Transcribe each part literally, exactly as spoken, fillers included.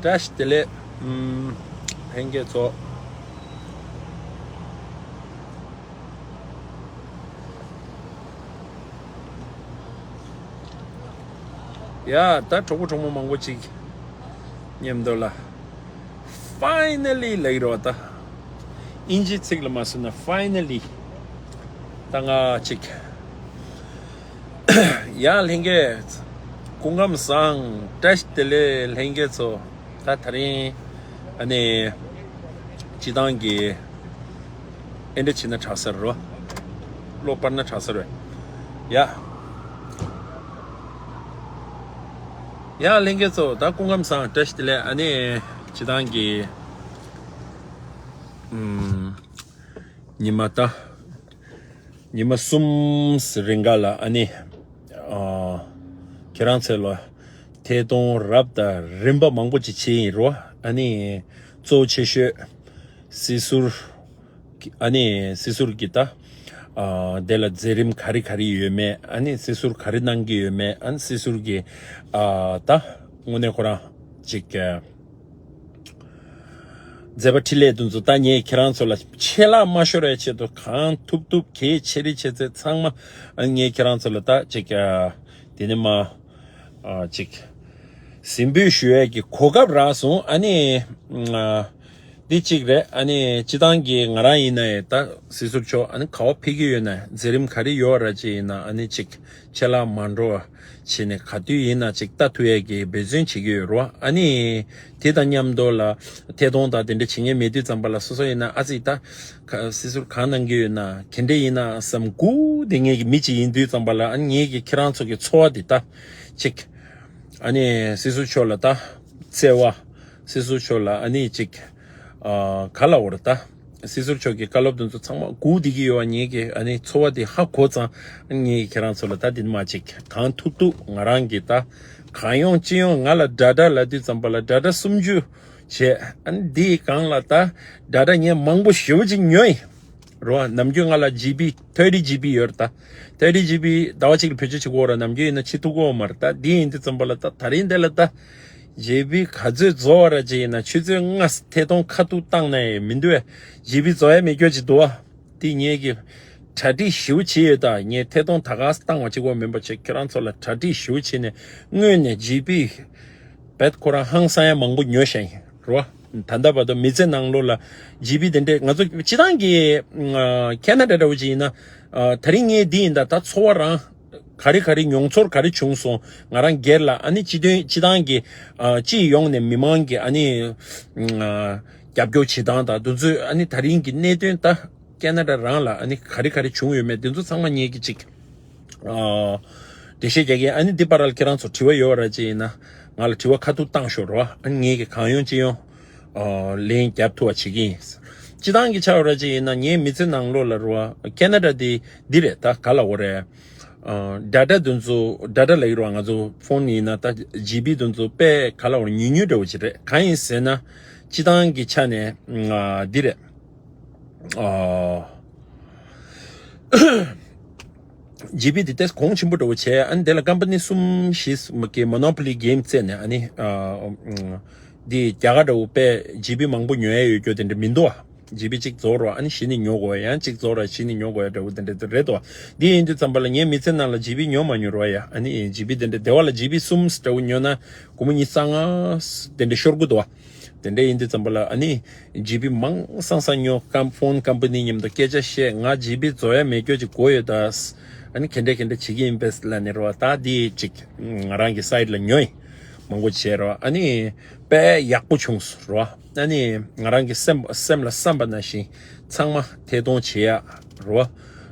བཀྲ་ཤིས་བདེ་ལེགས། ཨུམ། ལྷན་རྒྱས་ཚོ། ཡ། ད་གྲོགས་པོ་གྲོགས་མོ་མང་པོ་ཅིག་མཉམ་དུ་ལ། Finally ལབ་ཀྱི་རེད་པ་ད། དབྱིན་ཇིའི་ཚིག་ལ་མ་བཟོས་ན་finally། ད་ང་ཅིག་ཡ། ལྷན་རྒྱས། སྐུ་ཁམས་བཟང་། བཀྲ་ཤིས་བདེ་ལེགས། ལྷན་རྒྱས་ཚོ། ད་དེ་རིང་ཨ་ནི་སྤྱི་བཏང་གི་ཨེ་འདྲ་བྱེད་ན་དྲག་ས་རེད་པ། བློ་སྤར་ན་དྲག་ས་རེད་པ། ཡ། ཡ། ལྷན་རྒྱས་ཚོ། ད་སྐུ་ཁམས་བཟང་། བཀྲ་ཤིས་བདེ་ལེགས། ཨ་ནི་སྤྱི་བཏང་གི་ཨུམ། ཉི་མ་ད། ཉི་མ་གསུམ་རིང་ག་ལ་ཨ་ནི། ཨ། ཁྱེད་རང་ཚོ་ལ་ཐད་གཏོང་རབ་དང་རིམ་པ་མང་པོ་ཅིག་བྱས་ཡིན་རོ། ཨ་ནི་གཙོ་ཆེ་ཤོས་སྲིད་ཟུར། ཨ་ནི་སྲིད་ཟུར་གྱི་ད། ཨ། དེ་ལ་མཛད་རིམ་ག་རེ་ག་རེ་ཡོད་མེད། ཨ་ནི་སྲིད་ཟུར་ག་རེ་གནང་གི་ཡོད་མེད། ཨ་ནི་སྲིད་ཟུར་གྱི། ཨ། ད་དངོས་གནས་ཁོ་རང་ཅིག་མཛད་པ་འཕྲིན་ལས་དེ་ཚོ་ད་ངས་ཁྱེད་རང་ཚོ་ལ་ཆད་ལྷག་མ་ཤོར་བའི་ཆེད་དུ་གང་ཐུབ་ཐུབ་གལ་ཆེ་རིགས་ཆེ་ཚད་ཚང་མ་ངས་ཁྱེད་རང་ཚོ་ལ་ད་ཅིག་ཨ། དེ་ནས་མ། ཨ། ཅིག་གཟིགས་འབུལ་ཞུ་ཡས་ཀྱི་གོ་སྐབས་རག་སོང་། ཨ་ནི། ཨ། འདི་གཅིག་རེད། ཨ་ནི་སྤྱི་བཏང་གི་ང་རང་ཡིན་ན་ཡང་ད་སྲིད་ཟུར་མཆོག་ཨ་ནི་ག་པར་ཕེབས་ཀྱི་ཡོད་ན། མཛད་རིམ་ག་རེ་ཡོད་ར་ཅིག་ཡིན་ན། ཨ་ནི་ཅིག་ཆད་ལྷག་མ་འགྲོ་བ་བྱས་ནས་ག་དུས་ཡིན་ན་ཅིག་ལྟ་ཐུབ་ཡས་ཀྱི་འབད་བརྩོན་བྱེད་ཀྱི་ཡོད་རེད་པ། ཨ་ནི་དེ་དང་མཉམ་དུ་ལ་ཐད་གཏོང་དང་དེ་འདྲ་བྱེད་མཁན་མེད་དུས་ཙམ་པ་ལ་སོ་སོ་ཡིན་ན་ཨ་ཙི་ད་ག་སྲིད་ཟུར་གང་གནང་གི་ཡོད་ན་ག་འདྲ་ཡིན་ན་བསམ། སྒུག་བསྡད་མཁན་གྱི་མི་ཅིག་ཡིན་དུས་ཙམ་པ་ལ། ཨ་ནི་ངེད་ཀྱི་ཁྱེད་རང་ཚོ་གི་ཚོར་བ་དེ་ད་ཅིག་ཨ་ནི་སྲིད་ཟུར་མཆོག་ལ་ད་བརྩེ་བ། སྲིད་ཟུར་མཆོག་ལ་ཨ་ནི་ཅིག་ཨ། ག་ལབ་དགོས་རེད་ད། སྲིད་ཟུར་མཆོག་གི་བཀའ་སློབ་དེ་ཚོ་ཚང་མ་སྒུག་བསྡད་ཀྱི་ཡོད་པ་ངེད་ཀྱི་ཨ་ནི་ཚོར་བ་དེ་ཧ་གོ་ཙང་། ངེད་ཀྱིས་ཁྱེད་རང་ཚོ་ལ་ད་འདི་མ་ཅིག་གང་ཐུབ་ཐུབ་ང་རང་གིས་ད། གང་ཡོང་ཅི་ཡོང་ང་ལ་ཌ་ཊ་ལབ་དུས་ཙམ་པ་ལ་ཌ་ཊ་སུམ་ཅུ་བྱས། ཨ་ནི་འདིའི་སྒང་ལ་ད་ཌ་ཊ་ངས་མང་པོ་ཞེ་པོ་ཅིག་ཉོས་ཡིན། རོ། ནམ་རྒྱུན་ང་ལ་ཇི་བི་ཐར་ཊི་ཇི་བི་ཡོད་རེད་ད། ཐར་ཊི་ཇི་བི་ཟླ་བ་གཅིག་ལ་བེད་སྤྱོད་བྱེད་དགོས་ར། ནམ་རྒྱུན་ཡིན་ན་བྱེད་ཐུབ་ཀྱི་ཡོད་མ་རེད་ད། འདི་ཡིན་དུས་ཙམ་པ་ལ་ད་དེ་རིང་འདི་ལ་ད་ཇི་བི་ག་ཚོད་རྫོགས་པ་ར་ཅིག་ཡིན་ན་ཆུ་ཚོད་ལྔ་ཐད་གཏོང་ཁ་ཐུག་བཏང་ན་ཡང་མི་འདུག་བས། ཇི་བི་རྫོགས་ཡ་མེད་སྐྱོ་ཅིག་འདུག་བ། འདི་ངེད་ཀྱི་གྲ་སྒྲིག་ཞེ་པོ་བྱས་ཡོད་ད། ངས་ཐད་གཏོང་ད་ག་སེ་བཏང་བ་གཅིག་པོ་མིན་པ་བྱས། ཁྱེད་རང་ཚོ་ལ་གྲ་སྒྲིག་ཞེ་པོ་བྱས་ནས་སྔོན་ནས་ཇི་བི་བེད་ཁོ་རང་ཧང་སང་ཡ་མང་པོ་ཉོ་བཞག་ཡིན་རོ། ད་ལྟ་བར་དུ་མི་ཚེ་ནང་ལོགས་ལ་ཇི་བི་དེ་འདྲས་ང་ཚོ་སྤྱི་བཏང་གི་ཨ། ཁེ་ན་ཌ་འདྲ་བོ་ཅིག་ཡིན་ན། ཨ། དེ་རིང་ངས་འདི་ཡིན་ད། ད་ཚོར་བ་རང་ག་རེ་ག་རེ་མྱོང་ཚོར་ག་རེ་བྱུང་སོང་། ང་རང་སྒེར་ལ་ཨ་ནི་སྤྱི་དོན་སྤྱི་བཏང་གི་ཨ། སྤྱི་ཡོངས་ནས་མི་མང་གི་ཨ་ནི་ཨ། རྒྱབ་སྐྱོར་བྱེད་སྟངས་དང་དེ་ཚོ། ཨ་ནི་དེ་རིང་གི་གནད་དོན་ད་ཁེ་ན་ཌ་རང་ལ་ཨ་ནི་ག་རེ་ག་རེ་བྱུང་ཡོད་མེད་དེ་ཚོ་ཚང་མ་ངེད་ཀྱིས་ཅིག་ཨ། འགྲེལ་བཤད་རྒྱག་གི་ཡིན། ཨ་ནི་འདི་བར་ལ་ཁྱེད་རང་ཚོ་དྲི་བ་ཡོད་ར་ཅིག་ཡིན་ན་ང་ལ་དྲི་བ་ཁ་ཐུག་བཏང་ཤོག་རོ། ཨ་ནི་ངེད་ཀྱིས་གང་ཡོང་ཅི་ཡོང་ཨ། ལན་རྒྱབ་ཐུབ་པ་བྱེད་ཀྱི་ཡིན། སྤྱི་བཏང་གི་ཆ་བ་ར་ཅིག་ཡིན་ན་ངའི་མི་ཚེ་ནང་ལོགས་ལ་རོ། ཁེ་ན་ཌ་འདི་འདི་རེད་ད། ག་ལབ་དགོས་རེད། ཨ། ཌ་ཊ་དེ་ཚོ། ཌ་ཊ་ལབ་ཀྱི་རོ། ང་ཚོ་ཕོན་ཡིན་ན་ད་ཇི་བི་དེ་ཚོ་དཔེ་ག་ལབ་དགོས་རེད། ཉུང་ཉུང་འདྲ་བོ་ཅིག་རེད། གང་ཡིན་ཟེར་ན་སྤྱི་བཏང་གི་ཆ་ནས་ཨ། འདི་རེད། ཨ། ཇི་བི་དེ་ཏོག་ཙམ་གོང་ཆེན་པོ་འདྲ་བོ་བྱས། ཨ་ནི་དེ་ལ་ཀམ་པ་ནི་གསུམ་བཞི་གི་མོ་ནོ་པོ་ལི་གེམ་རྩེད་ནས། ཨ་ནི་ཨ། འདི་རྒྱ་གར་འདྲ་བོ་དཔེ་ཇི་བི་མང་པོ་ཉོ་ཡ་ཡོད་རྒྱུ་དེ་འདྲ་མི་འདུག་ཨ། ཇི་བི་གཅིག་རྫོགས་རོགས། ཨ་ནི་གཞི་ནས་ཉོ་དགོས་ཡ། ཡང་གཅིག་རྫོགས་རོགས། གཞི་ནས་ཉོ་དགོས་ཡ་འདྲ་བོ་དེ་འདྲ་རེད་དོ། འདི་ཡིན་དུས་ཙམ་པ་ལ་ངའི་མི་ཚེ་ནང་ལ་ཇི་བི་ཉོ་མ་མྱོང་རོགས་ཡ། ཨ་ནི་ཇི་བི་དེ་འདྲ་སྡེ་བ་ལ་ཇི་བི་གསུམ་འདྲ་བོ་ཉོ་ན་སྒོར་མོ་ཉི་ཤུ་རྩ་ལྔ་དེ་འདྲ་ཤོར་གི་འདུག་ཨ། དེ་འདྲ་ཡིན་དུས་ཙམ་པ་ལ་ཨ་ནི་ཇི་བི་མང་སང་སང་ཉོ། ཀམ་ཕོན་ཀམ་པ་ནི་མཉམ་དུ་སྐད་ཆ་བཤད། ང་ཇི་བི་རྫོགས་ཡ་མེད་སྐྱོ་ཅིག་དགོས་ཡོད་ད། ཨ་ནི་ག་འདྲ་ག་འདྲ་བྱེད་ཀྱི་ཡིན་པས་ལབ་ནས་རོ། ད་འདི་ཅིག་ང་རང་གི་སའིཊ་ལ་ཉོས་ཡིན། མང་པོ་བྱས་རོ། ཨ་ནི་དཔེ་ཡག་པོ་བྱུང་སོང་རོ། ཨ་ནི་ང་རང་གི་སེམས་སེམས་ལ་བསམ་པ་ནང་བཞིན་ཚང་མ་ཐད་གཏོང་བྱེད་ཡ་རོ།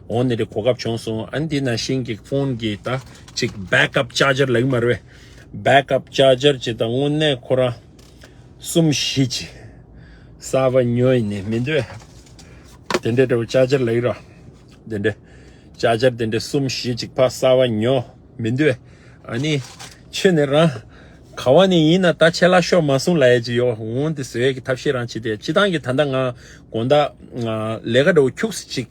འོ་ནི་རེ་གོ་སྐབས་བྱུང་སོང་། ཨ་ནི་འདི་ནང་བཞིན་གྱི་ཕོན་གྱི་ད་ཅིག་བེག་ཨབ་ཅར་ཇར་ལབ་ཀྱི་མ་རེད། བེག་ཨབ་ཅར་ཇར་ཅིག་ད་དངོས་གནས་ཁོ་རང་གསུམ་བཞི་ཅིག་གསར་པ་ཉོས་ཡིན་ནི་མི་འདུག་དེ་འདྲའི་འདྲ་བོ་ཅར་ཇར་ལབ་ཀྱི་རོ། དེ་འདྲའི་ཅར་ཇར་དེ་འདྲའི་གསུམ་བཞི་ཅིག་ཕར་གསར་པ་ཉོས་མི་འདུག་ཨ་ནི་ཁྱོད་ནི་རང་ག་བ་ནས་ཡིན་ན་ད་ཆད་ལྷག་ཤོར་མ་སོང་ལབ་ཡ་ཅིག་ཡོད། འོང་དེ་བཟོ་ཡ་གི་ཐབས་ཤེས་རང་བྱེད་དེ། སྤྱི་བཏང་གི་ད་ལྟ་ང་དགོང་དག་ང་ལས་ཀ་འདྲ་བོ་ཁྱུག་ཙམ་ཅིག་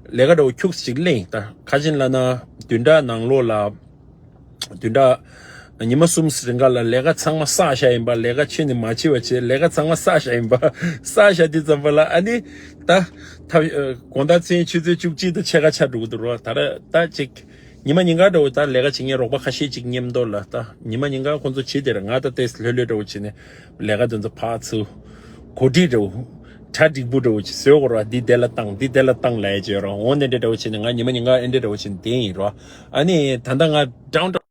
ལས་ཀ་འདྲ་བོ་ཁྱུག་ཙམ་ཅིག་གླེང་ད། ག་ཅི་ལབ་ན་བདུན་ཕྲག་ནང་ལོགས་ལ་བདུན་ཕྲག་ ཉི་མ་གསུམ་རིང་ག་ལ་ལས་ཀ་ཚང་མ་བསགས་བཞག་ཡིན་པ། ལས་ཀ་ཁྱོན་ནས་མ་བྱེད་པ་བྱས། ལས་ཀ་ཚང་མ་བསགས་བཞག་ཡིན་པ། བསགས་བཞག་དུས་ཙམ་པ་ལ་ཨ་ནི་ད་ཐབ་དགོང་དག་མཚན་ཆུ་ཚོད་བཅུ་གཅིག་དང་ཕྱེད་ཀ་ཆགས་འགྲོ་གི་འདུག་རོ། ད་ར་ད་ཅིག་ཉི་མ་ཉིན་གང་འདྲ་བོ་ད་ལས་ཀ་བྱེད་མཁན་རོགས་པ་ཁ་ཤས་ཅིག་མཉམ་དུ་ལ། ད་ཉི་མ་ཉིན་གང་ཁོང་ཚོ་བྱེད་དེ་ར། ང་ད་ཏོག་ཙམ་ལྷོད་ལྷོད་འདྲ་བོ་བྱས་ནས་ལས་ཀ་དེ་ཚོ་ཕར་ཚུར་གོ་སྒྲིག་འདྲ་བོ། གྲ་འགྲིག་པོ་འདྲ་བོ་ཅིག་བཟོས་དགོས་ར། འདི་དེ་ལ་བཏང་། འདི་དེ་ལ་བཏང་ལབ་ཡ་བྱས་ར། འོ་འདི་འདྲ་འདྲ་བོ་བྱས་ནས་ང་ཉི་མ་ཉིན་གང་ཨེ་འདྲ་འདྲ་བོ་བྱས་ནས་བསྡད་ཡིན་ར། ཨ་ནི་ད་ལྟ་ང་ཌའོན་ཊའོན།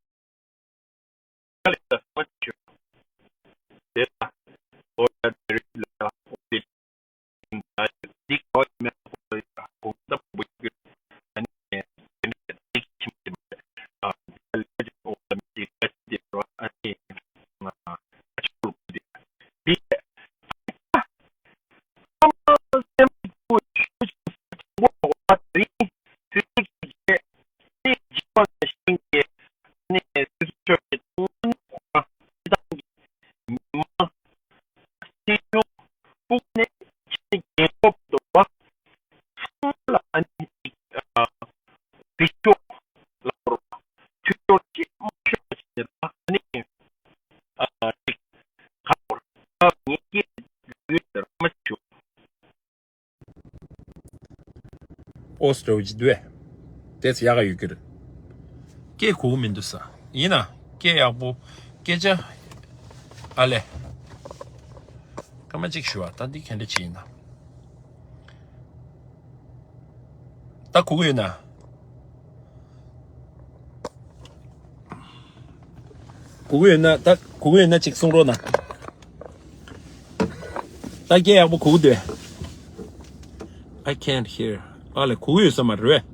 ཨོ་སི་ཊོ་ཇི་དུས་དེ་ཚེ་ཡག་ག་ཡོད་ཀྱི་རེད། སྐད་གོ་གི་མི་འདུག་ས། ཡིན་ན་སྐད་ཡག་པོ། སྐད་ཆ་ཨ་ལས། སྐར་མ་གཅིག་ཞུ་བ། ད་འདི་ག་འདྲ་ཅིག་ཡིན་ན། ད་གོ་གི་ཡོད་ན། གོ་གི་ཡོད་ན། ད་གོ་གི་ཡོད་ན་ཅིག་གསུང་རོགས་གནང་། ད་སྐད་ཡག་པོ་གོ་གི་འདུག I can't hear. ཨ་ལས། གོ་གི་ཡོད་ས་མ་རེད།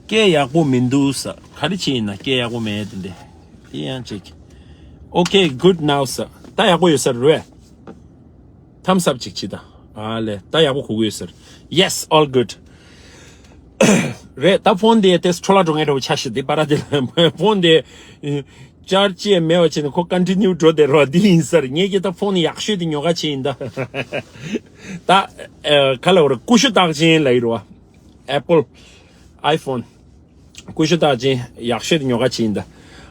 སྐད་ཡག་པོ་མི་འདུག་ས། ག་རེ་བྱས་ཡིན་ན་སྐད་ཡག་པོ་མེད་དེ་འདྲ། དེ་ཡང་ཅིག Okay, good now, sir. ད་ཡག་པོ་ཡོད་ས་རེད། Thumbs up ཅིག་བྱེད་ད། ཨ་ལས། ད་ཡག་པོ་གོ་གི་ཡོད་ས་རེད། Yes, all good. རེད། ད་ཕོན་དེ་དེ་འཕྲོ་བརླག་འགྲོ་མཁན་འདྲ་བོ་ཆགས་ཤག་དེ་པ་ར་དེ་ལ་ཕོན་དེ་ཅར་ཇི་མེད་པ་བྱས་ནས་ཁོ་ཀོན་ཊི་ནིའུ་འགྲོ་བསྡད་རོགས། འདི་ཡིན་ས་རེད། ངས་ཀྱི་ད་ཕོན་ཡག་ཤོས་དེ་ཉོ་ག་བྱས་ཡིན་ད། ད་ཨ་ག་ལབ་ར། ཀུ་ཤུ་རྟགས་ཅན་ལབ་ཡོད་རེད་པ། Apple iPhone། ཀུ་ཤུ་རྟགས་ཅན་ཡག་ཤོས་དེ་ཉོ་ག་བྱས་ཡིན་ད།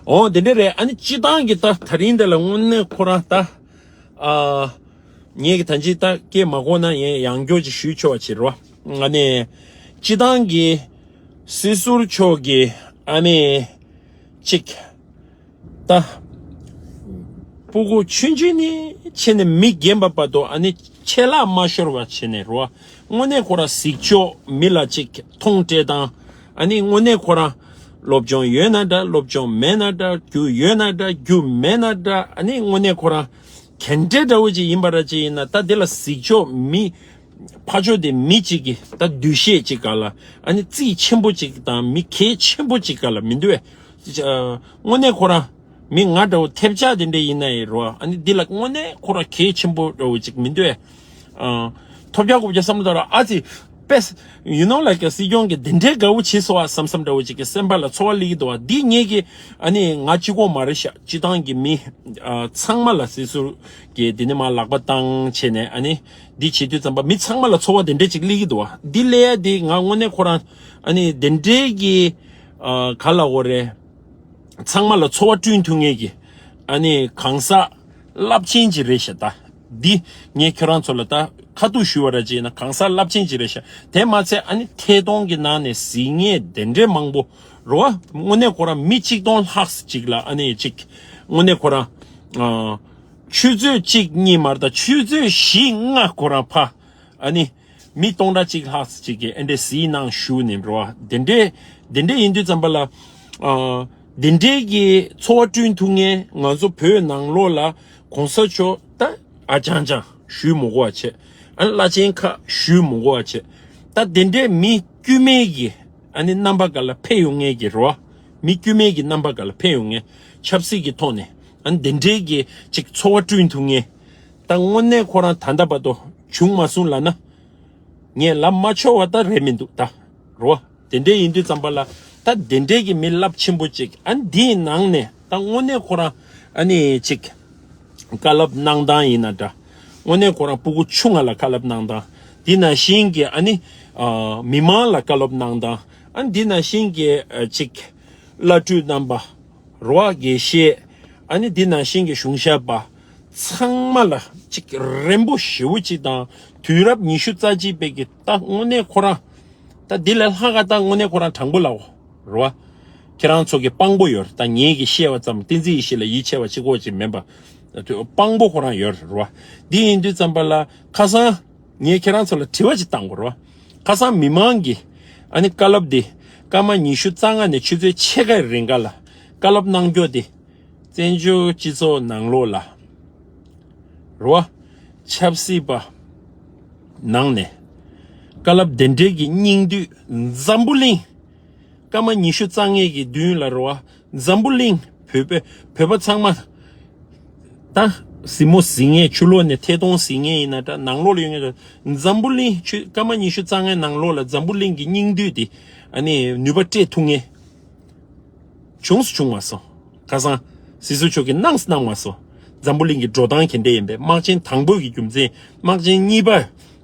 འོ་དེ་འདྲ་རེད། ཨ་ནི་སྤྱིར་བཏང་གི་ད་ད་རིང་དེ་ལ་དངོས་གནས་ཁོ་རང་ད། ཨ། ངས་ཀྱི་ད་ཅི་ད་སྐད་མ་གོ་ན་ཡང་ཡང་སྐྱོར་ཅིག་ཞུས་ཆོག་པ་བྱེད་རོགས། ཨ་ནི་སྤྱིར་བཏང་གི་སྲིད་ཟུར་མཆོག་གི་ཨ་ནི་ཅིག་ད་སྤུ་གུ་ཆུང་ཆུང་ནས་བྱས་ནས་མི་རྒན་པ་བར་དུ་ཨ་ནི་ཆད་ལྷག་མ་ཤོར་བ་བྱས་ནས་རོགས། དངོས་གནས་ཁོ་རང་གཟིགས་ཕྱོགས་མི་ལ་ཅིག་མཐོང་སྤྲད་སྟངས། ཨ་ནི་དངོས་གནས་ཁོ་རང་སློབ་སྦྱོང་ཡོད་ན་འདྲ། སློབ་སྦྱོང་མེད་ན་འདྲ། རྒྱུ་ཡོད་ན་འདྲ། རྒྱུ་མེད་ན་འདྲ། ཨ་ནི་དངོས་གནས་ཁོ་རང་ག་འདྲའི་འདྲ་བོ་ཅིག་ཡིན་པ་ར་ཅིག་ཡིན་ན། ད་དེ་ལ་གཟིགས་ཕྱོགས་མི་ཕར་ཕྱོགས་དེ་མི་གཅིག་གི་ད་འདུ་ཤེས་ཅིག་ག་ལ། ཨ་ནི་རྩིས་ཆེན་པོ་ཅིག་དང་མི་གལ་ཆེན་པོ་ཅིག་ག་ལ་མི་འདུག་བས། ཨ། དངོས་གནས་ཁོ་རང་མི་ང་འདྲ་བོ་ཐེབས་ཆག་དེ་འདྲ་ཡིན་ན་ཡི་རོ། ཨ་ནི་འདི་ལ་དངོས་གནས་ཁོ་རང་གལ་ཆེན་པོ་འདྲ་བོ་ཅིག་མི་འདུག་བས། ཨ། ཐོབ་རྒྱག་དགོས་རྒྱག་བསམ་བློ་བཏང་ར། ཨ་ཙི། པེས། You know, like, སྲིད་སྐྱོང་གི་དེ་འདྲའི་དགའ་བོ་བྱེད་སོང་བ་བསམ་བསམ་འདྲ་བོ་ཅིག་གི་སེམས་པ་ལ་ཚོར་བ་སླེབས་ཀྱི་འདུག་བ། འདི་ངེད་ཀྱི་ཨ་ནི་ང་གཅིག་པོ་མ་རེད་ཤག་སྤྱིར་བཏང་གི་མི་ཨ་ཚང་མ་ལ་སྲིད་ཟུར་གྱི་འདི་ནས་མར་ལག་པ་བཏང་བྱས་ནས། ཨ་ནི་འདི་བྱེད་དུས་ཙམ་པ་མི་ཚང་མ་ལ་ཚོར་བ་དེ་འདྲ་ཅིག་སླེབས་ཀྱི་འདུག་བ། འདི་སླེབས་ཡ་འདི་ང་དངོས་གནས་ཁོ་རང་ཨ་ནི་དེ་འདྲའི་གི་ཨ་ག་ལབ་དགོས་རེད། ཚང་མ་ལ་ཚོར་བ་བསྐྲུན་ཐུབ་མཁན་གྱི་ཨ་ནི་གང་ཟག་རླབས་ཆེན་ཅིག་རེད་ཤག་ད། འདི་ངས་ཁྱོད་རང་ཚོ་ལ་ད་ཁ་ཐུག་ཞུ་བ་ར་བྱས་ན་གང་ཟག་རླབས་ཆེན་ཅིག་རེད་ཤག་དེ་མ་ཚད་ཨ་ནི་ཐད་གཏོང་གི་ནང་ནས་གཟིགས་མཁན་དེ་འདྲའི་མང་པོ་རེད་བ། དངོས་གནས་ཁོ་རང་མི་གཅིག་སྟོང་ལྷག་ཅིག་ལ་ཨ་ནི་ཅིག་དངོས་གནས་ཁོ་རང་ཨ་ཆུ་ཚོད་གཅིག་གཉིས་མ་རེད་ད། ཆུ་ཚོད་བཞི་ལྔ་ཁོ་རང་ཕ་ཨ་ནི་མི་སྟོང་ཕྲག་གཅིག་ལྷག་ཅིག་གིས་ཨེ་འདྲས་གཟིགས་གནང་ཞུ་ནས་འགྲོ་བ། དེ་འདྲས་དེ་འདྲས་ཡིན་དུས་ཙམ་པ་ལ། ཨ། དེ་འདྲས་ཀྱི་ཚོར་བ་བསྐྲུན་ཐུབ་མཁན་ང་ཚོ་བོད་ནང་ལོགས་ལ་གོང་ས་མཆོག་ད་ཨ་ཅང་ཅང་ཞུས་མི་དགོས་པ་བྱས། ཨ་ནི་བླ་ཆེན་ཁག་ཞུས་མི་དགོས་པ་བྱས། ད་དེ་འདྲས་མི་དཀྱུས་མའི་གི་ཨ་ནི་རྣམ་པ་ག་ལ་ཕེབས་ཡོང་མཁན་གྱི་རེད་བ། མི་དཀྱུས་མའི་གི་རྣམ་པ་ག་ལ་ཕེབས་ཡོང་མཁན། ཆབ་སྲིད་ཀྱི་ཐོག་ནས་ཨ་ནི་དེ་འདྲས་ཀྱི་ཅིག་ཚོར་བ་བསྐྲུན་ཐུབ་མཁན། ད་དངོས་གནས་ཁོ་རང་ད་ལྟ་བར་དུ་བྱུང་མ་སོང་ལབ་ན། ངས་ལབ་མ་ཆོག་པ་ད་རེད་མི་འདུག་ད། རོ། དེ་འདྲས་ཡིན་དུས་ཙམ་པ་ལ་ད་དེ་འདྲས་ཀྱི་མི་རླབས་ཆེན་པོ་ཅིག་ཨ་འདིའི་ནང་ནས་ད་དངོས་གནས་ཁོ་རང་ཨ་ནི་ཅིག་བཀའ་སློབ་གནང་སྟངས་ཡིན་ན་འདྲ། དངོས་གནས་ཁོ་རང་སྤུ་གུ་ཆུང་ང་ལ་བཀའ་སློབ་གནང་སྟངས། དེ་ནང་བཞིན་གྱི་ཨ་ནི་ཨ་མི་མང་ལ་བཀའ་སློབ་གནང་སྟངས། ཨ་འདི་ནང་བཞིན་གྱི་ཨ་ཅིག་བླ་སྤྲུལ་རྣམ་པ། རེད་བ། དགེ་བཤེས། ཨ་ནི་འདི་ནང་བཞིན་གྱི་གཞུང་ཞབས་པ་ཚང་མ་ལ་གཅིག་རན་པོ་ཞེ་པོ་གཅིག་དང་དུས་རབས་ཉི་ཤུ་རྩ་གཅིག་པའི་གི་ད་དངོས་གནས་ཁོ་རང་ད་འདི་ལས་ལྷག་ག་ད་དངོས་གནས་ཁོ་རང་དྲང་པོ་ལའོ། རེད་བ། ཁྱེད་རང་ཚོ་གི་དཔང་པོ་ཡོད་རེད། ད་ངེད་ཀྱིས་བཤད་པ་ཙམ་བསྟན་འཛིན་ཡེ་ཤེས་ལ་ཡིད་ཆེས་པ་གཅིག་པོ་གཅིག་མིན་པ། དཔང་པོ་ཁོ་རང་ཡོད་རེད་བ། འདི་ཡིན་དུས་ཙམ་པ་ལ་ཁ་སང་ངས་ཁྱེད་རང་ཚོ་ལ་དྲི་བ་ཅིག་བཏང་དགོས་རེད་བ། ཁ་སང་མི་མང་གིས་ཨ་ནི་བཀའ་སློབ་འདི་སྐར་མ་ཉི་ཤུ་རྩ་ལྔ་ནས་ཆུ་ཚོད་ཕྱེད་ཀའི་རིང་ག་ལ་བཀའ་སློབ་གནང་རྒྱུ་འདི་བཙན་བྱོལ་སྤྱི་ཚོགས་ནང་ལོགས་ལ་རེད་བ། ཆབ་སྲིད་པ་ནང་ནས་བཀའ་སློབ་དེ་འདྲའི་གི་སྙིང་བསྡུས། འཛམ་བུ་གླིང་སྐར་མ་ཉི་ཤུ་རྩ་ལྔའི་གི་མདུན་ལ་རེད་བ། འཛམ་བུ་གླིང་བོད་པ་བོད་པ་ཚང་མ་ད་གཟིགས་མོ་གཟིགས་མཁན། ཆུ་ལོག་ནས་ཐད་གཏོང་གཟིགས་མཁན་ཡིན་ན་འདྲ། ནང་ལོགས་ལ་ཡོད་མཁན་འདྲ། འཛམ་བུ་གླིང་ཆུ་སྐར་མ་ཉི་ཤུ་རྩ་ལྔའི་ནང་ལོགས་ལ་འཛམ་བུ་གླིང་གི་སྙིང་བསྡུས་དེ་ཨ་ནི་ནུས་པ་སྤྲད་ཐུབ་མཁན་བྱུང་སུ་བྱུང་མ་སོང་། ཁ་སང་སྲིད་ཟུར་མཆོག་གིས་གནང་སུ་གནང་མ་སོང་། འཛམ་བུ་གླིང་གི་འགྲོ་སྟངས་ག་འདྲ་ཡིན་པས། དམག་ཆེན་དང་པོ་གི་རྒྱུ་མཚན། དམག་ཆེན་གཉིས་པ།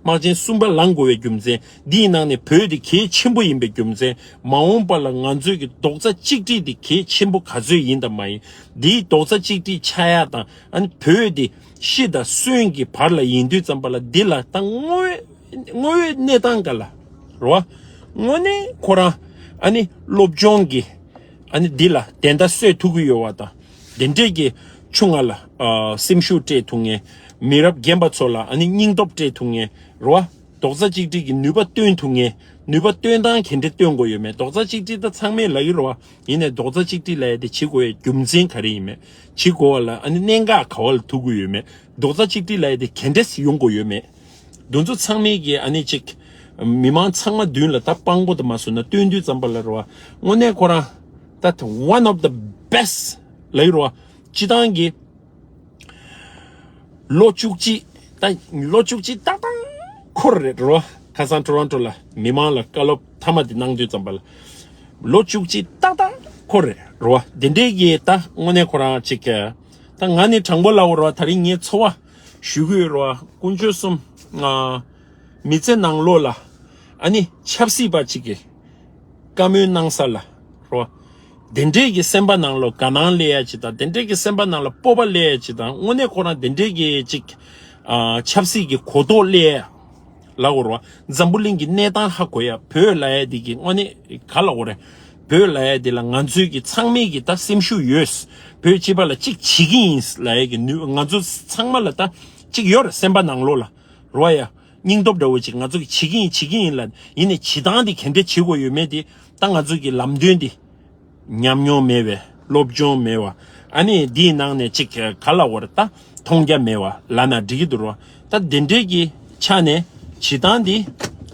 དམག་ཆེན་གསུམ་པ་ལངས་དགོས་པའི་རྒྱུ་མཚན། འདིའི་ནང་ནས་བོད་འདི་གལ་ཆེན་པོ་ཡིན་པའི་རྒྱུ་མཚན། མ་འོངས་པ་ལ་ང་ཚོའི་གི་རྡོག་རྩ་གཅིག་སྒྲིལ་འདི་གལ་ཆེན་པོ་ག་ཚོད་ཡིན་དང་མ་ཡིན། འདིའི་རྡོག་རྩ་གཅིག་སྒྲིལ་ཆགས་ཡག་དང་། ཨ་ནི་བོད་འདི་ཤི་དང་གསོན་གྱི་བར་ལ་ཡིན་དུས་ཙམ་པ་ལ་འདི་ལ་ད་དངོས་དངོས་ཡོད་གནས་སྟངས་ག་ལ་རེད་བ། དངོས་གནས་ཁོ་རང་ཨ་ནི་སློབ་སྦྱོང་གི་ཨ་ནི་འདི་ལ་བདེན་མཐའ་གསལ་ཐུབ་ཀྱི་ཡོད་བ་དང་། དེ་འདྲས་ཀྱི་ཆུང་ང་ལ་ཨ་སེམས་ཤུགས་སྤྲད་ཐུབ་མཁན། མི་རབས་རྒན་པ་ཚོ་ལ་ཨ་ནི་སྙིང་སྟོབས་སྤྲད་ཐུབ་མཁན་རེད་བ། རྡོག་རྩ་གཅིག་སྒྲིལ་གྱི་ནུས་པ་བཏོན་ཐུབ་མཁན། ནུས་པ་བཏོན་སྟངས་ག་འདྲས་བཏོན་དགོས་ཡོད་མེད། རྡོག་རྩ་གཅིག་སྒྲིལ་ད་ཚང་མས་ལབ་ཀྱི་རེད་བ། ཡིན་ནའི་རྡོག་རྩ་གཅིག་སྒྲིལ་ལབ་ཡ་དེ་བྱེད་དགོས་ཡའི་རྒྱུ་མཚན་ག་རེ་ཡིན་མེད། བྱེད་དགོས་བ་ལ་ཨ་ནི་གནད་འགག་ག་བ་ལ་ཐུག་གི་ཡོད་མེད། རྡོག་རྩ་གཅིག་སྒྲིལ་ལབ་ཡ་དེ་ག་འདྲས་ཡོང་དགོས་ཡོད་མེད། འདི་ཚོ་ཚང་མས་ཀྱི་ཨ་ནི་ཅིག་མི་མང་ཚང་མ་མདུན་ལ་ད་དཔང་པོ་དུ་མ་བཟོས་ན་སྟོན་དུས་ཙམ་པ་ལ་རེད་བ། དངོས་གནས་ཁོ་རང་ད་one of the best ལབ་ཀྱི་རེད་བ། སྤྱི་བཏང་གི་ལོ་བཅུ་གཅིག་ད་ལོ་བཅུ་གཅིག་ཏག་ཏག་འཁོར་རེད་རེད་བ། ཁ་སང་ཊོ་རོན་ཊོ་ལ་མི་མང་ལ་བཀའ་སློབ་མཐའ་མ་དེ་གནང་དུས་ཙམ་པ་ལ་ལོ་བཅུ་གཅིག་ཏག་ཏག་འཁོར་རེད་རེད་བ། དེ་འདྲས་ཀྱི་ད་དངོས་གནས་ཁོ་རང་ཅིག་ད་ང་ནི་དྲང་པོ་ལབ་དགོས་རེད་བ། ད་རིང་ངའི་ཚོར་བ་ཞུ་གི་ཡོད་རེད་བ། དཀོན་མཆོག་གསུམ། ང་མི་ཚེ་ནང་ལོགས་ལ་ཨ་ནི་ཆབ་སྲིད་པ་ཅིག་གི་བཀའ་མོལ་གནང་ས་ལ་རོ། དེ་འདྲས་ཀྱི་སེམས་པ་ནང་ལ་དགའ་སྣང་སླེབས་ཡ་ཅིག་དང་། དེ་འདྲས་ཀྱི་སེམས་པ་ནང་ལ་སྤོབས་པ་སླེབས་ཡ་ཅིག་དང་། དངོས་གནས་ཁོ་རང་དེ་འདྲས་ཀྱི་ཅིག་ཨ་ཆབ་སྲིད་ཀྱི་གོ་རྟོགས་སླེབས་ཡ་ལབ་དགོས་རེད་བ། འཛམ་བུ་གླིང་གི་གནས་སྟངས་ཧ་གོ་ཡ། བོད་ལབ་ཡ་དེ་གི་དངོས་གནས་ག་ལབ་དགོས་རེད། བོད་ལབ་ཡ་དེ་ལ་ང་ཚོའི་གི་ཚང་མའི་གི་ད་སེམས་ཤུགས་ཡོད། བོད་སྤྱི་པ་ལ་ཅིག་བྱེད་ཀྱི་ཡིན་ལབ་ཡ་གི་ནུས། ང་ཚོ་ཚང་མ་ལ་ད་ཅིག་ཡོད་རེད། སེམས་པ་ནང་ལོགས་ལ་རོ་ཡ། སྙིང་སྟོབས་འདྲ་བོ་ཅིག་ང་ཚོ་གིས་བྱེད་ཀྱི་ཡིན་བྱེད་ཀྱི་ཡིན་ལབ། ཡིན་ནའི་བྱེད་སྟངས་འདི་ག་འདྲས་བྱེད་དགོས་ཡོད་མེད་དེ་ད་ང་ཚོ་གི་ལམ་སྟོན་འདི་ཉམས་མྱོང་མེད་པས། སློབ་སྦྱོང་མེད་པ། ཨ་ནི་འདིའི་ནང་ནས་ཅིག་ག་ལབ་དགོས་རེད། ད་མཐོང་རྒྱ་མེད་པ་ལབ་ན་འགྲིག་གི་འདུག་རོ། ད་དེ་འདྲས་ཀྱི་ཆ་ནས་བྱེད་སྟངས་འདི་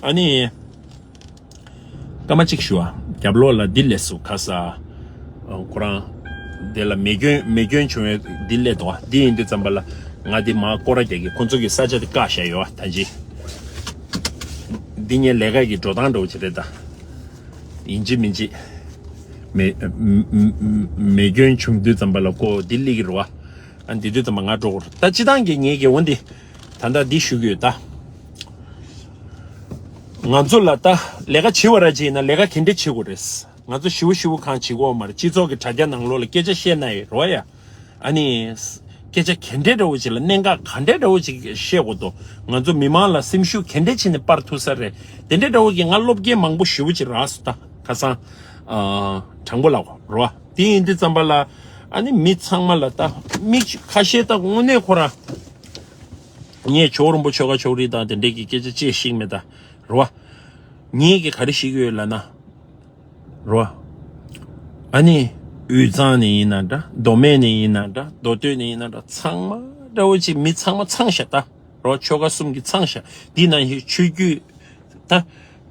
ཨ་ནི། སྐར་མ་གཅིག་ཞུ་བ། རྒྱབ་ལོགས་ལ་འདི་སླེབས་སོང་། ཁ་ས། ཨ་ཁོ་རང་། དེ་ལ་མེ་སྐྱོན་མེ་སྐྱོན་བྱུང་བའི་འདི་སླེབས་འདུག་བ། འདི་ཡིན་དུས་ཙམ་པ་ལ་ང་འདི་མར་སྐོར་ར་རྒྱག་གི། ཁོ་ཚོ་གི་ས་ཆ་དེ་བཀག་བཞག་ཡོད་བ། ད་ཅི། འདི་ངའི་ལས་ཀ་གི་འགྲོ་སྟངས་འདྲ་བོ་ཅིག་རེད་ད། ཡིན་གཅིག་མིན་གཅིག་མེ་མེ་སྐྱོན་བྱུང་དུས་ཙམ་པ་ལ་ཁོ་འདི་སླེབས་ཀྱི་རེད་བ། ཨ་འདི་དུས་ཙམ་པ་ང་འགྲོ་དགོས་རེད། ད་སྤྱི་བཏང་གི་ངའི་དགེ་བ་འདི། ད་ལྟ་འདི་ཞུ་གི་ཡོད་ད། ང་ཚོ་ལ་ད་ལས་ཀ་བྱེད་པ་ར་ཅིག་ཡིན་ན་ལས་ཀ་ག་འདྲས་བྱེད་དགོས་རེད། ང་ཚོ་ཞི་བོ་ཞི་བོ་གང་བྱེད་དགོས་མ་རེད། སྤྱི་ཚོགས་ཀྱི་དྲ་རྒྱ་ནང་ལོགས་ལ་སྐད་ཆ་བཤད་ན་ཡི་རོ་ཡ། ཨ་ནི། སྐད་ཆ་ག་འདྲས་འདྲ་བོ་ཅིག་ལ་གནད་འགག་ག་འདྲས་འདྲ་བོ་ཅིག་བཤད་དགོས་འདུག་ང་ཚོ་མི་མང་ལ་སེམས་ཤུགས་ག་འདྲས་བྱས་ནས་སྤར་ཐུབ་ས་རེད། དེ་འདྲས་འདྲ་བོ་གི་ང་སློབ་དགེ་མང་པོ་ཞེ་པོ་ཅིག་རག་སོང་ད་ཁ་སང་། ཨ། དྲང་པོ་ལབ་རོ། དེ་ཡིན་དུས་ཙམ་པ་ལ། ཨ་ནི་མི་ཚང་མ་ལ་ད། མི་ཁ་ཤས་ད་དངོས་གནས་ཁོ་རང་། ངས་ཇོ་བོ་རིན་པོ་ཆེ་ཁ་ཕྱོགས་རིས་དང་དེ་འདྲས་ཀྱི་སྐད་ཆ་བཤད་ཤེས་མེད་ད། རོ། ངས་ཀྱི་ག་རེ་བཤད་ཀྱི་ཡོད་ལབ་ན། རོ། ཨ་ནི། དབུས་གཙང་ནས་ཡིན་ན་འདྲ། མདོ་སྨད་ནས་ཡིན་ན་འདྲ། མདོ་སྟོད་ནས་ཡིན་ན་འདྲ། ཚང་མ་འདྲ་བོ་ཅིག་མི་ཚང་མ་ཚང་ཤག་ད། རོ། ཆོལ་ཁ་གསུམ་གྱི་ཚང་ཤག་འདི་ནང་བཞིན་ཆོས་བརྒྱུད། ད།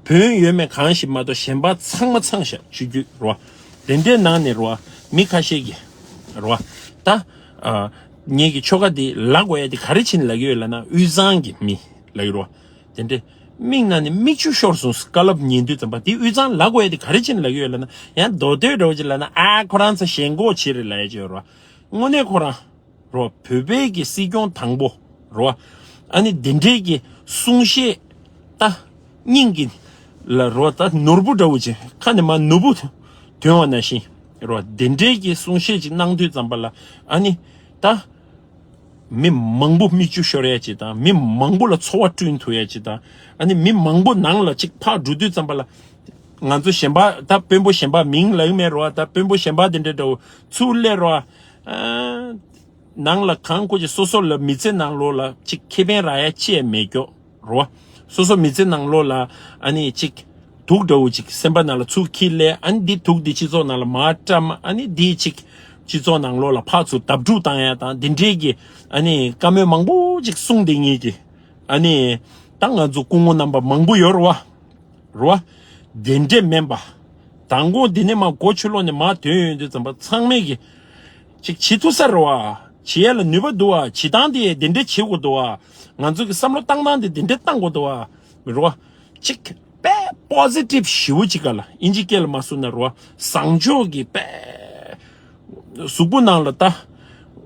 བོན་ཡོད་མེད་གང་ཞིག་མ་གཏོགས་གཞན་པ་ཚང་མ་ཚང་ཤག་ཆོས་བརྒྱུད་རོ། དེ་འདྲའི་ནང་ནས་རོ། མི་ཁ་ཤས་ཀྱིས། རོ། ད། ཨ། ངེད་ཀྱི་ཆོལ་ཁ་འདི་ལབ་དགོས་ཡ་འདི་ག་རེ་བྱས་ནས་ལབ་ཀྱི་ཡོད་ལབ་ན། དབུས་གཙང་གི་མི་ལབ་ཀྱི་རོ། དེ་འདྲའི། མིག་ནང་ནས་མིག་ཆུ་ཤོར་སོང་། བཀའ་སློབ་ཉན་དུས་ཙམ་པ་དེ་དབུས་གཙང་ལབ་དགོས་ཡ་དེ་ག་རེ་བྱས་ནས་ལབ་ཀྱི་ཡོད་ལབ་ན། ཡང་མདོ་སྟོད་འདྲ་བོ་ཅིག་ལབ་ན། ཨ། ཁོ་རང་ཚོ་ཞེན་ཁོག་བྱེད་རེད་ལབ་ཡ་ཅིག་ཡོད་རོ། དངོས་གནས་ཁོ་རང་རོ། བོད་པའི་གི་སྲིད་སྐྱོང་དང་པོ་རོ། ཨ་ནི་དེ་འདྲའི་གི་གསུང་བཤད་ད་སྙིང་གི་ལ་རོ། ད་ནོར་བུ་འདྲ་བོ་ཅིག་ཁ་ནས་མར་ནོར་བུ་ཐོན་པ་ནང་བཞིན། རོ། དེ་འདྲའི་གི་གསུང་བཤད་ཅིག་གནང་དུས་ཙམ་པ་ལ་ཨ་ནི་ད། མི་མང་པོ་མིག་ཆུ་ཤོར་ཡ་ཅིག་དང་མི་མང་པོ་ལ་ཚོར་བ་བསྐྲུན་ཐུབ་ཡ་ཅིག་དང་། ཨ་ནི་མི་མང་པོ་ནང་ལ་ཅིག་ཕར་འགྲོ་དུས་ཙམ་པ་ལ། ང་ཚོ་གཞན་པ་ད་དཔོན་པོ་གཞན་པ་མིང་ལབ་ཀྱི་མེད་རོ། ད་དཔོན་པོ་གཞན་པ་དེ་འདྲ་འདྲ་བོ་ཚུར་སླེབས་རོ། ཨ། ནང་ལ་གང་དགོས་ཀྱི་སོ་སོ་ལ་མི་ཚེ་ནང་ལོགས་ལ་ཅིག་ཁེ་ཕན་རག་ཡ་ཅི་ཡང་མེད་ཀྱོག་རོ། སོ་སོ་མི་ཚེ་ནང་ལོགས་ལ་ཨ་ནི་ཅིག་དུག་འདྲ་བོ་ཅིག་སེམས་པ་ནང་ལ་ཚུར་འཁྱེར་སླེབས། ཨ་ནི་འདི་དུག་འདི་སྤྱི་ཚོགས་ནང་ལ་མར་བཀྲམ། ཨ་ནི་འདི་ཅིག་སྤྱི་ཚོགས་ནང་ལོགས་ལ་ཕར་ཚུར་བརྡབ་འཁྲུག་བཏང་ཡ་དང་འདི་འདྲའི་གི་ཨ་ནི་བཀའ་མོལ་མང་པོ་ཅིག་གསུངས་བསྡད་མཁན་གྱི་ཨ་ནི་ད་ང་ཚོ་སྐུ་ངོ་རྣམ་པ་མང་པོ་ཡོད་རེད་བ། རེད་བ། དེ་འདྲས་མིན་པ། མདང་དགོང་འདི་ནས་མར་སྒོ་ཕྱི་ལོགས་ནས་མར་ཐོན་ཡོང་དུས་ཙམ་པ་ཚང་མས་ཀྱི། ཅིག་བྱེད་ཐུབ་ས་རེད་བ། བྱེད་ཡ་ལ་ནུས་པ་འདུག་བ། བྱེད་སྟངས་དེ་དེ་འདྲས་བྱེད་དགོས་འདུག་བ། ང་ཚོ་གི་བསམ་བློ་བཏང་སྟངས་དེ་དེ་འདྲས་བཏང་དགོས་འདུག་བ། རེད་བ། ཅིག་དཔེ་པོ་སི་ཊིབ་ཞེ་པོ་ཅིག་ག་ལ་ཨིན་ཇི་སྐད་ལ་མ་བཟོ་ན་རེད་བ། བཟང་ཕྱོགས་ཀྱི་དཔེ། གཟུགས་པོ་ནང་ལ་ད།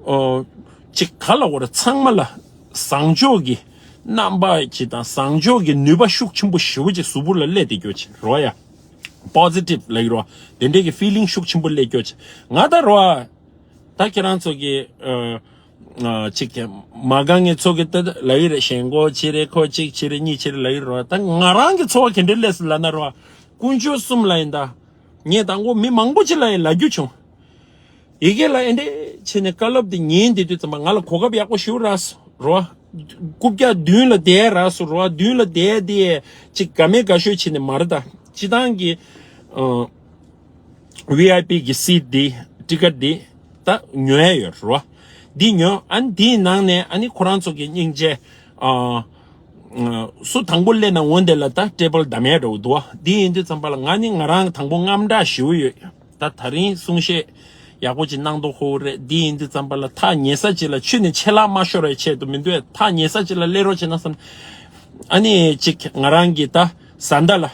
ཨོ། ཅིག་ག་ལ་འོ་ར་ཚང་མ་ལ་བཟང་ཕྱོགས་ཀྱི་རྣམ་པ་ཅིག་དང་བཟང་ཕྱོགས་ཀྱི་ནུས་པ་ཤུགས་ཆེན་པོ་ཞེ་པོ་ཅིག་གཟུགས་པོ་ལ་སླེབས་བསྡད་རྒྱུ་ཅིག་རོ་ཡ། པོ་སི་ཊིབ་ལབ་ཀྱི་རོ། དེ་འདྲའི་གི་ཕི་ལིང་ཤུགས་ཆེན་པོ་སླེབས་རྒྱུ་ཅིག་ང་ད་རོ། ད་ཁྱེད་རང་ཚོ་གི་ཨ། ཨ། ཅིག་མ་དགའ་ངེས་ཚོ་གི་ད་ལབ་ཀྱི་རེད། ཞེན་ཁོག་ཅིག་རེད། ཁོ་གཅིག་ཅིག་རེད། གཉིས་ཅིག་རེད་ལབ་ཀྱི་རོ། ད་ང་རང་གི་ཚོར་བ་ག་འདྲ་སླེབས་སོང་ལབ་ན་རོ། དཀོན་མཆོག་གསུམ་ལ་ཡིན་ད། ངས་དང་པོ་མི་མང་པོ་ཅིག་ལ་ཡང་ལབ་རྒྱུ་བྱུང་། ཡི་གེ་ལ་ཨེ་འདྲས་བྱས་ནས་བཀའ་སློབ་དེ་ཉན་བསྡད་དུས་ཙམ་པ་ང་ལ་གོ་སྐབས་ཡག་པོ་ཞིག་རག་སོང་རོ། རྐུབ་བཀྱག་མདུན་ལ་བསྡད་རག་སོང་རོ། མདུན་ལ་བསྡད་དེ་ཅིག་དགའ་མེད་དགའ་ཤོས་བྱས་ནས་མ་རེད་ད། སྤྱི་བཏང་གི་ཨ། ཝི་ཨའི་པི་གི་སིཊ་འདི་ཊི་ཀེཊ་འདི་ད་ཉོ་ཡ་ཡོད་རོ། འདི་ཉོ། ཨ་ནི་འདིའི་ནང་ནས་ཨ་ནི་ཁོ་རང་ཚོ་གི་སྙིང་རྗེ་ཨ། སུ་དང་པོ་སླེབས་ན་འོ་དེ་ལ་ད་ཊེ་བལ་བསྡམ་ཡ་འདྲ་བོ་འདུག་བ། འདི་ཡིན་དུས་ཙམ་པ་ལ་ང་ནི་ང་རང་དང་པོ་རྔམ་དྲག་ཞེ་པོ་ཡོད། ད་ད་རིང་གསུང་བཤད་ཡག་པོ་ཅིག་གནང་མདོག་ཁ་པོ་རེད། འདི་ཡིན་དུས་ཙམ་པ་ལ་ཐག་ཉེ་ས་ཅིག་ལ་ཆུ་ནས་ཆད་ལྷག་མ་ཤོར་བའི་ཆེད་དུ་མི་འདུག་ཐག་ཉེ་ས་ཅིག་ལ་སླེབས་རོགས་བྱེད་ན་བསམ། ཨ་ནི་ཅིག་ང་རང་གི་ད་བཟའ་ཟླ་ལ་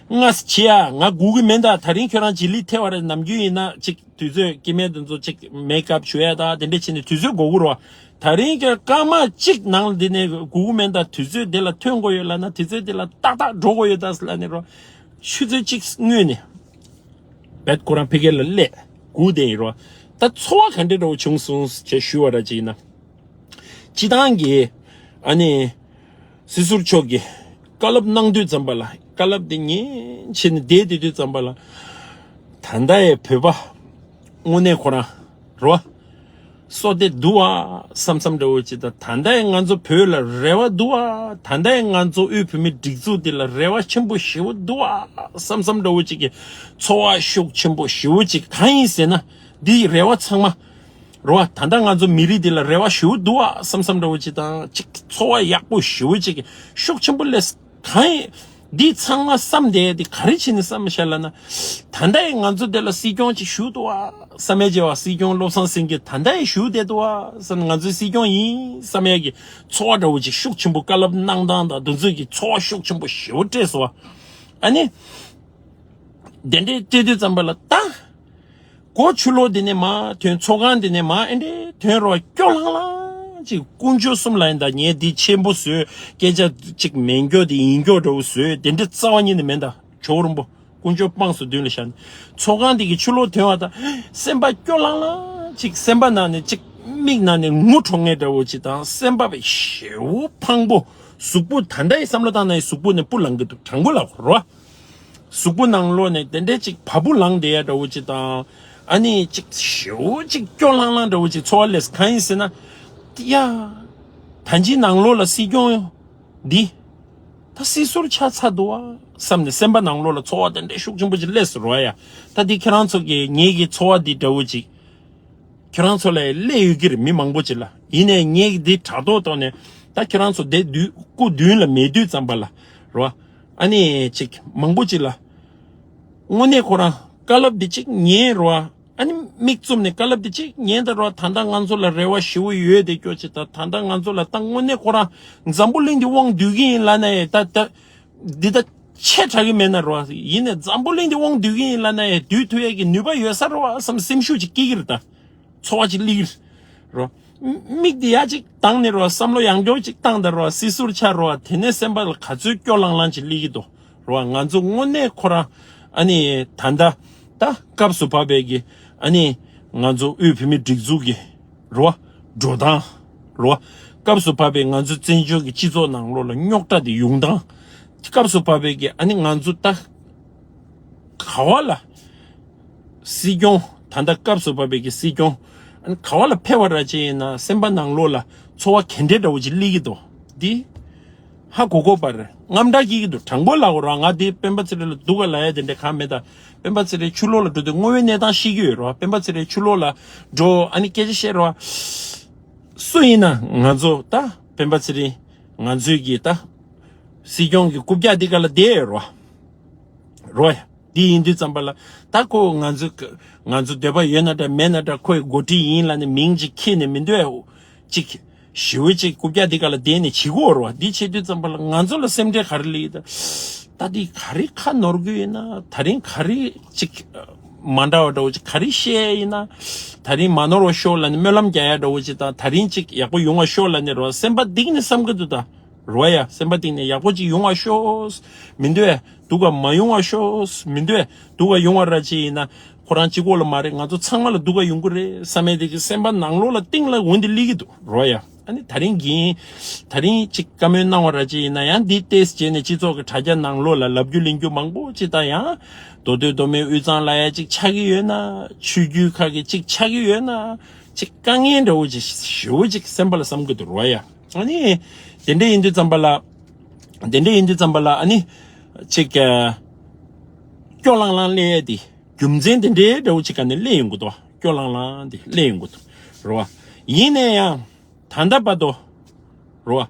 ང་བྱེད་ཡ་ང་སྒུག་གི་མིན། ད་ད་རིང་ཁྱོད་རང་ལྗིད་ལི་ཐེ་བ་རེད། ནམ་རྒྱུན་ཡིན་ན་ཅིག་དུས་ཚོད་སྐྱེ་དམན་དེ་ཚོ་ཅིག་མེག་ཨབ་བྱུག་ཡ་ད་དེ་འདྲ་བྱས་ནས་དུས་ཚོད་འགོར་གི་རེད་བ། ད་རིང་གི་སྐར་མ་གཅིག་ནང་ལ་འདི་ནས་སྒུག་མེད། ད་དུས་ཚོད་འདི་ལ་ཐོན་དགོས་ཡོད་ལབ་ན་དུས་ཚོད་འདི་ལ་ཏག་ཏག་འགྲོ་དགོས་ཡོད་ད་ཟེར་ལབ་ནས་རོ། ཆུ་ཚོད་གཅིག་སྔོན་ནས་བེད་ཁོ་རང་ཕ་གི་ལ་སླེབས་སྒུག་བསྡད་ཡིན་རོ། ད་ཚོར་བ་ག་འདྲ་འདྲ་བོ་བྱུང་སོང་ཞེས་ཞུ་བ་ར་ཅིག་ཡིན་ན། སྤྱི་བཏང་གི་ཨ་ནི། སྲིད་ཟུར་མཆོག་གིས་བཀའ་སློབ་གནང་དུས་ཙམ་པ་ལ་བཀའ་སློབ་དེ་ཉན་བྱས་ནས་བསྡད་བསྡད་དུས་ཙམ་པ་ལ། ད་ལྟ་ཡི་བོད་པ་དངོས་གནས་ཁོ་རང་རོ། སོ་དེ་འདུག་བ་བསམ་བསམ་འདྲ་བོ་ཅིག་དང་། ད་ལྟ་ཡི་ང་ཚོ་བོད་ལ་རེ་བ་འདུག་བ། ད་ལྟ་ཡི་ང་ཚོ་དབུས་བོད་མིའི་སྒྲིག་འཛུགས་འདི་ལ་རེ་བ་ཆེན་པོ་ཞེ་པོ་འདུག་བ་བསམ་བསམ་འདྲ་བོ་ཅིག་གི་ཚོར་བ་ཤུགས་ཆེན་པོ་ཞེ་པོ་ཅིག་གང་ཡིན་ཟེར་ན། འདིའི་རེ་བ་ཚང་མ། རེད་བ། ད་ལྟ་ང་ཚོ་མི་རིགས་འདི་ལ་རེ་བ་ཞེ་པོ་འདུག་བ་བསམ་བསམ་འདྲ་བོ་ཅིག་དང་། ཅིག་ཚོར་བ་ཡག་པོ་ཞེ་པོ་ཅིག་ཤུགས་ཆེན་པོ་སླེབས། གང་ཡིན། འདི་ཚང་མ་བསམ་བསྡད་དེ་ག་རེ་བྱས་ནས་བསམ་བཞག་ལབ་ན། ད་ལྟ་ཡི་ང་ཚོ་འདི་ལ་སྲིད་སྐྱོང་ཅིག་བཞུགས་འདུག་བ་བསམ་ཡས་བྱས་བ། སྲིད་སྐྱོང་བློ་བཟང་སེང་གེ་ད་ལྟ་ཡི་བཞུགས་བསྡད་འདུག་བ་བསམ། ང་ཚོའི་སྲིད་སྐྱོང་ཡིན་བསམ་ཡས་ཀྱི་ཚོར་བ་འདྲ་བོ་ཅིག་ཤུགས་ཆེན་པོ། བཀའ་སློབ་གནང་སྟངས་དང་དེ་ཚོ་གི་ཚོར་བ་ཤུགས་ཆེན་པོ་ཞེ་པོ་སྤྲད་སོང་བ། ཨ་ནི། དེ་འདྲས་སྤྲད་དུས་ཙམ་པ་ལ་ད། སྒོ་ཕྱི་ལོགས་འདི་ནས་མར་ཐོན། ཚོགས་ཁང་འདི་ནས་མར་ཨེ་འདྲས་ཐོན་རོགས། སྐྱོ་ལྷང་ལྷང་ཅིག་དཀོན་མཆོག་གསུམ་ལ་ཡིན་ད། ངས་འདི་ཆེན་པོ་བཟོས། སྐད་ཆ་ཅིག་མེད་མགྱོགས་དེ་ཡིན་མགྱོགས་འདྲ་བོ་བཟོས། དེ་འདྲས་རྩ་བ་ཉིད་ནས་མེད་ད། ཇོ་བོ་རིན་པོ་དཀོན་མཆོག་དཔངས་སུ་མདུན་ལ་བཞག་ནས་ཚོགས་ཁང་འདི་གི་ཕྱི་ལོགས་ཐོན་བ་ད། སེམས་པ་སྐྱོ་ལྷང་ལྷང་ཅིག་སེམས་པ་ནང་ནས་ཅིག་མིག་ནང་ནས་ངུ་འཕྲོ་མཁན་འདྲ་བོ་ཅིག་དང་། སེམས་པ་བའི་ཞེ་པོ་ཕངས་པོ། གཟུགས་པོ་ད་ལྟ་ཡི་བསམ་བློ་བཏང་ན་ཡི་གཟུགས་པོ་ནས་སྤུ་ལངས་གི་འདུག་དྲང་པོ་ལབ་རོ། གཟུགས་པོ་ནང་ལོགས་ནས་དེ་འདྲས་ཅིག་བ་སྤུ་ལངས་བསྡད་ཡ་འདྲ་བོ་ཅིག་དང་། ཨ་ནི་ཅིག་ཞེ་པོ་ཅིག་སྐྱོ་ལྷང་ལྷང་འདྲ་བོ་ཅིག་ཚོར་བ་སླེབས། གང་ཡིན་ཟེར་ན། ཡ། ད་ཅི་ནང་ལོགས་ལ་སྲིད་སྐྱོང་འདི། ད་སྲིད་ཟུར་ཆགས་ཚར་འདུག་བ་བསམ་ནས་སེམས་པ་ནང་ལོགས་ལ་ཚོར་བ་དེ་འདྲས་ཤུགས་ཆེན་པོ་ཅིག་སླེབས་སོང་རོ་ཡ། ད་འདི་ཁྱེད་རང་ཚོ་གི་ངེད་ཀྱི་ཚོར་བ་འདི་འདྲ་བོ་ཅིག་ཁྱེད་རང་ཚོ་ལ་སླེབས་ཡོད་ཀྱི་རེད། མི་མང་པོ་ཅིག་ལ། ཡིན་ནའི་ངས་འདི་དྲ་ཐོག་ཐོག་ནས་ད་ཁྱེད་རང་ཚོ་བསྡད་དུས་སྐུ་མདུན་ལ་མེད་དུས་ཙམ་པ་ལ་རོ། ཨ་ནི་ཅིག་མང་པོ་ཅིག་ལ་དངོས་གནས་ཁོ་རང་བཀའ་སློབ་འདི་ཅིག་ཉན་རོ། ཨ་ནི་མིག་བཙུམ་ནས་བཀའ་སློབ་འདི་ཅིག་ཉན་ད་རོ། ད་ལྟ་ང་ཚོ་ལ་རེ་བ་ཞེ་པོ་ཡོད་དེ་སྐྱོ་ཅིག་ད་ད་ལྟ་ང་ཚོ་ལ་ད་དངོས་གནས་ཁོ་རང་འཛམ་བུ་གླིང་འདི་དབང་སྡུད་ཀྱི་ཡིན་ལབ་ན་ཡང་ད་ད་འདི་ད་ཆེ་དྲགས་ཀྱི་མེད་ན་རོ། ཡིན་ནའི་འཛམ་བུ་གླིང་འདི་དབང་སྡུད་ཀྱི་ཡིན་ལབ་ན་ཡང་སྡུད་ཐུབ་ཡས་ཀྱི་ནུས་པ་ཡོད་ས་རོ་བསམ་སེམས་ཤུགས་ཅིག་སྐྱེ་གི་རེད་ད། ཚོར་བ་ཅིག་སླེབས་ཀྱི་རེད་རོ། མིག་འདི་ཡར་ཅིག་བཏང་ནས་རོ། བསམ་བློ་ཡང་བསྐྱར་ཅིག་བཏང་ད་རོ། སྲིད་ཟུར་ཆགས་རོ། དེ་ནས་སེམས་པ་ལ་ག་ཚོད་སྐྱོ་ལྷང་ལྷང་ཅིག་སླེབས་ཀྱི་འདུག་རོ། ང་ཚོ་དངོས་གནས་ཁོ་རང་ཨ་ནི་ད་ལྟ་ད་སྐབས་སུ་བབས་པའི་གི་ ཨ་ནི་ང་ཚོ་དབུས་བོད་མིའི་སྒྲིག་འཛུགས་ཀྱི་རེད་བ། འགྲོ་སྟངས་རེད་བ། སྐབས་སུ་བབས་པའི་ང་ཚོ་བཙན་བྱོལ་གྱི་སྤྱི་ཚོགས་ནང་ལོགས་ལ་རྙོག་དྲ་དེ་ཡོང་སྟངས། སྐབས་སུ་བབས་པའི་གི་ཨ་ནི་ང་ཚོ་ད་ག་བ་ལ་སྲིད་སྐྱོང་ད་ལྟ་སྐབས་སུ་བབས་པའི་གི་སྲིད་སྐྱོང་ཨ་ནི་ག་བ་ལ་ཕེབས་པ་ར་ཅིག་ཡིན་ན་སེམས་པ་ནང་ལོགས་ལ་ཚོར་བ་ག་འདྲ་འདྲ་བོ་ཅིག་སླེབས་ཀྱི་འདུག་འདི་ཧ་གོ་གོ་པར་རྔམ་སྐྲག་སྐྱེ་གི་འདུག་དྲང་པོ་ལབ་དགོས་ར། ང་འདི་སྤེན་པ་ཚེ་རིང་ལ་སྡུག་ག་ལབ་ཡ་དེ་འདྲ་གང་མེད། ད་སྤེན་པ་ཚེ་རིང་ཕྱི་ལོགས་ལ་འགྲོ་དུས་དངོས་ཡོད་གནས་སྟངས་ཤེས་ཀྱི་ཡོད་ར། སྤེན་པ་ཚེ་རིང་ཕྱི་ལོགས་ལ་འགྲོ་ཨ་ནི་སྐད་ཆ་བཤད་ར། སུ་ཡིན་ན་ང་ཚོ་ད་སྤེན་པ་ཚེ་རིང་ང་ཚོའི་གི་ད་སྲིད་སྐྱོང་གི་རྐུབ་བཀྱག་འདི་ག་ལ་བསྡད་ཡོད་ར། རོ་ཡ། འདི་ཡིན་དུས་ཙམ་པ་ལ་ད་ཁོ་ང་ཚོ་ང་ཚོ་འདོད་པ་ཡོད་ན་འདྲ་མེད་ན་འདྲ་ཁོའི་འགོ་ཁྲིད་ཡིན་ལབ་ནས་མིང་ཅིག་ཁྱེར་ནས་མི་འདོད་ཅིག་ཞེ་པོ་ཅིག་རྐུབ་བཀྱག་འདི་ག་ལ་བསྡད་ནས་བྱེད་དགོས་རེད་བ། འདི་བྱེད་དུས་ཙམ་པ་ལ་ང་ཚོ་ལ་སེམས་ཁྲལ་ག་རེ་སླེབས་ད། ད་འདི་ག་རེ་ཁ་ནོར་གི་ཡོད་ན། ད་རིང་ག་རེ་ཅིག་མ་འདྲ་བ་འདྲ་བོ་ཅིག་ག་རེ་བཤད་ཡིན་ན། ད་རིང་མ་ནོར་བ་ཤོག་ལབ་ནས་སྨོན་ལམ་རྒྱག་ཡ་འདྲ་བོ་ཅིག་དང་། ད་རིང་ཅིག་ཡག་པོ་ཡོང་བ་ཤོག་ལབ་ནས་རེད་བ། སེམས་པ་གཏིང་ནས་བསམ་གི་འདུག་ད། རོ་ཡ། སེམས་པ་གཏིང་ནས་ཡག་པོ་ཅིག་ཡོང་བ་ཤོག་མི་འདོད། སྡུག་ག་མ་ཡོང་བ་ཤོག་མི་འདོད། སྡུག་ག་ཡོང་བ་ར་ཅིག་ཡིན་ན་ཁོ་རང་གཅིག་པོ་ལ་མ་རེད། ང་ཚོ་ཚང་མ་ལ་སྡུག་ག་ཡོང་གི་རེད་བསམ་ཡས་དེ་གི་སེམས་པ་ནང་ལོགས་ལ་གཏིང་ལ་འོ་འདི་སླེབས་ཀྱི་འདུག་རོ་ཡ། ཨ་ནི་ད་རིང་གིན་ད་རིང་ཅིག་བཀའ་མོལ་གནང་བ་ར་ཅིག་ཡིན་ན་ཡང་འདི་ཏེས་བྱས་ནས་སྤྱི་ཚོགས་ཀྱི་དྲ་རྒྱ་ནང་ལོགས་ལ་ལབ་རྒྱུ་ལེན་རྒྱུ་མང་པོ་ཅིག་དང་། ཡང་མདོ་སྟོད་མདོ་སྨད་དབུས་གཙང་ལ་ཡ་ཅིག་ཆགས་ཀྱི་ཡོད་ན། ཆོས་བརྒྱུད་ཁག་གི་ཅིག་ཆགས་ཀྱི་ཡོད་ན། ཅིག་དཀའ་ངལ་འདྲ་བོ་ཅིག་ཞེ་པོ་ཅིག་སེམས་པ་ལ་བསམ་གྱི་འདུག་རོ་ཡ། ཨ་ནི། དེ་འདྲ་ཡིན་དུས་ཙམ་པ་ལ། དེ་འདྲ་ཡིན་དུས་ཙམ་པ་ལ་ཨ་ནི། ཅིག་སྐྱོ་ལང་ལང་སླེབས་ཡས་དེ། རྒྱུ་མཚན་དེ་འདྲའི་འདྲ་བོ་ཅིག་ག་ནས་སླེབས་ཡོང་གི་འདུག་སྐྱོ་ལང་ལང་དེ་སླེབས་ཡོང་གི་འདུག་རོ་བ། ཡིན་ན་ཡང་། ད་ལྟ་བར་དུ། རོ་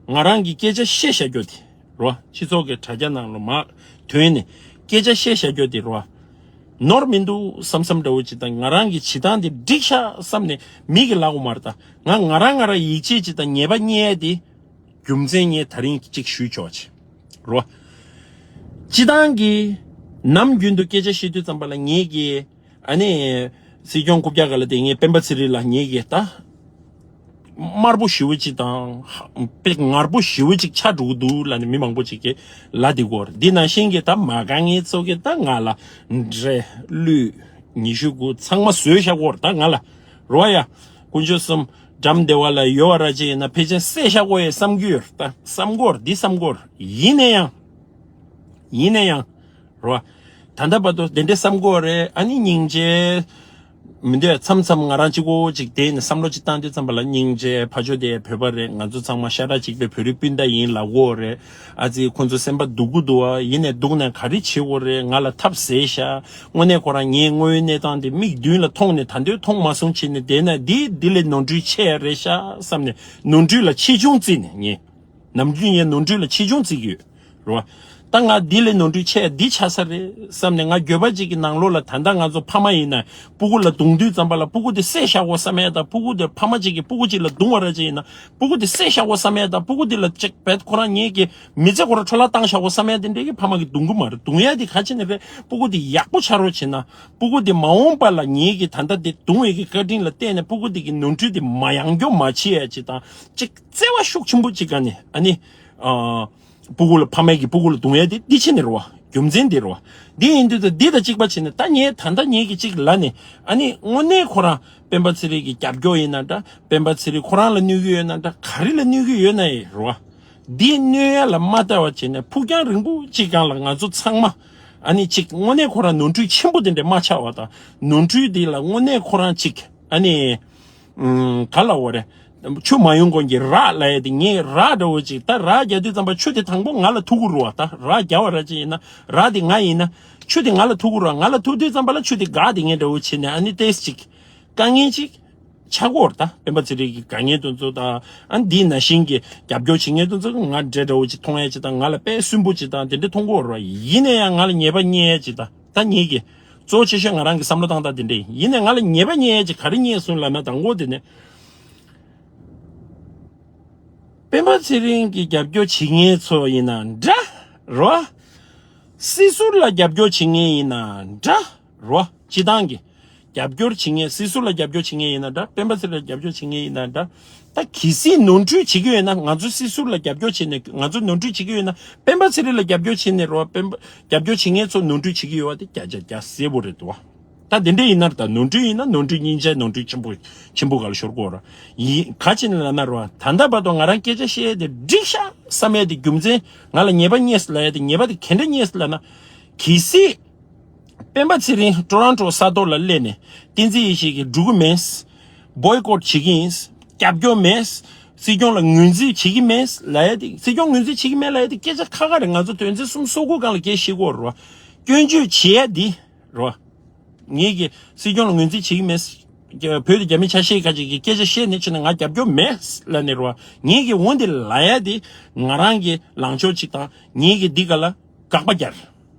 བ། ང་རང་གི་སྐད་ཆ་བཤད་བཞག་རྒྱུ་དེ། རོ་བ། སྤྱི་ཚོགས་ཀྱི་དྲ་རྒྱ་ནང་ལ་མར་ཐོན་ནས་སྐད་ཆ་བཤད་བཞག་རྒྱུ་དེ་རོ་བ། ནོར་མི་འདུག་བསམ་བསམ་འདྲ་བོ་ཅིག་དང་། ང་རང་གི་བྱེད་སྟངས་དེ་འགྲིག་ཤག་བསམ་ནས་མིག་གིས་ལབ་དགོས་མ་རེད་ད། ང་ང་རང་ང་རང་ཡིད་ཆེས་ཅིག་དང་ཉེས་པ་རྙེད་ཡས་དེ། རྒྱུ་མཚན་ངས་ད་རིང་གཅིག་ཞུས་ཆོག་ཅིག་རོ། སྤྱི་བཏང་གི་ནམ་རྒྱུན་དུ་སྐད་ཆ་བཤད་དུས་ཙམ་པ་ལ་ངེད་ཀྱིས་ཨ་ནི་སྲིད་སྐྱོང་རྐུབ་བཀྱག་སྒང་ལ་དེ་ངས་སྤེན་པ་ཚེ་རིང་ལ་ངེད་ཀྱིས་ད་དམར་པོ་ཞེ་པོ་ཅིག་དང་དཔེ་ངར་པོ་ཞེ་པོ་ཅིག་ཆགས་འགྲོ་གི་འདུག་ལབ་ནས་མི་མང་པོ་ཅིག་གིས་ལབ་བསྡད་ཀྱི་ཡོད་རེད། འདི་ནང་བཞིན་གྱི་ད་མ་དགའ་མཁན་ཚོ་གིས་ད་ང་ལ་འདྲེ་གླུད་ཉི་ཤུ་དགུ་ཚང་མ་བཟོས་བཞག་ཡོད་རེད། ད་ང་ལ་རོ་ཡ། དཀོན་མཆོག་གསུམ་འགྲམ་བདེ་བ་ལ་ཡོད་པ་ར་ཅིག་ཡིན་ན་ཕལ་ཆེར་བསད་བཞག་ཡོད་བསམ་གྱི་ཡོད་རེད། ད་བསམ་གྱི་ཡོད་རེད། འདི་བསམ་གྱི་ཡོད་རེད། ཡིན་ན་ཡང་། ཡིན་ན་ཡང་། རོ། ད་ལྟ་བར་དུ་དེ་འདྲའི་བསམ་གྱི་ཡོད་རེད། ཨ་ནི་སྙིང་རྗེ། མི་འདོད་མཚམས་མཚམས་ང་རང་གཅིག་པོ་ཅིག་བསྡད་ནས་བསམ་བློ་ཅིག་བཏང་དུས་ཙམ་པ་ལ་སྙིང་རྗེ། ཕ་ཇོ་དེ་བོད་པ་རེད། ང་ཚོ་ཚང་མ་ཤ་ཁྲག་གཅིག་པའི་བོད་རིགས་སྤུན་ཟླ་ཡིན་ལབ་ཀྱི་ཡོད་རེད། ཨ་ཙི་ཁོང་ཚོ་སེམས་པ་སྡུག་གི་འདུག་ཨ། ཡིན་ནའི་སྡུག་ནའི་ག་རེ་བྱེད་དགོས་རེད། ང་ལ་ཐབས་ཟད་ཤག་དངོས་གནས་ཁོ་རང་ངའི་དངོས་ཡོད་གནས་སྟངས་དེ་མིག་མདུན་ལ་མཐོང་ནས་ད་དུང་མཐོང་མ་སོང་བྱས་ནས་བསྡད་ན་འདི་འདི་ལས་ནོར་འཁྲུལ་ཆེ་ཡ་རེད་ཤག་བསམ་ནས་ནོར་འཁྲུལ་ལ་ཆེ་ཆུང་བརྩིས་ནས་ངས། ནམ་རྒྱུན་ངས་ནོར་འཁྲུལ་ལ་ཆེ་ཆུང་བརྩི་གི་ཡོད། རེད་བ། ད་ང་འདི་ལས་ནོར་འཁྲུལ་ཆེ་འདི་ཆགས་ས་རེད་བསམ་ནས། ང་འགྱོད་པ་ཅིག་གི་ནང་ལོགས་ལ་ད་ལྟ་ང་ཚོ་ཕ་མ་ཡིན་ན་སྤུ་གུ་ལ་རྡུང་དུས་ཙམ་པ་ལ་སྤུ་གུ་དེ་བསད་བཞག་དགོས་བསམ་ཡ་དང་། སྤུ་གུ་དེ་ཕ་མ་ཅིག་གིས་སྤུ་གུ་ཅིག་ལ་རྡུང་བ་ར་ཅིག་ཡིན་ན་སྤུ་གུ་དེ་བསད་བཞག་དགོས་བསམ་ཡ་དང་། སྤུ་གུ་དེ་ལ་ཅིག་བེད་ཁོ་རང་ངེད་ཀྱི་མི་ཚེ་ཁོ་རང་འཕྲོ་བརླག་བཏང་བཞག་དགོས་བསམ་ཡ་དེ་འདྲས་ཀྱི་ཕ་མ་གིས་རྡུང་གི་མ་རེད། རྡུང་ཡ་དེ་ག་ཅི་ནས་རེད། སྤུ་གུ་དེ་ཡག་པོ་ཆགས་རོགས་བྱེད་ན། སྤུ་གུ་དེ་མ་འོངས་པ་ལ་ངེད་ཀྱི་ད་ལྟ་དེ་རྡུང་བའི་གི་བཀའ་དྲིན་ལ་བརྟེན་ནས་སྤུ་གུ་དེ་གི་ནོར་འཁྲུལ་དེ་མ་ཡང་སྐྱོ་མ་བྱེད་ཡ་ཅིག་དང་། ཅིག་བརྩེ་བ་ཤུགས་ཆེན་པོ་ཅིག་ག་ནས་ཨ་ནི། ཨ། སྤུ་གུ་ལ་ཕ་མས་ཀྱི་སྤུ་གུ་ལ་རྡུང་ཡ་དེ་འདི་ཕྱི་ནས་རེད་བ། རྒྱུ་མཚན་འདི་རེད་བ། འདི་ཡིན་དུས་ད་འདི་དང་གཅིག་པ་བྱས་ནས་ད་ངས་ད་ལྟ་ངེད་ཀྱི་གཅིག་ལ་ནས་ཨ་ནི་དངོས་གནས་ཁོ་རང་སྤེན་པ་ཚེ་རིང་གི་རྒྱབ་སྐྱོར་ཡིན་ན་འདྲ། སྤེན་པ་ཚེ་རིང་ཁོ་རང་ལ་གནོད་ཀྱི་ཡོད་ན་འདྲ། ག་རེ་ལ་གནོད་ཀྱི་ཡོད་ན་ཡི་རེད་བ། འདི་གནོད་ཡ་ལ་མ་ལྟ་བ་བྱས་ནས་ཕུགས་རྒྱང་རིང་པོ་གཅིག་སྒང་ལ་ང་ཚོ་ཚང་མ་ཨ་ནི་གཅིག་དངོས་གནས་ཁོ་རང་ནོར་འཁྲུལ་ཆེན་པོ་དེ་འདྲ་མ་ཆགས་བ་དང་། ནོར་འཁྲུལ་འདི་ལ་དངོས་གནས་ཁོ་རང་གཅིག་ཨ་ནི། ཨུམ། ག་ལ་འོ་རེད། ཆུ་མ་ཡོང་གོང་གི་རགས་ལབ་ཡ་དེ། ངས་རགས་འདྲ་བོ་ཅིག་ད་རགས་རྒྱག་དུས་ཙམ་པ་ཆུ་དེ་དང་པོ་ང་ལ་ཐུག་གི་རེད་བ། ད་རགས་རྒྱག་པ་ར་ཅིག་ཡིན་ན་རགས་དེ་ང་ཡིན་ན་ཆུ་དེ་ང་ལ་ཐུག་གི་རེད་བ། ང་ལ་ཐུག་དུས་ཙམ་པ་ལ་ཆུ་དེ་འགག་དེ་ངས་འདྲ་བོ་བྱས་ནས་ཨ་ནི་ཏོག་ཙམ་ཅིག་དཀའ་ངལ་ཅིག་ཆགས་ཀྱི་ཡོད་རེད། ད་སྤེན་པ་ཚེ་རིང་གི་དཀའ་ངལ་དེ་ཚོ་དང་། ཨ་ནི་འདི་ནང་བཞིན་གྱི་རྒྱབ་སྐྱོར་བྱེད་མཁན་དེ་ཚོ་ང་འདྲ་འདྲ་བོ་ཅིག་མཐོང་ཡ་ཅིག་དང་། ང་ལ་དཔེ་སུན་པོ་ཅིག་དང་དེ་འདྲ་མཐོང་གི་ཡོད་རེད་བ། ཡིན་ན་ཡང་ང་ལ་ཉེས་པ་རྙེད་ཡ་ཅིག་དང་། ད་ངེད་ཀྱི་གཙོ་བོ་ཆེ་ཤོས་ང་རང་གི་བསམ་བློ་བཏང་སྟངས་དེ་འདྲ་ཡིན། ཡིན་ནའི་ང་ལ་ཉེས་པ་རྙེད་ཡ་ཅིག་ག་རེ་རྙེད་སོང་ལབ་ན། དང་པོ་དེ་ནས་སྤེན་པ་ཚེ་རིང་གི་རྒྱབ་སྐྱོར་བྱེད་མཁན་ཚོ་ཡིན་ན་འདྲ་རོ། སྲིད་ཟུར་ལ་རྒྱབ་སྐྱོར་བྱེད་མཁན་ཡིན་ན་འདྲ་རོ། སྤྱི་བཏང་གི་རྒྱབ་སྐྱོར་བྱེད་མཁན། སྲིད་ཟུར་ལ་རྒྱབ་སྐྱོར་བྱེད་མཁན་ཡིན་ན་འདྲ། སྤེན་པ་ཚེ་རིང་ལ་རྒྱབ་སྐྱོར་བྱེད་མཁན་ཡིན་ན་འདྲ། ད་གལ་སྲིད་ནོར་འཁྲུལ་བྱེད་ཀྱི་ཡོད་ན། ང་ཚོ་སྲིད་ཟུར་ལ་རྒྱབ་སྐྱོར་བྱས་ནས་ང་ཚོ་ནོར་འཁྲུལ་བྱེད་ཀྱི་ཡོད་ན། སྤེན་པ་ཚེ་རིང་ལ་རྒྱབ་སྐྱོར་བྱས་ནས་རོ། སྤེན་པ་རྒྱབ་སྐྱོར་བྱེད་མཁན་ཚོ་ནོར་འཁྲུལ་བྱེད་ཀྱི་ཡོད་པ་དེ་བརྒྱ་ཆ་བརྒྱ་གསལ་པོ་རེད་འདུག་བ། ད་དེ་འདྲ་ཡིན་ན་ད་ནོར་འཁྲུལ་ཡིན་ན་ནོར་འཁྲུལ་སྙིང་རྗེ་ནོར་འཁྲུལ་ཆེན་པོ་ཆེན་པོ་ག་ལ་ཤོར་གོ་ར། ཡིན་ག་ཅི་ནས་ལབ་ན་ར་བ། ད་ལྟ་བར་དུ་ང་རང་སྐད་ཆ་བཤད་དེ་འགྲིག་ཤག་བསམ་ཡས་དེ་རྒྱུ་མཚན་ང་ལ་ཉེས་པ་རྙེད་སོང་ལབ་ཡས་དེ་ཉེས་པ་དེ་ག་འདྲ་རྙེད་སོང་ལབ་ན། གལ་སྲིད་སྤེན་པ་ཚེ་རིང་ཊོ་རོན་ཊོ་ས་ཐོག་ལ་སླེབས་ནས་བསྟན་འཛིན་ཡེ་ཤེས་ཀྱིས་འགྲོ་གི་མེད། བོའི་ཀོཊ་བྱེད་ཀྱི་ཡིན། རྒྱབ་སྐྱོར་མེད། སྲིད་སྐྱོང་ལ་ངོས་འཛིན་བྱེད་ཀྱི་མེད་ལབ་ཡ་དེ། སྲིད་སྐྱོང་ངོས་འཛིན་བྱེད་ཀྱི་མེད་ལབ་ཡ་དེ་སྐད་ཆ་ཁ་ཁ་རེད། ང་ཚོ་དོན་ཚན་སུམ་ཅུ་སོ་དགུ་སྒང་ལ་སྐད་བཤད་ཀྱི་ཡོད་རེད་བ། སྐྱོན་བརྗོད་བྱེད་ཡ་འདི་རེད་བ། ངེད་ཀྱིས་སྲིད་སྐྱོང་ལ་ངོས་འཛིན་བྱེད་ཀྱི་མེད། བོད་དེ་རྒྱ་མི་ཆ་ཤས་ཁ་ཅིག་གིས་སྐད་ཆ་བཤད་ནས་ཕྱིན་ན་ང་རྒྱབ་སྐྱོར་མེད་ལབ་ནས་རེད་བ། ངེད་ཀྱིས་འོ་འདི་ལབ་ཡ་དེ་ང་རང་གི་ལངས་ཕྱོགས་གཅིག་དང་ངེད་ཀྱིས་འདི་ག་ལ་དགག་པ་རྒྱག་རེད་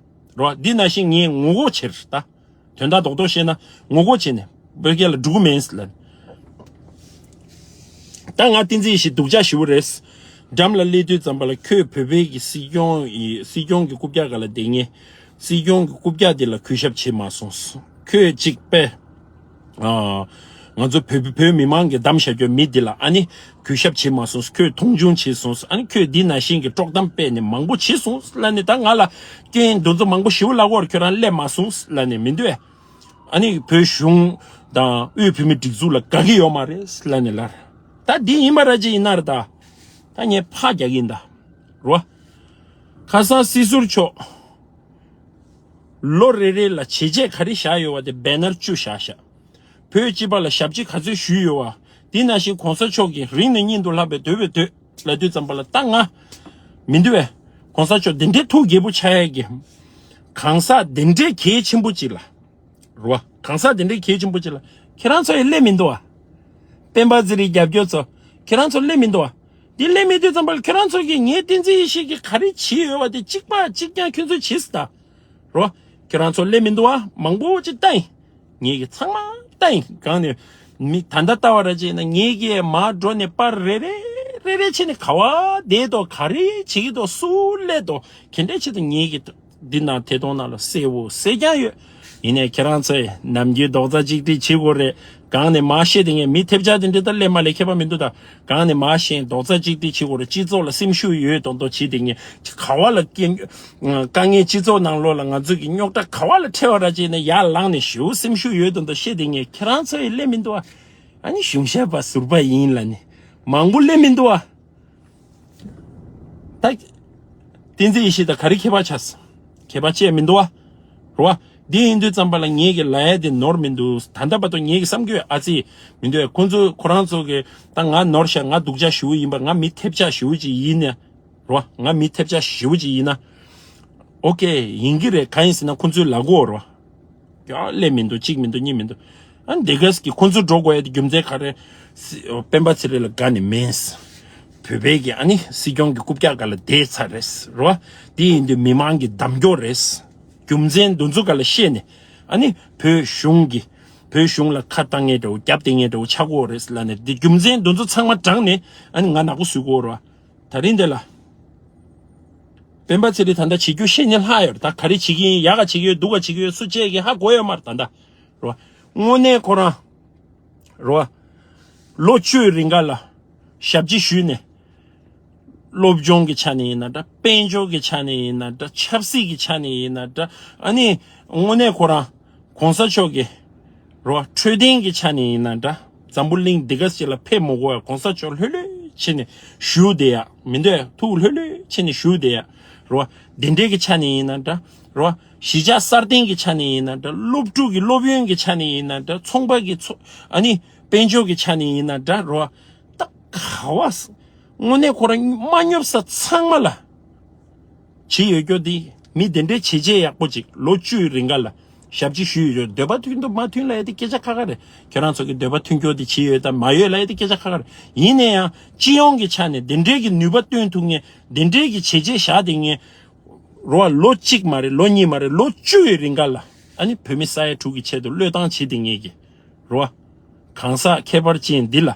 བ། འདི་ནང་བཞིན་ངས་ངོ་རྒོལ་བྱེད་རེད་ད། དོན་དག་རྡོག་རྡོག་བཤད་ན་ངོ་རྒོལ་བྱས་ནས་བོད་སྐད་ལ་འགྲོ་གི་མེད་ལབ། ད་ང་བསྟན་འཛིན་ཡེ་ཤེས་སྡུག་ཅག་ཞེ་པོ་རེད། འགྲམ་ལ་སླེབས་དུས་ཙམ་པ་ལ་ཁྱོད་བོད་པའི་གི་སྲིད་སྐྱོང་ཡི་སྲིད་སྐྱོང་གི་རྐུབ་བཀྱག་སྒང་ལ་བསྡད་མཁན། སྲིད་སྐྱོང་གི་རྐུབ་བཀྱག་དེ་ལ་གུས་ཞབས་བྱེད་མ་སོང་། ཁྱོད་གཅིག་པས། ཨ། ང་ཚོ་བོད་བོད་མི་མང་གི་གདམ་བཞག་རྒྱུ་མི་འདི་ལ་ཨ་ནི་གུས་ཞབས་བྱེད་མ་སོང་། ཁྱོད་མཐོང་ཆུང་བྱེད་སོང་། ཨ་ནི་ཁྱོད་འདི་ནང་བཞིན་གྱི་དཀྲོག་གཏམ་སྤེལ་ནས་མང་པོ་བྱེད་སོང་ལབ་ནས། ད་ང་ལ་སྐྱོན་འདི་ཚོ་མང་པོ་ཞེ་པོ་ལབ་ཀྱི་ཡོད་རེད། ཁྱོད་རང་སླེབས་མ་སོང་ལབ་ནས་མི་འདུག་ཨེ། ཨ་ནི་བོད་གཞུང་དང་དབུས་བོད་མིའི་སྒྲིག་འཛུགས་ལ་དགའ་གི་ཡོད་མ་རེད་ལབ་ནས་ལབ། ད་འདི་ཡིན་པ་ར་ཅིག་ཡིན་ན་རེད་ད། ད་ངས་ཕར་རྒྱག་གི་ཡིན་ད། རོ། ཁ་སང་སྲིད་ཟུར་མཆོག་ལོ་རེ་རེ་ལ་བྱས་རྗེས་ག་རེ་བཞག་ཡོད་བ་དེ་བེ་ནར་བཅུ་བཞག་ཤག་བོད་སྤྱི་པ་ལ་ཞབས་ཕྱི་ག་ཚོད་ཞུས་ཡོད་བ། དེ་ནང་བཞིན་གོང་ས་མཆོག་གིས་རིང་ནས་སྙིང་དུ་ལྷག་པའི་འདོད་པའི་འདོད་ལབ་དུས་ཙམ་པ་ལ་ད་ང་མི་འདུག་བས། གོང་ས་མཆོག་འདི་འདྲའི་ཐུགས་དགྱེས་པོ་ཆགས་ཡས་ཀྱི་གང་ཟག་འདི་འདྲའི་གལ་ཆེན་པོ་ཅིག་ལ། རོ། གང་ཟག་འདི་འདྲའི་གལ་ཆེན་པོ་ཅིག་ལ་ཁྱེད་རང་ཚོ་ཡི་སླེབས་མི་འདུག་བ། སྤེན་པ་ཚེ་རིང་རྒྱབ་སྐྱོར་ཚོ་ཁྱེད་རང་ཚོ་སླེབས་མི་འདུག་བ། འདི་སླེབས་མི་དུས་ཙམ་པ་ལ་ཁྱེད་རང་ཚོ་གིས་ངས་བསྟན་འཛིན་ཡེ་ཤེས་ཀྱིས་ག་རེ་བྱས་ཡོད་བ་དེ་གཅིག་པ་གཅིག་རྐྱང་ཁྱོད་ཚོས་བྱས་སོང་ད། རོ། ཁྱེད་རང་ཚོ་སླེབས་མི་འདུག་བ། མང་པོ་ཅིག་ལྟ་ཡིན། ངེད་ཀྱིས་ཚང་མ་ལྟ་ཡིན། གང་ནས་མི་ད་ལྟ་ལྟ་བ་ར་ཅིག་ཡིན་ན་ངེད་ཀྱིས་མར་འགྲོ་ནས་པར་རེ་རེ་རེ་རེ་བྱས་ནས་ག་བ་བསྡད་དོ། ག་རེ་བྱེད་ཀྱི་འདུག་སུ་སླེབས་འདུག་ག་འདྲས་བྱེད་དུ་ངེད་ཀྱིས་འདི་ནང་དེ་དོང་ནང་ལ་གསལ་བོ་གསལ་རྐྱང་ཡོད། ཡིན་ནའི་ཁྱེད་རང་ཚོས་ནམ་རྒྱུན་རྡོག་རྩ་གཅིག་སྒྲིལ་བྱེད་དགོས་རེད། གང་ནས་མར་བཤད་དེ་ངས་མི་ཐེབས་ཆག་དེ་འདྲ་ད་སླེབས་མ་སླེབས་ཁྱད་པར་མི་འདུག་ད། གང་ནས་མར་བཤད་རྡོག་རྩ་གཅིག་སྒྲིལ་བྱེད་དགོས་རེད། སྤྱི་ཚོགས་ལ་སེམས་ཤུགས་ཡོད་མདོག་མདོག་བྱེད་དེ་ངས་ག་བ་ལ་སྐྱེ་དཀའ་ངལ་སྤྱི་ཚོགས་ནང་ལོགས་ལ་ང་ཚོ་གི་རྙོག་དྲ་ག་བ་ལ་འཕྲད་པ་ར་ཅིག་ཡིན་ན་ཡར་ལངས་ནས་ཞེ་པོ་སེམས་ཤུགས་ཡོད་མདོག་མདོག་བཤད་དེ་ངས་ཁྱེད་རང་ཚོ་ཡི་སླེབས་མི་འདུག་བ། ཨ་ནི་གཞུང་ཞབས་པ་ཟུར་པ་ཡིན་ལབ་ནས་མང་པོ་སླེབས་མི་འདུག་བ། ད། བསྟན་འཛིན་ཡེ་ཤེས་དང་ག་རེ་ཁྱད་པར་ཆགས། ཁྱད་པར་ཅི་ཡང་མི་འདུག་བ། རེད་བ། འདི་ཡིན་དུས་ཙམ་པ་ལ་ངེད་ཀྱི་ལ་ཡ་དེ་ནོར་མི་འདུག་ད་ལྟ་བར་དུ་ངེད་ཀྱི་བསམ་རྒྱུ་ཨ་ཙི་མི་འདུག་ཁོ་ཚོ་ཁོ་རང་ཚོ་གི་ད་ང་ནོར་ཤག་ང་སྡུག་ཅག་ཞེ་པོ་ཡིན་པ། ང་མི་ཐེབས་ཆག་ཞེ་པོ་ཅིག་ཡིན་ན། རེད་བ། ང་མི་ཐེབས་ཆག་ཞེ་པོ་ཅིག་ཡིན་ན། ཨོ་ཀེ། ཡིན་གྱི་རེད། གང་ཡིན་ཟེར་ན་ཁོ་ཚོའི་ལག་གོ་རེད་བ། ཡང་སླེབས་མི་འདུག་གཅིག་མི་འདུག་གཉིས་མི་འདུག་ཨ་ནི་འདི་གས་ཀྱི་ཁོ་ཚོ་འགྲོ་དགོས་ཡ་དེ་རྒྱུ་མཚན་ག་རེ། སྤེན་པ་ཚེ་རིང་ལ་དགའ་ནི་མིན། བོད་པའི་གི་ཨ་ནི་སྲིད་སྐྱོང་གི་རྐུབ་བཀྱག་སྒང་ལ་བསྡད་ཚར་རེད་རོ། དེ་ཡིན་དུས་མི་མང་གི་གདམ་སྐྱོར་རེད། རྒྱུ་མཚན་འདི་ཚོ་སྒང་ལ་བཤད་ནས་ཨ་ནི་བོད་གཞུང་གི་བོད་གཞུང་ལ་ཁ་བཏང་མཁན་འདྲ་བོ་རྒྱབ་བསྟན་མཁན་འདྲ་བོ་ཆགས་ཀྱི་ཡོད་རེད་ལབ་ནས། འདི་རྒྱུ་མཚན་འདི་ཚོ་ཚང་མ་དྲངས་ནས་ཨ་ནི་ང་ནག་པོ་བཟོ་གི་ཡོད་རེད་བ། ད་རིང་འདི་ལ། སྤེན་པ་ཚེ་རིང་ད་ལྟ་བྱེད་རྒྱུ་ཤེས་ཉེན་ལྷག་ཡོད་རེད། ད་ག་རེ་བྱེད་ཀྱི་ཡིན། ཡག་ག་བྱེད་ཀྱི་ཡོད། སྡུག་ག་བྱེད་ཀྱི་ཡོད། སུ་གཅིག་གིས་ཧ་གོ་ཡོད་མ་རེད་ད་ལྟ། རོ། དངོས་གནས་ཁོ་རང་། རོ། ལོ་བཅུའི་རིང་ག་ལ་ཞབས་ཕྱི་ཞུས་ནས། སློབ་སྦྱོང་གི་ཆ་ནས་ཡིན་ན་འདྲ། དཔལ་འབྱོར་གྱི་ཆ་ནས་ཡིན་ན་འདྲ། ཆབ་སྲིད་ཀྱི་ཆ་ནས་ཡིན་ན་འདྲ། ཨ་ནི་དངོས་གནས་ཁོ་རང་གོང་ས་མཆོག་གི་རོ། འཕྲོད་བསྟེན་གྱི་ཆ་ནས་ཡིན་ན་འདྲ། འཛམ་བུ་གླིང་འདི་ག་ཅིག་ལ་ཕེབས་མ་དགོས་ཡ། གོང་ས་མཆོག་ལྷོད་ལྷོད་བྱས་ནས་བཞུགས་བསྡད་ཡ་མི་འདུག་ཡ། ཐུགས་ལྷོད་ལྷོད་བྱས་ནས་བཞུགས་བསྡད་ཡ་རོ། འདི་འདྲའི་གི་ཆ་ནས་ཡིན་ན་འདྲ་རོ། གཞིས་ཆགས་གསར་བརྟན་གྱི་ཆ་ནས་ཡིན་ན་འདྲ། སློབ་ཕྲུག་གི་སློབ་ཡོན་གྱི་ཆ་ནས་ཡིན་ན་འདྲ། ཚོང་པ་གི་ཚོ་ཨ་ནི་དཔལ་འབྱོར་གྱི་ཆ་ནས་ཡིན་ན་འདྲ་རོ། ད་ག་བ་ས། དངོས་གནས་ཁོ་རང་མ་ཉོབ་ས་ཚང་མ་ལ་བྱེད་ཡོད་རྒྱུ་འདི་མི་དེ་འདྲའི་བྱས་རྗེས་ཡག་པོ་ཅིག་ལོ་བཅུའི་རིང་ག་ལ་ཞབས་ཕྱི་ཞུས་ཡོད་རྒྱུ། འདོད་པ་མཐུན་དང་མ་མཐུན་ལབ་ཡ་དེ་སྐད་ཆ་ཁ་ཁ་རེད། ཁྱོད་རང་ཚོ་གི་འདོད་པ་མཐུན་རྒྱུ་དེ་བྱས་ཡོད་དང་མ་ཡོད་ལབ་ཡ་དེ་སྐད་ཆ་ཁ་ཁ་རེད། ཡིན་ན་ཡང་སྤྱི་ཡོངས་ཀྱི་ཆ་ནས་དེ་འདྲའི་གི་ནུས་པ་བཏོན་ཐུབ་མཁན། དེ་འདྲའི་གི་བྱས་རྗེས་བཞག་བསྡད་མཁན། རོ། ལོ་གཅིག་མ་རེད། ལོ་གཉིས་མ་རེད། ལོ་བཅུའི་རིང་ག་ལ་ཨ་ནི་བོད་མི་ས་ཡ་དྲུག་གི་ཆེད་དུ་བློས་བཏང་བྱེད་བསྡད་མཁན་གྱི། རོ། གང་ཟག་ཁྱད་པར་ཅན་འདི་ལ།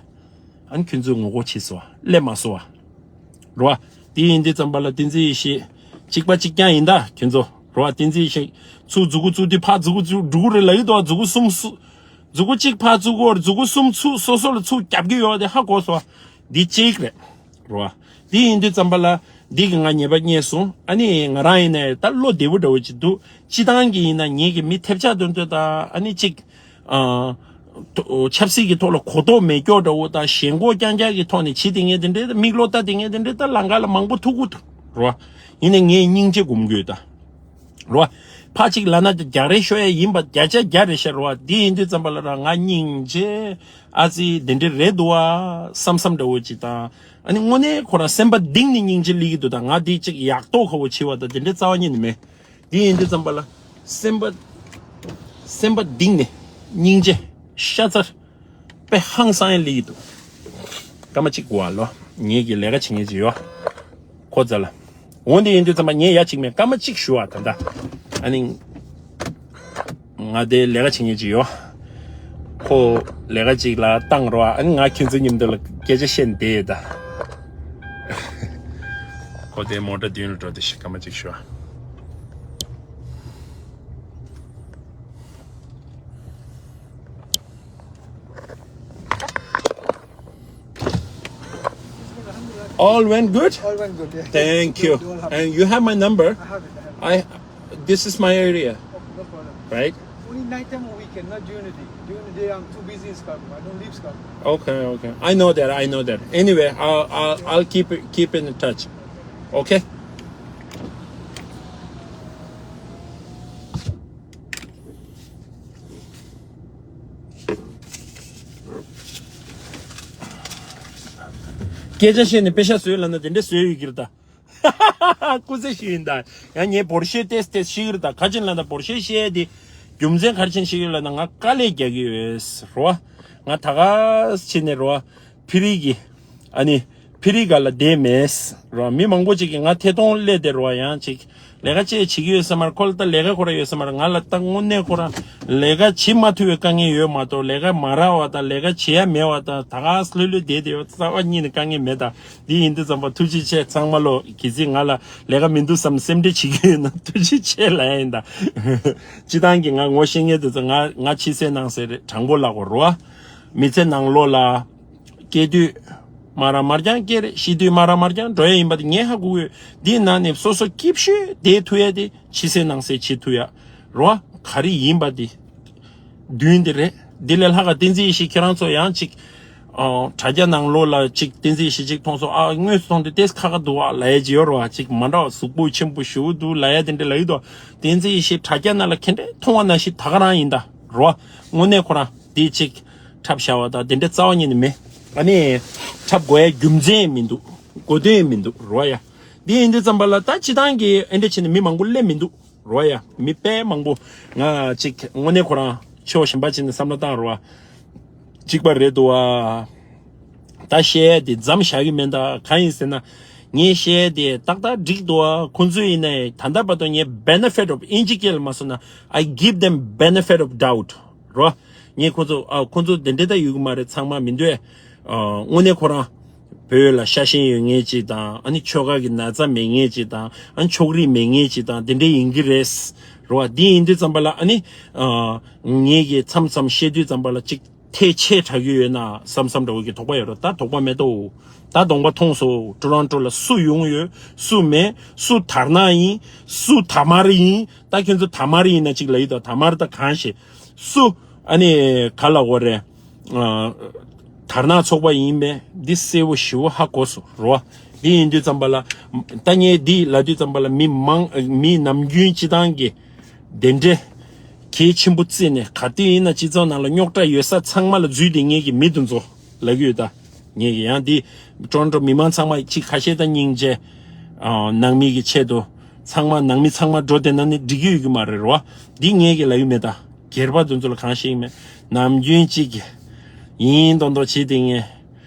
ཨ་ནི་ཁྱོད་ཚོས་ངོ་རྒོལ་བྱས་སོང་བ། སླེབས་མ་སོང་བ། རོ། དེ་ཡིན་དུས་ཙམ་པ་ལ་བསྟན་འཛིན་ཡེ་ཤེས། གཅིག་པ་གཅིག་རྐྱང་ཡིན་ད་ཁྱོད་ཚོ། རོ། བསྟན་འཛིན་ཡེ་ཤེས། ཚུར་མཛུ་གུ་བཙུགས་དུས་ཕར་མཛུ་གུ་བཙུགས་འགྲོ་གི་རེད་ལབ་ཀྱི་འདུག་མཛུ་གུ་གསུམ་སུ། མཛུ་གུ་གཅིག་ཕར་བཙུགས་ཀྱི་ཡོད་རེད། མཛུ་གུ་གསུམ་ཚུར་སོ་སོ་ལ་ཚུར་རྒྱབ་ཀྱི་ཡོད་དེ་ཧ་གོ་སོང་བ། འདི་གཅིག་རེད། རོ། དེ་ཡིན་དུས་ཙམ་པ་ལ། འདི་གི་ང་ཉེས་པ་རྙེད་སོང་། ཨ་ནི་ང་རང་ཡིན་ནའི་ད་བློ་བདེ་པོ་འདྲ་བོ་ཅིག་འདུག་སྤྱི་བཏང་གི་ཡིན་ན་ངེད་ཀྱི་མི་ཐེབས་ཆག་འདོན་འདོད་དང་ཨ་ནི་ཅིག་ཨ། ཐོ་ཆབ་སྲིད་ཀྱི་ཐོག་ལ་གོ་རྟོགས་མེད་སྐྱོ་འདྲ་བོ་དང་ཞེན་ཁོག་རྐྱང་རྐྱང་གི་ཐོག་ནས་བྱེད་དེ་ངས་དེ་འདྲའི་མིག་ལོག་ལྟ་དེ་ངས་དེ་འདྲའི་ད་ལང་ཀ་ལ་མང་པོ་ཐུག་གི་འདུག་རོ། ཡིན་ནའི་ངས་སྙིང་རྗེ་སྒོམ་དགོས་ད། རོ། ཕ་གཅིག་ལབ་ན་རྒྱག་རེས་ཤོར་ཡ་ཡིན་པ་བརྒྱ་ཆ་བརྒྱ་རེད་ཤག་རོ། འདི་ཡིན་དུས་ཙམ་པ་ལ་ར་ང་སྙིང་རྗེ་ཨ་ཙི་དེ་འདྲ་རེད་འདུག་བ་བསམ་བསམ་འདྲ་བོ་ཅིག་དང་། ཨ་ནི་དངོས་གནས་ཁོ་རང་སེམས་པ་གཏིང་ནས་སྙིང་རྗེ་སླེབས་ཀྱི་འདུག་ད་ང་འདི་ཅིག་ཡག་ཐོག་ཁ་བོ་བྱེད་པ་དང་དེ་འདྲའི་རྩ་བ་ཉིད་ནས་མེད། འདི་ཡིན་དུས་ཙམ་པ་ལ་སེམས་པ་སེམས་པ་གཏིང་ནས་སྙིང་རྗེ་ཤ་ཚ་དཔེ་ཧང་སང་ཡ་སླེབས་ཀྱི་འདུག་སྐར་མ་གཅིག་འགོར་བ་ལོ། ངེད་ཀྱི་ལས་ཀ་བྱེད་མཁན་ཅིག་ཡོད། ཁོ་རྩ་ལ། འོན་ཏེ་ཡིན་དུས་ཙམ་པ་ངས་ཡ་གཅིག་མེད་སྐར་མ་གཅིག་ཞུ་བ་ད་ལྟ། ཨ་ནི། ང་དེ་ལས་ཀ་བྱེད་མཁན་ཅིག་ཡོད། ཁོ་ལས་ཀ་ཅིག་ལ་བཏང་རོགས། ཨ་ནི་ང་ཁྱོད་ཚོའི་མཉམ་དུ་ལ་སྐད་ཆ་བཤད་ནས་བསྡད་ཡོད་ད། ཁོ་དེ་མོ་ཊ་མདུན་ལ་འགྲོ་དེ་ཤི་སྐར་མ་གཅིག་ཞུ་བ། All went good? All went good, yeah. Thank you. You all have And you have my number. I have it, I have it. I, this is my area, Okay, no problem. Right? Only night time or weekend, not during the day. During the day, I'm too busy in Scarborough. I don't leave Scarborough. Okay, okay. I know that, I know that. Anyway, I'll, I'll, I'll keep it, keep in touch. Okay? སྐད་ཆ་བཤད་ནས་པེ་ཤ་བཟོས་ལབ་ན་དེ་འདྲ་བཟོས་ཡོད་ཀྱི་རེད་ད། སྐུ་ཚེ་ཞུ་ཡིན་ད། ཡང་ངས་བོར་ཤེས་ཏེས་ཏེས་ཤི་གི་རེད་ད། ག་ཅིན་ལབ་ན་བོར་ཤེས་ཤེས་དེ། རྒྱུ་མཚན་ག་རེ་བྱས་ནས་ཤི་གི་ལབ་ན་ང་དཀའ་ལས་རྒྱག་གི་ཡོད་རོ། ང་ད་ག་ཕྱིན་ནས་རོ། ཕི་རི་གི། ཨ་ནི། ཕི་རི་ག་ལ་བསྡད་མེད། རོ། མི་མང་པོ་ཅིག་གིས་ང་ཐད་གཏོང་སླེབས་བསྡད་རོ་ཡང་ཅིག་ལས་ཀ་ཅིག་བྱེད་ཀྱི་ཡོད་ས་མ་རེད། ཁོ་ལ་ད་ལས་ཀ་ཁོ་རང་ཡོད་ས་མ་རེད། ང་ལ་ད་དངོས་གནས་ཁོ་རང་ལས་ཀ་བྱེད་མ་ཐུབ་པའི་དཀའ་ངལ་ཡོད་མ་གཏོགས་ལས་ཀ་མ་རག་པ་དང་ལས་ཀ་བྱེད་ཡ་མེད་པ་དང་ད་ག་ལྷོད་ལྷོད་བསྡད་བསྡད་ཡོད། རྩ་བ་ཉིད་ནས་དཀའ་ངལ་མེད་ད། འདི་ཡིན་དུས་ཙམ་པ་ཐུགས་རྗེ་ཆེ། ཚང་མ་ལོ་གལ་སྲིད་ང་ལ་ལས་ཀ་མི་འདུག་བསམ་སེམས་ཁྲལ་བྱེད་ཀྱི་ཡོད་ན་ཐུགས་རྗེ་ཆེ་ལབ་ཡ་ཡིན་ད། སྤྱི་བཏང་གི་ང་ངོ་ཤེས་མཁན་དེ་ཚོ་ང་ང་ཕྱི་གསལ་ནང་གསལ་རེད། དྲང་པོ་ལབ་དགོས་རེད་བ། མི་ཚེ་ནང་ལོགས་ལ། སྐྱེ་དུས་མ་ར་མར་རྐྱང་སྐྱེ་རེད། ཤི་དུས་མ་ར་མར་རྐྱང་འགྲོ་ཡ་ཡིན་པ་དེ་ངས་ཧ་གོ་གི་ཡོད། འདིའི་ནང་ནས་སོ་སོ་སྐྱིད་ཤོས་བསྡད་ཐུབ་ཡ་དེ་ཕྱི་གསལ་ནང་གསལ་བྱེད་ཐུབ་ཡ་རོ། ག་རེ་ཡིན་པ་དེ་མདུན་དེ་རེད། འདི་ལས་ལྷག་ག་བསྟན་འཛིན་ཡེ་ཤེས་ཁྱེད་རང་ཚོ་ཡང་ཅིག་ཨོ། དྲ་རྒྱ་ནང་ལོགས་ལ་ཅིག་བསྟན་འཛིན་ཡེ་ཤེས་ཅིག་མཐོང་སོང་། ཨ། དངོས་སུ་མཐོང་དུས་ཏེས་ཁ་ཁ་འདུག་ཨ་ལབ་ཡ་ཅིག་ཡོད་རེད་བ། ཅིག་མ་འདྲ་བ་གཟུགས་པོ་ཆེན་པོ་ཞེ་པོ་འདུག་ལབ་ཡ་དེ་འདྲ་ལབ་ཀྱི་འདུག་བསྟན་འཛིན་ཡེ་ཤེས་དྲ་རྒྱ་ནང་ལ་ག་འདྲས་མཐོང་བ་ནང་བཞིན་ད་ག་རང་ཡིན་ད་རོ། དངོས་གནས་ཁོ་རང་དེ་ཅིག་འཁྲབ་བཞག་པ་དང་དེ་འདྲ་རྩ་བ་ཉིད་ནས་མེད། ཨ་ནི་འཁྲབ་དགོས་ཡ་རྒྱུ་མཚན་མི་འདུག་དགོས་དོན་མི་འདུག་རོ་ཡ། འདི་ཡིན་དུས་ཙམ་པ་ལ་ད་སྤྱི་བཏང་གི་ཨེ་འདྲ་བྱས་ནས་མི་མང་པོ་སླེབས་མི་འདུག་རོ་ཡ། མི་དཔེ་མང་པོ་ང་ཅིག་དངོས་གནས་ཁོ་རང་ཕྱོགས་གཞན་པ་ཅིག་ནས་བསམ་བློ་བཏང་རོ། གཅིག་པ་རེད་འདུག་བ། ད་བཤད་ཡ་དེ་མཚམས་བཞག་གི་མེད་ད། གང་ཡིན་ཟེར་ན། ངས་བཤད་ཡ་དེ་ཏག་ཏག་འགྲིག་འདུག་བ། ཁོང་ཚོས་ཡིན་ནའི་ད་ལྟ་བར་དུ་ངས་benefit of ཨིན་ཇི་སྐད་ལ་མ་སོང་ན། I give them benefit of doubt རོ། ངས་ཁོང་ཚོ་ཨ་ཁོང་ཚོ་དེ་འདྲ་ད་ཡོད་གི་མ་རེད། ཚང་མ་མི་འདུག་ཨ། དངོས་གནས་ཁོ་རང་བོད་ལ་ཤ་ཞེན་ཡོད་མཁན་ཅིག་དང་། ཨ་ནི་ཆོལ་ཁ་གི་ན་ཚ་མེད་མཁན་ཅིག་དང་། ཨ་ནི་ཕྱོགས་རིས་མེད་མཁན་ཅིག་དང་དེ་འདྲ་ཡིན་གི་རེད་རོ། འདི་ཡིན་དུས་ཙམ་པ་ལ་ཨ་ནི་ཨ་ངས་ཀྱི་མཚམས་མཚམས་བཤད་དུས་ཙམ་པ་ལ་ཅིག་ཐལ་ཆད་དྲག་གི་ཡོད་ན་བསམ་བསམ་འདྲ་བོ་གི་དོགས་པ་ཡོད་རོ། ད་དོགས་པ་མེད་དོ། ད་གདོང་པ་མཐོང་སོང་། ཀྲོ་རོན་ཀྲོ་ལ་སུ་ཡོང་ཡོད། སུ་མེད། སུ་དར་ནག་ཡིན། སུ་དར་དམར་ཡིན། ད་ཁྱོད་ཚོ་དར་དམར་ཡིན་ན་ཅིག་ལབ་ཡོད་ད། དར་དམར་ད་གང་ཤེས། སུ་ཨ་ནི་ག་ལ་འོ་རེད། ཨ། དར་ནག་ཚོགས་པ་ཡིན་པས་འདི་གསལ་བོ་ཞེ་པོ་ཧ་གོ་སོང་རོ། འདི་ཡིན་དུས་ཙམ་པ་ལ་ད་ངས་འདི་ལབ་དུས་ཙམ་པ་ལ་མི་མང་མི་ནམ་རྒྱུན་སྤྱི་བཏང་གི་དེ་འདྲའི་གལ་ཆེན་པོ་བརྩིས་ནས་ག་དུས་ཡིན་ན་སྤྱི་ཚོགས་ནང་ལ་རྙོག་དྲ་ཡོད་ས་ཚང་མ་ལ་འཛུལ་ཏེ་ངེད་ཀྱི་མི་དེ་ཚོ་ལབ་ཀྱི་ཡོད་ད། ངེད་ཀྱི་ཡང་འདི་ཀྲོན་ཀྲོ་མི་མང་ཚང་མ་གཅིག་ཁ་ཤས་ད་སྙིང་རྗེ། ཨ། ནང་མི་གི་ཆེད་དུ་ཚང་མ་ནང་མི་ཚང་མ་འགྲོ་བསྡད་ན་ནི་འགྲིག་གི་ཡོད་ཀྱི་མ་རེད་རོ། འདི་ངེད་ཀྱི་ལབ་ཀྱི་མེད་ད། སྒེར་པ་དེ་ཚོ་ལ་གང་ཤེས་ཀྱི་མེད། ནམ་རྒྱུན་གཅིག་གི་ཡིན་མདོག་མདོག་བྱེད་དེ་ངས།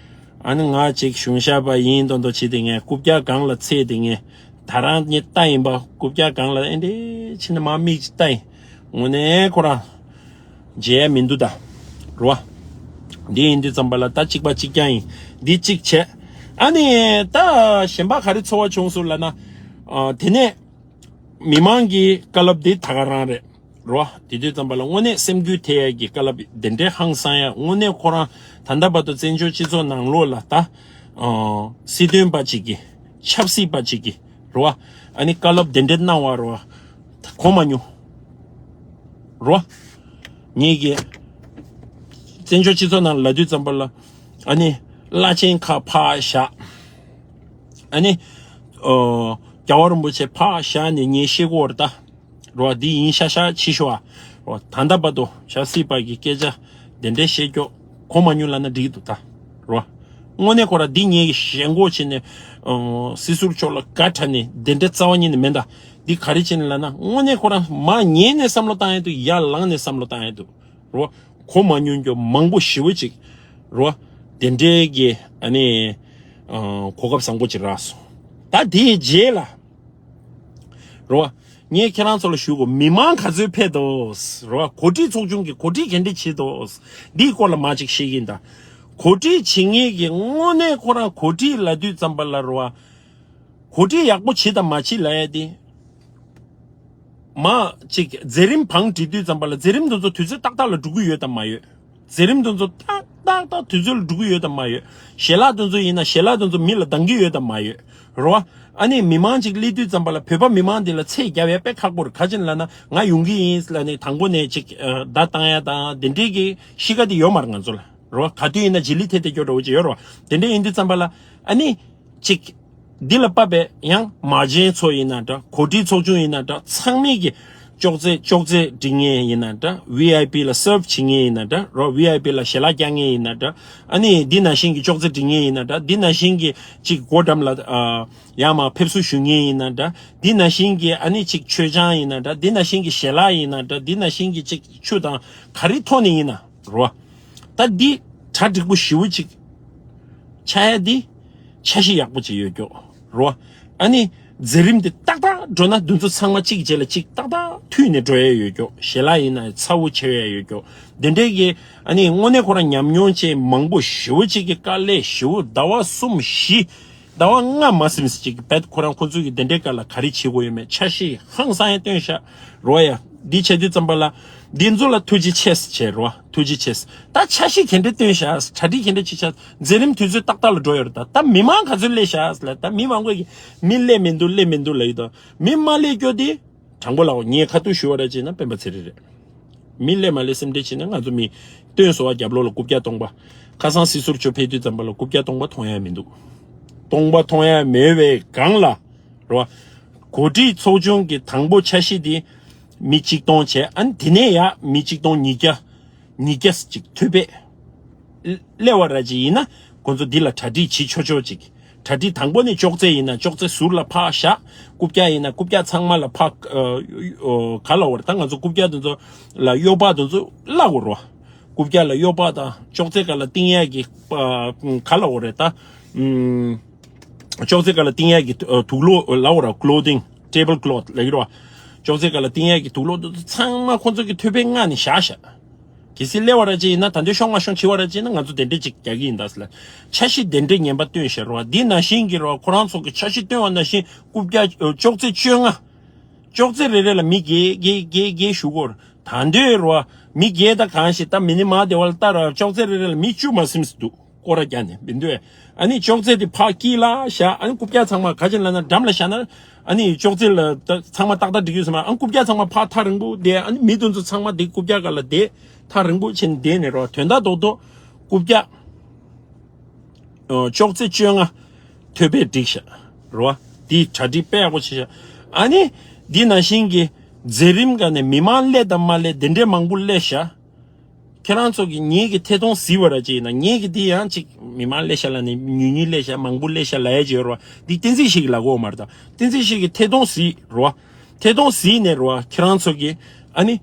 ཨ་ནི་ང་ཅིག་གཞུང་ཞབས་པ་ཡིན་མདོག་མདོག་བྱེད་དེ་ངས། རྐུབ་བཀྱག་སྒང་ལ་ཚད་དེ་ངས། ད་རང་ཉིད་ལྟ་ཡིན་པ། རྐུབ་བཀྱག་སྒང་ལ་ཨེ་འདྲས་ཕྱིན་ན་མ་མིག་ཅིག་ལྟ་ཡིན། དངོས་གནས་ཁོ་རང་མཇལ་ཡ་མི་འདུག་ད། རོ། འདི་ཡིན་དུས་ཙམ་པ་ལ་ད་གཅིག་པ་གཅིག་རྐྱང་ཡིན། འདི་གཅིག་བྱས། ཨ་ནི་ད་གཞན་པ་ག་རེ་ཚོར་བ་བྱུང་སོང་ལབ་ན། ཨ། དེ་ནས་མི་མང་གི་བཀའ་སློབ་འདི་ད་ག་རང་རེད། རོ། དེ་དུས་ཙམ་པ་ལ་དངོས་གནས་སེམས་འགུལ་ཐེབས་ཡ་གི་བཀའ་སློབ་དེ་འདྲའི་ཧང་སང་ཡ། དངོས་གནས་ཁོ་རང་ད་ལྟ་བར་དུ་བཙན་བྱོལ་སྤྱི་ཚོགས་ནང་ལོགས་ལ་ད། ཨ། སྲིད་དོན་པ་ཅིག་གི་ ཆབ་སྲིད་པ་ཅིག་གིས་རེད་བ། ཨ་ནི་བཀའ་སློབ་དེ་འདྲ་གནང་བ་རེད་བ། གོ་མ་མྱོང་། རེད་བ། ངེད་ཀྱི་བཙན་བྱོལ་སྤྱི་ཚོགས་ནང་ལབ་དུས་ཙམ་པ་ལ། ཨ་ནི་བླ་ཆེན་ཁག་ཕར་བཞག་ཨ་ནི་ཨོ། རྒྱལ་བ་རིན་པོ་ཆེ་ཕར་བཞག་ནས་ངས་ཤེས་ཀྱི་ཡོད་རེད་ད། རེད་བ། འདི་ཡིན་ཤག་ཤག་ཕྱི་ཤོག་ཨ། རེད་བ། ད་ལྟ་བར་དུ་ཆབ་སྲིད་པ་གི་སྐད་ཆ་དེ་འདྲའི་བཤད་རྒྱུ་གོ་མ་མྱོང་ལབ་ན་འགྲིག་གི་འདུག་ད། རེད་བ། དངོས་གནས་ཁོ་རང་འདི་ངས་ཞེན་ཁོག་བྱས་ནས་ཨོ། སྲིད་ཟུར་མཆོག་ལ་དགའ་དྲགས་ནས་དེ་འདྲའི་རྩ་བ་ཉིད་ནས་མེད་ད། འདི་ག་རེ་བྱས་ནས་ལབ་ན། དངོས་གནས་ཁོ་རང་མར་ཉལ་ནས་བསམ་བློ་བཏང་ཡས་འདུག་ཡར་ལངས་ནས་བསམ་བློ་བཏང་ཡས་འདུག་རེད་བ། གོ་མ་མྱོང་རྒྱུ་མང་པོ་ཞེ་པོ་ཅིག་རེད་བ། དེ་འདྲའི་གི་ཨ་ནི་ཨ། གོ་སྐབས་བཟང་པོ་ཅིག་རག་སོང་། ད་དེའི་རྗེས་ལ་རེད་བ། ངས་ཁྱེད་རང་ཚོ་ལ་ཞུ་དགོས། མི་མང་ག་ཚོད་ཕེབས་འདུག་རེད་བ། གོ་སྒྲིག་ཚོགས་ཆུང་གི་གོ་སྒྲིག་ག་འདྲ་བྱས་འདུག་འདིའི་སྐོར་ལ་མར་ཅིག་བཤད་ཀྱི་ཡིན་ད། གོ་སྒྲིག་བྱེད་མཁན་གྱི་དངོས་གནས་ཁོ་རང་གོ་སྒྲིག་ལབ་དུས་ཙམ་པ་ལ་རེད་བ། གོ་སྒྲིག་ཡག་པོ་བྱེད་དང་མ་བྱེད་ལབ་ཡ་དེ། མ་གཅིག་མཛད་རིམ་བང་སྒྲིག་དུས་ཙམ་པ་ལ་མཛད་རིམ་དེ་ཚོ་དུས་ཚོད་ཏག་ཏག་ལ་འགྲོ་གི་ཡོད་དམ་མ་ཡོད། མཛད་རིམ་དེ་ཚོ་ཏག་ཏག་ཏག་དུས་ཚོད་ལ་འགྲོ་གི་ཡོད་དམ་མ་ཡོད། ཞལ་ལག་དེ་ཚོ་ཡིན་ན་ཞལ་ལག་དེ་ཚོ་མི་ལ་འདང་གི་ཡོད་དམ་མ་ཡོད། རེད་བ། ཨ་ནི་མི་མང་ཅིག་སླེབས་དུས་ཙམ་པ་ལ་བོད་པ་མི་མང་འདི་ལ་ཚད་རྒྱབ་ཡ་དཔེ་ཁག་པོ་རེད། ག་ཅི་ལབ་ན་ང་ཡོང་གི་ཡིན་ལབ་ནས་དང་པོ་ནས་ཅིག་ཨ། བརྡ་བཏང་ཡ་དང་དེ་འདྲའི་གི་གཤིས་ཀ་དེ་ཡོད་མ་རེད་ང་ཚོ་ལ། རེད་བ། ག་དུས་ཡིན་ན་རྗེས་ལུས་ཐེབས་ཐེབས་སྐྱོ་འདྲ་བོ་ཅིག་ཡོད་རེད་བ། དེ་འདྲ་ཡིན་དུས་ཙམ་པ་ལ་ཨ་ནི། ཅིག་འདི་ལ་བབས་པའི་ཡང་མ་བྱན་ཚོ་ཡིན་ན་འདྲ། གོ་སྒྲིག་ཚོགས་ཆུང་ཡིན་ན་འདྲ། ཚང་མས་ཀྱི་ཅོག་ཙེ་ཅོག་ཙེ་སྒྲིག་མཁན་ཡིན་ན་འདྲ། ཝི་ཨའི་པི་ལ་སརབ་བྱེད་མཁན་ཡིན་ན་འདྲ། རོ་ཝི་ཨའི་པི་ལ་ཞལ་ལག་རྒྱག་མཁན་ཡིན་ན་འདྲ། ཨ་ནི་འདི་ནང་བཞིན་གྱི་ཅོག་ཙེ་སྒྲིག་མཁན་ཡིན་ན་འདྲ། འདི་ནང་བཞིན་གྱི་ཅིག་སྒོ་འགྲམ་ལ་ཨ། ཡར་མར་ཕེབས་བསུ་ཞུ་མཁན་ཡིན་ན་འདྲ། འདི་ནང་བཞིན་གྱི་ཨ་ནི་ཅིག་མཆོད་ཆང་ཡིན་ན་འདྲ། འདི་ནང་བཞིན་གྱི་ཞལ་ལག་ཡིན་ན་འདྲ། འདི་ནང་བཞིན་གྱི་ཅིག་ཆུ་དང་ག་རེ་ཐོག་ནས་ཡིན་ན། རོ། ད་འདི་གྲ་འགྲིག་པོ་ཞེ་པོ་ཅིག་ཆགས་ཡ་འདི་འཆར་གཞི་ཡག་པོ་ཅིག་ཡོད་ཀྱོག་རོ། ཨ་ནི་མཛད་རིམ་འདི་ཏག་ཏག་འགྲོ་ན་འདི་ཚོ་ཚང་མ་གཅིག་རྗེས་ལ་གཅིག་ཏག་ཏག་མཐུད་ནས་འགྲོ་ཡ་ཡོད་ཀྱོག་ཞལ་ལག་ཡིན་ན་ཚ་བོ་ཆེ་ཡ་ཡོད་ཀྱོག་འདི་འདྲའི་གི་ཨ་ནི་དངོས་གནས་ཁོ་རང་ཉམས་མྱོང་ཅན་མང་པོ་ཞེ་པོ་ཅིག་གི་དཀའ་ལས་ཞེ་པོ་ཟླ་བ་གསུམ་བཞི། ཟླ་བ་ལྔ་མ་ཟིན་ཟིན་ཅིག་བེད་ཁོ་རང་ཁོ་ཚོས་ཀྱི་དེ་འདྲའི་སྐབས་ལ་ག་རེ་བྱེད་དགོས་ཡོད་མེད་འཆར་གཞི་ཧང་སང་ཡང་བཏོན་ཤག་རོ་ཡ། འདི་བྱེད་དུས་ཙམ་པ་ལ་འདི་ཚོ་ལ་ཐུགས་རྗེ་ཆེ་ཟེར་བྱས་རོ། ཐུགས་རྗེ་ཆེ་ཟེར། ད་འཆར་གཞི་ག་འདྲ་བཏོན་ཤག་གྲ་སྒྲིག་ག་འདྲ་བྱེད་ཤག་མཛད་རིམ་དུས་ཚོད་ཏག་ཏག་ལ་འགྲོ་ཡོད་རེད། ད་ད་མི་མང་ག་ཚོད་སླེབས་ཤག་ལ་ད་མི་མང་པོ་གི་མི་སླེབས་མི་འདུག་སླེབས་མི་འདུག་ལབ་ཡོད་དོ། མི་མ་སླེབས་རྒྱུ་དེ། དྲང་པོ་ལབ་ངས་ཁ་ཐུག་ཞུ་བ་ར་བྱས་ན་སྤེན་པ་ཚེ་རིང་རེད། མི་སླེབས་མ་སླེབས་སེམས་ཁྲལ་བྱས་ན་ང་ཚོ་མི་སྟོན་སོ་བ་རྒྱབ་ལོགས་ལ་རྐུབ་བཀྱག་སྟོང་པ། ཁ་སང་སྲིད་ཟུར་ཚོ་ཕེབས་དུས་ཙམ་པ་ལ་རྐུབ་བཀྱག་སྟོང་པ་མཐོང་ཡ་མི་འདུག་སྟོང་པ་མཐོང་ཡ་མེད་པའི་སྒང་ལ་རེད་བ། གོ་སྒྲིག་ཚོགས་ཆུང་གི་དང་པོ་འཆར་གཞི་དེ་མི་གཅིག་སྟོང་བྱས། ཨ་ནི་དེ་ནས་ཡ་མི་གཅིག་སྟོང་ཉིས་བརྒྱ། ཉིས་བརྒྱ་ཅིག་ཐུག་པས། སླེབས་པ་ར་ཅིག་ཡིན་ན་ཁོང་ཚོ་འདི་ལ་གྲ་སྒྲིག་བྱེད་ཆོག་ཆོག་ཅིག་གྲ་སྒྲིག་དང་པོ་ནས་ཅོག་ཙེ་ཡིན་ན་ཅོག་ཙེ་ཟུར་ལ་ཕར་བཞག་རྐུབ་བཀྱག་ཡིན་ན་རྐུབ་བཀྱག་ཚང་མ་ལ་ཕར་ཨ། ཨ། ག་ལབ་དགོས་རེད། ད་ང་ཚོ་རྐུབ་བཀྱག་དེ་ཚོ་ལ་གཡོག་པ་དེ་ཚོ་གླ་དགོས་རེད་བ། རྐུབ་བཀྱག་ལ་གཡོག་པ་དང་ཅོག་ཙེ་སྒང་ལ་བཏིང་ཡག་གི་ཨ། ག་ལབ་དགོས་རེད་ད། ཨམ། ཅོག་ཙེ་སྒང་ལ་བཏིང་ཡག་གི་ཨ། དུག་ལོག་ལབ་དགོས་རེད། ཀློ་དིང་། ཊེ་བལ་ཀློཐ་ལབ་ཀྱི་རེད་བ། ཅོག་ཙེ་སྒང་ལ་བཏིང་ཡག་གི་དུག་ལོག་དེ་ཚོ་ཚང་མ་ཁོང་ཚོ་གི་ཐུག་པའི་སྔ་ནས་བཞག་བཞག་གལ་སྲིད་སླེབས་པ་ར་ཅིག་ཡིན་ན་ད་འདོད་ཤོང་མ་ཤོང་བྱེད་པ་ར་ཅིག་ཡིན་ན་ང་ཚོ་དེ་འདྲས་ཅིག་རྒྱག་གི་ཡིན་ད་ཟེར་ལ། འཆར་གཞི་དེ་འདྲས་ངན་པ་བཏོན་བཞག་རེད་བ། འདི་ནང་བཞིན་གྱི་རེད་བ། ཁོ་རང་ཚོ་གི་འཆར་གཞི་བཏོན་པ་ནང་བཞིན་རྐུབ་བཀྱག་ཨ། ཅོག་ཙེ་བཅོ་ལྔ། ཅོག་ཙེ་རེ་རེ་ལ་མི་བརྒྱད་བརྒྱད་བརྒྱད་བརྒྱད་ཞུ་དགོས་རེད། ད་འདོད་རེད་བ། མི་བརྒྱད་ད་གང་ཞིག་ད་མི་ནི་མ་བདེ་བ་ལ་ལྟ་ར་ཅོག་ཙེ་རེ་རེ་ལ་མི་བཅུ་མ་ཟིན་ཟིན་འདུག་སྐོར་ར་བརྒྱབ་ནས་མི་འདུག་ཨ་ནི་ཅོག་ཙེ་དེ་ཕར་དཀྱིལ་ལ་བཞག་ཨ་ནི་རྐུབ་བཀྱག་ཚང་མ་ག་ཅི་ལབ་ན་འགྲམ་ལ་བཞག་ན་ཨ་ནི་ཅོག་ཙེ་ལ་ད་ཚང་མ་ཏག་ཏག་འགྲིག་གི་ཡོད་ཟེར་མ། ཨ་རྐུབ་བཀྱག་ཚང་མ་ཕར་ཐག་རིང་པོ་བསྡད། ཨ་ནི་མི་དེ་ཚོ་ཚང་མ་དེ་རྐུབ་བཀྱག་སྒང་ལ་བསྡད། ཐག་རིང་པོ་བྱས་ནས་བསྡད་ནས་རོ། དོན་དག་རྡོག་རྡོག་རྐུབ་བཀྱག་ཨ། ཅོག་ཙེ་བཅོ་ལྔ་ཐོབ་པས་འགྲིག་ཤག་རོ། དེ་གྲ་སྒྲིག་དཔེ་ཡག་པོ་བྱས་ཤག་ཨ་ནི་འདི་ནང་བཞིན་གྱི་མཛད་རིམ་སྒང་ནས་མི་མང་སླེབས་དང་མ་སླེབས་དེ་འདྲས་མང་པོ་སླེབས་ཤག་ཁྱེད་རང་ཚོ་གིས་ངེད་ཀྱི་ཐད་གཏོང་གཟིགས་པ་ར་ཅིག་ཡིན་ན། ངེད་ཀྱི་འདི་ཡང་ཅིག་མི་མང་སླེབས་ཤག་ལབ་ནས་ཉུང་ཉུང་སླེབས་ཤག་མང་པོ་སླེབས་ཤག་ལབ་ཡ་ཅིག་ཡོད་རེད་བ། འདི་བསྟན་འཛིན་ཞིག་གིས་ལབ་ཀྱི་ཡོད་མ་རེད་ད། བསྟན་འཛིན་ཞིག་གིས་ཐད་གཏོང་གཟིགས་རེད་བ། ཐད་གཏོང་གཟིགས་ནས་རེད་བ། ཁྱེད་རང་ཚོ་གིས་ཨ་ནི་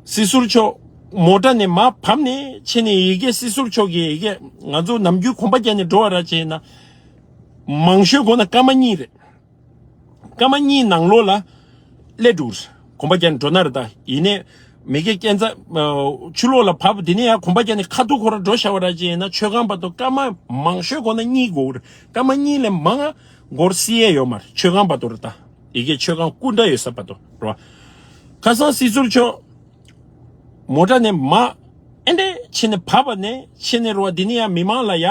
སྲིད་ཟུར་མཆོག་མོ་ཊ་ནས་མར་བབས་ནས་ཕྱིན་ནས་ཡ་གི་སྲིད་ཟུར་མཆོག་གིས་ཡ་གི་ང་ཚོ་ནམ་རྒྱུན་གོམ་པ་བརྒྱབ་ནས་འགྲོ་བ་ར་ཅིག་ཡིན་ན། མང་ཤོས་དགོས་ན་སྐར་མ་གཉིས་རེད། སྐར་མ་གཉིས་ནང་ལོགས་ལ་སླེབས་འགྲོ་གི་རེད། གོམ་པ་བརྒྱབ་ནས་འགྲོ་ན་རེད་ད། ཡིན་ནའི་མ་གི་སྐས་འཛེག་ཨ། ཕྱི་ལོགས་ལ་བབས། དེ་ནས་ཡང་གོམ་པ་བརྒྱབ་ནས་ཁ་ཐུག་ཁོ་རང་འགྲོ་བཞག་པ་ར་ཅིག་ཡིན་ན་མཆོད་ཁང་བར་དུ་སྐར་མ་མང་ཤོས་དགོས་ན་གཉིས་དགོས་ཀྱི་རེད། སྐར་མ་གཉིས་ལས་མང་ང་འགོར་སྲིད་ཡས་ཡོད་མ་རེད། མཆོད་ཁང་བར་དུ་རེད་ད། ཡ་གི་མཆོད་ཁང་སྐུ་འདྲ་ཡོད་ས་བར་དུ་རེད་བ། ཁ་སང་སྲིད་ཟུར་མཆོག་མོ་ཊ་ནས་མར་ཨེ་འདྲས་ཕྱིན་ནས་བབས་པ་ནས་ཕྱིན་ནས་རེད་བ། དེ་ནས་ཡང་མི་མང་ལ་ཡ་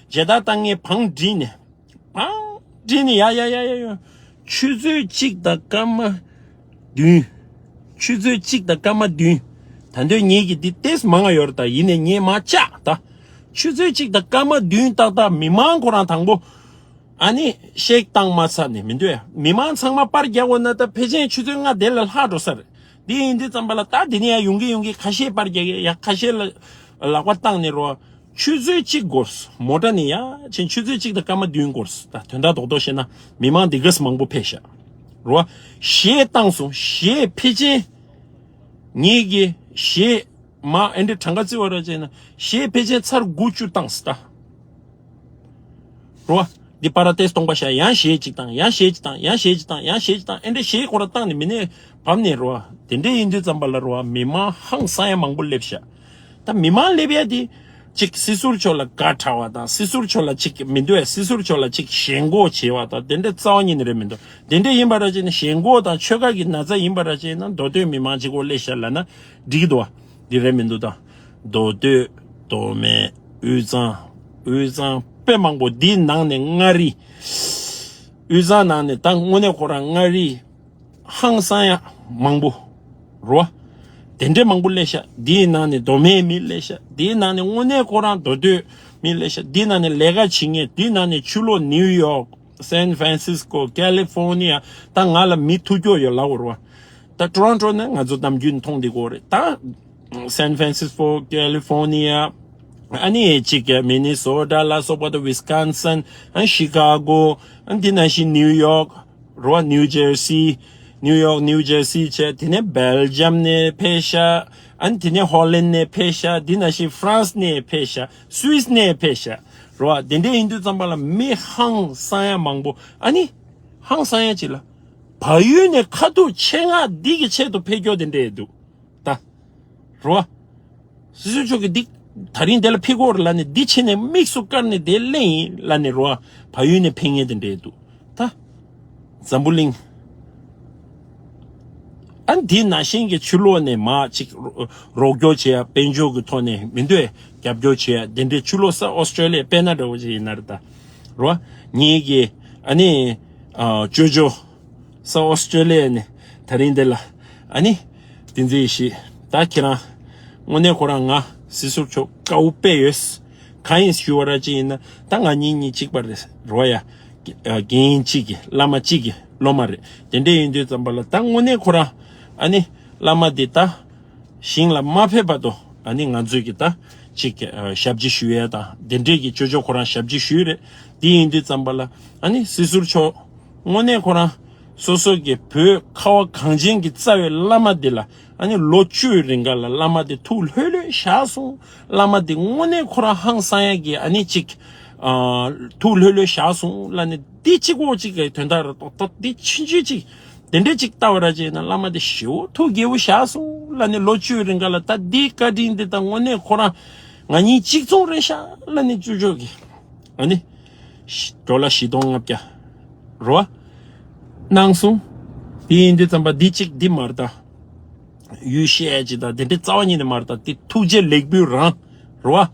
མཇལ་དར་བཏང་མཁན་བང་བསྒྲིགས་ནས། ཨང་ བྲིས་ནི་ཡ་ཡ་ཡ་ཡ་ཡ། ཆུ་ཚོད་གཅིག་དང་སྐར་མ་བདུན། ཆུ་ཚོད་གཅིག་དང་སྐར་མ་བདུན། ད་འདོད་ངེད་ཀྱི་འདི་ཏེས་མང་ང་ཡོད་རེད། ད་ཡིན་ནས་ངས་མ་བཅག་ད། ཆུ་ཚོད་གཅིག་དང་སྐར་མ་བདུན་ཏག་ཏག་མི་མང་ཁོ་རང་དང་པོ། ཨ་ནི་ཤེག་བཏང་མ་ཚར་ནས་མི་འདོད་ཡ། མི་མང་ཚང་མ་པར་རྒྱག་འོ་ན་ད་ཕལ་ཆེར་ཆུ་ཚོད་ལྔ་དེ་ལས་ལྷག་འགྲོ་ས་རེད། འདི་ཡིན་དུས་ཙམ་པ་ལ་ད་འདི་ནས་ཡ་ཡོང་གི་ཡོང་གི་ཁ་ཤས་པར་རྒྱག་གི་ཡ། ཁ་ཤས་ལ་ལག་པ་བཏང་ནས་རོ། ཆུ་ཚོད་གཅིག་འགོར་སོང་། མོ་ཊ་ནས་ཡ་ཕྱིན་ཆུ་ཚོད་གཅིག་དང་སྐར་མ་བདུན་འགོར་སོང་། ད་དོན་དག་རྡོག་རྡོག་བཤད་ན་མི་མང་འདི་གས་མང་པོ་ཕེབས་ཤག་རོ། གཞས་བཏང་སོང་། གཞས་ཕལ་ཆེར་ངེད་ཀྱི་གཞས་མ་ཨེ་འདྲ་གྲངས་ཀ་བརྩི་བ་ར་བྱས་ན་གཞས་ཕལ་ཆེར་ཚར་དགུ་བཅུ་བཏང་སོང་ད། རོ། འདི་པ་ར་ཏེས་སྟོང་པ་ཤ་ཡང་གཞས་གཅིག་དང་ཡང་གཞས་གཅིག་དང་ཡང་གཞས་གཅིག་དང་ཡང་གཞས་གཅིག་དང་ཨེ་འདྲ་གཞས་ཁོ་ར་བཏང་ནས་མི་ནས་བབས་ནས་རོ། དེ་འདྲ་ཡིན་དུས་ཙམ་པ་ལ་རོ་མི་མང་ཧང་སང་ཡ་མང་པོ་སླེབས་ཤག་ད་མི་མང་སླེབས་ཡ་དེ་གཅིག་སྲིད་ཟུར་མཆོག་ལ་དགའ་དྲགས་པ་དང་སྲིད་ཟུར་མཆོག་ལ་གཅིག་མི་འདོད་ཡ། སྲིད་ཟུར་མཆོག་ལ་གཅིག་ཞེན་ཁོག་བྱེད་པ་དང་དེ་འདྲ་རྩ་བ་ཉིད་ནས་རེད་མི་འདུག་དེ་འདྲ་ཡིན་པ་ར་བྱས་ན་ཞེན་ཁོག་དང་ཆོལ་ཁ་གི་ན་ཚ་ཡིན་པ་ར་བྱས་ན་མདོ་སྟོད་མི་མང་གཅིག་པོ་སླེབས་ཤག་ལབ་ན་འགྲིག་གི་འདུག་བ། འདི་རེད་མི་འདུག་ད། མདོ་སྟོད། མདོ་སྨད། དབུས་གཙང་། དབུས་གཙང་དཔེ་མང་པོ་འདིའི་ནང་ནས་མངའ་རིས། དབུས་གཙང་ནང་ནས་ད་དངོས་གནས་ཁོ་རང་མངའ་རིས་ཧང་སང་ཡ་མང་པོ་རོ། དེ་འདྲས་མང་པོ་སླེབས་ཤག་འདིའི་ནང་ནས་མདོ་སྨད་མི་སླེབས་ཤག་འདིའི་ནང་ནས་དངོས་གནས་ཁོ་རང་མདོ་སྟོད་མི་སླེབས་ཤག་འདིའི་ནང་ནས་ལས་ཀ་བྱེད་མཁན། འདིའི་ནང་ནས་ཕྱི་ལོགས་ནིའུ་ཡོག་སན་ཧྥ་རན་སིས་ཀོ། ཀ་ལི་ཧྥོར་ནི་ཡ། ད་ང་ལ་མི་ཐུག་ཀྱོག་ཡོད་ལབ་དགོས་རེད་བ། ད་ཊོ་རོན་ཊོ་ནི་ང་ཚོ་ནམ་རྒྱུན་མཐོང་བསྡད་ཀྱི་ཡོད་རེད། ད་སན་ཧྥ་རན་སིས་ཀོ། ཀ་ལི་ཧྥོར་ནི་ཡ། ཨ་ནི་གཅིག་གི་མི་ནི་སོ་ཊ་ལ་སོགས་པ་དང་ཝི་སི་ཀོན་སིན། ཨ་ཤི་ཀ་གོ། ཨ་འདི་ནང་བཞིན་ནིའུ་ཡོག་རོ། ནིའུ་ཇར་སི། ནིའུ་ཡོག་ནིའུ་ཇར་སི་བྱས། དེ་ནས་སྦེལ་ཇམ་ནས་ཕེབས་ཤག་ཨ་ནི་དེ་ནས་ཧོ་ལན་ནས་ཕེབས་ཤག་འདི་ནང་བཞིན་ཧྥ་རན་སི་ནས་ཕེབས་ཤག་སུད་སི་ནས་ཕེབས་ཤག་རོ། དེ་འདྲས་ཡིན་དུས་ཙམ་པ་ལ་མི་ཧང་སང་ཡ་མང་པོ། ཨ་ནི་ཧང་སང་ཡ་ཅིག་ལ། བལ་ཡུལ་ནས་ཁ་ཐུག་ཆེད་མངགས་འདི་གི་ཆེད་དུ་ཕེབས་ཀྱོག་དེ་འདྲས་འདུག་ད། རོ། སྲིད་ཟུར་མཆོག་གིས་འདི་ད་རིང་དེ་ལ་ཕེབས་ཀྱོག་རེད་ལབ་ནས་འདི་ཕྱི་ནས་དམིགས་སུ་བཀར་ནས་དེ་གླེང་ཡིན་ལབ་ནས་རོ། བལ་ཡུལ་ནས་ཕེབས་མཁན་དེ་འདྲས་འདུག་ད། འཛམ་བུ་གླིང་། ཨ་འདི་ནང་བཞིན་གྱི་ཕྱི་ལོགས་ནས་མར་ཅིག་རོགས་སྐྱོར་བྱེད་ཡ། དཔལ་འབྱོར་གྱི་ཐོག་ནས་མི་འདོད་རྒྱབ་སྐྱོར་བྱེད་ཡ་དེ་འདྲའི་ཕྱི་ལོགས་ས་ཨོ་སི་ཀྲོ་ལི་ཡ་དཔེར་ན་འདྲ་བོ་ཅིག་ཡིན་ན་རེད་ད། རོ། ངེད་ཀྱི་ཨ་ནི་ཨ་ཅོ་ཅོ་ས་ཨོ་སི་ཀྲོ་ལི་ཡ་ནས་ད་རིང་འདི་ལ་ཨ་ནི་བསྟན་འཛིན་ཡེ་ཤེས། ད་ཁྱེད་རང་དངོས་གནས་ཁོ་རང་ང་སྲིད་ཟུར་མཆོག་དགའ་བོ་དཔེ་ཡོད། གང་ཡིན་ཞུ་བ་ར་ཅིག་ཡིན་ན་ད་ང་གཉིས་གཉིས་གཅིག་པ་རེད་རོ་ཡ། རྒན་གཅིག་གི་བླ་མ་གཅིག་གི་སློབ་མ་རེད། དེ་འདྲས་ཡིན་དུས་ཙམ་པ་ལ་ད་དངོས་གནས་ཁོ་རང་ཨ་ནི་བླ་མ་འདི་ད་ཞིང་ལ་མ་ཕེབས་བར་དུ་ཨ་ནི་ང་ཚོས་ཀྱི་ད་ཅིག་ཞབས་ཕྱི་ཞུ་ཡས་དང་དེ་འདྲས་ཀྱི་ཅོ་ཅོ་ཁོ་རང་ཞབས་ཕྱི་ཞུས་རེད། དེ་ཡིན་དུས་ཙམ་པ་ལ་ཨ་ནི་སྲིད་ཟུར་མཆོག་དངོས་གནས་ཁོ་རང་སོ་སོ་གི་བོད་ཁ་བ་གངས་ཅན་གྱི་རྩ་བའི་བླ་མ་འདི་ལ་ཨ་ནི་ལོ་བཅུའི་རིང་ག་ལ་བླ་མ་དེ་ཐུགས་ལྷོད་ལྷོད་བཞག་སོང་། བླ་མ་དེ་དངོས་གནས་ཁོ་རང་ཧང་སང་ཡ་གི་ཨ་ནི་ཅིག་ཨ་ཐུགས་ལྷོད་ལྷོད་བཞག་སོང་ལབ་ནས་འདི་གཅིག་པོ་གཅིག་གི་དོན་དག་རེད། ཏོག་ཏོག་འདི་ཆུང་ཆུང་གཅིག་དེ་འདྲས་གཅིག་ལྟ་བ་ར་བྱས་ན་བླ་མ་དེ་ཞེ་པོ་ཐུགས་དགྱེས་པོ་བཞག་སོང་ལབ་ནས་ལོ་བཅུའི་རིང་ག་ལ་ད་འདི་བཀའ་དྲིན་འདི་ད་དངོས་གནས་ཁོ་རང་ང་གཉིས་གཅིག་མཚུངས་རེད་ཤག་ལབ་ནས་ཅོ་ཅོ་གི་ཨ་ནི་ཌོ་ལར་བཞི་སྟོང་ལྔ་བརྒྱ་རོ་གནང་སོང་། དེ་ཡིན་དུས་ཙམ་པ་འདི་གཅིག་འདི་མ་རེད་ད། ཡུལ་ཤེས་ཅི་དང་དེ་འདྲའི་རྩ་བ་ཉིད་ནས་མ་རེད་ད། དེ་ཐུགས་རྗེ་ལེགས་འབུལ་རང་རེད་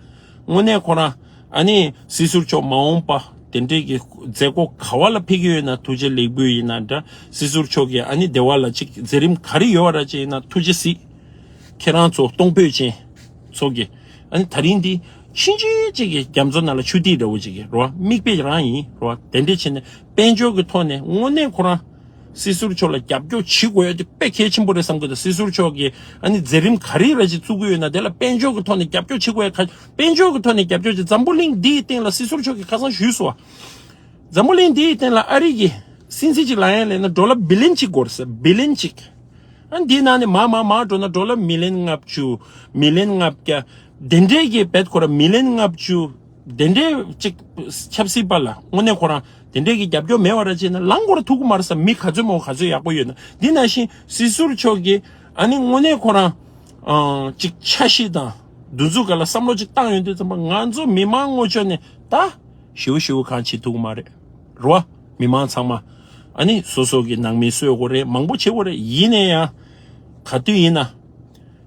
བ། དངོས་གནས་ཁོ་རང་ཨ་ནི་སྲིད་ཟུར་མཆོག་མ་འོངས་པ་དེ་འདྲའི་གི་མཛད་སྒོ་ག་བ་ལ་ཕེབས་ཀྱི་ཡོད་ན་ཐུགས་རྗེ་ལེགས་འབུལ་ཡིན་ན་འདྲ། སྲིད་ཟུར་མཆོག་གི་ཨ་ནི་སྡེ་བ་ལ་ཅིག་མཛད་རིམ་ག་རེ་ཡོད་པ་ར་ཅིག་ཡིན་ན་ཐུགས་རྗེ་གཟིགས། ཁྱེད་རང་ཚོ་གཏོང་ཕོད་ཅན་ཚོ་གི་ཨ་ནི་ད་རིང་འདི་ཆུང་ཆུང་གཅིག་གི་རྒྱ་མཚོ་ནང་ལ་ཆུ་ཐིགས་འདྲ་བོ་ཅིག་གི་རེད་བ། མིག་དཔེ་རང་ཡིན་རེད་བ། དེ་འདྲས་བྱས་ནས་དཔལ་འབྱོར་གྱི་ཐོག་ནས་དངོས་གནས་ཁོ་རང་སྲིད་ཟུར་མཆོག་ལ་རྒྱབ་སྐྱོར་བྱེད་དགོས་ཡ་དེ་དཔེ་གལ་ཆེན་པོ་རེད་བསམ་གི་འདུག་སྲིད་ཟུར་མཆོག་གིས་ཨ་ནི་མཛད་རིམ་ག་རེ་ར་ཅིག་བཙུགས་ཀྱི་ཡོད་ན་དེ་ལ་དཔལ་འབྱོར་གྱི་ཐོག་ནས་རྒྱབ་སྐྱོར་བྱེད་དགོས་ཡ་ག་དཔལ་འབྱོར་གྱི་ཐོག་ནས་རྒྱབ་སྐྱོར་བྱེད། འཛམ་བུ་གླིང་འདིའི་སྟེང་ལ་སྲིད་ཟུར་མཆོག་གིས་ཁ་སང་ཞུས་སོང་བ། འཛམ་བུ་གླིང་འདིའི་སྟེང་ལ་ཨ་རི་གི་སྲིད་འཛིན་ཅིག་ལངས་ཡ་ལས་ན་ཌོ་ལར་བི་ལིན་གཅིག་དགོས་རེད་ཟེར། བི་ལིན་གཅིག་ཨ་འདིའི་ནང་ནས་མར་མར་མར་འགྲོ་ན་ཌོ་ལར་མི་ལི་ཡོན་ལྔ་བཅུ། མི་ལི་ཡོན་ལྔ་བརྒྱ། དེ་འདྲའི་གི་བེད་ཁོ་ར་མི་ལི་ཡོན་ལྔ་བཅུ། དེ་འདྲའི་ཅིག་ཆབ་སྲིད་པ་ལ་དངོས་གནས་ཁོ་རང་དེ་འདྲའི་གི་རྒྱབ་སྐྱོར་མེད་པ་ར་བྱས་ན་ལངས་ཁོ་ར་ཐུབ་ཀྱི་མ་རེད་ཟེར། མི་ག་ཚོད་མང་ག་ཚོད་ཡག་པོ་ཡོད་ན། འདི་ནང་བཞིན་སྲིད་ཟུར་མཆོག་གིས་ཨ་ནི་དངོས་གནས་ཁོ་རང་ཨང་ཅིག་འཆར་གཞི་དང་འདུ་འཛུགས་སྒང་ལ་བསམ་བློ་ཅིག་བཏང་ཡོང་དུས་ཙམ་པ་ང་ཚོ་མི་མང་ངོས་ཕྱོགས་ནས་ད་ཞེ་པོ་ཞེ་པོ་གང་བྱེད་ཐུབ་ཀྱི་མ་རེད། རེད་བ། མི་མང་ཚང་མ་ཨ་ནི་སོ་སོ་གི་ནང་མི་གསོད་དགོས་རེད། མང་པོ་བྱེད་དགོས་རེད། ཡིན་ན་ཡང་ག་དུས་ཡིན་ན་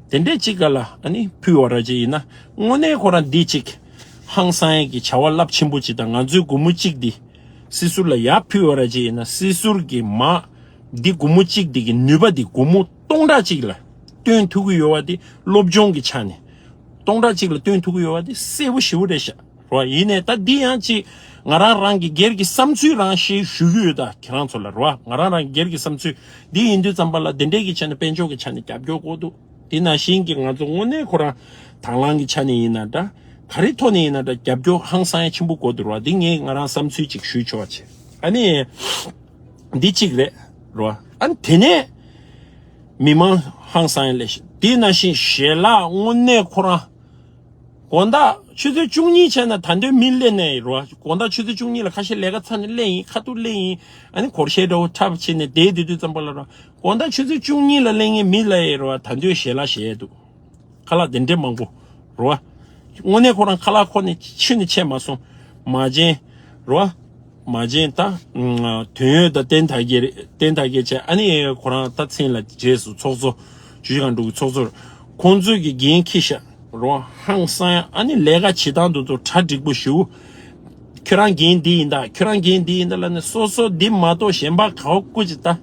དེ་འདྲས་ཅིག་ག་ལ་ཨ་ནི་ཕུལ་བ་ར་ཅིག་ཡིན་ན་དངོས་གནས་ཁོ་རང་འདི་ཅིག་ཧང་སང་ཡས་ཀྱི་བྱ་བ་རླབས་ཆེན་པོ་ཅིག་དང་ང་ཚོའི་སྒོར་མོ་གཅིག་འདི་ སྲིད་ཟུར་ལ་ཡར་ཕུལ་བ་ར་ཅིག་ཡིན་ན། སྲིད་ཟུར་གྱི་མ་འདི་སྒོར་མོ་གཅིག་འདི་གི་ནུས་པ་འདི་སྒོར་མོ་སྟོང་ཕྲག་གཅིག་ལ་སྟོན་ཐུབ་ཀྱི་ཡོད་པ་འདི་སློབ་སྦྱོང་གི་ཆ་ནས། སྟོང་ཕྲག་གཅིག་ལ་སྟོན་ཐུབ་ཀྱི་ཡོད་པ་འདི་གསལ་པོ་ཞེ་པོ་རེད་ཤག་རོ། ཡིན་ནའི་ད་འདི་ཡང་ཅིག་ང་རང་རང་གི་སྒེར་གྱི་བསམ་ཚུལ་རང་བཤད་ཞུ་གི་ཡོད། ད་ཁྱེད་རང་ཚོ་ལ་རོ། ང་རང་རང་གི་སྒེར་གྱི་བསམ་ཚུལ་འདི་ཡིན་དུས་ཙམ་པ་ལ་འདི་འདྲའི་གི་ཆ་ནས་དཔལ་འབྱོར་གྱི་ཆ་ནས་རྒྱབ་སྐྱོར་དགོས་འདུག་དེ་ནང་བཞིན་གྱི་ང་ཚོ་དངོས་གནས་ཁོ་རང་དང་བླངས་ཀྱི་ཆ་ནས་ཡིན་ན་འདྲ། ག་རེ་ཐོག་ནས་ཡིན་ན་འདྲ། རྒྱབ་སྐྱོར་ཧང་སང་ཡ་ཆེན་པོ་དགོས་འདུག་རོ། འདི་ངས་ང་རང་བསམ་ཚུལ་ཅིག་ཞུས་ཆོག་པ་བྱེད། ཨ་ནི། འདི་གཅིག་རེད་རོ། ཨ་ནི་དེ་ནས་མི་མང་ཧང་སང་ཡ་ལས་ཤིག་དེ་ནང་བཞིན་ཞལ་ལག་དངོས་གནས་ཁོ་རང་དགོང་དག་ཆུ་ཚོད་བཅུ་གཉིས་བྱས་ན་ད་འདོད་མི་སླེབས་ནས་རོ། དགོང་དག་ཆུ་ཚོད་བཅུ་གཉིས་ལ་ཁ་ཤས་ལས་ཀ་ཚར་ནས་སླེབས་ཡིན། ཁ་ཐུག་སླེབས་ཡིན། ཨ་ནི་སྒོར་གཞས་འདྲ་བོ་འཁྲབ་བྱས་ནས་བསྡད་བསྡད་དུས་ཙམ་པ་ལ་རོ། དགོང་དག་ཆུ་ཚོད་བཅུ་གཉིས་ལ་སླེབས་མཁན་མི་ལ་ཡི་རོ། ད་འདོད་ཞལ་ལག་བཞེས་འདུག་ཁ་ལག་དེ་འདྲས་མང་པོ་རོ། དངོས་གནས་ཁོ་རང་ཁ་ལག་ཁོ་ནས་ཆུ་ནས་ཆད་མ་སོང་། མ་བྱན་རོ། མ་བྱན་ད། དོན་ཡོད་ད་བསྟན་དར་རྒྱས་རེད། བསྟན་དར་རྒྱས་བྱས། ཨ་ནི་ཁོ་རང་ད་མཚན་ལ་རྗེས་སུ་ཚོགས་གཙོ། ཆུ་བཞི་སྒང་དྲུག་གི་ཚོགས་གཙོ་རེད། ཁོང་ཚོས་ཀྱི་འགན་འཁྱེར་ཤག་རོ། ཧང་སང་ཡ། ཨ་ནི་ལས་ཀ་བྱེད་སྟངས་དེ་ཚོ་གྲ་འགྲིག་པོ་ཞུ། ཁྱོད་རང་འགན་འདི་ཡིན་ད། ཁྱོད་རང་འགན་འདི་ཡིན་ད་ལབ་ནས་སོ་སོ་འདི་མ་གཏོགས་གཞན་པ་ག་བ་སྐུ་ཅི་ད།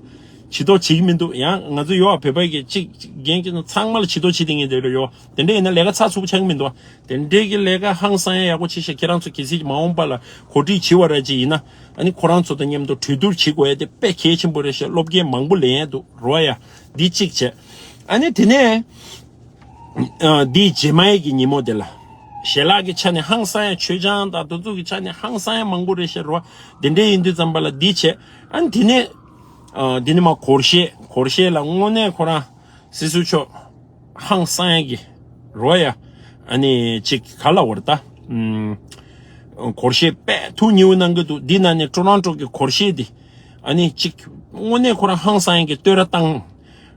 བྱེད་མདོག་བྱེད་ཀྱི་མི་འདུག་ཡང་ང་ཚོ་ཡོད་བ། བོད་པ་གི་གཅིག་འགན་འཁྱེར་ན་ཚང་མ་ལ་བྱེད་མདོག་བྱེད་དེ་ངེས་དེ་རེད་ཡོད། དེ་འདྲ་ཡིན་ན་ལས་ཀ་ཚགས་ཚུད་པོ་ཆགས་ཀྱི་མི་འདུག་དེ་འདྲའི་གི་ལས་ཀ་ཧང་སང་ཡ་ཡག་པོ་བྱེད་ཤག་ཁྱེད་རང་ཚོ་གལ་སྲིད་མ་འོངས་པ་ལ་གོ་སྒྲིག་བྱེད་པ་ར་ཅིག་ཡིན་ན། ཨ་ནི་ཁོ་རང་ཚོ་དང་མཉམ་དུ་གྲོས་བསྡུར་བྱེད་དགོས་ཡ་དེ་དཔེ་གལ་ཆེན་པོ་རེད་ཤག་སློབ་སྐྱོན་མང་པོ་ལེན་ཡ་འདུག་རོ་ཡ། འདི་གཅིག་བྱས། ཨ་ནི་དེ་ནས། ཨ། འདིའི་རྗེས་མའི་གི་ཉིན་མོ་དེ་ལ། ཞལ་ལག་གི་ཆ་ནས་ཧང་སང་ཡ། མཆོད་ཆང་དང་དེ་ཚོ་གི་ཆ་ནས་ཧང་སང་ཡ་མང་པོ་རེད་ཤག་རོ། དེ་འདྲས་ཡིན་དུས་ཙམ་པ་ལ་འདི་བྱས། ཨ་ནི་དེ་ནས། ཨ། འདི་ནས་མར་སྒོར་གཞས། སྒོར་གཞས་ལ་དངོས་གནས་ཁོ་རང་སྲིད་ཟུར་མཆོག་ཧང་སང་ཡ་གི་རོ་ཡ། ཨ་ནི་ཅིག་ག་ལབ་དགོས་རེད་ད། ཨུམ། སྒོར་གཞས་དཔེ་ཐུགས་མཉེས་པོ་གནང་གི་འདུག་འདི་ནང་ནས་ཀྲོ་རོན་ཀྲོ་གི་སྒོར་གཞས་འདི། ཨ་ནི་ཅིག་དངོས་གནས་ཁོ་རང་ཧང་སང་ཡ་གི་བསྟོད་ར་བཏང་།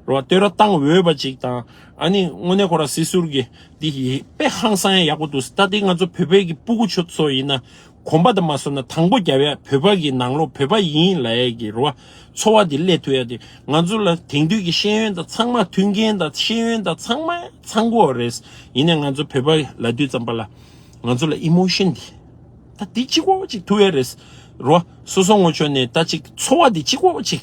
རོ། བསྟོད་ར་བཏང་འོས་པ་ཅིག་དང་། ཨ་ནི་དངོས་གནས་ཁོ་རང་སྲིད་ཟུར་གྱི་འདི་ཡི་དཔེ་ཧང་སང་ཡ་ཡག་པོ་འདུག་ད་འདི་ང་ཚོ་བོད་པའི་གི་སྤུ་གུ་ཆུ་ཚོ་ཡིན་ན། གོམ་པ་དང་མ་སོང་ན་དང་པོ་རྒྱབ་ཡ། བོད་པ་གི་ནང་ལོགས་བོད་པ་ཡིན་ལབ་ཡ་གི་རོ། ཚོར་བ་འདི་སླེབས་ཐུབ་ཡ་དེ། ང་ཚོ་ལ་དེང་དུས་ཀྱི་ཤེས་ཡོན་དང་ཚང་མ། མཐུན་རྐྱེན་དང་ཤེས་ཡོན་དང་ཚང་མ་ཚང་གི་ཡོད་རེད། ཡིན་ནའི་ང་ཚོ་བོད་པ་ལབ་དུས་ཙམ་པ་ལ། ང་ཚོ་ལ་ཨི་མོ་ཤན་འདི། ད་འདི་གཅིག་པོ་གཅིག་ཐུབ་ཡ་རེད། རོ། སོ་སོ་ངོ་ཕྱོགས་ནས་ད་ཅིག་ཚོར་བ་འདི་གཅིག་པོ་གཅིག་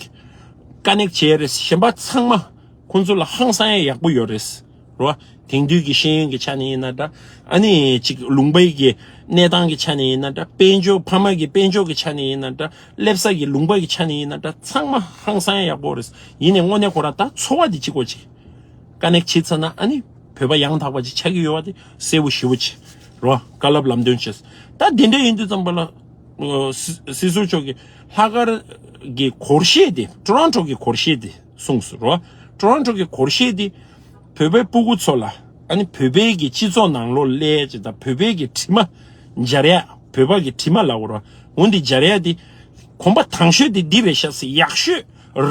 ཀ་ནེག་བྱས་རེད། གཞན་པ་ཚང་མ་ཁོང་ཚོ་ལ་ཧང་སང་ཡ་ཡག་པོ་ཡོད་རེད། རོ། དེང་དུས་ཀྱི་ཤེས་ཡོན་གྱི་ཆ་ནས་ཡིན་ན་འདྲ། ཨ་ནི་ཅིག་ལུང་པའི་གི་གནས་སྟངས་ཀྱི་ཆ་ནས་ཡིན་ན་འདྲ། དཔལ་འབྱོར། ཕ་མ་གི་དཔལ་འབྱོར་གྱི་ཆ་ནས་ཡིན་ན་འདྲ། སླེབས་ས་གི་ལུང་པ་གི་ཆ་ནས་ཡིན་ན་འདྲ། ཚང་མ་ཧང་སང་ཡ་ཡག་པོ་རེད། ཡིན་ནའི་དངོས་གནས་ཁོ་རང་ད་ཚོར་བ་འདི་གཅིག་པོ་གཅིག་ཀ་ནེག་བྱེད་ཚར་ན་ཨ་ནི་བོད་པ་ཡང་དག་པ་ཅིག་ཆགས་ཀྱི་ཡོད་པ་དེ་གསལ་པོ་ཞེ་པོ་ཅིག་རོ། བཀའ་སློབ་ལམ་སྟོན་བྱས། ད་དེ་འདྲ་ཡིན་དུས་ཙམ་པ་ལ། ཨོ། སྲི་སྲིད་ཟུར་མཆོག་གིས་ལྷག་དཀར་གྱི་སྒོར་གཞས་དེ། ཀྲོ་རོན་ཀྲོ་གི་སྒོར་གཞས་དེ་གསུངས་སོང་རོ། ཀྲོ་རོན་ཀྲོ་གི་སྒོར་གཞས་དེ་བོད་པའི་སྤུ་གུ་ཚོ་ལ། ཨ་ནི་བོད་པའི་གི་སྤྱི་ཚོགས་ནང་ལོགས་སླེབས་ཅིག་དང་། བོད་པའི་གི་དྲི་མ་འབྱར་ཡ། བོད་པ་གི་དྲི་མ་ལབ་དགོས་རོ། འོ་འདི་འབྱར་ཡ་དེ། གོམ་པ་དང་ཤོས་དེ་འདི་རེད་ཤག་ཟེར། ཡག་ཤོས།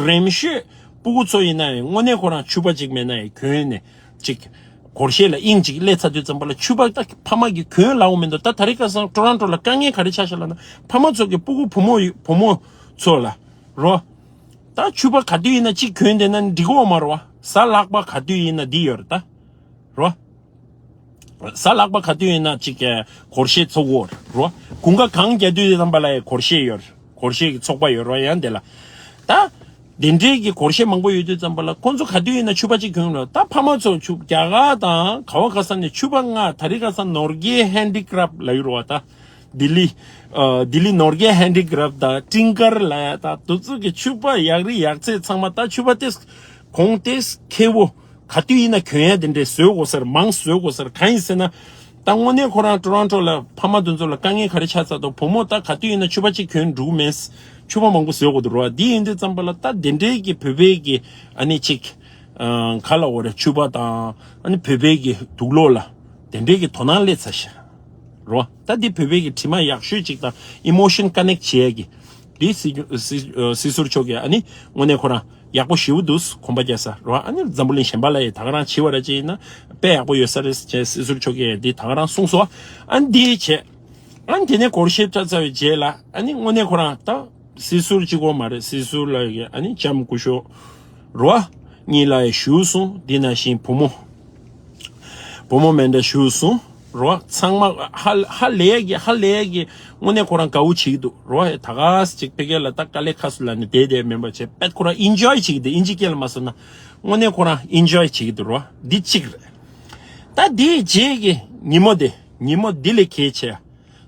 རིམ་ཤོས། སྤུ་གུ་ཚོ་ཡིན་ན་ཡང་དངོས་གནས་ཁོ་རང་ཕྱུ་པ་ཅིག་མེད་ན་ཡང་གྱོན་ནས་ཅིག་སྒོར་གཞས་ལ་དབྱིངས་ཅིག་སླེབས་ཚར་དུས་ཙམ་པ་ལ་ཕྱུ་པ་ད་ཕ་མ་གིས་གྱོན་ལབ་ཡོང་མི་འདུག་ད་ད་རེས་ཁ་སང་ཀྲོ་རོན་ཀྲོ་ལ་དཀའ་ངལ་ག་རེ་ཆགས་ཤག་ལབ་ན། ཕ་མ་ཚོ་གི་སྤུ་གུ་བུ་མོ་ཡོད། བུ་མོ་ཚོ་ལ་རོ། ད་ཕྱུ་པ་ག་དུས་ཡིན་ན་གཅིག་གྱོན་བསྡད་ན་འགྲིག་གི་ཡོད་མ་རེད་བ། གཟའ་ལྷག་པ་ག་དུས་ཡིན་ན་འདི་ཡོད་རེད་ད། རོ། གཟའ་ལྷག་པ་ག་དུས་ཡིན་ན་གཅིག་གི་སྒོར་གཞས་ཚོགས་ཡོད་རོ། དགུན་ཁ་གངས་རྒྱག་དུས་དེ་ཙམ་པ་ལ་ཡང་སྒོར་གཞས་ཡོད། སྒོར་གཞས་ཀྱི་ཚོགས་པ་ཡོད་རོ། ཡང་དེ་ལ། ད། དེ་འདྲའི་གི་སྒོར་གཞས་མང་པོ་ཡོད་དུས་ཙམ་པ་ལ་ཁོང་ཚོ་ག་དུས་ཡིན་ན་ཕྱུ་པ་གཅིག་གྱོན་རོ། ད་ཕ་མ་ཚོ་ཕྱུ་རྒྱ་གར་དང་ག་བ་ག་ས་ནས་ཕྱུ་པ་ལྔ། ད་རེས་ཁ་སང་ནོར་རྒྱས་ཧན་ཌི་ཀྲབ་ལབ་ཡོད་རོ་བ་ད། ལྡི་ལི། ཨ། ལྡི་ལི་ནོར་རྒྱས་ཧན་ཌི་ཀྲབ་དང་ཀྲིང་ཀར་ལ་ཡ་ད་དེ་ཚོ་གི་ཕྱུ་པ་ཡག་རིགས་ཡག་ཚད་ཚང་མ། ད་ཕྱུ་པ་ཏེས་གོང་ཏེས་ཁེ་བོ། ག་དུས་ཡིན་ན་གྱོན་ཡ་དེ་འདྲས་བཟོ་དགོས་ཟེར། མང་བཟོ་དགོས་ཟེར། གང་ཡིན་ཟེར་ན། ད་དངོས་གནས་ཁོ་རང་ཀྲོ་རོན་ཀྲོ་ལ་ཕ་མ་དེ་ཚོ་ལ་དཀའ་ངལ་ག་རེ་ཆགས་ཚར་འདུག་བུ་མོ་ད་ག་དུས་ཡིན་ན་ཕྱུ་པ་གཅིག་གྱོན་འགྲོ་གི་མེད། ཕྱུ་པ་མང་པོ་བཟོ་དགོས་འདུག་རོ། འདི་ཡིན་དུས་ཙམ་པ་ལ་ད་དེ་འདྲའི་གི་བོད་པའི་གི་ཨ་ནི་ཅིག་ཨ། ག་ལབ་དགོས་རེད། ཕྱུ་པ་དང་ཨ་ནི་བོད་པའི་གི་དུག་ལོག་ལ་དེ་འདྲའི་གི་དོ་སྣང་སླེབས་ཚར་ཤག་རོ། ད་འདི་བོད་པའི་གི་དྲི་མ་ཡག་ཤོས་ཅིག་དང་ཨི་མོ་ཤན་ཀ་ནེག་བྱེད་ཡ་གི། འདི་སྲིད་སྐྱོང་སྲིད་སྲིད་ཟུར་མཆོག་གིས་ཨ་ནི་དངོས་གནས་ཁོ་རང་ཡག་པོ་ཞེ་པོ་འདུག་གོམ་པ་རྒྱག་ས་རོ། ཨ་ནི་འཛམ་བུ་གླིང་གཞན་པ་ལ་ཡང་ད་ག་རང་བྱེད་པ་ར་ཅིག་ཡིན་ན་དཔེ་ཡག་པོ་ཡོད་ས་རེད་ཅེས་སྲིད་ཟུར་མཆོག་གིས་འདི་ད་ག་རང་གསུངས་སོང་། ཨ་ནི་འདི་བྱས། ཨ་ནི་དེ་ནས་སྒོར་གཞས་འཁྲབ་ཚར་བའི་རྗེས་ལ་ཨ་ནི་དངོས་གནས་ཁོ་རང་ད་སྲིད་ཟུར་གཅིག་པོ་མ་རེད། སྲིད་ཟུར་ལ་ཡོད་ཨ་ནི་ལྕམ་སྐུ་ཞབས་རོ། གཉིས་ལ་ཡང་བཞུགས་སོང་། འདི་ནང་བཞིན་བུ་མོ། བུ་མོ་མེན་ཌ་བཞུགས་སོང་། རོ། ཚང་མ་ཧ་ཧ་ལས་ཀྱི་ཧ་ལས་ཀྱི་དངོས་གནས་ཁོ་རང་དགའ་བོ་བྱེད་ཀྱི་འདུག་རོ། ད་ག་ས་ཅིག་ཕ་གི་ལ་ད་དཀའ་ལས་ཁག་སུ་ལ་ནི་བསྡད་བསྡད་མིན་པ་བྱས་པད་ཁོ་རང་ཨིན་ཇོའི་བྱེད་ཀྱི་འདུག་ཨིན་ཇི་སྐད་ལ་མ་སོང་ན་དངོས་གནས་ཁོ་རང་ཨིན་ཇོའི་བྱེད་ཀྱི་འདུག་རོ། འདི་གཅིག་རེད། ད་འདིའི་རྗེས་ཀྱི་ཉིན་མོ་དེ་ཉིན་མོ་འདི་ལས་གལ་ཆེ།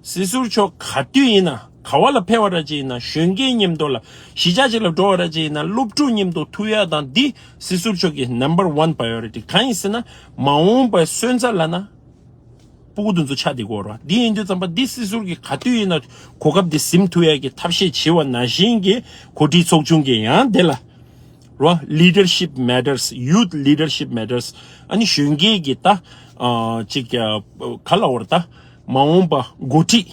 སྲིད་ཟུར་མཆོག་ག་དུས་ཡིན་ན་ག་བ་ལ་ཕེབས་པ་ར་ཅིག་ཡིན་ན་གཞོན་སྐྱེས་མཉམ་དུ་ལ་གཞིས་ཆགས་ཅིག་ལ་འགྲོ་བ་ར་ཅིག་ཡིན་ན་སློབ་ཕྲུག་མཉམ་དུ་ཐུག་ཡ་དང་འདི་སྲིད་ཟུར་མཆོག་གི་number one priority གང་ཡིན་ཟེར་ན་མ་འོངས་པའི་སོན་རྩ་ལ་ན་སྤུ་གུ་དེ་ཚོ་ཆགས་བསྡད་ཀྱི་ཡོད་རེད། འདི་ཡིན་དུས་ཙམ་པ་འདི་སྲིད་ཟུར་གྱི་ག་དུས་ཡིན་ན་གོ་སྐབས་འདི་ཟིན་ཐུབ་ཡ་གི་ཐབས་ཤེས་བྱེད་པ་ནང་བཞིན་གྱི་འགོ་ཁྲིད་ཚོགས་ཆུང་གི་ཡང་དེ་ལ་རོ། Leadership matters, youth leadership matters. ཨ་ནི་གཞོན་སྐྱེས་ཀྱི་ད་ཨ་ཅིག་ཨ་ག་ལ་བར་ད་མ་འོངས་པ་འགོ་ཁྲིད་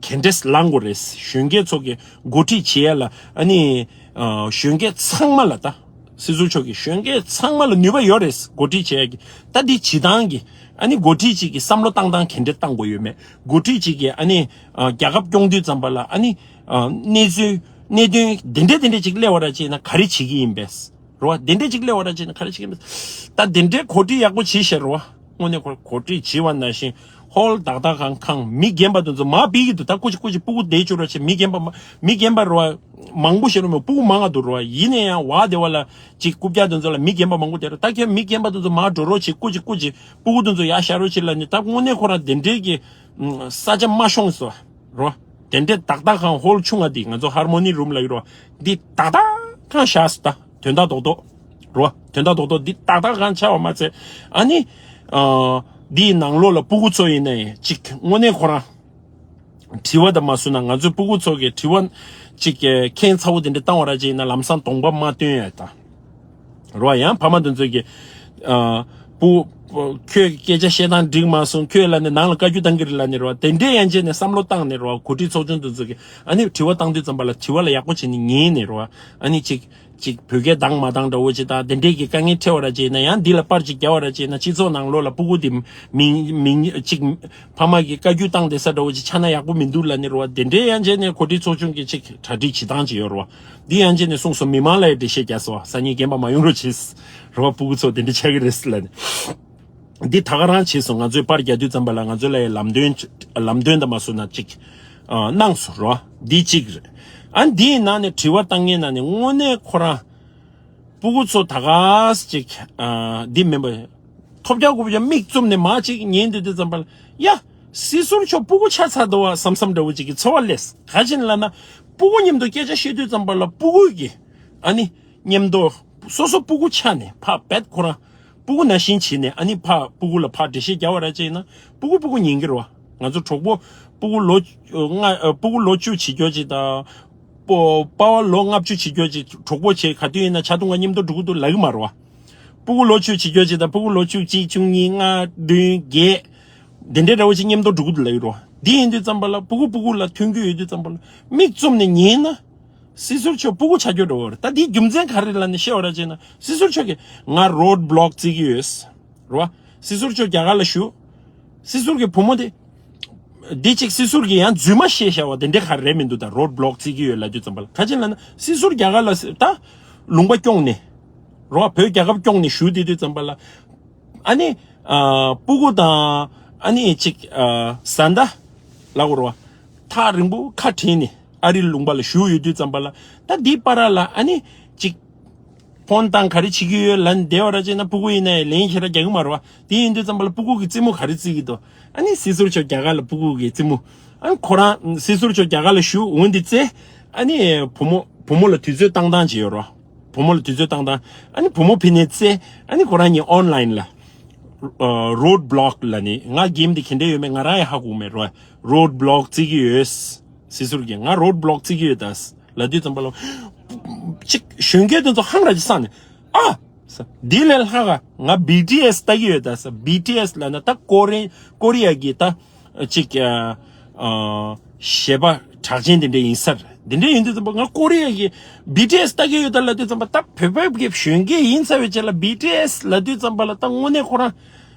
ག་འདྲས་ལངས་དགོས་རེད། གཞོན་སྐྱེས་ཚོ་གི་འགོ་ཁྲིད་བྱེད་ཡ་ལ་ཨ་ནི་ཨ་གཞོན་སྐྱེས་ཚང་མ་ལ་ད་སྲིད་ཟུར་མཆོག་གི་གཞོན་སྐྱེས་ཚང་མ་ལ་ནུས་པ་ཡོད་རེད། འགོ་ཁྲིད་བྱེད་ཡ་གི་ད་འདི་བྱེད་སྟངས་ཀྱི་ཨ་ནི་འགོ་ཁྲིད་ཅིག་གི་བསམ་བློ་བཏང་སྟངས་ག་འདྲས་བཏང་དགོས་ཡོད་མེད། འགོ་ཁྲིད་ཅིག་གི་ཨ་ནི་ཨ་རྒྱལ་ཁབ་སྐྱོང་དུས་ཙམ་པ་ལ་ཨ་ནི་ཨ་གནས་ཚུལ་གནད་དོན་དེ་འདྲས་དེ་འདྲས་ཅིག་སླེབས་པ་ར་ཅིག་ཡིན་ན་ག་རེ་བྱེད་ཀྱི་ཡིན་པས། རོ། དེ་འདྲས་ཅིག་སླེབས་པ་ར་ཅིག་ཡིན་ན་ག་རེ་བྱེད་ཀྱི་ཡིན་པས། ད་དེ་འདྲས་གོ་སྒྲིག་ཡག་པོ་བྱེད་ཤེས་རོ། དངོས་གནས་ཁོ་གོ་སྒྲིག་བྱེད་པ་ནང་བཞིན་ཧོལ་ཏག་ཏག་ཁང་ཁང་མི་རྒན་པ་དེ་ཚོ་མར་ཕུད་ཀྱི་འདུག་ད་སྐུ་མཁྱེན་སྐུ་མཁྱེན་སྤུ་གུ་བསྡད་བཅུག་རོགས་བྱེད། མི་རྒན་པ་མ་མི་རྒན་པ་རོ། མང་པོ་ཞིག་རོ། མི་སྤུ་གུ་མང་ང་འདུག་རོ། ཡིན་ན་ཡང་བ་དེ་བ་ལ་ཅིག་རྐུབ་བཀྱག་དེ་ཚོ་ལ་མི་རྒན་པ་མང་པོ་བསྡད་རོ། ད་ཁྱེད་མི་རྒན་པ་དེ་ཚོ་མར་འགྲོ་རོགས་བྱེད། སྐུ་མཁྱེན་སྐུ་མཁྱེན་སྤུ་གུ་དེ་ཚོ་ཡར་བཞག་རོགས་བྱེད་ལབ་ནས་ད་དངོས་གནས་ཁོ་རང་དེ་འདྲས་ཀྱི་ས་ཆ་མ་ཤོང་སོ། རོ། དེ་འདྲའི་ཏག་ཏག་ཁང་ཧོལ་ཆུང་ང་འདི་ང་ཚོ་ཧར་མོ་ནི་རུམ་ལ་ཡོད་རོ། འདི་ཏག་ཏག་ཁང་བཞག་སོ། ད་དོན་དག་རྡོག་རྡོག་རོ། དོན་དག་རྡོག་རྡོག་འདི་ཏག་ཏག་ཁང་ཆགས་པ་མ་ཚད་ཨ་ནི་ཨ་འདིའི་ནང་ལོགས་ལ་སྤུ་གུ་ཚོ་ཡིན་ན་ཡང་ཅིག་དངོས་གནས་ཁོ་རང་དྲི་བ་དང་མ་བཟོས་ན་ང་ཚོའི་སྤུ་གུ་ཚོ་གི་དྲི་བ་ཅིག་ཁྱད་མཚར་པོ་དེ་འདྲ་བཏང་བ་ར་ཅིག་ཡིན་ན་ལམ་སང་གདོང་པ་མ་སྟོན་ཡ་ད། རོ། ཡང་ཕ་མ་དེ་ཚོ་གིས་ཨ་སྤུ་སྤུ་ཁྱོད་སྐད་ཆ་བཤད་སྟངས་འགྲིག་མ་སོང་། ཁྱོད་ལ་ནི་ནང་ལ་བཀའ་བཀྱོན་བཏང་གི་རེད་ལབ་ནི་རོ། དེ་འདྲའི་ཡན་ཆད་ནས་བསམ་བློ་བཏང་ནི་རོ། འགོ་ཁྲིད་ཚོགས་ཆུང་དེ་ཚོ་གིས་ཨ་ནི་དྲི་བ་བཏང་དུས་ཙམ་པ་ལ་དྲི་བ་ལ་ཡག་པོ་བྱས་ནས་ཉན་ནི་རོ། ཨ་ནི་ཅིག་ཅིག་བོད་སྐད་འདང་མ་འདང་འདྲ་བོ་ཅིག་དང་དེ་འདྲས་ཀྱི་དཀའ་ངལ་འཕྲད་པ་ར་ཅིག་ཡིན་ན་ཡང་འདི་ལ་པར་ཅིག་རྒྱབ་པ་ར་ཅིག་ཡིན་ན་སྤྱི་ཚོགས་ནང་ལོགས་ལ་སྤུ་གུ་དེ་མིང་མིང་ཅིག་ཕ་མ་གིས་བཀའ་བཀྱོན་བཏང་བསྡད་ས་འདྲ་བོ་ཅིག་ཆགས་ན་ཡག་པོ་མི་འདུག་ལབ་ནི་རོ། དེ་འདྲའི་ཡན་ཆད་ནས་འགོ་ཁྲིད་ཚོགས་ཆུང་གིས་ཅིག་གྲ་སྒྲིག་བྱེད་སྟངས་ཅིག་ཡོད་རོ། འདི་ཡན་ཆད་ནས་གསུངས་སོང་། མི་མང་ལ་ཡང་འགྲེལ་བཤད་རྒྱག་སོང་། སང་ཉིན་རྒན་པ་མ་ཡོང་རོགས་བྱེད་རོ། སྤུ་གུ་ཚོ་དེ་འདྲ་ཆགས་ཀྱི་རེད་ལབ་ནས། འདི་ད་ག་རང་བྱས་སོང་། ང་ཚོས་པར་རྒྱག་དུས་ཙམ་པ་ལ་ང་ཚོ་ལ་ཡང་ལམ་སྟོན་ལམ་སྟོན་དང་མ་བཟོས་ན་ཅིག་ཨ་གནང་སོང་རོ། འདི་གཅིག་རེད། ཨ་འདིའི་ནང་ནས་དྲི་བ་བཏང་མཁན་ནང་ནས་དངོས་གནས་ཁོ་རང་སྤུ་གུ་ཚོ་ད་ག་ས་ཅིག་ཨ་འདི་མིན་པ་ཐོབ་རྒྱག་དགོས་པ་མིག་བཙུམ་ནས་མར་ཅིག་ཉན་དུས་དུས་ཙམ་པ་ལ་ཡ་སྲིད་ཟུར་མཆོག་སྤུ་གུ་ཆགས་ཚར་འདུག་བ་བསམ་བསམ་འདྲ་བོ་ཅིག་གི་ཚོར་བ་སླེབས། ག་ཅི་ལབ་ན་སྤུ་གུ་མཉམ་དུ་སྐད་ཆ་བཤད་དུས་ཙམ་པ་ལ་སྤུ་གུ་གི་ཨ་ནི་མཉམ་དུ་སོ་སོ་སྤུ་གུ་ཆགས་ནས་ཕ་བེད་ཁོ་རང་སྤུ་གུ་ནང་བཞིན་བྱས་ནས་ཨ་ནི་ཕ་སྤུ་གུ་ལ་ཕ་འགྲེལ་བཤད་རྒྱག་པ་ར་ཅིག་ཡིན་ན་སྤུ་གུ་སྤུ་གུ་ཉན་གི་རེད་བ། ང་ཚོ་གྲོགས་པོ་སྤུ་གུ་ལོ་ལྔ་སྤུ་གུ་ལོ་བཅུ་བྱེད་རྒྱུ་ཅིག་དང་། པོ་པ་བ་ལོ་ལྔ་བཅུ་བྱེད་རྒྱུ་ཅིག་གྲོགས་པོ་བྱས་ག་དུས་ཡིན་ན་ཆ་ཐུང་ང་མཉམ་དུ་འགྲོ་གི་འདུག་ལབ་གི་མ་རེད་བ། སྤུ་གུ་ལོ་བཅུ་བྱེད་རྒྱུ་ཅིག་དང་སྤུ་གུ་ལོ་བཅུ་གཅིག་བཅུ་གཉིས་ལྔ་བདུན་བརྒྱད། འདི་འདྲའི་འདྲ་བོ་ཅིག་མཉམ་དུ་འགྲོ་གི་འདུག་ལབ་ཡོད་རེད་བ། འདི་ཡིན་དུས་ཙམ་པ་ལ་སྤུ་གུ་སྤུ་གུ་ལ་མཐུན་རྒྱུ་ཡོད་དུས་ཙམ་པ་ལ་མིག་བཙུམ་ནས་ཉན་ན། སྲིད་ཟུར་མཆོག་སྤུ་གུ་ཆགས་རྒྱུ་འདྲ་བོ་རེད། ད་འདིའི་རྒྱུ་མཚན་ག་རེ་ལབ་ནས་བཤད་པ་ར་བྱས་ན་སྲིད་ཟུར་མཆོག་གིས་ང་རོཌ་བྷི་ལོག་བརྩི་གི་ཡོད། རེད་བ། སྲིད་ཟུར་མཆོག་རྒྱ་གར་ལ་བཞུགས། སྲིད་ཟུར་གྱི་བུ་མོ་དེ། འདི་གཅིག་སྲིད་ཟུར་གྱི་ཡང་རྫུན་མ་བཤད་བཞག་པ་དེ་འདྲའི་ག་རེ་མི་འདུག་ད་རོཌ་བྷི་ལོག་བརྩི་གི་ཡོད་ལབ་དུས་ཙམ་པ་ལ་ག་ཅི་ལབ་ན་སྲིད་ཟུར་རྒྱ་གར་ལ་ད་ལུང་པ་སྐྱོང་ནས། རེད་བ། བོད་རྒྱལ་ཁབ་སྐྱོང་ནས་བཞུགས་བསྡད་དུས་ཙམ་པ་ལ། ཨ་ནི། ཨ་སྤུ་གུ་དང་། ཨ་ནི་གཅིག་ཨ་བཟའ་ཟླ། ལབ་དགོས་རེད་བ། ཐག་རིང་པོ་ཁ་བྲལ་ནས་ཨ་རིའི་ལུང་པ་ལ་བཞུགས་ཡོད་དུས་ཙམ་པ་ལ་ད་འདིའི་བར་ལ་ཨ་ནི་གཅིག་ཕོན་བཏང་ག་རེ་བྱེད་ཀྱི་ཡོད་ལབ་ནས་བསྡད་པ་ར་བྱས་ན་སྤུ་གུ་ཡིན་ན་ཡང་ལན་ཞེ་དྲག་རྒྱག་གི་མ་རེད་བ། དེ་ཡིན་དུས་ཙམ་པ་ལ་སྤུ་གུ་གི་རྩེད་མོ་ག་རེ་རྩེ་གི་འདུག་ཨ་ནི་སྲིད་ཟུར་མཆོག་རྒྱ་གར་ལ་སྤུ་གུ་གི་རྩེད་མོ། ཨ་ནི་ཁོ་རང་སྲིད་ཟུར་མཆོག་རྒྱ་གར་ལ་བཞུགས་འོང་དེ་ཚེ། ཨ་ནི་བུ་མོ་བུ་མོ་ལ་དུས་ཚོད་བཏང་སྟངས་ཅིག་ཡོད་རེད་བ། བུ་མོ་ལ་དུས་ཚོད་བཏང་སྟངས་ཨ་ནི་བུ་མོ་ཕེབས་ནས་ཚེ་ཨ་ནི་ཁོ་རང་གཉིས་ཨོན་ལན་ལ། རོཌ་བྷི་ལོག་ལབ་ནི་ང་གེམ་དེ་ག་འདྲ་ཡོད་མེད་ང་རང་ཡང་ཧ་གོ་མེད་རེད་བ། རོཌ་བྷི་ལོག་བརྩི་གི་ཡོད། སྲིད་ཟུར་གྱིས་ང་རོཌ་བྷི་ལོག་བརྩི་གི་ཡོད་ད། ལབ་དུས་ཙམ་པ་ལ། གཅིག་གཞོན་སྐྱེས་དེ་ཚོ་ཧང་ར་ཅིག་སངས་ནས། ཨ། འདི་ལས་ལྷག་ག་ང་བི་ཊི་ཨེས་ལྟ་གི་ཡོད་ད་ཟེར། བི་ཊི་ཨེས་ལབ་ན་ད་ཀོ་རི་ཀོ་རི་ཡ་གི་ད་གཅིག་ཨ་ཨ་གཞས་པ་གྲགས་ཅན་དེ་འདྲ་ཡིན་ས་རེད། དེ་འདྲ་ཡིན་དུས་ཙམ་པ་ང་ཀོ་རི་ཡ་གི་བི་ཊི་ཨེས་ལྟ་གི་ཡོད་ད་ལབ་དུས་ཙམ་པ་ད་བོད་པའི་གི་གཞོན་སྐྱེས་ཡིན་ཚར་བའི་རྗེས་ལ་བི་ཊི་ཨེས་ལབ་དུས་ཙམ་པ་ལ་ད་དངོས་གནས་ཁོ་རང་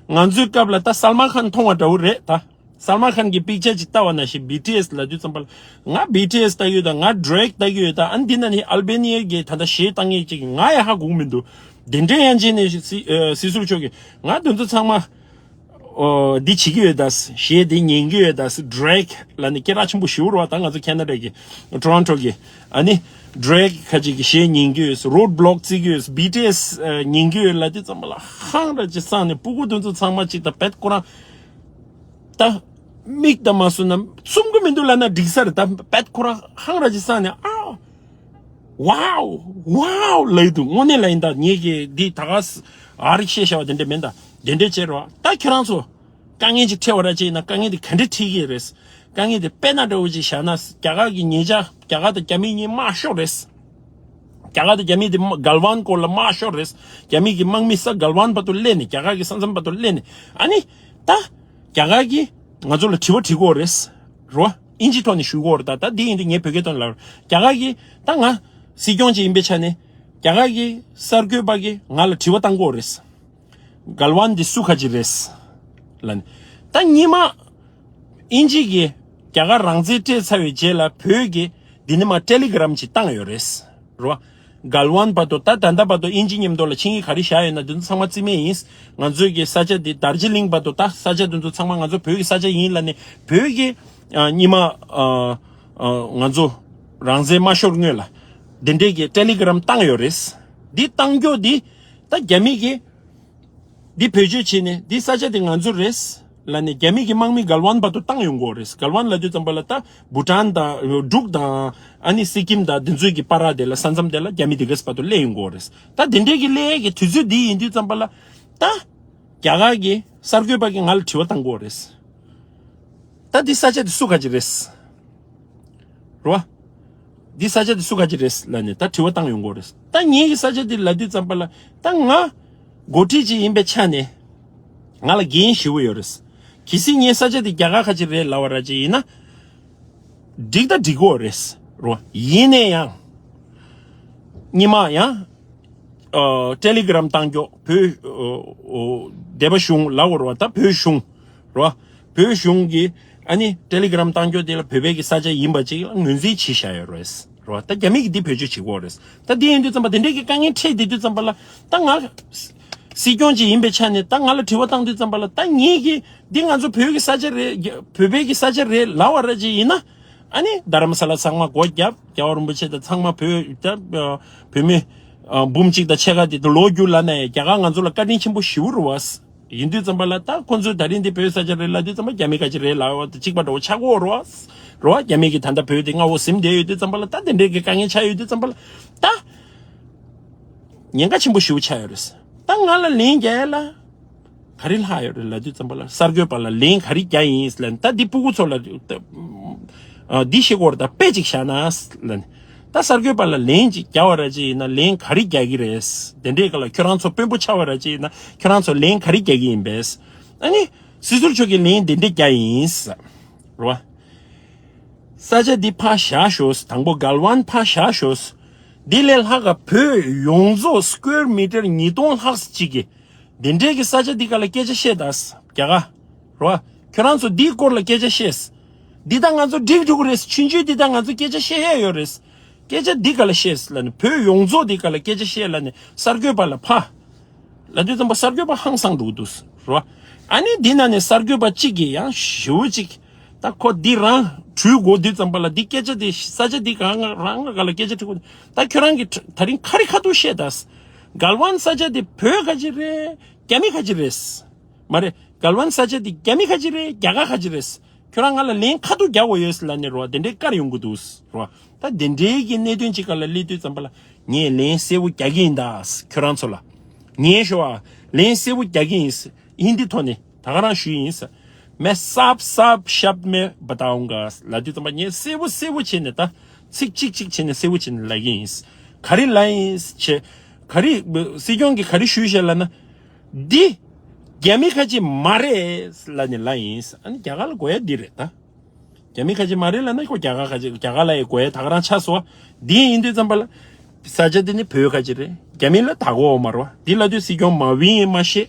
ང་ཚོའི་སྐབས་ལ་ད་སལ་མན་ཁཱན་མཐོང་བ་འདྲ་བོ་རེད་ད། སལ་མན་ཁཱན་གྱི་པིག་ཅར་ཅིག་ལྟ་བ་ནང་བཞིན་བི་ཊི་ཨེས་ལབ་དུས་ཙམ་པ་ལ་ང་བི་ཊི་ཨེས་ལྟ་གི་ཡོད་ད། ང་ཌེ་རེག་ལྟ་གི་ཡོད་ད། ཨ་ནི་འདི་ན་ནི་ཨལ་བེ་ནི་ཡ་གི་ད་ལྟ་གཞས་བཏང་མཁན་ཅིག་ང་ཡང་ཧ་གོ་གི་མི་འདུག་དེ་འདྲའི་ཡན་ཆད་ནས་སྲིད་ཨ་སྲིད་ཟུར་མཆོག་གིས་ང་དེ་ཚོ་ཚང་མ་ ཨོ་འདི་བྱེད་ཀྱི་ཡོད་ད། གཞས་འདི་ཉན་གྱི་ཡོད་ད། Drake ལབ་ནས་སྐད་གྲགས་ཆེན་པོ་ཞེ་པོ་རེད་བ། ད་ང་ཚོ་ཁེ་ན་ཌ་གི་Toronto གི་ཨ་ནི་Drake ཁ་ཅིག་གི་གཞས་ཉན་གྱི་ཡོད། Roadblock བརྩི་གི་ཡོད། B T S ཉན་གྱི་ཡོད་ལབ་དུས་ཙམ་པ་ལ་ཧང་ར་ཅིག་སངས་ནས་སྤུ་གུ་དེ་ཚོ་ཚང་མ་ཅིག་ད་བེད་ཁོ་རང་ད་མིག་ད་མ་བཟོ་ན་བཙུམ་གི་མི་འདུག་ལབ་ན་འགྲིག་ས་རེད། ད་བེད་ཁོ་རང་ཧང་ར་ཅིག་སངས་ནས་ཨའོ། Wow wow ལབ་འདུག་དངོས་གནས་ལ་ཡིན་ད། ངེད་ཀྱི་འདི་ད་ག་ཨ་རིག་བཤད་བྱ་བ་དེ་འདྲ་མིན་ད། དེ་འདྲ་བྱེད་རོགས། ད་ཁྱེད་རང་ཚོ་དཀའ་ངལ་ཅིག་འཕྲད་པ་ར་ཅིག་ཡིན་ན་དཀའ་ངལ་དེ་ག་འདྲ་འཕྲད་ཀྱི་རེད། དཀའ་ངལ་དེ་དཔེར་ན་འདྲ་བོ་ཅིག་བཞག་ན་རྒྱ་གར་གྱི་ཉེ་ཆར་རྒྱ་གར་དང་རྒྱ་མིའི་གཉིས་དམག་ཤོར་རེད། རྒྱ་གར་དང་རྒྱ་མི་དེ་གལ་ཝན་སྐོར་ལ་དམག་ཤོར་རེད། རྒྱ་མི་གི་དམག་མི་ས་གལ་ཝན་བར་དུ་སླེབས་ནས་རྒྱ་གར་གི་ས་མཚམས་བར་དུ་སླེབས་ནས་ཨ་ནི་ད་རྒྱ་གར་གྱིས་ང་ཚོ་ལ་དྲི་བ་དྲི་གི་ཡོད་རེད། རོ། ཨིན་ཇི་ཐོག་ནས་ཞུ་གི་ཡོད་རེད། ད་ད་འདི་ཡིན་དུས་ངས་བོད་སྐད་ཐོག་ནས་ལབ་རོགས། རྒྱ་གར་གྱིས་ད་ང་སྲིད་སྐྱོང་ཅིག་ཡིན་པའི་ཆ་ནས་རྒྱ་གར་གྱི་གསར་འགོད་པ་གིས་ང་ལ་དྲི་བ་བཏང་གི་ཡོད་རེད། གལ་ཝན་འདི་སུ་ག་ཅིག་རེད་ལབ་ནས། ད་སྔོན་མ་ཨིན་ཇི་གིས་རྒྱ་གར་རང་བཙན་སྤྲད་ཚར་བའི་རྗེས་ལ་བོད་ཀྱིས་འདི་ནས་མར་ཊེ་ལི་གྷི་རམ་ཅིག་བཏང་ཡོད་རེད། རོ། གལ་ཝན་བར་དུ་ད་ད་ལྟ་བར་དུ་ཨིན་ཇི་མཉམ་དུ་ལ་ཆིངས་ཡིག་ག་རེ་བཞག་ཡོད་ན་དེ་ཚོ་ཚང་མ་རྩིས་མེད་ཡིན། ང་ཚོའི་གི་ས་ཆ་འདི་དར་ཇི་ལིང་བར་དུ་ད་ས་ཆ་དེ་ཚོ་ཚང་མ་ང་ཚོ་བོད་ཀྱི་ས་ཆ་ཡིན་ལབ་ནས་བོད་ཀྱི་ཨ་སྔོན་མ་ཨ་ཨ་ང་ཚོ་རང་བཙན་མ་ཤོར་སྔོན་ལ་དེ་འདྲས་ཀྱི་ཊེ་ལི་གྷི་རམ་བཏང་ཡོད་རེད། འདི་བཏང་རྒྱུ་འདི་ད་རྒྱ་མི་གིས་འདི་བེད་སྤྱོད་བྱས་ནས་འདི་ས་ཆ་དེ་ང་ཚོ་རེད་ལབ་ནས་རྒྱ་མི་གི་དམག་མི་གལ་ཝན་བར་དུ་བཏང་ཡོང་གི་ཡོད་རེད། གལ་ཝན་ལབ་དུས་ཙམ་པ་ལ་ད་བྷུ་ཊན་དང་འབྲུག་དང་ཨ་ནི་སི་ཀིམ་དང་འདི་ཚོའི་གི་བར་དེ་ལ་ས་མཚམས་དེ་ལ་རྒྱ་མི་དེ་གས་བར་དུ་སླེབས་ཡོང་གི་ཡོད་རེད། ད་དེ་འདྲས་ཀྱི་སླེབས་ཀྱི་དུས་ཚོད་འདི་ཡིན་དུས་ཙམ་པ་ལ་ད་རྒྱ་གར་གི་གསར་འགོད་པ་གིས་ང་ལ་དྲི་བ་བཏང་གི་ཡོད་རེད། ད་འདི་ས་ཆ་དེ་སུ་ག་ཅིག་རེད། རོ། འདི་ས་ཆ་དེ་སུ་ག་ཅིག་རེད་ལབ་ནས་ད་དྲི་བ་བཏང་ཡོང་གི་ཡོད་རེད། ད་ངེད་ཀྱི་ས་ཆ་དེ་ལབ་དུས་ཙམ་པ་ལ་ད་ང་འགོ་ཁྲིད་ཅིག་ཡིན་པའི་ཆ་ནས་ང་ལ་འགན་ཞེ་པོ་ཡོད་རེད། གལ་སྲིད་ངའི་ས་ཆ་དེ་རྒྱ་གར་ག་ཅིག་རེད་ལབ་པ་ར་ཅིག་ཡིན་ན་འགྲིག་ད་འགྲིག་གི་ཡོད་རེད། རོ། ཡིན་ནའི་ཡང་སྔོན་མ་ཡང་ཨ་ཊེ་ལི་གྷི་རམ་བཏང་རྒྱུ་བོད་ཨ་ཨ་སྡེ་པ་གཞུང་ལབ་དགོས་རེད་བ། ད་བོད་གཞུང་རེད་བ། བོད་གཞུང་གིས་ཨ་ནི་ཊེ་ལི་གྷི་རམ་བཏང་རྒྱུ་དེ་ལ་བོད་པའི་གི་ས་ཆ་ཡིན་པ་ཅིག་ལ་ངོས་འཛིན་བྱས་བཞག་ཡོད་རེད། རེད་བ། ད་རྒྱ་མི་གིས་འདི་བེད་སྤྱོད་བྱེད་ཀྱི་ཡོད་རེད། ད་འདི་ཡིན་དུས་ཙམ་པ་དེ་འདྲས་ཀྱི་དཀའ་ངལ་འཕྲད་བསྡད་དུས་ཙམ་པ་ལ་ད་ང་སྲིད་སྐྱོང་ཅིག་ཡིན་པའི་ཆ་ནས་ད་ང་ལ་དྲི་བ་བཏང་དུས་ཙམ་པ་ལ་ད་ངེད་ཀྱིས་འདི་ང་ཚོ་བོད་ཀྱི་ས་ཆ་རེད། བོད་པའི་གི་ས་ཆ་རེད་ལབ་པ་ར་ཅིག་ཡིན་ན། ཨ་ནི་རྡ་རམ་ས་ལ་ཚང་མ་སྒོ་བརྒྱབ། རྒྱལ་བ་རིན་པོ་ཆེ་དང་ཚང་མ་བོད་ད་བོད་མི་ཨ་འབུམ་གཅིག་དང་ཕྱེད་ཀ་དེ་ལོག་རྒྱུ་ལབ་ནས་རྒྱ་གར་ང་ཚོ་ལ་བཀའ་དྲིན་ཆེན་པོ་ཞེ་པོ་རེད་བ། ཡིན་དུས་ཙམ་པ་ལ་ད་ཁོ་ཚོས་ད་རིང་འདི་བོད་ས་ཆ་རེད་ལབ་དུས་ཙམ་པ་རྒྱ་མི་ག་ཅིག་རེད་ལབ་པ་དང་གཅིག་པ་འདྲ་བོ་ཆགས་ཀྱི་ཡོད་རེད་བ། རེད་བ། རྒྱ་མི་གིས་ད་ལྟ་བོད་དེ་མངའ་འོག་ཟིན་བསྡད་ཡོད་དུས་ཙམ་པ་ལ་ད་དེ་འདྲའི་གི་དཀའ་ངལ་ཆགས་ཡོད་དུས་ཙམ་པ་ལ་ད་ཉེན་ཁ་ཆེན་པོ་ཞེ་པོ་ཆགས་ཡོད་རེད། ད་ང་ལ་ལན་རྒྱག་ཡ་ལ་ག་རེ་ལྷག་ཡོད་རེད་ལབ་དུས་ཙམ་པ་ལ་གསར་འགོད་པ་ལ་ལན་ག་རེ་རྒྱག་ཡིན་ལབ་ནས། ད་འདི་སྤུ་གུ་ཚོ་ལ་ཨ་འདི་བཤད་དགོས་རེད། ད་དཔེ་ཅིག་བཞག་ན་ལབ་ནས། ད་གསར་འགོད་པ་ལ་ལན་ཅིག་རྒྱག་པ་ར་ཅིག་ཡིན་ན་ལན་ག་རེ་རྒྱག་གི་རེད། དེ་འདྲའི་སྐབས་ལ་ཁྱོད་རང་ཚོ་དཔོན་པོ་ཆགས་པ་ར་ཅིག་ཡིན་ན་ཁྱོད་རང་ཚོ་ལན་ག་རེ་རྒྱག་གི་ཡིན་པས། ཨ་ནི་སྲིད་ཟུར་མཆོག་གིས་ལན་དེ་འདྲ་རྒྱག་ཡིན། རེད་བ། ས་ཆ་འདི་ཕར་བཞག་ཤོག་དང་པོ་གལ་ཝན་ཕར་བཞག་ཤོག་འདི་ལས་ལྷག་ག་བོད་ཡོངས་རྫོགས་སི་ཀུ་ཝེར་མི་ཊར་ཉིས་སྟོང་ལྷག་ཅིག་གིས་འདི་འདྲའི་གི་ས་ཆ་འདི་ག་ལ་སྐད་ཆ་བཤད་ད། རྒྱ་གར་རོ། ཁྱོད་རང་ཚོ་འདིའི་སྐོར་ལ་སྐད་ཆ་བཤད། འདི་ད་ང་ཚོ་འགྲིག་འགྲོ་གི་རེད། ཆུང་ཆུང་འདི་ད་ང་ཚོ་སྐད་ཆ་བཤད་ཡས་ཡོད་རེད། སྐད་ཆ་འདི་ག་ལ་བཤད་ལབ་ནས། བོད་ཡོངས་རྫོགས་འདི་ག་ལ་སྐད་ཆ་བཤད་ལབ་ནས་གསར་འགོད་པ་ལ་ཕར་ལབ་དུས་ཙམ་པ་གསར་འགོད་པ་ཧང་སངས་འགྲོ་གི་འདུག་རོ། ཨ་ནི་འདི་ན་ནས་གསར་འགོད་པ་གཅིག་གིས་ཡང་ཞེ་པོ་ཅིག་ད་ཁོ་འདི་རང་འགྲུལ་དགོས་དུས་ཙམ་པ་ལ་འདི་སྐད་ཆ་འདི་ས་ཆ་འདི་གང་རང་ག་ལ་སྐད་ཆ་དྲི་དགོས། ད་ཁྱོད་རང་གིས་ད་རིང་ག་རེ་ཁ་ཐུག་བཤད་ད། གལ་ཝན་ས་ཆ་འདི་བོད་ག་ཅིག་རེད། རྒྱ་མི་ག་ཅིག་རེད། མ་རེད། གལ་ཝན་ས་ཆ་འདི་རྒྱ་མི་ག་ཅིག་རེད། རྒྱ་གར་ག་ཅིག་རེད། ཁྱོད་རང་ང་ལ་ལན་ཁ་ཐུག་རྒྱག་དགོས་ཡོད་ལབ་ནས་རོ། དེ་འདྲའི་བཀར་ཡོང་གི་འདུག་རོ། ད་དེ་འདྲའི་གི་གནད་དོན་ཅིག་ག་ལ་སླེབས་དུས་ཙམ་པ་ལ་ངས་ལན་གསལ་པོ་རྒྱག་གི་ཡིན་ད། ཁྱོད་རང་ཚོ་ལ་ངས་ཤོ་ཨ་ལན་གསལ་པོ་རྒྱག་གི་ཡིན། ཧིན་དི་ཐོག་ནས་ད་ག་རང་ཞུས་ཡིན། मैं साफ साफ शब्द में बताऊंगा ལབ་དུས་ཙམ་པ་ངས་གསལ་པོ་གསལ་པོ་བྱས་ནས། ད་ཚིག་གཅིག་གཅིག་བྱས་ནས་གསལ་པོ་བྱས་ནས་ལབ་གི་ཡིན། ག་རེ་ལབ་ཡིན་ཆེ། ག་རེ་སྲིད་སྐྱོང་གིས་ག་རེ་ཞུས་བཞག་ལབ་ན། འདི་རྒྱ་མི་ཁ་ཅིག་མ་རེད་ལབ་ནས་ལབ་ཡིན། ཨ་ནི་རྒྱ་གར་ལ་གོ་ཡ་འདི་རེད་ད། རྒྱ་མི་ཁ་ཅིག་མ་རེད་ལབ་ན་ཁོ་རྒྱ་གར་ཁ་ཅིག་རྒྱ་གར་ལ་ཡ་གོ་ཡ་ད་ག་རང་ཆགས་སོང་། འདི་ཡིན་དུས་ཙམ་པ་ལ་ས་ཆ་འདི་ནི་བོད་ཁ་ཅིག་རེད། རྒྱ་མི་ལ་ད་གོ་མ་རོ། འདི་ལབ་དུས་སྲིད་སྐྱོང་མ་བིན་ཡིན་མ་ཤེས་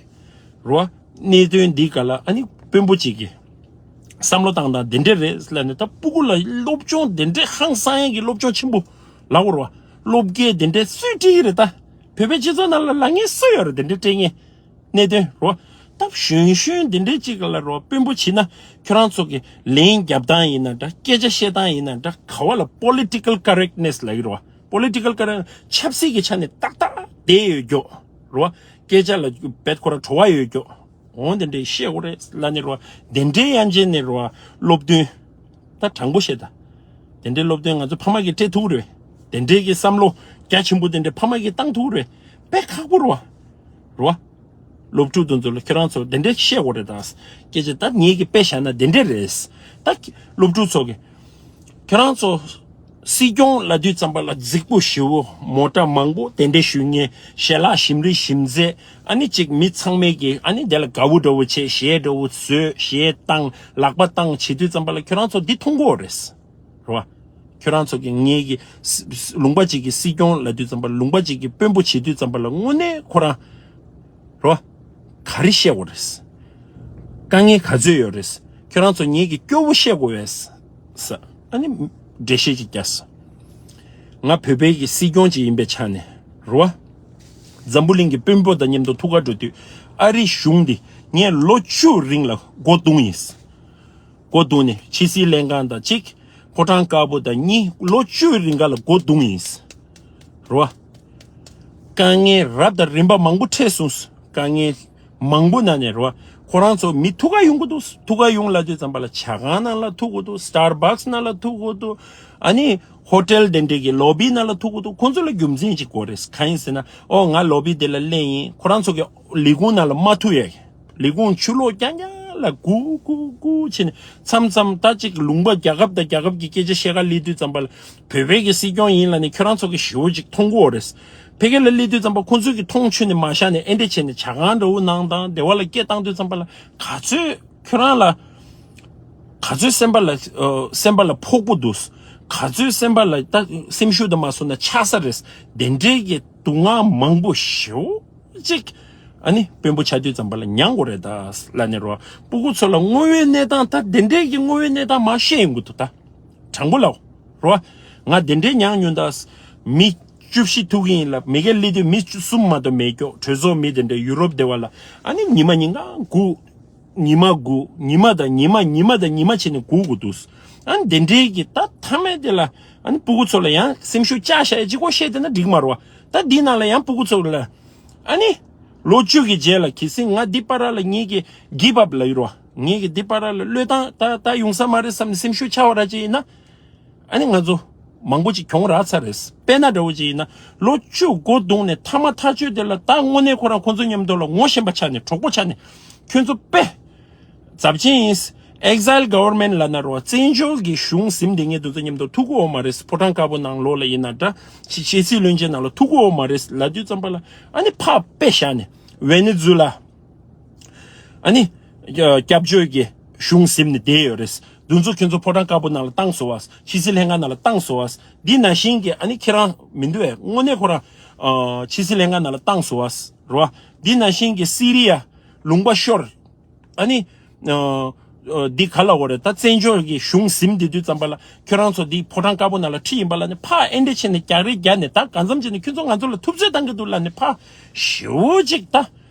རོ། གནད་དོན་འདི་ག་ལ་ཨ་ནི་དཔོན་པོ་གཅིག་གིས་བསམ་བློ་བཏང་སྟངས་འདི་འདྲ་རེད་ལབ་ནས། ད་སྤུ་གུ་ལ་སློབ་སྦྱོང་འདི་འདྲ་ཧང་སང་ཡ་གི་སློབ་སྦྱོང་ཆེན་པོ་ལབ་དགོས་རེད་བ། སློབ་དགེ་འདི་འདྲ་སུས་སྤྲད་ཀྱི་རེད་ད། བོད་པའི་སྤྱི་ཚོགས་ནང་ལ་ལབ་མཁན་སུ་ཡོད་རེད་འདི་འདྲ་སྤྲད་མཁན། གནད་དོན་རོ། སྟབས་གཞོན་གཞོན་འདི་འདྲའི་ཅིག་ལ་རོ། དཔོན་པོ་བྱེད་ན་ཁྱོད་རང་ཚོ་གི་ལན་རྒྱབ་སྟངས་ཡིན་ན་འདྲ། སྐད་ཆ་བཤད་སྟངས་ཡིན་ན་འདྲ། ག་བ་ལ་political correctness ལབ་ཀྱི་རེད་བ། Political correct ཆབ་སྲིད་ཀྱི་ཆ་ནས་ཏག་ཏག་བསྡད་ཡོད་རྒྱུ་རེད་བ། སྐད་ཆ་ལ་བེད་ཁོ་ར་བྲོ་བ་ཡོད་རྒྱུ། འོ་དེ་འདྲའི་བཤད་དགོས་རེད་ལབ་ནས་རེད་བ། དེ་འདྲའི་ཡན་ཆད་ནས་རེད་བ། སློབ་སྟོན་ད་དྲང་པོ་བཤད་ད། དེ་འདྲའི་སློབ་སྟོན་ང་ཚོ་ཕ་མ་གིས་སྤྲད་ཐུབ་ཀྱི་རེད། དེ་འདྲའི་གི་བསམ་བློ་རྒྱ་ཆེན་པོ་དེ་འདྲའི་ཕ་མ་གིས་བཏང་ཐུབ་ཀྱི་རེད། དཔེ་ཁག་པོ་རེད་བ། རེད་བ། སློབ་ཕྲུག་དེ་ཚོ་ལ་ཁྱོད་རང་ཚོ་དེ་འདྲ་བཤད་དགོས་རེད་ད། སྐད་ཆ་ད་ངེད་ཀྱིས་དཔེ་བཞག་ན་དེ་འདྲ་རེད། ད་སློབ་ཕྲུག་ཚོ་གི་ཁྱོད་རང་ཚོ་སྲིད་སྐྱོང་ལབ་དུས་ཙམ་པ་ལ་རྫིག་པོ་ཞེ་བོ། མོ་ཊ་མང་པོ་དེ་འདྲ་ཞུ་མཁན། ཞལ་ལག་ཞིམ་རེ་ཞིམ་ཟས། ཨ་ནི་གཅིག་མི་ཚང་མས་ཀྱི་ཨ་ནི་དེ་ལ་དགའ་བོ་འདྲ་བོ་བྱས། གཞས་འདྲ་བོ་བཟོས། གཞས་བཏང་། ལག་པ་བཏང་བྱེད་དུས་ཙམ་པ་ལ་ཁྱོད་རང་ཚོ་འདི་མཐོང་གི་ཡོད་རེད། རེད་བ། ཁྱོད་རང་ཚོ་གི་ངེད་ཀྱི་སི་ལུང་པ་གཅིག་གི་སྲིད་སྐྱོང་ལབ་དུས་ཙམ་པ། ལུང་པ་གཅིག་གི་དཔོན་པོ་བྱེད་དུས་ཙམ་པ་ལ་དངོས་གནས་ཁོ་རང་རེད་བ། ག་རེ་བཤད་དགོས་རེད། དཀའ་ངལ་ག་ཚོད་ཡོད་རེད། ཁྱོད་རང་ཚོ་ངེད་ཀྱི་སྐྱོ་བོ་བཤད་དགོས་པས་ཟེར། ཨ་ནི་འགྲེལ་བཤད་ཅིག་བརྒྱབ་སོང་། ང་བོད་པའི་གི་སྲིད་སྐྱོང་ཅིག་ཡིན་པའི་ཆ་ནས་རེད་བ། འཛམ་བུ་གླིང་གི་དཔོན་པོ་དང་མཉམ་དུ་ཐུག་ག་འགྲོ་དུས། ཨ་རི་གཞུང་འདི་ངས་ལོ་བཅུ་རིང་ལ་སྒོ་རྡུང་ཡིན། སྒོ་རྡུང་ནས་ཕྱི་སྲིད་ལྷན་ཁང་དང་གཅིག་ཕོ་བྲང་དཀར་པོ་དང་གཉིས། ལོ་བཅུའི་རིང་ག་ལ་སྒོ་རྡུང་ཡིན། རེད་བ། དཀའ་ངལ་རབ་དང་རིམ་པ་མང་པོ་འཕྲད་སོང་། དཀའ་ངལ་མང་པོ་ནང་ནས་རེད་བ། ཁོ་རང་ཚོ་མི་ཐུག་ག་ཡོང་གི་འདུག་ཐུག་ག་ཡོང་ལབ་དུས་ཙམ་པ་ལ་ཇ་ཁང་ནང་ལ་ཐུག་གི་འདུག Starbucks ནང་ལ་ཐུག་གི་འདུག་ཨ་ནི་ཧོ་ཊེལ་དེ་འདྲའི་གི་ལོ་བི་ནང་ལ་ཐུག་གི་འདུག་ཁོང་ཚོ་ལ་རྒྱུ་མཚན་ཅིག་དགོས་རེད། གང་ཡིན་ཟེར་ན། ཨོ་ང་ལོ་བི་དེ་ལ་སླེབས་ཡིན། ཁོ་རང་ཚོ་གི་ལས་ཁུངས་ནང་ལ་མ་ཐུག་ཡ། ལས་ཁུངས་ཕྱི་ལོགས་རྐྱང་རྐྱང་ལ་སྒུག་སྒུག་སྒུག་བྱས་ནས། མཚམས་མཚམས་ད་ཅིག་ལུང་པ་རྒྱལ་ཁབ་དང་རྒྱལ་ཁབ་ཀྱི་སྐད་ཆ་བཤད་ག་སླེབས་དུས་ཙམ་པ་ལ། བོད་པའི་གི་སྲིད་སྐྱོང་ཡིན་ལབ་ནས་ཁྱོད་རང་ཚོ་གི་ཞེ་པོ་ཅིག་མཐོང་གི་ཡོད་རེད། ཕ་གི་ལ་སླེབས་དུས་ཙམ་པ་ཁོང་ཚོས་གི་མཐོང་ཆུང་ནས་མ་བཞག་ནས། ཨེ་འདྲ་བྱས་ནས་ཇ་ཁང་འདྲ་བོ་ནང་དང་། སྡེ་བ་ལ་སྐད་བཏང་དུས་ཙམ་པ་ལ། ག་ཚོད་ཁྱོད་རང་ལ། ག་ཚོད་སེམས་པ་ལ་ཨ་སེམས་པ་ལ་ཕོག་པོ་འདུག་ག་ཚོད་སེམས་པ་ལ་ད་སེམས་ཤུགས་དང་མ་སོང་ན་ཆག་ས་རེད། དེ་འདྲའི་གི་སྡུག་བསྔལ་མང་པོ་ཞེ་པོ་ཅིག་ཨ་ནི་དཔོན་པོ་ཆགས་དུས་ཙམ་པ་ལ་མྱངས་དགོས་རེད་ད་ལབ་ནས་རོ། སྤུ་གུ་ཚོ་ལ་དངོས་ཡོད་གནས་སྟངས། ད་དེ་འདྲའི་གི་དངོས་ཡོད་གནས་སྟངས་མར་བཤད་ཡོང་གི་འདུག་ད་དྲང་པོ་ལབ་རོ། ང་དེ་འདྲའི་མྱངས་མྱོང་ད། མི་བཅུ་བཞི་ཐུག་གི་ཡིན་ལབ། མ་གི་སླེབས་དུས་མི་བཅུ་གསུམ་མ་གཏོགས་མེད་ཀྱོག་གྲོས་ཚོགས་མི་དེ་འདྲ་ཡུ་རོབ་སྡེ་བ་ལ། ཨ་ནི་ཉི་མ་ཉིན་གང་སྒུག་ཉི་མ་སྒུག་ཉི་མ་དང་ཉི་མ། ཉི་མ་དང་ཉི་མ་བྱས་ནས་སྒུག་དགོས་འདུག་ཨ་ནི་དེ་འདྲའི་གི་ད་མཐའ་མའི་དེ་ལ། ཨ་ནི་སྤུ་གུ་ཚོ་ལ་ཡང་སེམས་ཤུགས་བཅག་བཞག་ཡ་གཅིག་པོ་བཤད་བསྡད་ན་འགྲིག་མ་རེད་བ། ད་འདི་ནང་ལ་ཡང་སྤུ་གུ་ཚོ་ལ། ཨ་ནི་ལོ་བཅུ་གི་རྗེས་ལ་གལ་སྲིད་ང་འདི་བར་ལ་ངེད་ཀྱི་give up ལབ་ཡོད་རེད་བ། ངེད་ཀྱི་འདི་བར་ལ་བློས་བཏང་། ད་ད་ཡོང་ས་མ་རེད་བསམ་ནས་སེམས་ཤུགས་ཆག་པ་ར་ཅིག་ཡིན་ན། ཨ་ནི་ང་ཚོ་མང་པོ་ཅིག་གྱོང་རག་ཚར་རེད། དཔེར་ན་འདྲ་བོ་ཅིག་ཡིན་ན། ལོ་བཅུ་སྒོ་བརྡུངས་ནས་མཐའ་མ་ཐག་ཆོད་དེ་ལ་ད་དངོས་གནས་ཁོ་རང་ཁོ་ཚོ་མཉམ་དུ་ལ་ངོ་ཤེས་པ་ཆགས་ནས། གྲོགས་པོ་ཆགས་ནས། ཁྱོད་ཚོ་དཔེ་ཚབས་ཆེན་ཡིན། Exile government ལབ་ན་རོ། བཙན་བྱོལ་གྱི་གཞུང་ཟིན་བསྡད་མཁན་དེ་ཚོ་མཉམ་དུ་ཐུག་གི་ཡོད་མ་རེད། ཕོ་བྲང་དཀར་པོ་ནང་ལོགས་ལ་ཡིན་ན་འདྲ། ཕྱི་ཕྱི་སྲིད་བློན་ཆེན་ནང་ལ་ཐུག་གི་ཡོད་མ་རེད་ལབ་དུས་ཙམ་པ་ལ། ཨ་ནི་ཕར་དཔེ་བཞག་ནས་ཝེ་ནེ་ཛུ་ལ། ཨ་ནི་སྐྱབས་བཅོལ་གྱི་གཞུང་ཟིན་ནས་བསྡད་ཡོད་རེད། འདི་ཚོ་ཁྱོད་ཚོ་ཕོ་བྲང་དཀར་པོ་ནང་ལ་བཏང་སོང་བ། ཕྱི་སྲིད་ལྷན་ཁང་ནང་ལ་བཏང་སོང་བ། འདི་ནང་བཞིན་གྱི། ཨ་ནི་ཁྱེད་རང་མི་འདུག་བས། དངོས་གནས་ཁོ་རང་ཨ་ཕྱི་སྲིད་ལྷན་ཁང་ནང་ལ་བཏང་སོང་བ་རེད་བ། འདི་ནང་བཞིན་གྱི་སི་རི་ཡ། ལུང་པ་ཤོར། ཨ་ནི་ཨ་ཨ་འདི་ག་ལབ་དགོས་རེད། ད་བཙན་བྱོལ་གྱི་གཞུང་ཟིན་བསྡད་དུས་ཙམ་པ་ལ། ཁྱོད་རང་ཚོ་འདི་ཕོ་བྲང་དཀར་པོ་ནང་ལ་ཁྲིད་ཡིན་པ་ལ་ནི། ཕར་ཨེ་འདྲ་བྱས་ནས་རྒྱག་རེས་རྒྱག་ནས། ད་གང་འཚམ་བྱས་ནས་ཁྱོད་ཚོ་ང་ཚོ་ལ་ཐུབ་ཚོད་བཏང་གི་འདུག་ལབ་ནས། ཕར་ཞེ་པོ་ཅིག་ད།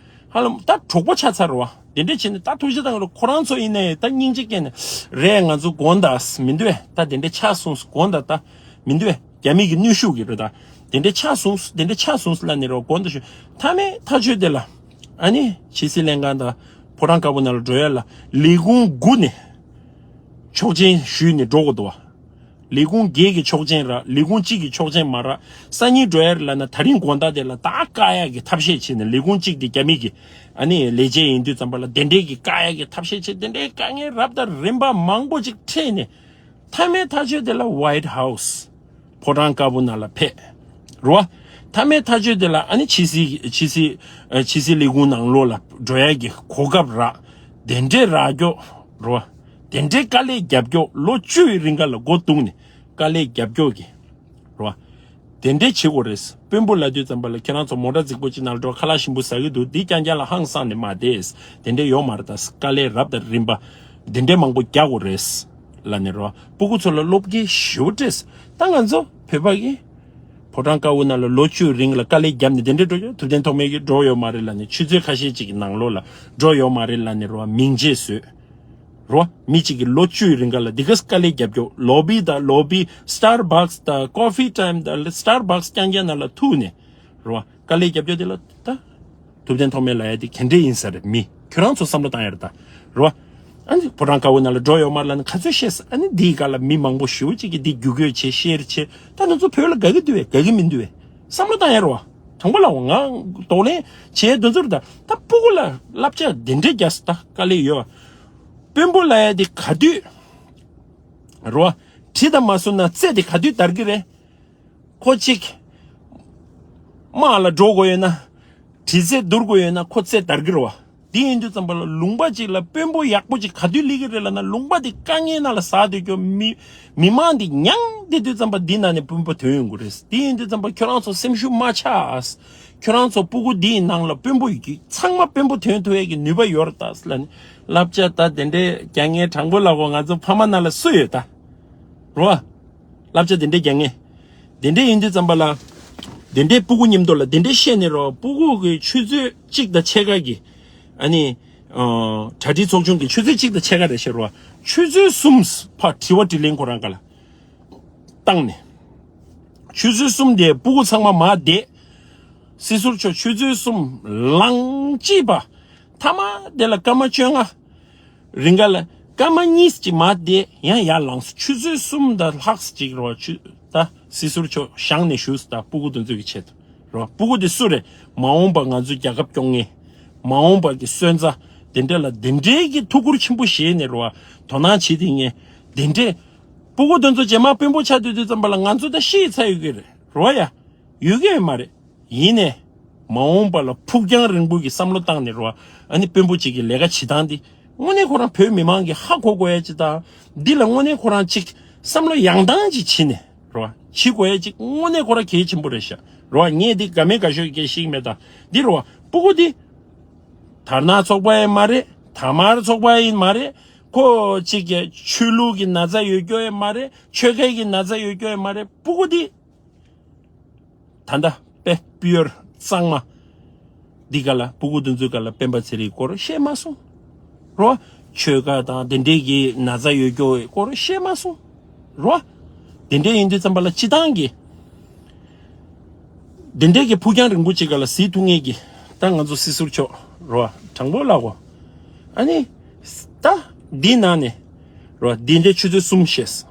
ཧ་ལམ་ད་གྲོགས་པོ་ཆགས་ཚར་བ། དེ་འདྲ་བྱས་ནས་ད་ཐུགས་རྗེ་གནང་རོགས། ཁོ་རང་ཚོ་ཡིན་ནའི་ད་སྙིང་རྗེ་སྐྱེས་ནས། རེད། ང་ཚོ་དགོངས་དག་མི་འདུག་ཨེ། ད་དེ་འདྲ་ཆགས་སོང་། དགོངས་དག་ད་མི་འདུག་ཨེ། རྒྱ་མི་གི་གནོན་ཤུགས་ཀྱིས་རེད་ད། དེ་འདྲ་ཆགས་སོང་། དེ་འདྲ་ཆགས་སོང་ལབ་ནས་རོགས། དགོངས་དག་ཞུ། མཐའ་མའི་ཐག་གཅོད་དེ་ལ། ཨ་ནི་ཕྱི་སྲིད་ལྷན་ཁང་དང་ཕོ་བྲང་དཀར་པོ་ནང་ལ་འགྲོ་ཡ་ལ། ལས་ཁུངས་དགུ་ནས་ཆོག་མཆན་ཞུས་ནས་འགྲོ་དགོས་འདུག་བ། ལས་ཁུངས་བརྒྱད་ཀྱི་ཆོག་མཆན་རག་ལས་ཁུངས་གཅིག་གི་ཆོག་མཆན་མ་རག་ས་གཉིས་འགྲོ་ཡ་རེད་ལབ་ན། ད་རིང་དགོང་དག་དེ་ལ་ད་བཀག་ཡ་གི་ཐབས་ཤེས་བྱས་ནས། ལས་ཁུངས་གཅིག་དེ་རྒྱ་མི་གི་ཨ་ནི་ལས་བྱེད་ཡིན་དུས་ཙམ་པ་ལ། དེ་འདྲའི་གི་བཀག་ཡ་གི་ཐབས་ཤེས་བྱས། དེ་འདྲའི་དཀའ་ངལ་རབ་དང་རིམ་པ་མང་པོ་ཅིག་འཕྲད་ནས། མཐའ་མའི་ཐག་གཅོད་དེ་ལ་White House ཕོ་བྲང་དཀར་པོ་ནང་ལ་ཕེབས། རེད་བ། མཐའ་མའི་ཐག་གཅོད་དེ་ལ། ཨ་ནི་ཕྱི་སྲིད་ཕྱི་སྲིད་ཨ་ཕྱི་སྲིད་ལས་ཁུངས་ནང་ལོགས་ལ་འགྲོ་ཡ་གི་གོ་སྐབས་རག་དེ་འདྲའི་རག་ཀྱོག་རེད་བ། དེ་འདྲའི་དཀའ་ལས་རྒྱབ་ཀྱོག་ལོ་བཅུ་ཡི་རིང་ག་ལ་སྒོ་བརྡུངས་ནས་དཀའ་ལས་རྒྱབ་ཀྱོག་གི། རེད་བ། དེ་འདྲའི་བྱེད་དགོས་རེད། དཔོན་པོ་ལབ་དུས་ཙམ་པ་ལ། ཁྱེད་རང་ཚོ་མོ་ཊ་རྫིག་པོ་ཅིག་ནང་ལ་འགྲོ། ཁ་ལག་ཞིམ་པོ་ཟ་གི་འདུག་འདི་རྐྱང་རྐྱང་ལ་ཧང་སངས་ནས་མ་བསྡད། དེ་འདྲའི་ཡོད་མ་རེད། ད་དཀའ་ལས་རབ་དང་རིམ་པ་དེ་འདྲའི་མང་པོ་རྒྱག་དགོས་རེད་ལབ་ནས། རེད་བ། སྤུ་གུ་ཚོ་ལ་བློ་འགེལ་ཞེ་པོ་སྤྲད། ད་ང་ཚོ་བོད་པ་གི་ ཕོ་བྲང་དཀར་པོ་ནང་ལ་ལོ་བཅུའི་རིང་ལ་དཀའ་ལས་བརྒྱབ་ནས་དེ་འདྲས་འགྲོ་རྒྱུ། ཐུབ་བསྟན་ཐོགས་མེད་ཀྱིས་འགྲོ་ཡོད་མ་རེད་ལབ་ནས། ཆུ་ཚོད་ཁ་ཤས་ཅིག་གི་ནང་ལོགས་ལ་འགྲོ་ཡོད་མ་རེད་ལབ་ནས་རོ། མིང་ཆད་བཟོས། རོ། མི་གཅིག་གིས་ལོ་བཅུའི་རིང་ག་ལ་འདི་ག་དཀའ་ལས་རྒྱབ་རྒྱུ། ལོ་བི་དང་ལོ་བི། སི་ཊར་བྷག་སི་དང་ཀོ་ཕི་ཊའིམ་དང་སི་ཊར་བྷག་སི་རྐྱང་རྐྱང་ནང་ལ་ཐུག་ནས་རོ། དཀའ་ལས་རྒྱབ་རྒྱུ་དེ་ལ་ད། ཐུབ་བསྟན་ཐོགས་མེད་ལབ་ཡ་དེ་ག་འདྲས་ཡིན་ས་རེད། མི་ཁྱོད་རང་ཚོ་བསམ་བློ་བཏང་ཡ་རེད་ད། རོ། ཨ་ནི་ཕོ་བྲང་དཀར་པོ་ནང་ལ་འགྲོ་ཡོད་མ་རེད་ལབ་ནས་ག་ཚོད་བཤད་ས། ཨ་ནི་འདིའི་སྒང་ལ་མི་མང་པོ་ཞེ་པོ་ཅིག་གིས་འདི་བརྒྱུད་སྐུལ་བྱེད། ཤེར་བྱེད། ད་ང་ཚོ་བོད་ལ་དགའ་གི་འདུག་བས། དགའ་གི་མི་འདུག་བས། བསམ་བློ་བཏང་ཡ་རོ། དྲང་པོ་ལབ་འོ། ང་དོགས་ལན་བྱས་དོན་ཚོར་ད། ད་སྤུ་གུ་ལ་བསླབ་བྱ་དེ་འདྲས་རྒྱག་ས། ད་དཀའ་ལས་ཡོད། དཔོན་པོ་ལབ་ཡ་དེ་ག་དུས་རོ། གྲི་དང་མ་བཟུང་ན་རྩེ་དེ་ག་དུས་འདར་གི་རེད། ཁོ་གཅིག་དམག་ལ་འགྲོ་དགོས་ཡོད་ན། གྲི་རྩལ་བསྡུར་དགོས་ཡོད་ན་ཁོ་རྩལ་འདར་གི་རེད་བ། དེ་ཡིན་དུས་ཙམ་པ་ལ་ལུང་པ་གཅིག་ལ་དཔོན་པོ་ཡག་པོ་གཅིག་ག་དུས་སླེབས་ཀྱི་རེད་ལབ་ན། ལུང་པ་དེ་དཀའ་ངལ་ནང་ལ་ཟགས་སྡོད་རྒྱུ། མི་མི་མང་དེ་མྱངས་བསྡད་དུས་ཙམ་པ་འདི་ནང་ནས་དཔོན་པོ་ཐོན་ཡོང་གི་རེད། དེ་ཡིན་དུས་ཙམ་པ་ཁྱོད་རང་ཚོ་སེམས་ཤུགས་མ་ཆག། ཁྱོད་རང་ཚོ་སྤུ་གུ་འདིའི་ནང་ལ་དཔོན་པོ་ཡོད་ཀྱི། ཚང་མ་དཔོན་པོ་ཐོན་ཐུབ་ཡས་ཀྱི་ནུས་པ་ཡོད་རེད་ད་ལབ་ནས་བསླབ་བྱ་ད་དེ་འདྲས་རྒྱག་མཁན། དྲང་པོ་ལབ་གོ། ང་ཚོ་ཕ་མ་ནང་ལ་སུ་ཡོད་ད། རོ། བསླབ་བྱ་དེ་འདྲས་རྒྱག་མཁན། དེ་འདྲས་ཡིན་དུས་ཙམ་པ་ལ། དེ་འདྲས་སྤུ་གུ་མཉམ་དུ་ལ་དེ་འདྲས་བཤད་ནས་རོ། སྤུ་གུ་གི་ཆུ་ཚོད་གཅིག་དང་ཕྱེད་ཀ་གི། ཨ་ནི། ཨ། གྲ་སྒྲིག་ཚོགས་ཆུང་གི་ཆུ་ཚོད་གཅིག་དང་ཕྱེད་ཀ་རེད་ཤག་རོ། ཆུ་ཚོད་གསུམ་ཕར་དྲི་བ་དྲིས་ལན་ཁོ་རང་སྒང་ལ་བཏང་ནས། ཆུ་ཚོད་གསུམ་དེ་སྤུ་གུ་ཚང་མ་མར་བསྡད། སྲིད་ཟུར་མཆོག་ཆུ་ཚོད་གསུམ་ལངས་ཅི་པ། མཐའ་མ་དེ་ལ་སྐར་མ་བཅོ་ལྔ། རིང་ག་ལ་སྐར་མ་གཉིས་ཅིག་མར་བསྡད། ཡང་ཡར་ལངས་སོང་། ཆུ་ཚོད་གསུམ་དང་ལྷག་ཅིག་རོ། ཆུ་ད་སྲིད་ཟུར་མཆོག་བཞེངས་ནས་བཞུགས་སོང་། ད་སྤུ་གུ་དེ་ཚོ་གི་ཆེད་དུ་རོ། སྤུ་གུ་དེ་སུ་རེད། མ་འོངས་པ་ང་ཚོའི་རྒྱལ་ཁབ་སྐྱོང་མཁན། མ་འོངས་པ་གི་སོན་རྩ། དེ་འདྲ་ལ་དེ་འདྲའི་གི་ཐུགས་ཁུར་ཆེན་པོ་བཞེས་ནས་རོ། དོ་སྣང་བྱེད་དེ་ངས་དེ་འདྲའི་སྤུ་གུ་དེ་ཚོ་རྗེས་མ་དཔོན་པོ་ཆགས་དུས་དུས་ཙམ་པ་ལ་ང་ཚོ་ད་ཤི་ཚར་ཡོད་ཀྱི་རེད་རོ་ཡ། ཡོད་ཀྱི་ཡོད་མ་རེད། ཡིན་ནས། མ་འོངས་པ་ལ་ཕུགས་རྒྱང་རིང་པོ་གི་བསམ་བློ་བཏང་ནས་རོ། ཨ་ནི་དཔོན་པོ་གཅིག་གི་ལས་ཀ་བྱེད་སྟངས་འདི་དངོས་གནས་ཁོ་རང་བོད་མི་མང་གིས་ཧ་གོ་དགོས་ཡ་ཅིག་དང་། འདི་ལ་དངོས་གནས་ཁོ་རང་ཅིག་བསམ་བློ་ཡང་དང་ཅིག་བྱེད་ནས་རོ། བྱེད་དགོས་ཡ་ཅིག་དངོས་གནས་ཁོ་རང་གལ་ཆེན་པོ་རེད་ཤག་རོ། ངས་འདི་དགའ་མེད་དགའ་ཤོས་ཀྱི་སྐད་ཤིག་མེད་ད། འདི་རོ། སྤུ་གུ་འདི་དར་ནག་ཚོགས་པ་ཡིན་མ་རེད། དར་དམར་ཚོགས་པ་ཡིན་མ་རེད། ཁོ་གཅིག་གི་ཆོས་ལུགས་ཀྱི་ན་ཚ་ཡོད་རྒྱུ་ཡིན་མ་རེད། ཆོལ་ཁའི་གི་ན་ཚ་ཡོད་རྒྱུ་ཡིན་མ་རེད། སྤུ་གུ་འདི། ད་ལྟ་དཔེ་པི་ཡོར་གཙང་མ། འདི་ག་ལ་སྤུ་གུ་དེ་ཚོའི་ག་ལ་སྤེན་པ་ཚེ་རིང་སྐོར་བཤད་མ་སོང་། རོ། ཆོལ་ཁ་དང་དེ་འདྲའི་གི་ན་ཚ་ཡོད་རྒྱུ་སྐོར་བཤད་མ་སོང་། རོ། དེ་འདྲའི་ཡིན་དུས་ཙམ་པ་ལ་སྤྱི་བཏང་གི། དེ་འདྲའི་གི་ཕུགས་རྒྱང་རིང་པོ་ཅིག་ག་ལ་གཟིགས་ཐུབ་མཁན་གི། ད་ང་ཚོ་སྲིད་ཟུར་མཆོག་རོ། དྲང་པོ་ལབ་གོ། ཨ་ནི། ད། འདི་ནང་ནས། རོ། འདི་འདྲའི་ཆུ་ཚོད་གསུམ་བཤད།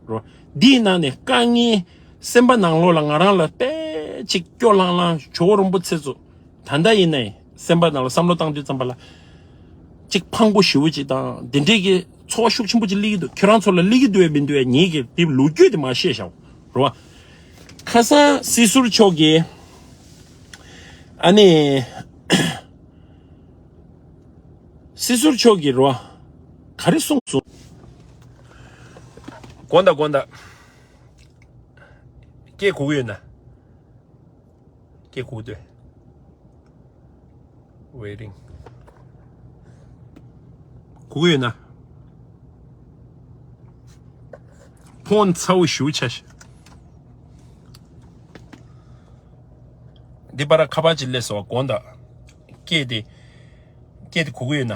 རོ། འདིའི་ནང་ནས་དཀའ་ངལ་སེམས་པ་ནང་ལོགས་ལ་ང་རང་ལ་དཔེ་ཅིག་སྐྱོ་ལྷང་ལྷང་། ཇོ་བོ་རིན་པོ་ཆེ་ཚོ། ད་ལྟ་ཡིན་ནའི་སེམས་པ་ནང་ལ་བསམ་བློ་བཏང་དུས་ཙམ་པ་ལ། ཅིག་ཕངས་པོ་ཞེ་པོ་ཅིག་དང་དེ་འདྲའི་གི་ཚོར་བ་ཤུགས་ཆེན་པོ་ཅིག་སླེབས་ཀྱི་འདུག་ཁྱོད་རང་ཚོ་ལ་སླེབས་ཀྱི་འདུག་བས་མི་འདུག་བས། ངེད་ཀྱིས་དེ་ལོ་རྒྱུས་དེ་མ་བཤད་བཞག་རོ། ཁ་སང་སྲིད་ཟུར་མཆོག་གིས། ཨ་ནི། སྲིད་ཟུར་མཆོག་གིས་རོ། ག་རེ་གསུངས་སོང་། དགོངས་དག་དགོངས་དག་སྐད་གོ་གི་ཡོད་ན། སྐད་གོ་གི་འདུག Waiting. གོ་གི་ཡོད་ན། ཕོན་ཚ་བོ་ཞེ་པོ་ཆགས་ཤག་འདི་པར་ཁ་པར་ཅིག་སླེབས་སོང་། དགོངས་དག་སྐད་དེ། སྐད་དེ་གོ་གི་ཡོད་ན།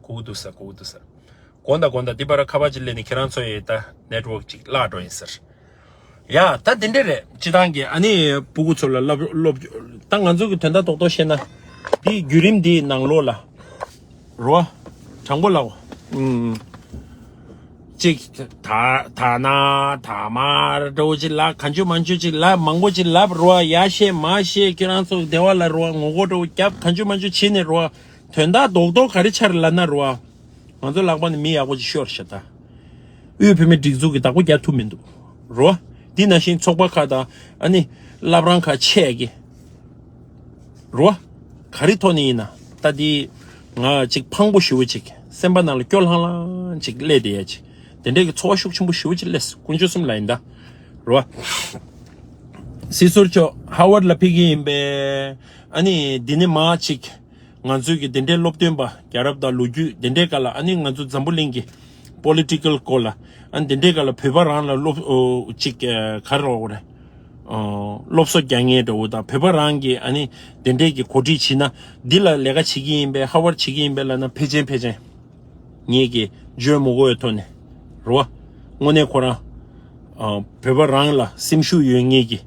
གོ་གི་འདུག་ས། གོ་གི་འདུག་ས། དགོངས་དག་དགོངས་དག་འདི་པར་ཁ་པར་ཅིག་སླེབས་ནས་ཁྱེད་རང་ཚོ་ཡི་ད་network་ཅིག་བརླག་འགྲོ་ཡིན་ཟེར། ཡ། ད་དེ་འདྲས་རེད། སྤྱི་བཏང་གི་ཨ་ནི་སྤུ་གུ་ཚོ་ལ་སློབ་སློབ། ད་ང་ཚོ་གི་དོན་དག་རྡོག་རྡོག་བཤད་ན། འདི་བརྒྱུད་རིམ་འདིའི་ནང་ལོགས་ལ། རོ། དྲང་པོ་ལབ། ཨུམ། ཅིག་ད་ད་ན་ད་མར་འདྲ་བོ་ཅིག་ལབ། གང་བྱུང་མང་བྱུང་ཅིག་ལབ། མང་པོ་ཅིག་ལབ་རོ། ཡར་བཤད་མར་བཤད། ཁྱེད་རང་ཚོ་སྡེ་བ་ལ་རོ། ངོ་རྒོལ་འདྲ་བོ་བརྒྱབ། གང་བྱུང་མང་བྱུང་བྱས་ནས་རོ། དོན་དག་རྡོག་རྡོག་ག་རེ་ཆགས་རེད་ལབ་ན་རོ། ང་ཚོ་ལྷག་པར་ནས་མི་ཡག་པོ་ཅིག་ཤོར་ཤག་ད། དབུས་བོད་མིའི་སྒྲིག་འཛུགས་ཀྱིས་བདག་པོ་རྒྱག་ཐུབ་མི་འདུག་རོ། འདི་ནང་བཞིན་ཚོགས་པ་ཁག་དང་ཨ་ནི་བླ་བྲང་ཁག་ཆེ་གི། རོ། ག་རེ་ཐོག་ནས་ཡིན་ན་ད་འདི་ང་ཅིག་ཕངས་པོ་ཞེ་པོ་ཅིག་སེམས་པ་ནང་ལ་སྐྱོ་ལྷང་ལྷང་ཅིག་སླེབས་བསྡད་ཡ་ཅིག་དེ་འདྲས་ཀྱི་ཚོར་བ་ཤུགས་ཆེན་པོ་ཞེ་པོ་ཅིག་སླེབས། དཀོན་མཆོག་གསུམ་ལ་ཡིན་ད། རོ། སྲིད་ཟུར་མཆོག་ཧ་ཝར་ལ་ཕེབས་ཀྱི་ཡིན་པས། ཨ་ནི་འདི་ནས་མར་ཅིག་ང་ཚོའི་གི་དེ་འདྲའི་སློབ་སྟོན་པ། རྒྱལ་རབས་དང་ལོ་རྒྱུས་དེ་འདྲའི་སྐོར་ལ། ཨ་ནི་ང་ཚོ་འཛམ་བུ་གླིང་གི་ པོ་ལི་ཊི་ཀལ་སྐོར་ལ། ཨ་ནི་དེ་འདྲའི་སྐབས་ལ་བོད་པ་རང་ལ་སློབ་ཨོ་གཅིག་ཨ་ག་རེ་རོགས་རེད། ཨོ་སློབ་གསོ་རྒྱག་མཁན་འདྲ་བོ་དང་བོད་པ་རང་གི་ཨ་ནི་དེ་འདྲའི་གི་གོ་སྒྲིག་བྱས་ན་འདི་ལ་ལས་ཀ་བྱེད་ཀྱི་ཡིན་པས་ཧ་བར་བྱེད་ཀྱི་ཡིན་པས་ལབ་ན་ཕལ་ཆེར་ཕལ་ཆེར་ངེད་ཀྱི་འཇོན་མོ་གོ་ཡོད་ཐོག་ནས་རེད་བ། དངོས་གནས་ཁོ་རང་ཨོ་བོད་པ་རང་ལ་སེམས་ཤུགས་ཡོད་ངེད་ཀྱི་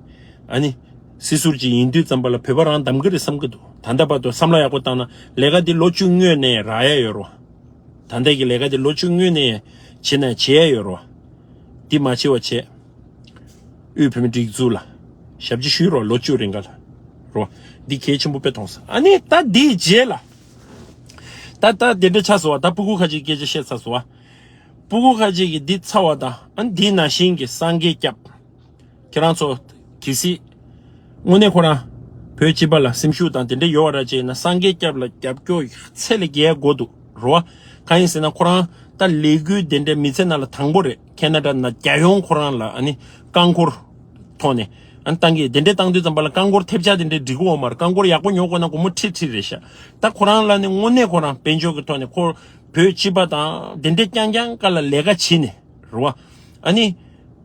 ཨ་ནི་སྲིད་ཟུར་ཅིག་ཡིན་དུས་ཙམ་པ་ལ་བོད་པ་རང་གདམ་གི་རེད་བསམ་གི་འདུག་ད་ལྟ་བར་དུ་བསམ་བློ་ཡག་པོ་བཏང་ན་ལས་ཀ་འདི་ལོ་བཅུ་སྔོན་ནས་རག་ཡ་ཡོད་རེད་བ། ད་ལྟའི་གི་ལས་ཀ་དེ་ལོ་བཅུ་སྔོན་ནས་བྱེད་ན་བྱེད་ཡ་ཡོད་རོ། འདི་མ་བྱེད་པ་བྱས། དབུས་བོད་མི་སྒྲིག་འཛུགས་ལ་ཞབས་ཕྱི་ཞུས་རོ་ལོ་བཅུ་རིང་ག་ལ་རོ། འདི་གལ་ཆེན་པོ་དཔེ་མཐོང་ས། ཨ་ནི་ད་འདིའི་རྗེས་ལ། ད་ད་དེ་འདྲ་ཆགས་སོང་བ། ད་སྤུ་གུ་ཁ་ཅིག་སྐད་ཆ་བཤད་ཚར་སོང་བ། སྤུ་གུ་ཁ་ཅིག་གིས་འདི་ཚར་བ་དང་ཨ་ནི་འདི་ནང་བཞིན་གྱི་སངས་རྒྱས་སྐྱབས། ཁྱེད་རང་ཚོ་གལ་སྲིད་དངོས་གནས་ཁོ་རང་བོད་སྤྱི་པ་ལ་སེམས་ཤུགས་དང་དེ་འདྲ་ཡོད་པ་ར་བྱས་ན་སངས་རྒྱས་སྐྱབས་ལ་རྒྱབ་སྐྱོར་ཚད་ལས་བརྒལ་དགོས་འདུག་རོ། གང་ཡིན་ཟེར་ན་ཁོ་རང་ད་ལས་འགུལ་དེ་འདྲའི་མི་ཚེ་ནང་ལ་དང་པོ་རེད། ཁེ་ན་ཌ་ན་རྒྱལ་ཡོངས་ཁོ་རང་ལ་ཨ་ནི་རྐང་འཁོར་ཐོག་ནས་ཨ་ནི་བཏང་གི་དེ་འདྲའི་བཏང་དུས་ཙམ་པ་ལ་རྐང་འཁོར་ཐེབས་ཆག་དེ་འདྲའི་འགྲིག་གི་ཡོད་མ་རེད། རྐང་འཁོར་ཡག་པོ་ཉོ་དགོས་ན་སྒོར་མོ་ཁྲི་ཁྲི་རེད་ཤག་ད་ཁོ་རང་ལ་ནི་དངོས་གནས་ཁོ་རང་དཔལ་འབྱོར་གྱི་ཐོག་ནས་ཁོ་བོད་སྤྱི་པ་དང་དེ་འདྲའི་རྐྱང་རྐྱང་ཀ་ལ་ལས་ཀ་བྱེད་ནས་རེད་བ། ཨ་ནི།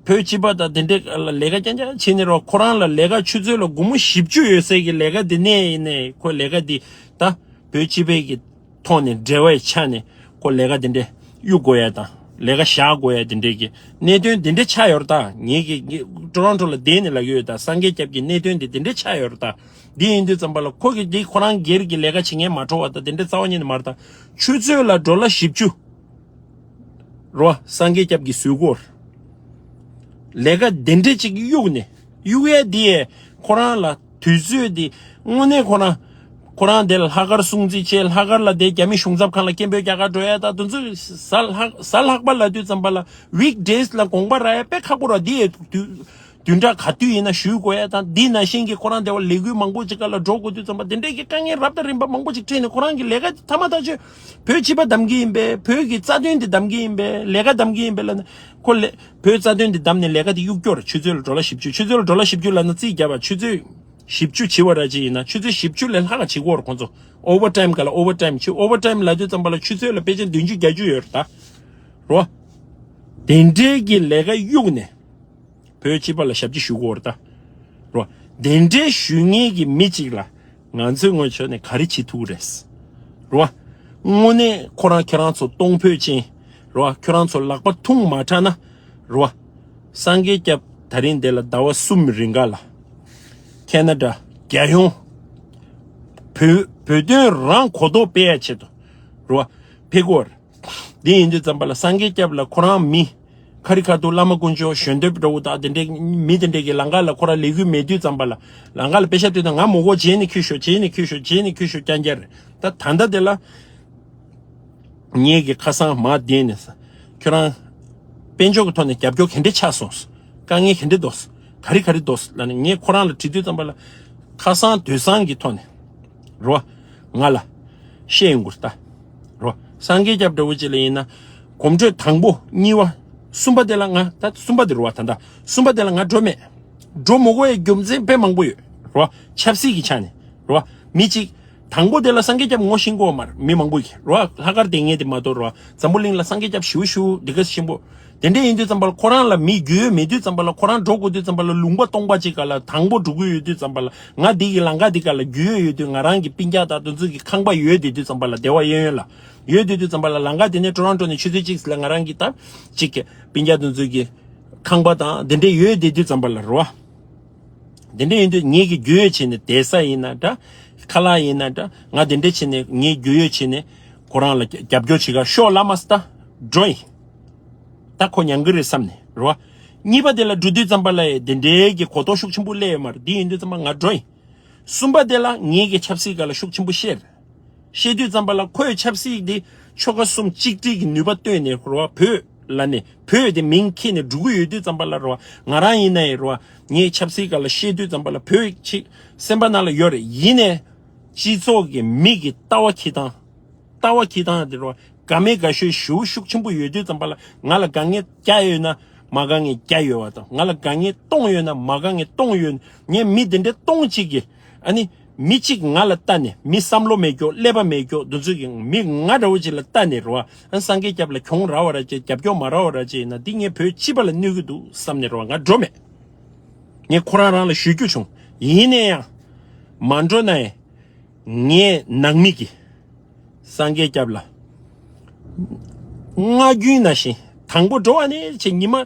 བོད་སྤྱི་པ་དང་དེ་འདྲའི་ལས་ཀ་རྐྱང་རྐྱང་བྱེད་ནས་རོགས་ཁོ་རང་ལ་ལས་ཀ་ཆུ་ཚོད་ལ་སྒོར་མོ་བཞི་བཅུ་ཡོད་སའི་གི་ལས་ཀ་དེ་ནས་ཡིན་ནས་ཁོ་ལས་ཀ་དེ་ད་བོད་སྤྱི་པའི་གི་ཐོག་ནས་འབྲེལ་བའི་ཆ་ནས་ཁོ་ལས་ཀ་དེ་འདྲའི་གཡུག་དགོས་ཡ་དང་ལས་ཀ་བཞག་དགོས་ཡ་དེ་འདྲའི་གི་གནད་དོན་དེ་འདྲའི་ཆགས་ཡོད་རེད་ད། ངེད་ཀྱི་ངེད་ཊོ་རོན་ཊོ་ལ་བསྡད་ནས་ལབ་ཀྱི་ཡོད་ད། སངས་རྒྱས་སྐྱབས་ཀྱི་གནད་དོན་དེ་དེ་འདྲའི་ཆགས་ཡོད་རེད་ད། འདི་ཡིན་དུས་ཙམ་པ་ལ་ཁོ་གི་འདི་ཁོ་རང་སྒེར་གྱི་ལས་ཀ་བྱེད་མཁན་མ་འགྲོ་བ་ད་དེ་འདྲའི་རྩ་བ་ཉིད་ནས་མ་རེད་ད། ཆུ་ཚོད་ལ་ཌོ་ལར་བཞི་བཅུ། རོ། སངས་རྒྱས་སྐྱབས་ཀྱི་ཟུར་སྐོར། ལས་ཀ་དེ་འདྲས་ཅིག་གཡུག་ནས། གཡུག་ཡས་དེ་ཁོ་རང་ལ་དུས་ཚོད་དེ་དངོས་གནས་ཁོ་རང་ཁོ་རང་དེ་ལ་ལྷག་དཀར་སྲུང་བརྩི་བྱས། ལྷག་དཀར་ལ་དེ་རྒྱ་མི་གཞུང་ཚབ་ཁང་ལ་སྐད་འབོད་རྒྱག་གར་འགྲོ་ཡས་དང་དེ་ཚོ་གཟའ་ལྷག་གཟའ་ལྷག་པ་ལབ་དུས་ཙམ་པ་ལ་ཝིག་ཌེ་སི་ལ་དགོངས་པ་རག་ཡས་དཔེ་ཁག་པོ་ར། དེ་ཡས་དུས། བདུན་ཕྲག་ག་དུས་ཡིན་ན་ཞུ་དགོས་ཡ་དང་། འདི་ནང་བཞིན་གྱི་ཁོ་རང་དེ་བ་ལས་འགུལ་མང་པོ་ཅིག་སྒང་ལ་འགྲོ་དགོས་དུས་ཙམ་པ་དེ་འདྲས་ཀྱི་དཀའ་ངལ་རབ་དང་རིམ་པ་མང་པོ་ཅིག་འཕྲད་ནས་ཁོ་རང་གི་ལས་ཀ་དེ་ཐ་མ་ཐག་ཆོད་བོད་སྤྱི་པ་བདམས་ཀྱི་ཡིན་པས། བོད་ཀྱི་རྩ་དོན་དེ་བདམས་ཀྱི་ཡིན་པས། ལས་ཀ་བདམས་ཀྱི་ཡིན་པས་ལབ་ནས་ཁོ་ལས་བོད་རྩ་དོན་དེ་བདམས་ནས་ལས་ཀ་དེ་གཡུག་སྐྱོར། ཆུ་ཚོད་ལ་ཌོ་ལར་བཞི་བཅུ། ཆུ་ཚོད་ལ་ཌོ་ལར་བཞི་བཅུ་ལབ་ན་རྩིས་རྒྱབ་པ་ཆུ་ཚོད་བཞི་བཅུ་བྱེད་པ་ར་ཅིག་ཡིན་ན་ཆུ་ཚོད་བཞི་བཅུ་ལས་ལྷག་ག་བྱེད་ཀྱི་ཡོད་རེད་ཁོང་ཚོ། ཨོ་ཝར་ཊའིམ་སྒང་ལ་ཨོ་ཝར་ཊའིམ་བྱེད། ཨོ་ཝར་ཊའིམ་ལབ་དུས་ཙམ་པ་ལ་ཆུ་ཚོད་ལ་དཔེ་ཆ་བདུན་ཅུ་བརྒྱད་ཅུ་ཡོད་རེད་ད། རོ། དེ་འདྲའི་གི་ལས་ཀ་གཡུག་ནས། བོད་སྤྱི་པ་ལ་ཞབས་ཕྱི་ཞུ་དགོས་རེད་ད། རོ། དེ་འདྲའི་ཞུ་མཁན་གྱི་མི་གཅིག་ལ་ང་ཚོའི་ངོས་ཕྱོགས་ནས་ག་རེ་བྱེད་ཐུབ་ཀྱི་རེད། རོ། དངོས་གནས་ཁོ་རང་ཁྱེད་རང་ཚོ་གཏོང་ཕོད་ཅན། རོ། ཁྱེད་རང་ཚོ་ལག་པ་ཐུང་མ་དྲགས་ན། རོ། སངས་རྒྱས་སྐྱབས་ད་རིང་འདི་ལ་ཟླ་བ་གསུམ་རིང་ག་ལ་ཁེ་ན་ཌ་རྒྱལ་ཡོངས་བོད་བོད་དོན་རང་གོ་རྟོགས་སྤེལ་ཡ་ཆེད་དུ། རོ། ཕེབས་ཀྱི་ཡོད་རེད། འདི་ཡིན་དུས་ཙམ་པ་ལ་སངས་རྒྱས་སྐྱབས་ལ་ཁོ་རང་མི་ཁ་རི་ཁ་ཐུག་བླ་མ་དཀོན་མཆོག་གཞོན་དེབ་འདྲ་བོ་དག་དེ་འདྲའི་མི་དེ་འདྲའི་གི་ལམ་ཁ་ལ་ཁོ་རང་ལས་འགུལ་མེད་དུས་ཙམ་པ་ལ་ལམ་ཁ་ལ་པེ་ཤ་སྤྲད་དང་ང་མོ་གོ་རྗེས་ནས་ཁྱོད་ཤོག་རྗེས་ནས་ཁྱོད་ཤོག་རྗེས་ནས་ཁྱོད་ཤོག་རྐྱང་རྐྱང་རེད། ད་ད་ལྟ་དེ་ལ་ངེད་ཀྱི་ཁ་སང་མ་བསྡད་ནས་ཁྱོད་རང་དཔལ་འབྱོར་གྱི་ཐོག་ནས་རྒྱབ་སྐྱོར་ག་འདྲ་ཆགས་སོང་། དཀའ་ངལ་ག་འདྲ་འདུག་ག་རེ་ག་རེ་འདུག་ལབ་ནས་ངས་ཁོ་རང་ལ་དྲི་དུས་ཙམ་པ་ལ་ཁ་སང་དུས་སང་གི་ཐོག་ནས། རོ། ང་ལ། བཤད་ཡོང་གི་རེད་ད། རོ། སངས་རྒྱས་སྐྱབས་འདྲ་བོ་ཅིག་ལ་ཡིན་ན། གོམ་བགྲོད་དང་པོ་གཉིས་པ། གསུམ་པ་དེ་ལ་ང་ད་གསུམ་པ་དེ་རེད་བ་ད་ལྟ། གསུམ་པ་དེ་ལ་ང་འགྲོ་མེད། འགྲོ་མི་དགོས་ཡའི་རྒྱུ་མཚན་དཔེ་མང་པོ་ཡོད། རོ། ཆབ་སྲིད་ཀྱི་ཆ་ནས། རོ། མི་གཅིག་དང་པོ་དེ་ལ་སངས་རྒྱས་སྐྱབས་ངོ་ཤེས་ཀྱི་ཡོད་མ་རེད་མི་མང་པོ་ཡིས། རོ། ལྷག་དཀར་དེ་ངས་དེ་མ་གཏོགས་རོ། འཛམ་བུ་གླིང་ལ་སངས་རྒྱས་སྐྱབས་ཞེ་པོ་ཞེ་པོ་འདི་ག་ཆེན་པོ། དེ་འདྲ་ཡིན་དུས་ཙམ་པ་ལ་ཁོ་རང་ལ་མི་རྒྱུས་ཡོད་མེད་དུས་ཙམ་པ་ལ་ཁོ་རང་འགྲོ་དགོས་དུས་ཙམ་པ་ལ་ལུང་པ་སྟོང་པ་ཅིག་ག་ལ་དང་པོ་འགྲོ་གི་ཡོད་དུས་ཙམ་པ་ལ་ང་འདི་གི་ལམ་ཁ་འདི་ག་ལ་རྒྱུས་ཡོད་ཡོད་དུས་ང་རང་གི་སྤུན་ཀྱག་དང་དེ་ཚོ་གི་ཁང་པ་ཡོད་དེ་དུས་ཙམ་པ་ལ་བདེ་བ་གཡས་གཡོན་ལ་ཡོད་དེ་དུས་ཙམ་པ་ལ་ལམ་ཁ་དེ་ནས་ཊོ་རོན་ཊོ་ནས་ཆུ་ཚོད་གཅིག་ལ་ང་རང་གི་ད་ཅིག་གི་སྤུན་ཀྱག་དེ་ཚོ་གི་ཁང་པ་དང་དེ་འདྲ་ཡོད་དེ་དུས་ཙམ་པ་ལ་རོ། དེ་འདྲ་ཡིན་དུས་ངེད་ཀྱི་རྒྱུས་ཡོད་བྱས་ནས་བསྡད་ས་ཡིན་ན་འདྲ། ཁ་ལག་ཡིན་ན་འདྲ། ང་དེ་འདྲ་བྱས་ནས་ངེད་རྒྱུས་ཡོད་བྱས་ནས་ཁོ་རང་ལ་རྒྱབ་སྐྱོར་བྱེད་ག་ཤོག་ལབ་མ་སོང་ད། འགྲོ་ཡིན། ད་ཁོ་མྱང་གི་རེད་བསམ་ནས་རེད་བ། གཉིས་པ་དེ་ལ་འགྲོ་དུས་ཙམ་པ་ལ་ཡ་དེ་འདྲའི་གི་གོ་རྟོགས་ཤུགས་ཆེན་པོ་སླེབས་ཡོད་མ་རེད། འདི་ཡིན་དུས་ཙམ་པ་ང་འགྲོ་ཡིན། གསུམ་པ་དེ་ལ་ངེད་ཀྱི་ཆབ་སྲིད་སྒང་ལ་ཤུགས་ཆེན་པོ་བཤད་རེད། བཤད་དུས་ཙམ་པ་ལ་ཁོས་ཆབ་སྲིད་འདི་ཆོལ་ཁ་གསུམ་གཅིག་སྒྲིལ་གྱི་ནུས་པ་བཏོན་ནས་རེད་བ། བོད་ལ་ནི་བོད་དེ་མིང་འཁྱེར་ནས་འགྲོ་གི་ཡོད་དུས་ཙམ་པ་ལ་རེད་བ། ང་རང་ཡིན་ན་ཡང་རེད་བ། ངས་ཆབ་སྲིད་སྒང་ལ་བཤད་དུས་ཙམ་པ་ལ་བོད་ཅིག་སེམས་པ་ནང་ལ་ཡོད་རེད། ཡིན་ནའི་སྤྱི་ཚོགས་ཀྱི་མི་གི་ལྟ་བ་འཁྱེར་སྟངས། ལྟ་བ་འཁྱེར་སྟངས་དེ་རེད་བ། དགའ་མེད་དགའ་ཤོས་ཞེ་པོ་ཤུགས་ཆེན་པོ་ཡོད་དུས་ཙམ་པ་ལ་ང་ལ་དཀའ་ངལ་བརྒྱ་ཡོད་ན་མ་དཀའ་ངལ་བརྒྱ་ཡོད་པ་དང་། ང་ལ་དཀའ་ངལ་སྟོང་ཡོད་ན་མ་དཀའ་ངལ་སྟོང་ཡོད། ངས་མི་དེ་འདྲའི་སྟོང་གཅིག་གི་ཨ་ནི་ མི་གཅིག་ང་ལ་ལྟ་ནས། མི་བསམ་བློ་མེད་ཀྱོག་ཀླད་པ་མེད་ཀྱོག་འདི་ཚོ་གི་མི་ང་འདྲ་བོ་ཅིག་ལ་ལྟ་ནས་རེད་བ། ཨ་སངས་རྒྱས་སྐྱབས་ལ་གྱོང་རག་པ་ར་ཅེ་རྒྱབ་སྐྱོར་མ་རག་པ་ར་ཅེ་ཡིན་ན་འདི་ངས་བོད་སྤྱི་པ་ལ་གནོད་ཀྱི་འདུག་བསམ་ནས་རེད་བ། ང་འགྲོ་མེད། ངས་ཁོ་རང་རང་ལ་ཞུ་རྒྱུ་བྱུང་། ཡིན་ན་ཡང་མ་འགྲོ་ན་ཡང་ངའི་ནང་མི་གི་སངས་རྒྱས་སྐྱབས་ལ་སྔ་རྒྱུན་ནང་བཞིན་དང་པོ་འགྲོ་བ་ནས་བྱས། ཉི་མ་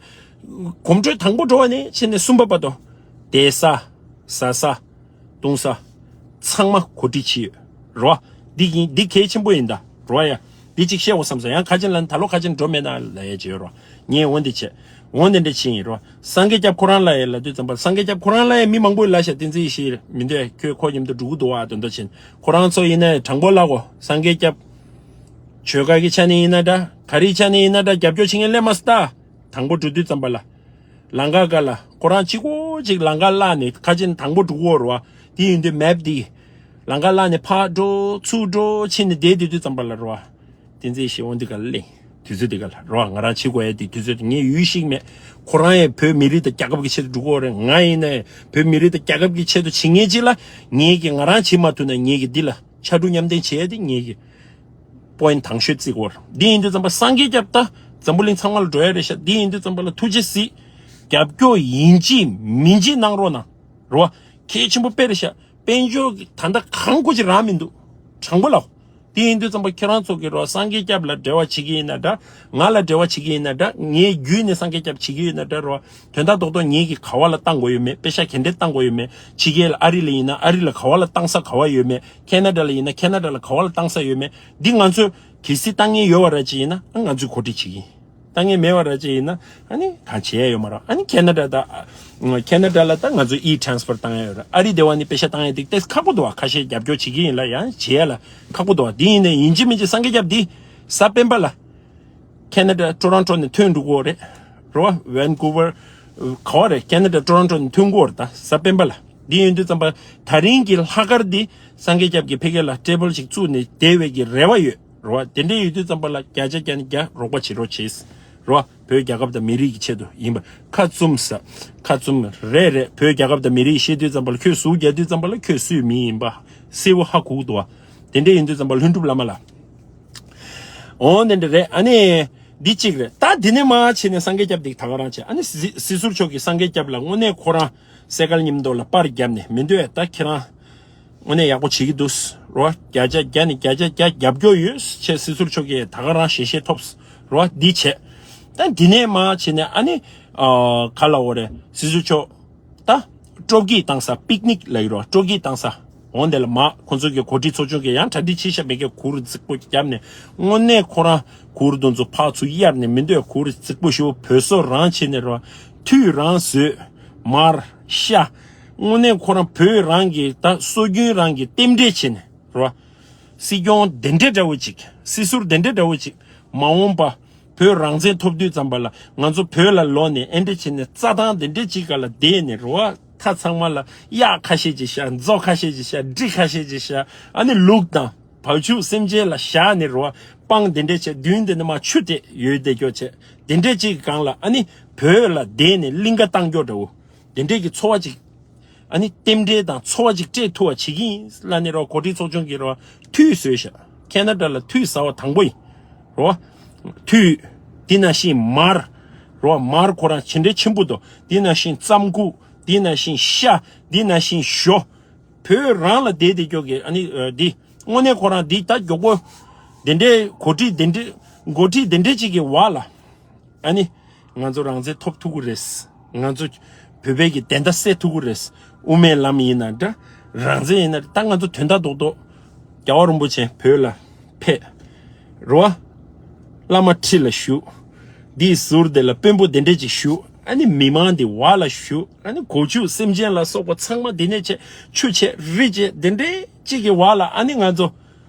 གོམ་བགྲོད་དང་པོ་འགྲོ་བ་ནས་བྱས་ནས་གསུམ་པ་བར་དུ་བསྡད་ས། ཟ་ས། བཏུང་ས། ཚང་མ་གོ་སྒྲིག་བྱས་ཡོད་རོ། འདི་ཡིན། འདི་གལ་ཆེན་པོ་ཡིན་ད་རོ། ཡ། འདི་གཅིག་བཤད་འོ་བསམ་སོང་། ཡང་ཁ་ཆེན་ལ་ད་ལོ་ཁ་ཆེན་འགྲོ་མེད་ན་ལ་ཡ་བྱེད་ཡོད་རོ། ངས་འོ་འདི་བྱས། འོ་འདི་འདྲ་བྱས་ཡིན་རོ། སངས་རྒྱས་སྐྱབས་ཁོ་རང་ལ་ཡ་ལབ་དུས་ཙམ་པ། སངས་རྒྱས་སྐྱབས་ཁོ་རང་ལ་ཡ་མི་མང་པོས་ལབ་ཤག་བསྟན་འཛིན་ཡེ་ཤེས་མི་འདོད། ཁྱོད་ཁོ་མཉམ་དུ་འགྲོ་གི་འདུག་བ། དོན་དག་ཆེན། ཁོ་རང་ཚོ་ཡིན་ན་དྲང་པོ་ལབ་གོ། སངས་རྒྱས་སྐྱབས་ཆོལ་ཁ་གི་ཆ་ནས་ཡིན་ན་འདྲ། ག་རེའི་ཆ་ནས་ཡིན་ན་འདྲ། རྒྱབ་སྐྱོར་བྱེད་མཁན་སླེབས་མ་སོང་ད། དང་པོ་འགྲོ་དུས་ཙམ་པ་ལ། ལམ་ཁ་སྒང་ལ་ཁོ་རང་གཅིག་པོ་གཅིག་ལམ་ཁ་བརླག་ནས་ཁ་ཆེན་དང་པོ་འགྲོ་གི་ཡོད་རེད་བ། དེ་ཡིན་དུས་མེབ་འདི་ལམ་ཁ་བརླག་ནས་ཕར་འགྲོ་ཚུར་འགྲོ་ཕྱིན་ནས་བསྡད་དུས་དུས་ཙམ་པ་ལ་རེད་བ། དེ་ཚེ་ཞེ་པོ་འདི་ག་ལ་གླེང་། དུས་ཚོད་འདི་ག་ལ་རེད་བ། ང་རང་བྱེད་དགོས་ཡ་དེ་དུས་ཚོད་དེ་ངས་ཡུལ་ཤེས་མེད། ཁོ་རང་ཡང་བོད་མི་རིགས་དང་རྒྱལ་ཁབ་ཀྱི་ཆེད་དུ་འགྲོ་གི་ཡོད་རེད། ང་ཡིན་ན་ཡང་བོད་མི་རིགས་དང་རྒྱལ་ཁབ་ཀྱི་ཆེད་དུ་བྱེད་མཁན་ཅིག་ལ། ངེད་ཀྱིས་ང་རང་བྱེད་མ་ཐུབ་ན་ངེད་ཀྱིས་འདི་ལ་ཕྱར་གྲུ་མཉམ་འདེགས་བྱེད་ཡ་དེ་ངེད་ཀྱི་པོ་ཡིན་ཊི་དང་ཤོས་བརྩི་དགོས་རེད། འདི་ཡིན་དུས་ཙམ་པ་སངས་རྒྱས་སྐྱབས་ད་འཛམ་བུ་གླིང་ཚང་མ་ལ་འགྲོ་ཡ་རེད་ཤག་འདི་ཡིན་དུས་ཙམ་པ་ལ་ཐུགས་རྗེ་གཟིགས། རྒྱབ་སྐྱོར་ཡིན་གཅིག་མིན་གཅིག་གནང་རོགས་གནང་། རེད་བ། གལ་ཆེན་པོ་དཔེ་རེད་ཤག་དཔལ་འབྱོར་གྱི་ད་ལྟ་གང་དགོས་ཅིག་རག་མི་འདུག་དྲང་པོ་ལབ། དེ་ཡིན་དུས་ཙམ་པ་ཁྱེད་རང་ཚོ་གིས་རོ། སངས་རྒྱས་སྐྱབས་ལ་འབྲེལ་བ་བྱེད་ཀྱི་ཡིན་ན་འདྲ། ང་ལ་འབྲེལ་བ་བྱེད་ཀྱི་ཡིན་ན་འདྲ། ངའི་བརྒྱུད་ནས་སངས་རྒྱས་སྐྱབས་བྱེད་ཀྱི་ཡིན་ན་འདྲ་རོ། དོན་དག་རྡོག་རྡོག་ངེད་ཀྱིས་ག་བ་ལ་བཏང་དགོས་ཡོད་མེད། པེ་ཤ་ག་འདྲས་བཏང་དགོས་ཡོད་མེད། ཕྱི་རྒྱལ་ལ་ཨ་རི་ལ་ཡིན་ན་ཨ་རི་ལ་ག་བ་ལ་བཏང་ས་ག་བ་ཡོད་མེད། ཁེ་ན་ཌ་ལ་ཡིན་ན་ཁེ་ན་ཌ་ལ་ག་བ་ལ་བཏང་ས་ཡོད་མེད། འདི་ང་ཚོས་གལ་སྲིད་བཏང་མཁན་ཡོད་པ་ར་ཅིག་ཡིན་ན་ང་ཚོས་གོ་སྒྲིག་བྱེད་ཀྱི་ཡིན། ད་ངས་མེད་པ་ར་ཅིག་ཡིན་ན་ཨ་ནི་གང་བྱེད་ཡ་ཡོད་མ་རེད། ཨ་ནི་ཁེ་ན་ཌ་དང་། ཁེ་ན་ཌ་ལ་ད་ང་ཚོ་ཨི་ཊ་རན་སི་ཕར་བཏང་ཡ་ཡོད་རེད། ཨ་རི་སྡེ་བ་ནི་པེ་ཤ་བཏང་ཡ་དེ་ཏོག་ཙམ་ཁག་པོ་འདུག་བ། ཁ་ཤས་རྒྱབ་སྐྱོར་བྱེད་ཀྱི་ཡིན་ལ་ཡང་བྱེད་ཡ་ལ་ཁག་པོ་འདུག་བ། དེ་ཡིན་ནའི་ཡིན་གཅིག་མིན་གཅིག་སངས་རྒྱས་སྐྱབས་འདི་གཟའ་སྤེན་པ་ལ་ཁེ་ན་ཌ་ཊོ་རོན་ཊོ་ནས་ཐོན་འགྲོ་གི་ཡོད་རེད། རེད་བ། ཝན་ཀུ་ཝར་ག་བ་རེད། ཁེ་ན་ཌ་ཊོ་རོན་ཊོ་ནས་ཐོན་གྱི་ཡོད་རེད། ད་གཟའ་སྤེན་པ་ལ། འདི་ཡིན་དུས་ཙམ་པ་ད་རིང་གི་ལྷག་དཀར་འདི་སངས་རྒྱས་སྐྱབས་ཀྱིས་ཕ་གི་ལ་ཊེ་བལ་ཞིག་བཙུགས་ནས་བསྡད་པའི་གི་རེ་བ་ཡོད། རེད་བ། དེ་འདྲ་ཡོད་དུས་ཙམ་པ་ལ་བརྒྱ་ཆ་བརྒྱ་ནས་བརྒྱ་རོགས་པ་བྱེད་རོགས་བྱེད། རེད་བ། བོད་རྒྱལ་ཁབ་དང་མི་རིགས་ཀྱི་ཆེད་དུ་ཡིན་པ་ཁ་བཙུམ་ས། ཁ་བཙུམ་རེད་རེད། བོད་རྒྱལ་ཁབ་དང་མི་རིགས་བཤད་དུས་ཙམ་པ་ལ་ཁྱོད་ཟུག་རྒྱག་དུས་ཙམ་པ་ལ་ཁྱོད་སུའི་མི་ཡིན་པ་གསལ་བོ་ཧ་གོ་གི་འདུག་བ། དེ་འདྲ་ཡིན་དུས་ཙམ་པ་ལྷུན་གྲུབ་བླ་མ་ལ། འོ་དེ་འདྲ་རེད། ཨ་ནི་འདི་གཅིག་རེད། ད་འདི་ནས་མར་བྱས་ནས་སངས་རྒྱས་སྐྱབས་འདི་ད་ག་རང་བྱས། ཨ་ནི་སྲི་སྲིད་ཟུར་མཆོག་གིས་སངས་རྒྱས་སྐྱབས་ལ་དངོས་གནས་ཁོ་རང་གསལ་དཀར་ཉིན་མོ་ལ་པར་བརྒྱབ་ནས་མི་འདོད་ད་ཁྱེད་རང་དངོས་གནས་ཡག་པོ་བྱེད་ཀྱི་འདུག་རོ། བརྒྱ་ཆ་བརྒྱ་ནས་བརྒྱ་ཆ་བརྒྱ་རྒྱབ་སྐྱོར་ཡོད་ཅེས་སྲིད་ཟུར་མཆོག་གིས་ད་ག་རང་ཞལ་བཞེས་ཐོབ་རོ། འདི་བྱས། ད་འདི་ནས་མར་བྱས་ནས་ཨ་ནི་ཨ་ག་ལབ་དགོས་རེད། སྲིད་ཟུར་མཆོག་ད་སྤྲོ་སྐྱིད་བཏང་ས། པིག་ནིག་ལབ་ཀྱི་རོ། སྤྲོ་སྐྱིད་བཏང་ས། འོ་འདི་ལ་མར་ཁོང་ཚོ་གི་གོ་སྒྲིག་ཚོགས་ཆུང་གིས་ཡང་གྲ་སྒྲིག་བྱས་ཤག་མི་སྒེར་གུར་རྫིག་པོ་བརྒྱབ་ནས་དངོས་གནས་ཁོ་རང་གུར་དེ་ཚོ་ཕར་ཚུར་གཡར་ནས་མི་འདོད་གུར་རྫིག་པོ་ཞིག་བོད་བཟོ་རང་བྱས་ནས་རོ། ཐུད་རང་བཟོས། མར་ཤ། དངོས་གནས་ཁོ་རང་བོད་རང་གི་ད་སྲོལ་རྒྱུན་རང་གི་རྟེན་འབྲེལ་བྱས་ནས་རོ། སྲིད་སྐྱོང་དེ་འདྲ་འདྲ་བོ་ཅིག་སྲིད་ཟུར་དེ་འདྲ་འདྲ་བོ་ཅིག་མ་འོངས་པ་བོད་རང་བཙན་ཐོབ་དུས་ཙམ་པ་ལ་ང་ཚོ་བོད་ལ་ལོག་ནས་ཨེ་འདྲ་བྱས་ནས་རྩྭ་ཐང་དེ་འདྲ་ཅིག་ག་ལ་བསྡད་ནས་རེད་བ། ད་ཚང་མ་ལ་གཡག་ཁ་ཤས་ཅིག་བཞག་མཛོ་ཁ་ཤས་ཅིག་བཞག་འབྲི་ཁ་ཤས་ཅིག་བཞག་ཨ་ནི་ལུག་དང་བ་ཕྱུགས་སེམས་ཅན་ལ་བཞག་ནས་རེད་བ། སྤང་དེ་འདྲ་བྱས་མདུན་དེ་ནས་མར་ཆུ་དེ་ཡོད་དེ་སྐྱོ་བྱས་དེ་འདྲ་ཅིག་གི་སྒང་ལ་ཨ་ནི་བོད་ལ་བསྡད་ནས་གླིང་ག་བཏང་སྐྱོ་འདྲ་བོ་དེ་འདྲ་གི་འཚོ་བ་ཅིག་ཨ་ནི་རྟེན་འབྲེལ་དང་འཚོ་བ་ཅིག་སྤྲད་ཐུབ་པ་བྱེད་ཀྱི་ཡིན་ལབ་ནས་རོ། གོ་སྒྲིག་ཚོགས་ཆུང་གིས་རོ་ཐུད་བཟོས་ཤག་ཁེ་ན་ཌ་ལ་ཐུད་ཟ་བ་དང་པོ་ཡིན་རོ། ཐུད། དེ་ནང་བཞིན་མར་རོ། མར་ཁོ་རང་ཇི་འདྲའི་ཆེན་པོ་འདུག་དེ་ནང་བཞིན་རྩམ་ཁུག་དེ་ནང་བཞིན་ཤ། དེ་ནང་བཞིན་ཞོ། བོད་རང་ལ་བསྡད་དེ་སྐྱོ་གི་ཨ་ནི་འདི་དངོས་གནས་ཁོ་རང་འདི་ད་མགྱོགས་པོ་དེ་འདྲའི་གོ་སྒྲིག་དེ་འདྲའི་གོ་སྒྲིག་དེ་འདྲའི་ཅིག་གི་བར་ལ། ཨ་ནི། ང་ཚོ་རང་བཙན་ཐོབ་ཐུབ་ཀྱི་རེད། ང་ཚོ་བོད་པའི་གི་བདེན་མཐའ་གསལ་ཐུབ་ཀྱི་རེད། དབུ་མའི་ལམ་ཡིན་ན་འདྲ། རང་བཙན་ཡིན་ན་འདྲ། ད་ང་ཚོ་དོན་དག་རྡོག་རྡོག་རྒྱལ་བ་རིན་པོ་ཆེ་བོད་ལ་ཕེབས། རེད་བ། བླ་མ་ཁྲི་ལ་བཞུགས། འདིའི་ཟུར་དེ་ལ་དཔོན་པོ་དེ་འདྲས་ཅིག་བཞུགས། ཨ་ནི་མི་མང་འདི་བར་ལ་བཞུགས། ཨ་ནི་སྒོ་ཕྱུགས་སེམས་ཅན་ལ་སོགས་པ་ཚང་མ་འདི་ནས་བྱས་ཆུ་བྱས་རི་བྱས་དེ་འདྲས་ཅིག་གི་བར་ལ་ཨ་ནི་ང་ཚོ།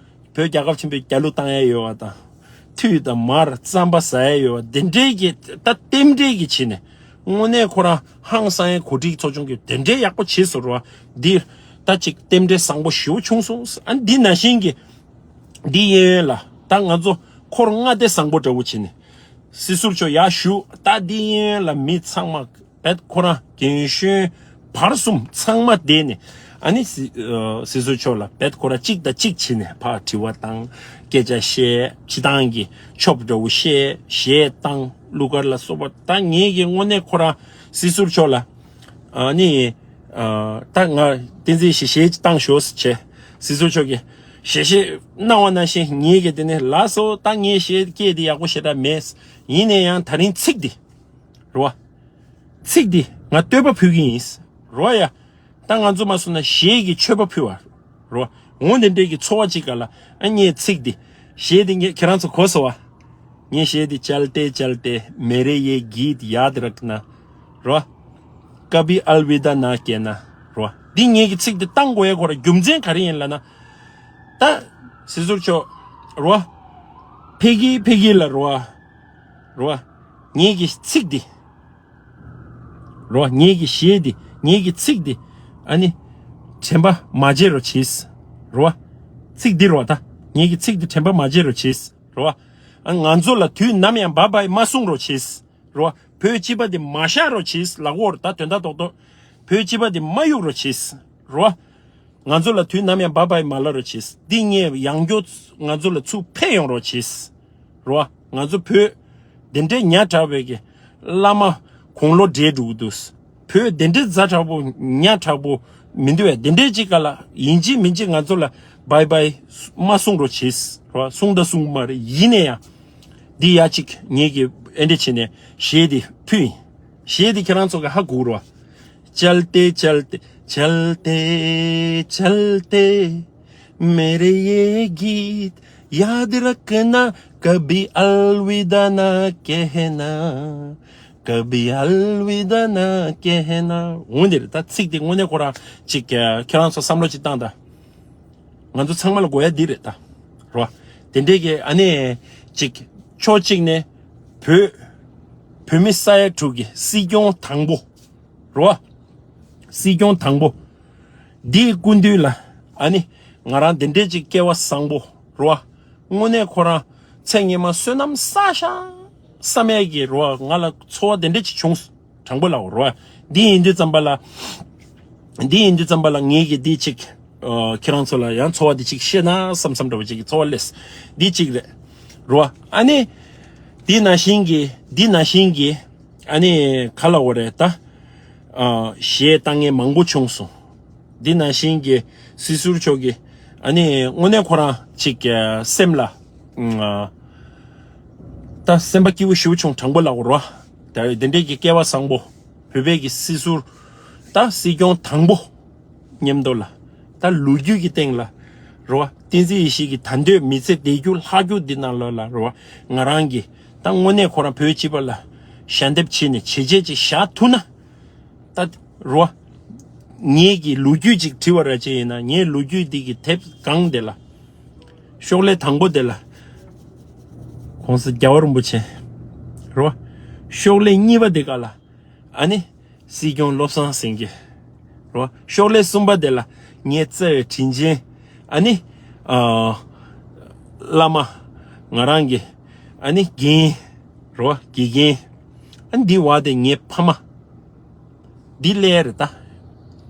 བོད་རྒྱལ་ཁབ་ཆེན་པོའི་རྒྱལ་གླུ་བཏང་ཡས་ཡོད་པ་དང་། ཐུད་དང་མར་རྩམ་པ་ཟ་ཡས་ཡོད་པ་དེ་འདྲའི་གི་ད་རྟེན་འབྲེལ་གྱི་བྱས་ནས་དངོས་གནས་ཁོ་རང་ཧང་སང་ཡས་གོ་སྒྲིག་ཚོགས་ཆུང་གིས་དེ་འདྲའི་ཡག་པོ་བྱས་སོང་ར་བ། འདི་ད་ཅིག་རྟེན་འབྲེལ་བཟང་པོ་ཞེ་པོ་བྱུང་སོང་། ཨ་འདི་ནང་བཞིན་གྱི་འདི་གཡས་གཡོན་ལ་ད་ང་ཚོ་འཁོར་ལྔ་སྡེ་བཟང་པོ་འདྲ་བོ་བྱས་ནས་སྲིད་ཟུར་མཆོག་ཡར་བཞུགས། ད་འདི་གཡས་གཡོན་ལ་མི་ཚང་མ། བེད་ཁོ་རང་རྒན་གཞོན་བར་གསུམ་ཚང་མ་བསྡད་ནས་ ཨ་ནི་སྲི་ཨ་སྲིད་ཟུར་མཆོག་ལ་རྦད་ཁོ་ར་གཅིག་དང་གཅིག་བྱས་ནས་ཕར་དྲི་བ་བཏང་། སྐད་ཆ་བཤད། སྤྱི་བཏང་གི་ཆོབ་འདྲ་བོ་བཤད། གཞས་བཏང་། གླུ་གར་ལ་སོགས་པ། ད་ངེད་ཀྱི་དངོས་གནས་ཁོ་རང་སྲིད་ཟུར་མཆོག་ལ་ཨ་ནི་ཨ་ད་ང་བསྟན་འཛིན་ཞིག་གཞས་ཅིག་བཏང་ཤོག་ཟེར་བྱས། སྲིད་ཟུར་མཆོག་གིས་ཞལ་བཞེས་གནང་བ་ནང་བཞིན་ངེད་ཀྱིས་དེ་ནས་ལགས་སོ། ད་ངས་གཞས་སྐད་དེ་ཡག་པོ་ཞེ་དྲག་མེད། ཡིན་ན་ཡང་ད་རིང་ཚིག་འདི་རེད་བ། ཚིག་འདི་ང་བསྟོད་པ་ཕུལ་གྱི་ཡིན། རེད་བ་ཡ། ད་ང་ཚོ་མ་སོང་ན་གཞས་ཀྱི་མཆོད་པ་ཕུལ་བ་རེད་བ། འོ་དེ་འདྲའི་གི་ཚོར་བ་ཅིག་ག་ལ། ཨ་ངས་ཚིག་འདི་གཞས་འདི་ངས་ཁྱེད་རང་ཚོ་གོ་སོང་བ། ངས་གཞས་འདི་चलते चलते मेरे ये गीत याद रखना རེད་བ། कभी अलविदा ना कहना རེད་བ། འདི་ངས་ཀྱི་ཚིག་འདི་བཏང་དགོས་ཡ་ཁོ་ར་རྒྱུ་མཚན་ག་རེ་ཡིན་ལབ་ན། ད་སྲིད་ཟུར་མཆོག་རེད་བ། ཕེབས་ཀྱི་ཕེབས་ཀྱི་ལ་རེད་བ། རེད་བ། ངེད་ཀྱི་ཚིག་འདི་རེད་བ། ངེད་ཀྱི་གཞས་འདི། ངེད་ཀྱི་ཚིག་འདི། ཨ་ནི་དྲན་པ་མ་བརྗེད་རོགས་བྱེད། རེད་བ། ཚིག་འདི་རེད་བ། ད་ངེད་ཀྱི་ཚིག་འདི་དྲན་པ་མ་བརྗེད་རོགས་བྱེད། རེད་བ། ཨ་ང་ཚོ་ལ་དུས་ནམ་ཡང་བཱའི་བཱའི་མ་གསུང་རོགས་བྱེད། རེད་བ། བོད་སྤྱི་པ་འདི་མ་བཞག་རོགས་བྱེད་ལབ་དགོས་རེད། ད་དོན་དག་རྡོག་རྡོག་བོད་སྤྱི་པ་འདི་མ་གཡུག་རོགས་བྱེད། རེད་བ། ང་ཚོ་ལ་དུས་ནམ་ཡང་བཱའི་བཱའི་མ་ལབ་རོགས་བྱེད། འདི་ངས་ཡང་བསྐྱར་ང་ཚོ་ལ་ཚུར་ཕེབས་ཡོང་རོགས་བྱེད། རེད་བ། ང་ཚོ་བོད་དེ་འདྲའི་ཉག་ཕྲ་བའི་གི་བླ་མ་དགུང་ལོ་བགྲེས་འགྲོ་གི་འདུག་བོད་དེ་འདྲའི་ཛ་དྲག་པོ་ཉག་ཕྲ་པོ་མི་འདུག་བས། དེ་འདྲའི་ཅིག་ག་ལ་ཡིན་གཅིག་མིན་གཅིག་ང་ཚོ་ལ་བཱའི་བཱའི་མ་གསུང་རོགས་བྱེད། རེད་བ། གསུང་ད་གསུང་གི་མ་རེད། ཡིན་ན་ཡང་འདི་ཡ་གཅིག་ངེད་ཀྱིས་ཨེ་འདྲ་བྱས་ནས་གཞས་འདི་ཕུལ་ཡིན། གཞས་འདི་ཁྱེད་རང་ཚོ་ག་ཧ་གོ་རེད་བ། चलते चलते चलते चलते मेरे ये गीत याद रखना कभी अलविदा ना कहना कभी अलविदा ना कहना འོ་འདིར་ད་ཚིག་འདི་དངོས་གནས་ཁོ་རང་ཅིག་ཁྱེད་རང་ཚོ་བསམ་བློ་ཅིག་བཏང་ད། ང་ཚོ་ཚང་མ་ལ་དགོས་ཡ་འདི་རེད་ད། རོ། དེ་འདྲས་ཀྱི་ཨ་ནི་ཅིག་ཕྱོགས་གཅིག་ནས་བོད་བོད་མི་ས་ཡ་དྲུག་གི་སྲིད་སྐྱོང་དང་པོ། རོ། སྲིད་སྐྱོང་དང་པོ། འདིའི་སྐུ་མདུན་ལ་ཨ་ནི་ང་རང་དེ་འདྲས་ཅིག་སྐལ་བ་བཟང་པོ་རོ། དངོས་གནས་ཁོ་རང་ཚེ་སྔོན་མ་བསོད་ནམས་བསགས་ཤག་བསམ་ཡས་ཀྱི་རོ། ང་ལ་ཚོར་བ་དེ་འདྲས་ཅིག་བྱུང་། དྲང་པོ་ལབ་རོ། འདི་ཡིན་དུས་ཙམ་པ་ལ། འདི་ཡིན་དུས་ཙམ་པ་ལ་ངེད་ཀྱིས་འདི་ཅིག་ཨ་ཁྱེད་རང་ཚོ་ལ་ཡང་ཚོར་བ་འདི་ཅིག་བཤད་ན་བསམ་བསམ་འདྲ་བོ་ཅིག་གི་ཚོར་བ་སླེབས། འདི་ཅིག་རེད། རོ། ཨ་ནི། འདི་ནང་བཞིན་གྱི་འདི་ནང་བཞིན་གྱི་ཨ་ནི་ག་ལབ་དགོས་རེད་ད། ཨ་གཞས་བཏང་མཁན་མང་པོ་བྱུང་སོང་། འདི་ནང་བཞིན་གྱི་སྲིད་ཟུར་མཆོག་གིས་ཨ་ནི་དངོས་གནས་ཁོ་རང་ཅིག་ཨ་སེམས་ལ་ཨ་ད་སེམས་པ་སྐྱིད་པོ་ཞེ་པོ་བྱུང་། དྲང་པོ་ལབ་དགོས་རེད་བ། ད་དེ་འདྲས་ཀྱི་སྐལ་བ་བཟང་པོ། བོད་པའི་གི་སྲིད་ཟུར། ད་སྲིད་སྐྱོང་དང་པོ་མཉམ་དུ་ལ། ད་ལོ་རྒྱུས་ཀྱི་སྟེང་ལ་རེད་བ། བསྟན་འཛིན་ཡེ་ཤེས་ཀྱི་ད་འདོད་མི་ཚེ་བདེ་འགྱུར་ལྷག་རྒྱུ་འདི་ནང་ལོགས་ལ་རེད་བ། ང་རང་གི་ད་དངོས་གནས་ཁོ་རང་བོད་སྤྱི་པ་ལ་ཞལ་འདེབས་བྱས་ནས་བྱས་རྗེས་ཅིག་བཞག་ཐུབ་ན། ད་རེད་བ། ངེད་ཀྱི་ལོ་རྒྱུས་ཅིག་བྲིས་པ་ར་ཅིག་ཡིན་ན། ངའི་ལོ་རྒྱུས་འདི་གི་དེབ་སྒང་དེ་ལ། ཤོག་ལྷེ་དང་པོ་དེ་ལ་༸གོང་ས་༸རྒྱལ་བ་རིན་པོ་ཆེ་རེད་བ། ཤོག་ལྷེ་གཉིས་པ་དེ་ག་ལ་ཨ་ནི་སྲིད་སྐྱོང་བློ་བཟང་སེང་གེ་རེད་བ། ཤོག་ལྷེ་གསུམ་པ་དེ་ལ་ངའི་རྩ་བའི་དྲིན་ཅན་ཨ་ནི་ཨ་བླ་མ་ང་རང་གི་ཨ་ནི་རྒན་རེད་བ། དགེ་རྒན། ཨ་ནི་འདི་བ་དེ་ངའི་ཕ་མ། འདི་ལས་རེད་ད།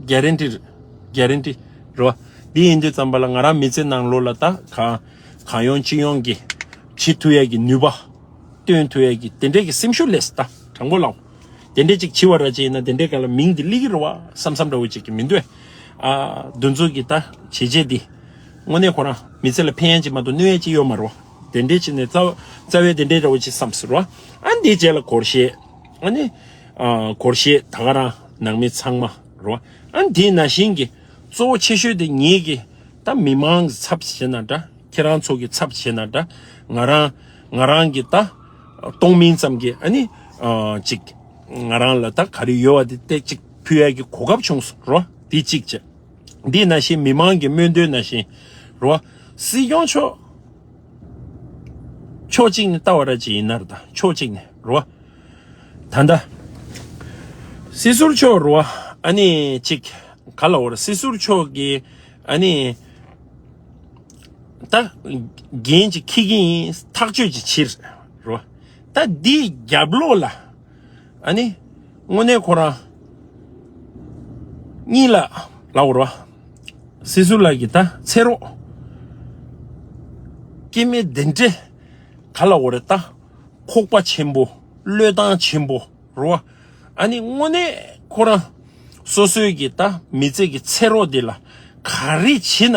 གྷ་རན་ཊི་རེད། གྷ་རན་ཊི་རེད་བ། འདི་ཡིན་དུས་ཙམ་པ་ལ་ང་རང་མི་ཚེ་ནང་ལོགས་ལ་ད་གང་གང་ཡོང་ཅི་ཡོང་གི་བྱེད་ཐུབ་ཡས་ཀྱི་ནུས་པ། སྟོན་ཐུབ་ཡས་ཀྱི་དེ་འདྲས་ཀྱི་སེམས་ཤུགས་སླེབས་ད། དྲང་པོ་ལབ། དེ་འདྲས་ཅིག་བྱེད་པ་ར་ཅིག་ཡིན་ན་དེ་འདྲས་ག་ལ་མིང་འདི་སླེབས་ཀྱི་རེད་བ་བསམ་བསམ་འདྲ་བོ་ཅིག་གི་མི་འདུག་ཨ། འདི་ཚོ་གི་ད་བྱས་རྗེས་འདི་དངོས་གནས་ཁོ་རང་མི་ཚེ་ལ་ཕན་ཡས་ཅིག་མ་གཏོགས་གནོད་ཡས་ཅིག་ཡོད་མ་རེད་བ། དེ་འདྲས་ཅིག་ནས་རྩ་རྩ་བའི་དེ་འདྲས་འདྲ་བོ་ཅིག་བསམ་ཟེར་བ། ཨ་འདིའི་རྗེས་ལ་སྒོར་གཞས། ཨ་ནི། ཨ་སྒོར་གཞས་ད་ག་རང་ནང་མི་ཚང་མ་རོ། ཨ་འདི་ནང་བཞིན་གྱི་གཙོ་བོ་ཆེ་ཤོས་དེ་ངེད་ཀྱི་ད་མི་མང་གི་ཚབ་བྱས་ན་འདྲ། ཁྱེད་རང་ཚོ་གི་ཚབ་བྱས་ན་འདྲ། ང་རང་ང་རང་གི་ད་གཏོང་མིན་ཙམ་གྱི་ཨ་ནི་ཨ་ཅིག་ང་རང་ལ་ད་ག་རེ་ཡོད་པ་དེ་ཏེ་ཅིག་ཕུལ་ཡ་གི་གོ་སྐབས་བྱུང་སོང་རོ། དེ་གཅིག་བྱས། འདི་ནང་བཞིན་མི་མང་གི་སྨོན་འདུན་ནང་བཞིན་རོ། སྲིད་སྐྱོང་མཆོག་ཕྱོགས་གཅིག་ནས་ལྟ་བ་ར་ཅིག་ཡིན་ན་ར་ད་ཕྱོགས་གཅིག་ནས་རོ། ད་ལྟ་སྲིད་ཟུར་མཆོག་རོ། ཨ་ནི་ཅིག་ག་ལ་འོ་ར། སྲིད་ཟུར་མཆོག་གི་ཨ་ནི་ད་འགན་ཅིག་འཁྱེར་གྱི་ཡིན། ཐག་གཅོད་ཅིག་བྱེད་རོ། ད་འདིའི་རྒྱབ་ལོགས་ལ་ཨ་ནི་དངོས་གནས་ཁོ་རང་གཉིས་ལ་ལབ་རོ། སྲིད་ཟུར་ལགས་ཀྱི་ད་ཚེ་རོགས། སྐྱེ་དམན་དེ་འདྲས་ག་ལ་འོ་རེད་ད། ཁོག་པ་ཆེན་པོ། བློས་བཏང་ཆེན་པོ། རོ། ཨ་ནི་དངོས་གནས་ཁོ་རང་སོ་སོའི་གི་ད་མི་ཚེ་གི་ཚེ་རོགས་འདི་ལ་ག་རེ་བྱེད་ན་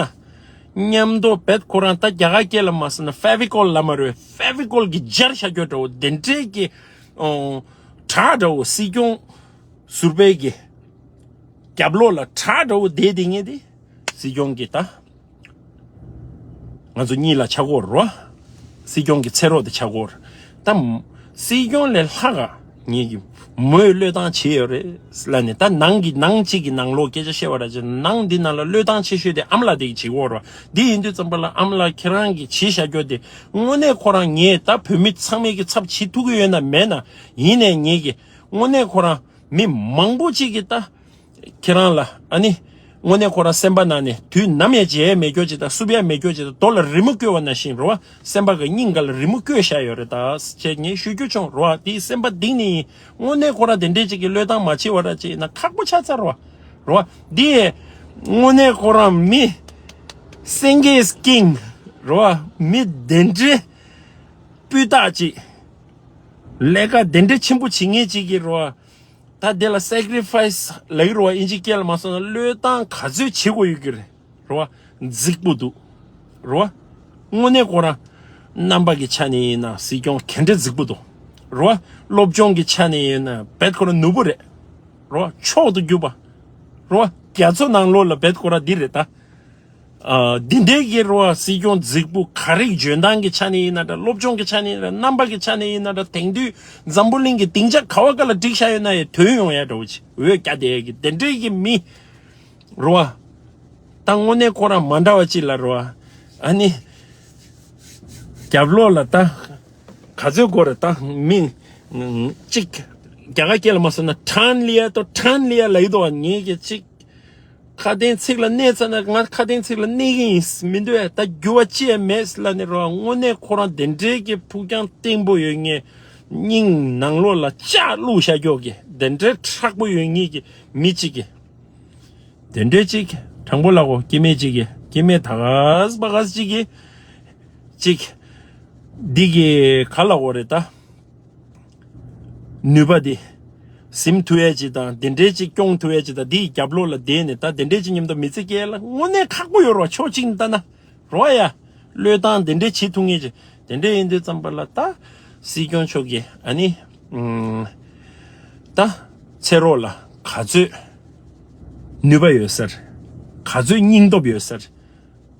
མཉམ་དུ་བེད་ཁོ་རང་ད་རྒྱ་གར་སྐད་ལ་མ་སོང་ན་ཕེ་བི་ཀོལ་ལ་མ་རེད། ཕེ་བི་ཀོལ་གི་སྦྱར་བཞག་རྒྱུ་འདྲ་བོ་དེ་འདྲས་གི་ཨོ། དྲག་འདྲ་བོ་སྲིད་སྐྱོང་ཟུར་པའི་གི་རྒྱབ་ལོགས་ལ་དྲག་འདྲ་བོ་བསྡད་དེ་ངས་དེ་སྲིད་སྐྱོང་གི་ད། ང་ཚོ་གཉིས་ལ་ཆགས་ཀྱི་ཡོད་རེད་བ། སྲིད་སྐྱོང་གི་ཚེ་རོགས་དེ་ཆགས་ཀྱི་ཡོད་རེད། ད་སྲིད་སྐྱོང་ལས་ལྷག་ག་ངེད་ཀྱི་མོས་བློས་བཏང་བྱས་ཡོད་རེད་ལབ་ནས། ད་ནང་གི་ནང་གཅིག་གི་ནང་ལོགས་སྐད་ཆ་བཤད་པ་ར་ཅིག་ནང་འདི་ནང་ལ་བློས་བཏང་ཆེ་ཤོས་དེ་ཨ་མ་ལགས་དེ་གིས་བྱེད་ཀྱི་ཡོད་རེད་བ། འདི་ཡིན་དུས་ཙམ་པ་ལ་ཨ་མ་ལགས་ཁྱེད་རང་གིས་བྱས་བཞག་རྒྱུ་དེ་དངོས་གནས་ཁོ་རང་ངས་ད་བོད་མི་ཚང་མས་ཀྱི་ཚབ་བྱེད་ཐུབ་ཀྱི་ཡོད་ན་མེད་ན། ཡིན་ནའི་ངེད་ཀྱི་དངོས་གནས་ཁོ་རང་མི་མང་པོ་ཅིག་གིས་ད། ཁྱེད་རང་ལ་ཨ་ནི། དངོས་གནས་ཁོ་རང་སེམས་པ་ནང་ནས་དུས་ནམ་ཡང་བརྗེད་ཡ་མེད་རྒྱུ་ཅིག་དང་བསུབ་ཡ་མེད་རྒྱུ་ཅིག་དང་། རྡོ་ལ་རི་མོ་བརྐོས་པ་ནང་བཞིན་རེད་བ། སེམས་པ་གི་སྙིང་ག་ལ་རི་མོ་བརྐོས་བཞག་ཡོད་རེད་ད་ཅེས་ངས་ཞུ་རྒྱུ་བྱུང་རེད་བ། དེའི་སེམས་པ་གཏིང་ནས་ཡིན། དངོས་གནས་ཁོ་རང་དེ་འདྲས་ཅིག་གི་བློས་བཏང་མ་བྱས་པ་ར་ཅིག་ཡིན་ན་ཁག་པོ་ཆགས་ཚར་བ་རེད་བ། འདི་དངོས་གནས་ཁོ་རང་མི་སེང་གེ་ཀིང་རེད་བ། མི་དེ་འདྲས་སྤུས་དག་ཅིག་ལས་ཀ་དེ་འདྲས་ཆེན་པོ་བྱེད་མཁན་ཅིག་གི་རེད་བ། ད་དེ་ལ་སེག་རི་ཕ་ཡི་སི་ལབ་ཀྱི་རེད་བ། ཨིན་ཇི་སྐད་ལ་མ་སོང་ན་བློས་བཏང་ག་ཚོད་བྱེད་དགོས་ཡོད་ཀྱི་རེད། རེད་བ། རྫིག་པོ་འདུག་རེད་བ། དངོས་གནས་ཁོ་རང་རྣམ་པ་གི་ཆ་ནས་ཡིན་ན་སྲིད་སྐྱོང་ག་འདྲ་རྫིག་པོ་འདུག་རེད་བ། སློབ་སྦྱོང་གི་ཆ་ནས་ཡིན་ན་བེད་ཁོ་རང་ནོར་བུ་རེད། རེད་བ། མཆོག་ཏུ་གྱུར་པ། རེད་བ། རྒྱ་མཚོ་ནང་ལོགས་ལ་བེད་ཁོ་རང་འདི་རེད་ད། ཨ། འདི་འདྲའི་གི་རེད་བ། སྲིད་སྐྱོང་རྫིག་པོ་ག་རེ་འཇོན་ཐང་གི་ཆ་ནས་ཡིན་ན་འདྲ། སློབ་སྦྱོང་གི་ཆ་ནས་ཡིན་ན། རྣམ་པ་གི་ཆ་ནས་ཡིན་ན་འདྲ། དེང་དུས་འཛམ་བུ་གླིང་གི་སྡིངས་ཆ་ག་བ་ག་ལ་བསྒྲིགས་བཞག་ཡོད་ན་ཡང་ཐོན་ཡོང་ཡ་འདྲ་བོ་ཅིག་འོད་རྒྱག་བསྡད་ཡ་གི་དེ་འདྲའི་གི་མི་རེད་བ། ད་དངོས་གནས་ཁོ་རང་མ་འདྲ་བ་ཅིག་ལ་རེད་བ། ཨ་ནི་རྒྱབ་ལོགས་ལ་ད་ག་ཚོད་དགོས་རེད་ད། མི་གཅིག་རྒྱ་གར་སྐད་ལ་མ་སོང་ན་ཁྲན་ལི་ཡ་དོ་ཁྲན་ལི་ཡ་ལབ་ཀྱི་འདུག་བ། ངེད་ཀྱི་གཅིག་ཁ་དན་ཚིག་ལ་གནས་ཚར་ན་ང་ཁ་དན་ཚིག་ལ་གནས་ཀྱི་ཡིན། མི་འདུག་ཨེ། ད་འགྱུར་བ་ཅི་ཡང་མེད་ལབ་ནས་རོ། དངོས་གནས་ཁོ་རང་དེ་འདྲའི་གི་ཕུགས་རྒྱང་བརྟན་པོ་ཡོད་མཁན། སྙིང་ནང་ལོགས་ལ་ལྕགས་བླུགས་བཞག་ཀྱོག་གི་དེ་འདྲའི་མཁྲེགས་པོ་ཡོད་མཁན་གྱི་མི་གཅིག་གི་དེ་འདྲའི་གཅིག་དྲང་པོ་ལབ་གོ། སྐྱེ་དམན་གཅིག་གི་སྐྱེ་དམན་ད་གས་པ་གས་གཅིག་གི་གཅིག་འདི་གི་ག་ལབ་དགོས་རེད་ད། ནུས་པ་དེ་ཟིན་ཐུབ་ཡ་ཅིག་དང་། དེ་འདྲའི་ཅིག་སྐྱོང་ཐུབ་ཡ་ཅིག་དང་། དེའི་རྒྱབ་ལོགས་ལ་བསྡད་ནས་ད་དེ་འདྲའི་ཅིག་མཉམ་དུ་མི་ཚེ་སྐྱེལ་ཡ་ལ་དངོས་གནས་ཁག་པོ་ཡོད་རེད་བ། ཕྱོགས་གཅིག་ནས་ལྟ་ན་རེད་བ། ཡ། བློས་བཏང་དེ་འདྲའི་བྱེད་ཐུབ་མཁན་ཅིག་དེ་འདྲ་ཡིན་དུས་ཙམ་པ་ལ་ད་སྲིད་སྐྱོང་མཆོག་གིས་ཨ་ནི་ཨུམ། ད་ཚེ་རོགས་ལ་ག་ཚོད་ནུས་པ་ཡོད་ས་རེད། ག་ཚོད་སྙིང་སྟོབས་ཡོད་ས་རེད།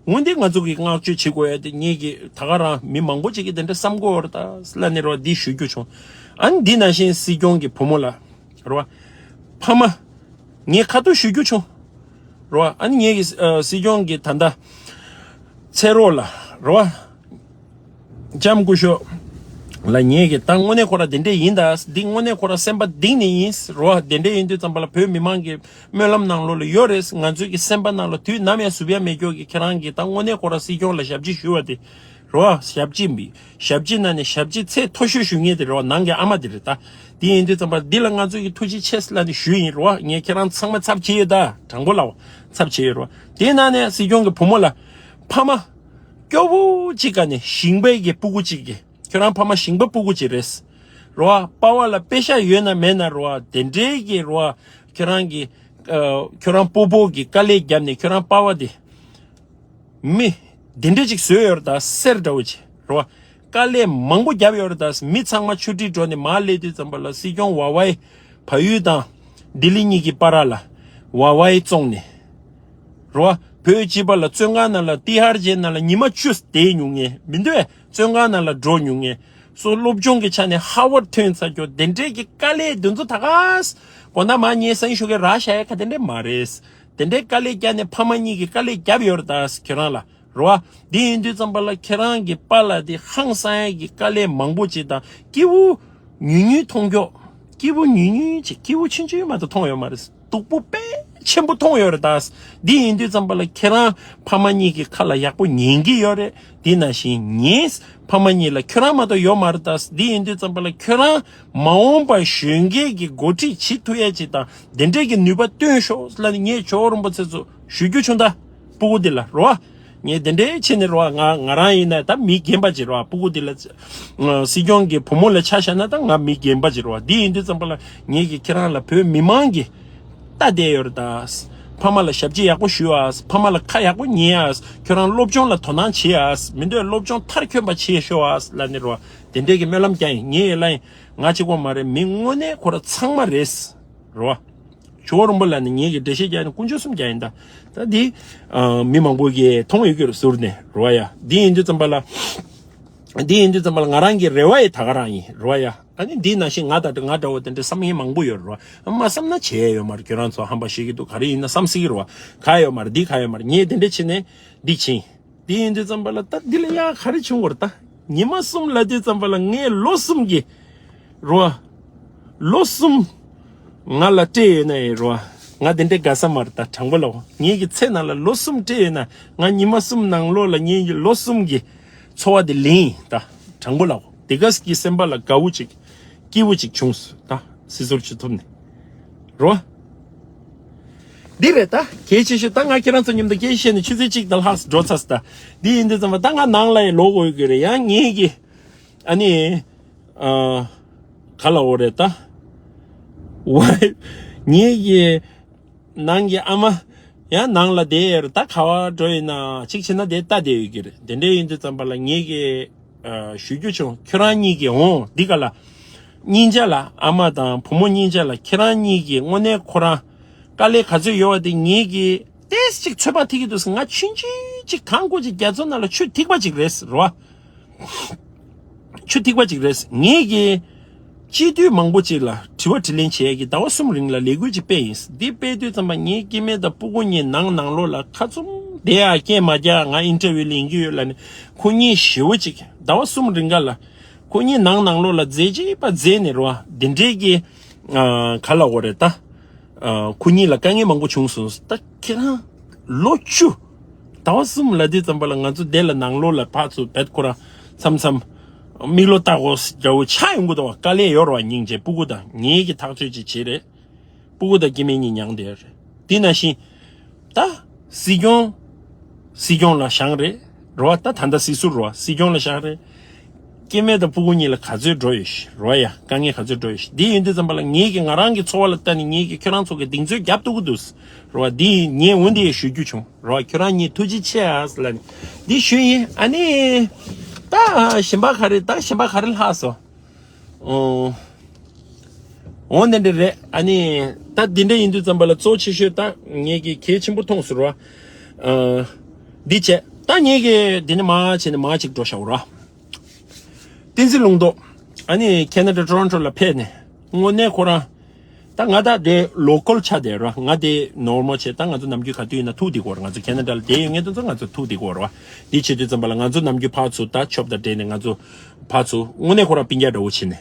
འོན་ཏེ་ང་ཚོ་གིས་བསྔགས་བརྗོད་བྱེད་དགོས་ཡ་དེ་ངེད་ཀྱིས་ད་ག་རང་མི་མང་པོ་ཅིག་གིས་དེ་འདྲ་བསམ་གྱི་ཡོད་རེད་ད་ལབ་ནས་རོ། འདི་ཞུ་རྒྱུ་བྱུང་། ཨ་ནི་འདི་ནང་བཞིན་སྲིད་སྐྱོང་གི་བུ་མོ་ལ་རོ། ཕ་མ། ངས་ཁ་ཐུག་ཞུ་རྒྱུ་བྱུང་། རོ། ཨ་ནི་ངེད་ཀྱི་ཨ་སྲིད་སྐྱོང་གི་ད་ལྟ་ཚེ་རོགས་ལ་རོ། ལྕམ་སྐུ་ཞབས་ལ་ངེད་ཀྱིས་ད་དངོས་གནས་ཁོ་རང་དེ་འདྲས་ཡིན་ད། འདི་དངོས་གནས་ཁོ་རང་སེམས་པ་གཏིང་ནས་ཡིན་རོ། དེ་འདྲས་ཡིན་དུས་ཙམ་པ་ལ་བོད་མི་མང་གི་སྨོན་ལམ་ནང་ལོགས་ལ་ཡོད་རེད། ང་ཚོའི་གི་སེམས་པ་ནང་ལ་དུས་ནམ་ཡང་བསུབ་ཡ་མེད་ཀྱོག་གི་ཁྱེད་རང་གིས་ད་དངོས་གནས་ཁོ་རང་སྲིད་སྐྱོང་ལ་ཞབས་ཕྱི་ཞུ་བ་དེ་རོ། ཞབས་ཕྱི་མི་ཞབས་ཕྱི་ནང་ནས་ཞབས་ཕྱི་ཚད་མཐོ་ཤོས་ཞུ་མཁན་དེ་རོ། ནང་གི་ཨ་མ་དེ་རེད་ད། དེ་ཡིན་དུས་ཙམ་པ་འདི་ལ་ང་ཚོའི་གི་ཐུགས་རྗེ་ཆེ་ལབ་ནས་ཞུས་ཡིན་རོ། ངས་ཁྱེད་རང་ཚང་མ་ཚབ་བྱེད་ཡོད་ད། དྲང་པོ་ལབ། ཚབ་བྱེད་ཡོད་རོ། དེའི་ནང་ནས་སྲིད་སྐྱོང་གི་བུ་མོ་ལ་ཕ་མ་སྐྱོ་བོ་གཅིག་ག་ནས་ཞིང་པའི་གི་སྤུ་གུ་གཅིག་གི་ཁྱོད་རང་ཕ་མ་ཞིང་པ་སྤུ་གུ་གཅིག་རེད། རོ། པ་ཕ་ལ་པེ་ཤ་ཡོད་ན་མེད་ན་རོ། དེ་འདྲའི་གི་རོ། ཁྱོད་རང་གི་ཨ་ཁྱོད་རང་སྤོ་སྤོ་གི་དཀའ་ལས་བརྒྱབ་ནས་ཁྱོད་རང་པ་ཕ་དེ་མི་དེ་འདྲ་ཅིག་བཟོས་ཡོད་རེད་ད། གསེར་འདྲ་བོ་ཅིག་རོ། དཀའ་ལས་མང་པོ་བརྒྱབ་ཡོད་རེད་ད། མི་ཚང་མ་ཆུ་ཁྲིད་འགྲོ་ནས་མར་སླེབས་དུས་ཙམ་པ་ལ་སྲིད་སྐྱོང་ཝ་ཝའི་བལ་ཡུལ་དང་ལྡི་ལི་གཉིས་ཀྱི་བར་ལ་ཝ་ཝའི་བཙོངས་ནས་རོ། བོད་སྤྱི་པ་ལ་བཙོན་ཁང་ནང་ལ་ཏི་ཧར་ཇེལ་ནང་ལ་ཉི་མ་བཅུ་བསྡད་མྱོང་ངེས་མི་འདུག་ཨེ། བཙོན་ཁང་ནང་ལ་འགྲོ་མྱོང་ངེས། སོ་སློབ་སྦྱོང་གི་ཆ་ནས་ཧ་ཝར་ཐོན་ཚར་ཀྱོག་དེ་འདྲའི་གི་དཀའ་ལས་དེ་ཚོ་ད་གས་དགོང་དག་མར་ངས་སང་ཞོགས་ཀས་ར་བཞག་ཡ་ག་དེ་འདྲས་མ་རེད། དེ་འདྲའི་དཀའ་ལས་བརྒྱབ་ནས་ཕ་མ་གཉིས་ཀྱིས་དཀའ་ལས་བརྒྱབ་ཡོད་རེད་ད་ཁྱེད་རང་ལ་རོ། འདི་ཡིན་དུས་ཙམ་པ་ལ་ཁྱེད་རང་གི་པ་ལ་དེ་ཧང་སང་ཡ་གི་དཀའ་ལས་མང་པོ་ཅིག་དང་སྐྱིད་པོ་ཉུང་ཉུང་མཐོང་ཀྱོག་སྐྱིད་པོ་ཉུང་ཉུང་ཅིག་སྐྱིད་པོ་ཆུང་ཆུང་མ་གཏོགས་མཐོང་ཡོད་མ་རེད། སྡུག་པོ་དཔེ་ཆེན་པོ་མཐོང་ཡོད་རེད་ད། འདི་ཡིན་དུས་ཙམ་པ་ལ་ཁྱེད་རང་ཕ་མ་གཉིས་ཀྱི་ཁ་ལ་ཡག་པོ་ཉན་གྱི་ཡོད་རེད། དེ་ནང་བཞིན་ངས་ཕ་མ་གཉིས་ལ་ཁྱོད་རང་མ་གཏོགས་ཡོད་མ་རེད་ད། འདི་ཡིན་དུས་ཙམ་པ་ལ་ཁྱོད་རང་མ་འོངས་པར་གཞོན་སྐྱེས་ཀྱི་འགོ་ཁྲིད་བྱེད་ཐུབ་ཡ་ཅིག་དང་དེ་འདྲས་ཀྱི་ནུས་པ་བཏོན་ཤོག་ལབ་ནས་ངས་ཇོ་བོ་རིན་པོ་ཆེ་ཚོ་ཞུ་རྒྱུ་བྱུང་ད། སྤུ་གུ་འདི་ལ་རོ། ངས་དེ་འདྲའི་ཆེ་ནས་རོ། ང་ང་རང་ཡིན་ན་ད་མི་རྒན་པ་ཅིག་རོ། སྤུ་གུ་འདི་ལ་སྲིད་སྐྱོང་གི་བུ་མོ་ལ་ཆ་བཞག་ན་ད་ང་མི་རྒན་པ་ཅིག་རོ། འདི་ཡིན་དུས་ཙམ་པ་ལ་ངས་ཀྱི་ཁྱེད་རང་ལ་བོད་མི་མང་གི་ལྟ་བསྡད་ཡོད་རེད་ད། ཕ་མ་ལ་ཞབས་ཕྱི་ཡག་པོ་ཞུ་ཨ། ཕ་མ་ལ་ཁ་ཡག་པོ་ཉན་ཨ། ཁྱོད་རང་སློབ་སྦྱོང་ལ་དོ་སྣང་བྱེད་ཨ། མི་འདོད་སློབ་སྦྱོང་མཐར་འཁྱོལ་བ་བྱེད་ཤོག་ཨ་ལབ་ནས་རོ། དེ་འདྲས་ཀྱི་སྨོན་ལམ་རྒྱག་ཡིན། ངས་ལབ་ཡིན། ང་གཅིག་པོ་མ་རེད། མི་དངོས་གནས་ཁོ་རང་ཚང་མ་རེད་རོ། ཇོ་བོ་རིན་པོ་ལ་ནི་ངེད་ཀྱི་འགྲེལ་བཤད་རྒྱག་ནི་དཀོན་མཆོག་གསུམ་རྒྱག་ཡིན་ད། ད་འདི་ཨ་མི་མང་པོ་གིས་མཐོང་ཡོད་ཀྱི་རེད་ཟུར་ནས་རོ་ཡ། འདི་ཡིན་དུས་ཙམ་པ་ལ། འདི་ཡིན་དུས་ཙམ་པ་ལ་ང་རང་གི་རེ་བ་ཡི་ད་ག་རང་ཡིན་རོ་ཡ། ཨ་ནི་འདི་ནང་བཞིན་ང་དང་ང་འདྲ་བོ་དེ་འདྲ་བསམ་མཁན་མང་པོ་ཡོད་རེད་རོ། མ་བསམ་ན་བྱས་ཡོད་མ་རེད། ཁྱོད་རང་ཚོ་ཧམ་པ་བཤད་ཀྱི་འདུག་ག་རེ་ཡིན་ན་བསམ་སྲིད་ཀྱི་རེད་བ། ག་ཡོད་མ་རེད། འདི་ག་ཡོད་མ་རེད། ངས་དེ་འདྲ་བྱས་ནས་འདི་ཕྱིན། དེ་ཡིན་དུས་ཙམ་པ་ལ་ད་འདི་ལ་ཡ་ག་རེ་བྱུང་བར་ད། ཉི་མ་གསུམ་ལ་དུས་ཙམ་པ་ལ་ངས་ལོ་གསུམ་གྱི་རོ། ལོ་གསུམ་ང་ལ་སྤྲད་ཡོད་ན་ཡིན་རོ། ང་དེ་འདྲའི་དགའ་ས་མ་རེད་ད། དྲང་པོ་ལབ། ངེད་ཀྱི་ཚེ་ནང་ལ་ལོ་གསུམ་སྤྲད་ཡོད་ན་ང་ཉི་མ་གསུམ་ནང་ལོགས་ལ་ངེད་ཀྱི་ལོ་གསུམ་གྱི་འཚོ་བ་དེ་ལེན་ཡིན་ད། དྲང་པོ་ལབ། དེ་ག་གི་སེམས་པ་ལ་དགའ་བོ་ཅིག་སྐྱིད་བོ་ཅིག་བྱུང་སོང་ད། སྲིད་ཟུར་བྱེད་ཐུབ་ནས། རོ། འདི་རེད་ད། གལ་ཆེ་ཤོས་ད་ང་ཁྱེད་རང་ཚོ་མཉམ་དུ་སྐད་ཆ་བཤད་ནས་ཆུ་ཚོད་གཅིག་དང་ལྷག་འགྲོ་ཚར་སོང་ད། འདི་ཡིན་དུས་ཙམ་པ་ད་ང་ནང་ལ་ཡི་ལོག་དགོས་ཀྱི་རེད། ཡང་ངེད་ཀྱི་ཨ་ནི་ཨ་ག་ལ་འོ་རེད་ད། ཝའི་ངེད་ཀྱི་ནང་གི་ཨ་མ་ཡང་ནང་ལ་བསྡད་ཡོད་རེད་ད། ག་བ་འགྲོ་ཡིན་ན་གཅིག་བྱས་ན་དེ་ལྟ་བསྡད་ཡོད་ཀྱི་རེད། དེ་འདྲ་ཡིན་དུས་ཙམ་པ་ལ་ངེད་ཀྱི་ཨ་ཞུ་རྒྱུ་བྱུང་། ཁྱོད་རང་གཉིས་ཀྱིས་འོང་འདི་ག་ལ་སྙིང་རྗེ་ལ་ཨ་མ་དང་བུ་མོ་སྙིང་རྗེ་ལ་ཁྱེད་རང་གཉིས་ཀྱིས་དངོས་གནས་ཁོ་རང་དཀའ་ལས་ག་ཚོད་ཡོད་པ་དེ་ངེད་ཀྱིས་ཏོག་ཙམ་ཅིག་ཚོད་དཔག་ཐིག་གི་འདུག་ང་ཆུང་ཆུང་ཅིག་གང་དགོས་ཅིག་རྒྱ་མཚོ་ནང་ལ་ཆུ་ཐིགས་པ་ཅིག་རེད་རོ། ཆུ་ཐིགས་པ་ཅིག་རེད། ངེད་ཀྱིས་སྤྱི་འཐུས་མང་པོ་ཅིག་ལ་དྲི་བ་དྲིས་ལན་བྱེད་ཡས་ཀྱི་ཟླ་བ་གསུམ་རིང་ལ་ལས་འགུལ་ཅིག་སྤེལ་ཡིན། འདི་སྤེལ་དུས་ཙམ་པ་ངའི་སྐྱེ་དམན་དང་སྤུ་གུ་གཉིས་ནང་ནང་ལོགས་ལ་ཁ་བཙུམ་བསྡད་ཡ་སྐད་མ་རྒྱག་ང་ཨིན་ཊར་བིའུ་ལེན་གྱི་ཡོད་ལབ་ནས་ཁོ་གཉིས་ཞེ་བོ་ཅིག་ཟླ་བ་གསུམ་རིང་ག་ལ་ཁོ་གཉིས་ནང་ནང་ལོགས་ལ་མཛད་རྗེས་པ་མཛད་ནས་རོ། འདི་འདྲའི་གི་ཨ་ག་ལ་འོ་རེད་ད། ཨ་ཁོ་གཉིས་ལ་དཀའ་ངལ་མང་པོ་བྱུང་སོང་། ད་ཁྱེད་རང་ལོ་བཅུ་ཟླ་བ་གསུམ་ལ་དུས་ཙམ་པ་ལ་ང་ཚོ་དེ་ལ་ནང་ལོགས་ལ་ཕར་ཚུར་བེད་ཁོ་རང་མཚམས་མཚམས་མིག་ལོ་ལྟ་དགོས་འདྲ་བོ་ཆགས་ཡོང་གི་འདུག་བ། དཀའ་ལས་ཡོད་རེད་བ། སྙིང་རྗེ། སྤུ་གུ་དང་ངེད་ཀྱི་ཐག་གཅོད་ཅིག་བྱེད་རེད། སྤུ་གུ་དང་སྐྱེ་དམན་གཉིས་མྱངས་བསྡད་རེད། དེ་ནང་བཞིན་ད་སྲིད་སྐྱོང་སྲིད་སྐྱོང་ལ་བཞེངས་རེད་རོ། ད་ད་ལྟ་སྲིད་ཟུར་རོ། སྲིད་སྐྱོང་ལ་བཞེངས་རེད། སྐྱེ་དམན་དང་སྤུ་གུ་གཉིས་ལ་ག་ཚོད་འགྲོ་ཡོད་ཤི་རོ་ཡ། དཀའ་ངལ་ག་ཚོད་འགྲོ་ཡོད་ཤི། འདི་ཡིན་དུས་ཙམ་པ་ལ་ངེད་ཀྱི་ང་རང་གི་འཚོ་བ་ལ་ལྟ་ནས་ངེད་ཀྱི་ཁྱོད་རང་ཚོ་གི་གདེང་ཚོད་རྒྱབ་ཐུབ་ཀྱི་འདུག་རོ། འདི་ངས་འོ་འདི་ཞུ་རྒྱུ་བྱུང་རོ། ཁྱོད་རང་གཉིས་ཐུགས་རྗེ་ཆེ་ཨ་ལ་ནི་འདི་ཞུ་ཡིན། ཨ་ནི་ད་གཞན་པ་ག་རེ་ད་གཞན་པ་ག་རེ་ལྷག་སོང་། ཨོ། འོ་འདི་འདྲ་རེད། ཨ་ནི་ད་འདི་འདྲ་ཡིན་དུས་ཙམ་པ་ལ་གཙོ་ཆེ་ཤོས་ད་ངེད་ཀྱི་གལ་ཆེན་པོ་མཐོང་ཟེར་བ། ཨ། འདི་བྱས་ད་ངེད་ཀྱི་འདི་ནི་མ་བྱས་ནས་མ་ཅིག་འགྲོ་བཞག་ར། བསྟན་འཛིན་ལུང་རྟོགས། ཨ་ནི་ཁེ་ན་ཌ་ཊོ་རོན་ཊོ་ལ་ཕེབས་ནས་དངོས་གནས་ཁོ་རང་ད་ང་ད་དེ་ལོ་ཀལ་ཆགས་བསྡད་ར། ང་དེ་ནོར་མལ་བྱས། ད་ང་ཚོ་ནམ་རྒྱུན་ག་དུས་ཡིན་ན་ཐུག་བསྡད་ཀྱི་ཡོད་ར། ང་ཚོ་ཁེ་ན་ཌ་ལ་བསྡད་ཡོད་མཁན་དེ་ཚོ་ང་ཚོ་ཐུག་བསྡད་ཀྱི་ཡོད་ར། འདི་བྱེད་དུས་ཙམ་པ་ལ་ང་ཚོ་ནམ་རྒྱུན་ཕར་ཚུར་ད་ཆོབ་དང་འབྲེལ་ནས་ང་ཚོ་ཕར་ཚུར་དངོས་གནས་ཁོ་རང་སྤུན་ཀྱག་འདྲ་བོ་བྱས་ནས་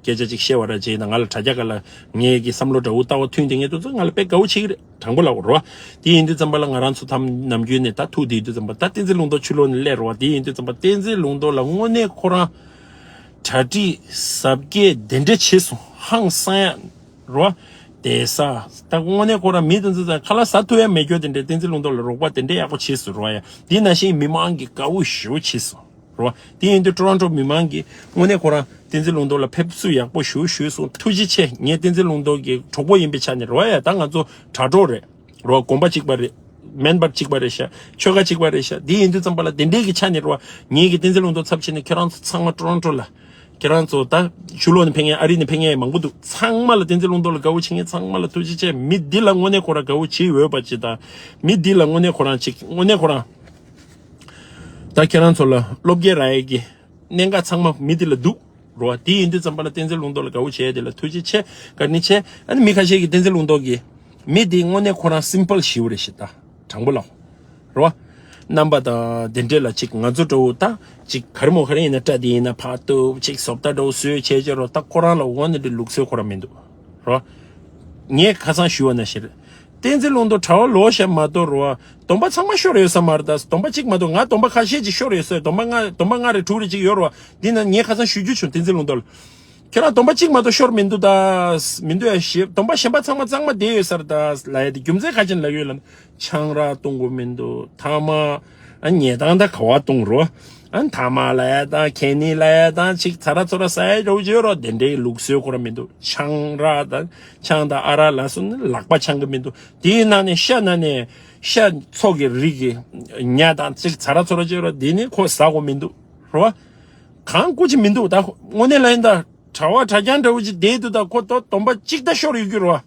སྐད་ཆ་ཅིག་བཤད་པ་ར་བྱས་ན། ང་ལ་དྲ་རྒྱ་སྒང་ལ་ངེད་ཀྱི་བསམ་བློ་འདྲ་བོ་ལྟ་བ་མཐུན་བསྡད་མཁན་དེ་ཚོ་ང་ལ་དཔེ་དགའ་བོ་བྱེད་ཀྱི་རེད། དྲང་པོ་ལབ་དགོས་རེད་བ། དེ་ཡིན་དུས་ཙམ་པ་ལ་ང་རང་ཚོ་ད་ནམ་རྒྱུན་ནས་ད་ཐུག་བསྡད་དུས་ཙམ་པ་ད་བསྟན་འཛིན་ལུང་རྟོགས་ཕྱི་ལོགས་ནས་སླེབས་རེད་བ། དེ་ཡིན་དུས་ཙམ་པ་བསྟན་འཛིན་ལུང་རྟོགས་ལ་དངོས་གནས་ཁོ་རང་གྲ་སྒྲིག་གཟབ་རྒྱས་དེ་འདྲ་བྱས་སོང་། ཧང་སང་ཡ་རེད་བ། བསྡད་ས་ད་དངོས་གནས་ཁོ་རང་མི་དེ་ཚོ་ད་ཁ་ལག་ཟ་ཐུབ་ཡ་མེད་རྒྱུ་དེ་འདྲ། བསྟན་འཛིན་ལུང་རྟོགས་ལ་རོགས་པ་དེ་འདྲ་ཡག་པོ་བྱས་སོང་རེད་བ། ཡ་དེ་ནང་བཞིན་མི་མང་གི་དགའ་བོ་ཞེ་པོ་བྱས་སོང་། རེད་བ། དེ་ཡིན་དུས་ཊོ་རོན་ཊོ་མི་མང་གིས་དངོས་གནས་ཁོ་རང་བསྟན་འཛིན་ལུང་རྟོགས་ལ་ཕེབས་བསུ་ཡག་པོ་ཞེ་པོ་ཞུས་སོང་། ཐུགས་རྗེ་ཆེ། ངས་བསྟན་འཛིན་ལུང་རྟོགས་ཀྱི་གྲོགས་པོ་ཡིན་པའི་ཆ་ནས་རེད་བ། ཡ་ད་ང་ཚོ་དྲ་གྲོགས་རེད། རེད་བ། དགོན་པ་གཅིག་པ་རེད། སྨན་པ་གཅིག་པ་རེད་ཤག་ཆོལ་ཁ་གཅིག་པ་རེད་ཤག་དེ་ཡིན་དུས་ཙམ་པ་ལ་དེ་འདྲའི་གི་ཆ་ནས་རེད་བ། ངེད་ཀྱིས་བསྟན་འཛིན་ལུང་རྟོགས་ཚབ་བྱས་ནས་ཁྱེད་རང་ཚོ་ཚང་མ་ཊོ་རོན་ཊོ་ལ། ཁྱེད་རང་ཚོ་ད་ཕྱི་ལོགས་ནས་ཕེབས་མཁན་ཨ་རི་ནས་ཕེབས་མཁན་མང་པོ་འདུག་ཚང་མ་ལ་བསྟན་འཛིན་ལུང་རྟོགས་ལ་དགའ་བོ་བྱེད་མཁན་ཚང་མ་ལ་ཐུགས་རྗེ་ཆེ། མི་འདི་ལ་དངོས་གནས་ཁོ་རང་དགའ་བོ་བྱེད་འོས་པ་ཅིག་དང་། མི་འདི་ལ་དངོས་གནས་ཁོ་རང་ཅིག་དངོས་གནས་ཁོ་རང་ད་ཁྱེད་རང་ཚོ་ལ་བློ་བསྐྱེད་རག་ཡས་ཀྱི་གནད་འགག་ཚང་མ་མི་འདི་ལ་འདུག་རོ། དེ་ཡིན་དུས་ཙམ་པ་ལ་བསྟན་འཛིན་ལུང་རྟོགས་ལ་དགའ་བོ་བྱས་དེ་ལ་ཐུགས་རྗེ་ཆེ། བཀའ་དྲིན་ཆེ། ཨ་ནི་མི་ཁ་ཤས་ཀྱིས་བསྟན་འཛིན་ལུང་རྟོགས་ཀྱི་མི་འདི་དངོས་གནས་ཁོ་རང་སིམ་པལ་ཞེ་པོ་རེད་ཤག་ད་དྲང་པོ་ལབ། རོ། རྣམ་པ་དང་དེ་འདྲས་ལ་ཅིག་ང་ཚོ་འདྲ་བོ་ད་ཅིག་ག་རེ་མོ་ག་རེ་ཡིན་ན་སྐྲ་དེ་ཡིན་ན་ཕར་གཏུབ། ཅིག་བཟོ་ལྟ་འདྲ་བོ་བཟོས་བྱས་བྱས་རོ། ད་ཁོ་རང་ལ་འོ་ན་འདྲ་ལུགས་སྲོལ་ཁོ་རང་མི་འདུག་རོ། ངས་ཁ་སང་ཞུས་པ་ནང་བཞིན་རེད། བསྟན་འཛིན་ལུང་རྟོགས་གྲྭ་པ་ལོག་བཞག་མ་གཏོགས་རོ། སྡོམ་པ་ཚང་མ་ཤོར་ཡོད་ས་མ་རེད་ད། སྡོམ་པ་གཅིག་མ་གཏོགས། ང་སྡོམ་པ་ཁ་ཤས་ཅིག་ཤོར་ཡོད་ས་རེད། སྡོམ་པ་ལྔ་སྡོམ་པ་ལྔ་རེ་དྲུག་རེ་ཅིག་ཡོད་རེད་བ། འདི་ན་ངས་ཁ་སང་ཞུ་རྒྱུ་བྱུང་། བསྟན་འཛིན་ལུང་རྟོགས་ལ། ཁྱེད་རང་སྡོམ་པ་གཅིག་མ་གཏོགས་ཤོར་མི་འདུག་ད། མི་འདུག་ཡ་ཞེས། སྡོམ་པ་གཞན་པ་ཚང་མ་གཙང་མ་བསྡད་ཡོད་ས་རེད་ད་ལབ་ཡ་དེ་རྒྱུ་མཚན་ག་ཅིག་ལབ་ཡོད་ལབ་ན། ཆང་རག་བཏུང་དགོས་མི་འདུག་ཐ་མག་ཨ་ཉལ་སྟངས་ད་ག་བ་བཏུང་རོ། ཨ་ཐ་མག་ལབ་ཡ་དང་ཁེ་ནི་ལབ་ཡ་དང་ཅིག་ཚ་ར་ཚོ་ར་ཟ་ཡ་འདྲ་བོ་ཅིག་ཡོད་རོ། དེ་འདྲའི་ལུགས་སྲོལ་ཁོ་རང་མི་འདུག་ཆང་རག་དང་ཆང་དང་ཨ་རག་ལ་སོགས་ནི་ལག་པ་འཆང་གི་མི་འདུག་དེའི་ནང་ནས་ཤ་ནང་ནས་ཤ་ཚོགས་ཀྱི་རིགས་ཀྱི་ཉ་དང་ཅིག་ཚ་ར་ཚོ་ར་ཅིག་ཡོད་རོ། དེ་ནི་ཁོ་ཟ་དགོས་མི་འདུག་རོ། གང་སྐུ་ཅི་མི་འདུག་ད་དངོས་གནས་ལ་ཡིན་ད་གྲྭ་བ་གྲྭ་རྐྱང་འདྲ་བོ་ཅིག་བསྡད་འདུག་ད་ཁོ་ད་སྡོམ་པ་གཅིག་ད་ཤོར་ཡོད་ཀྱི་རོ།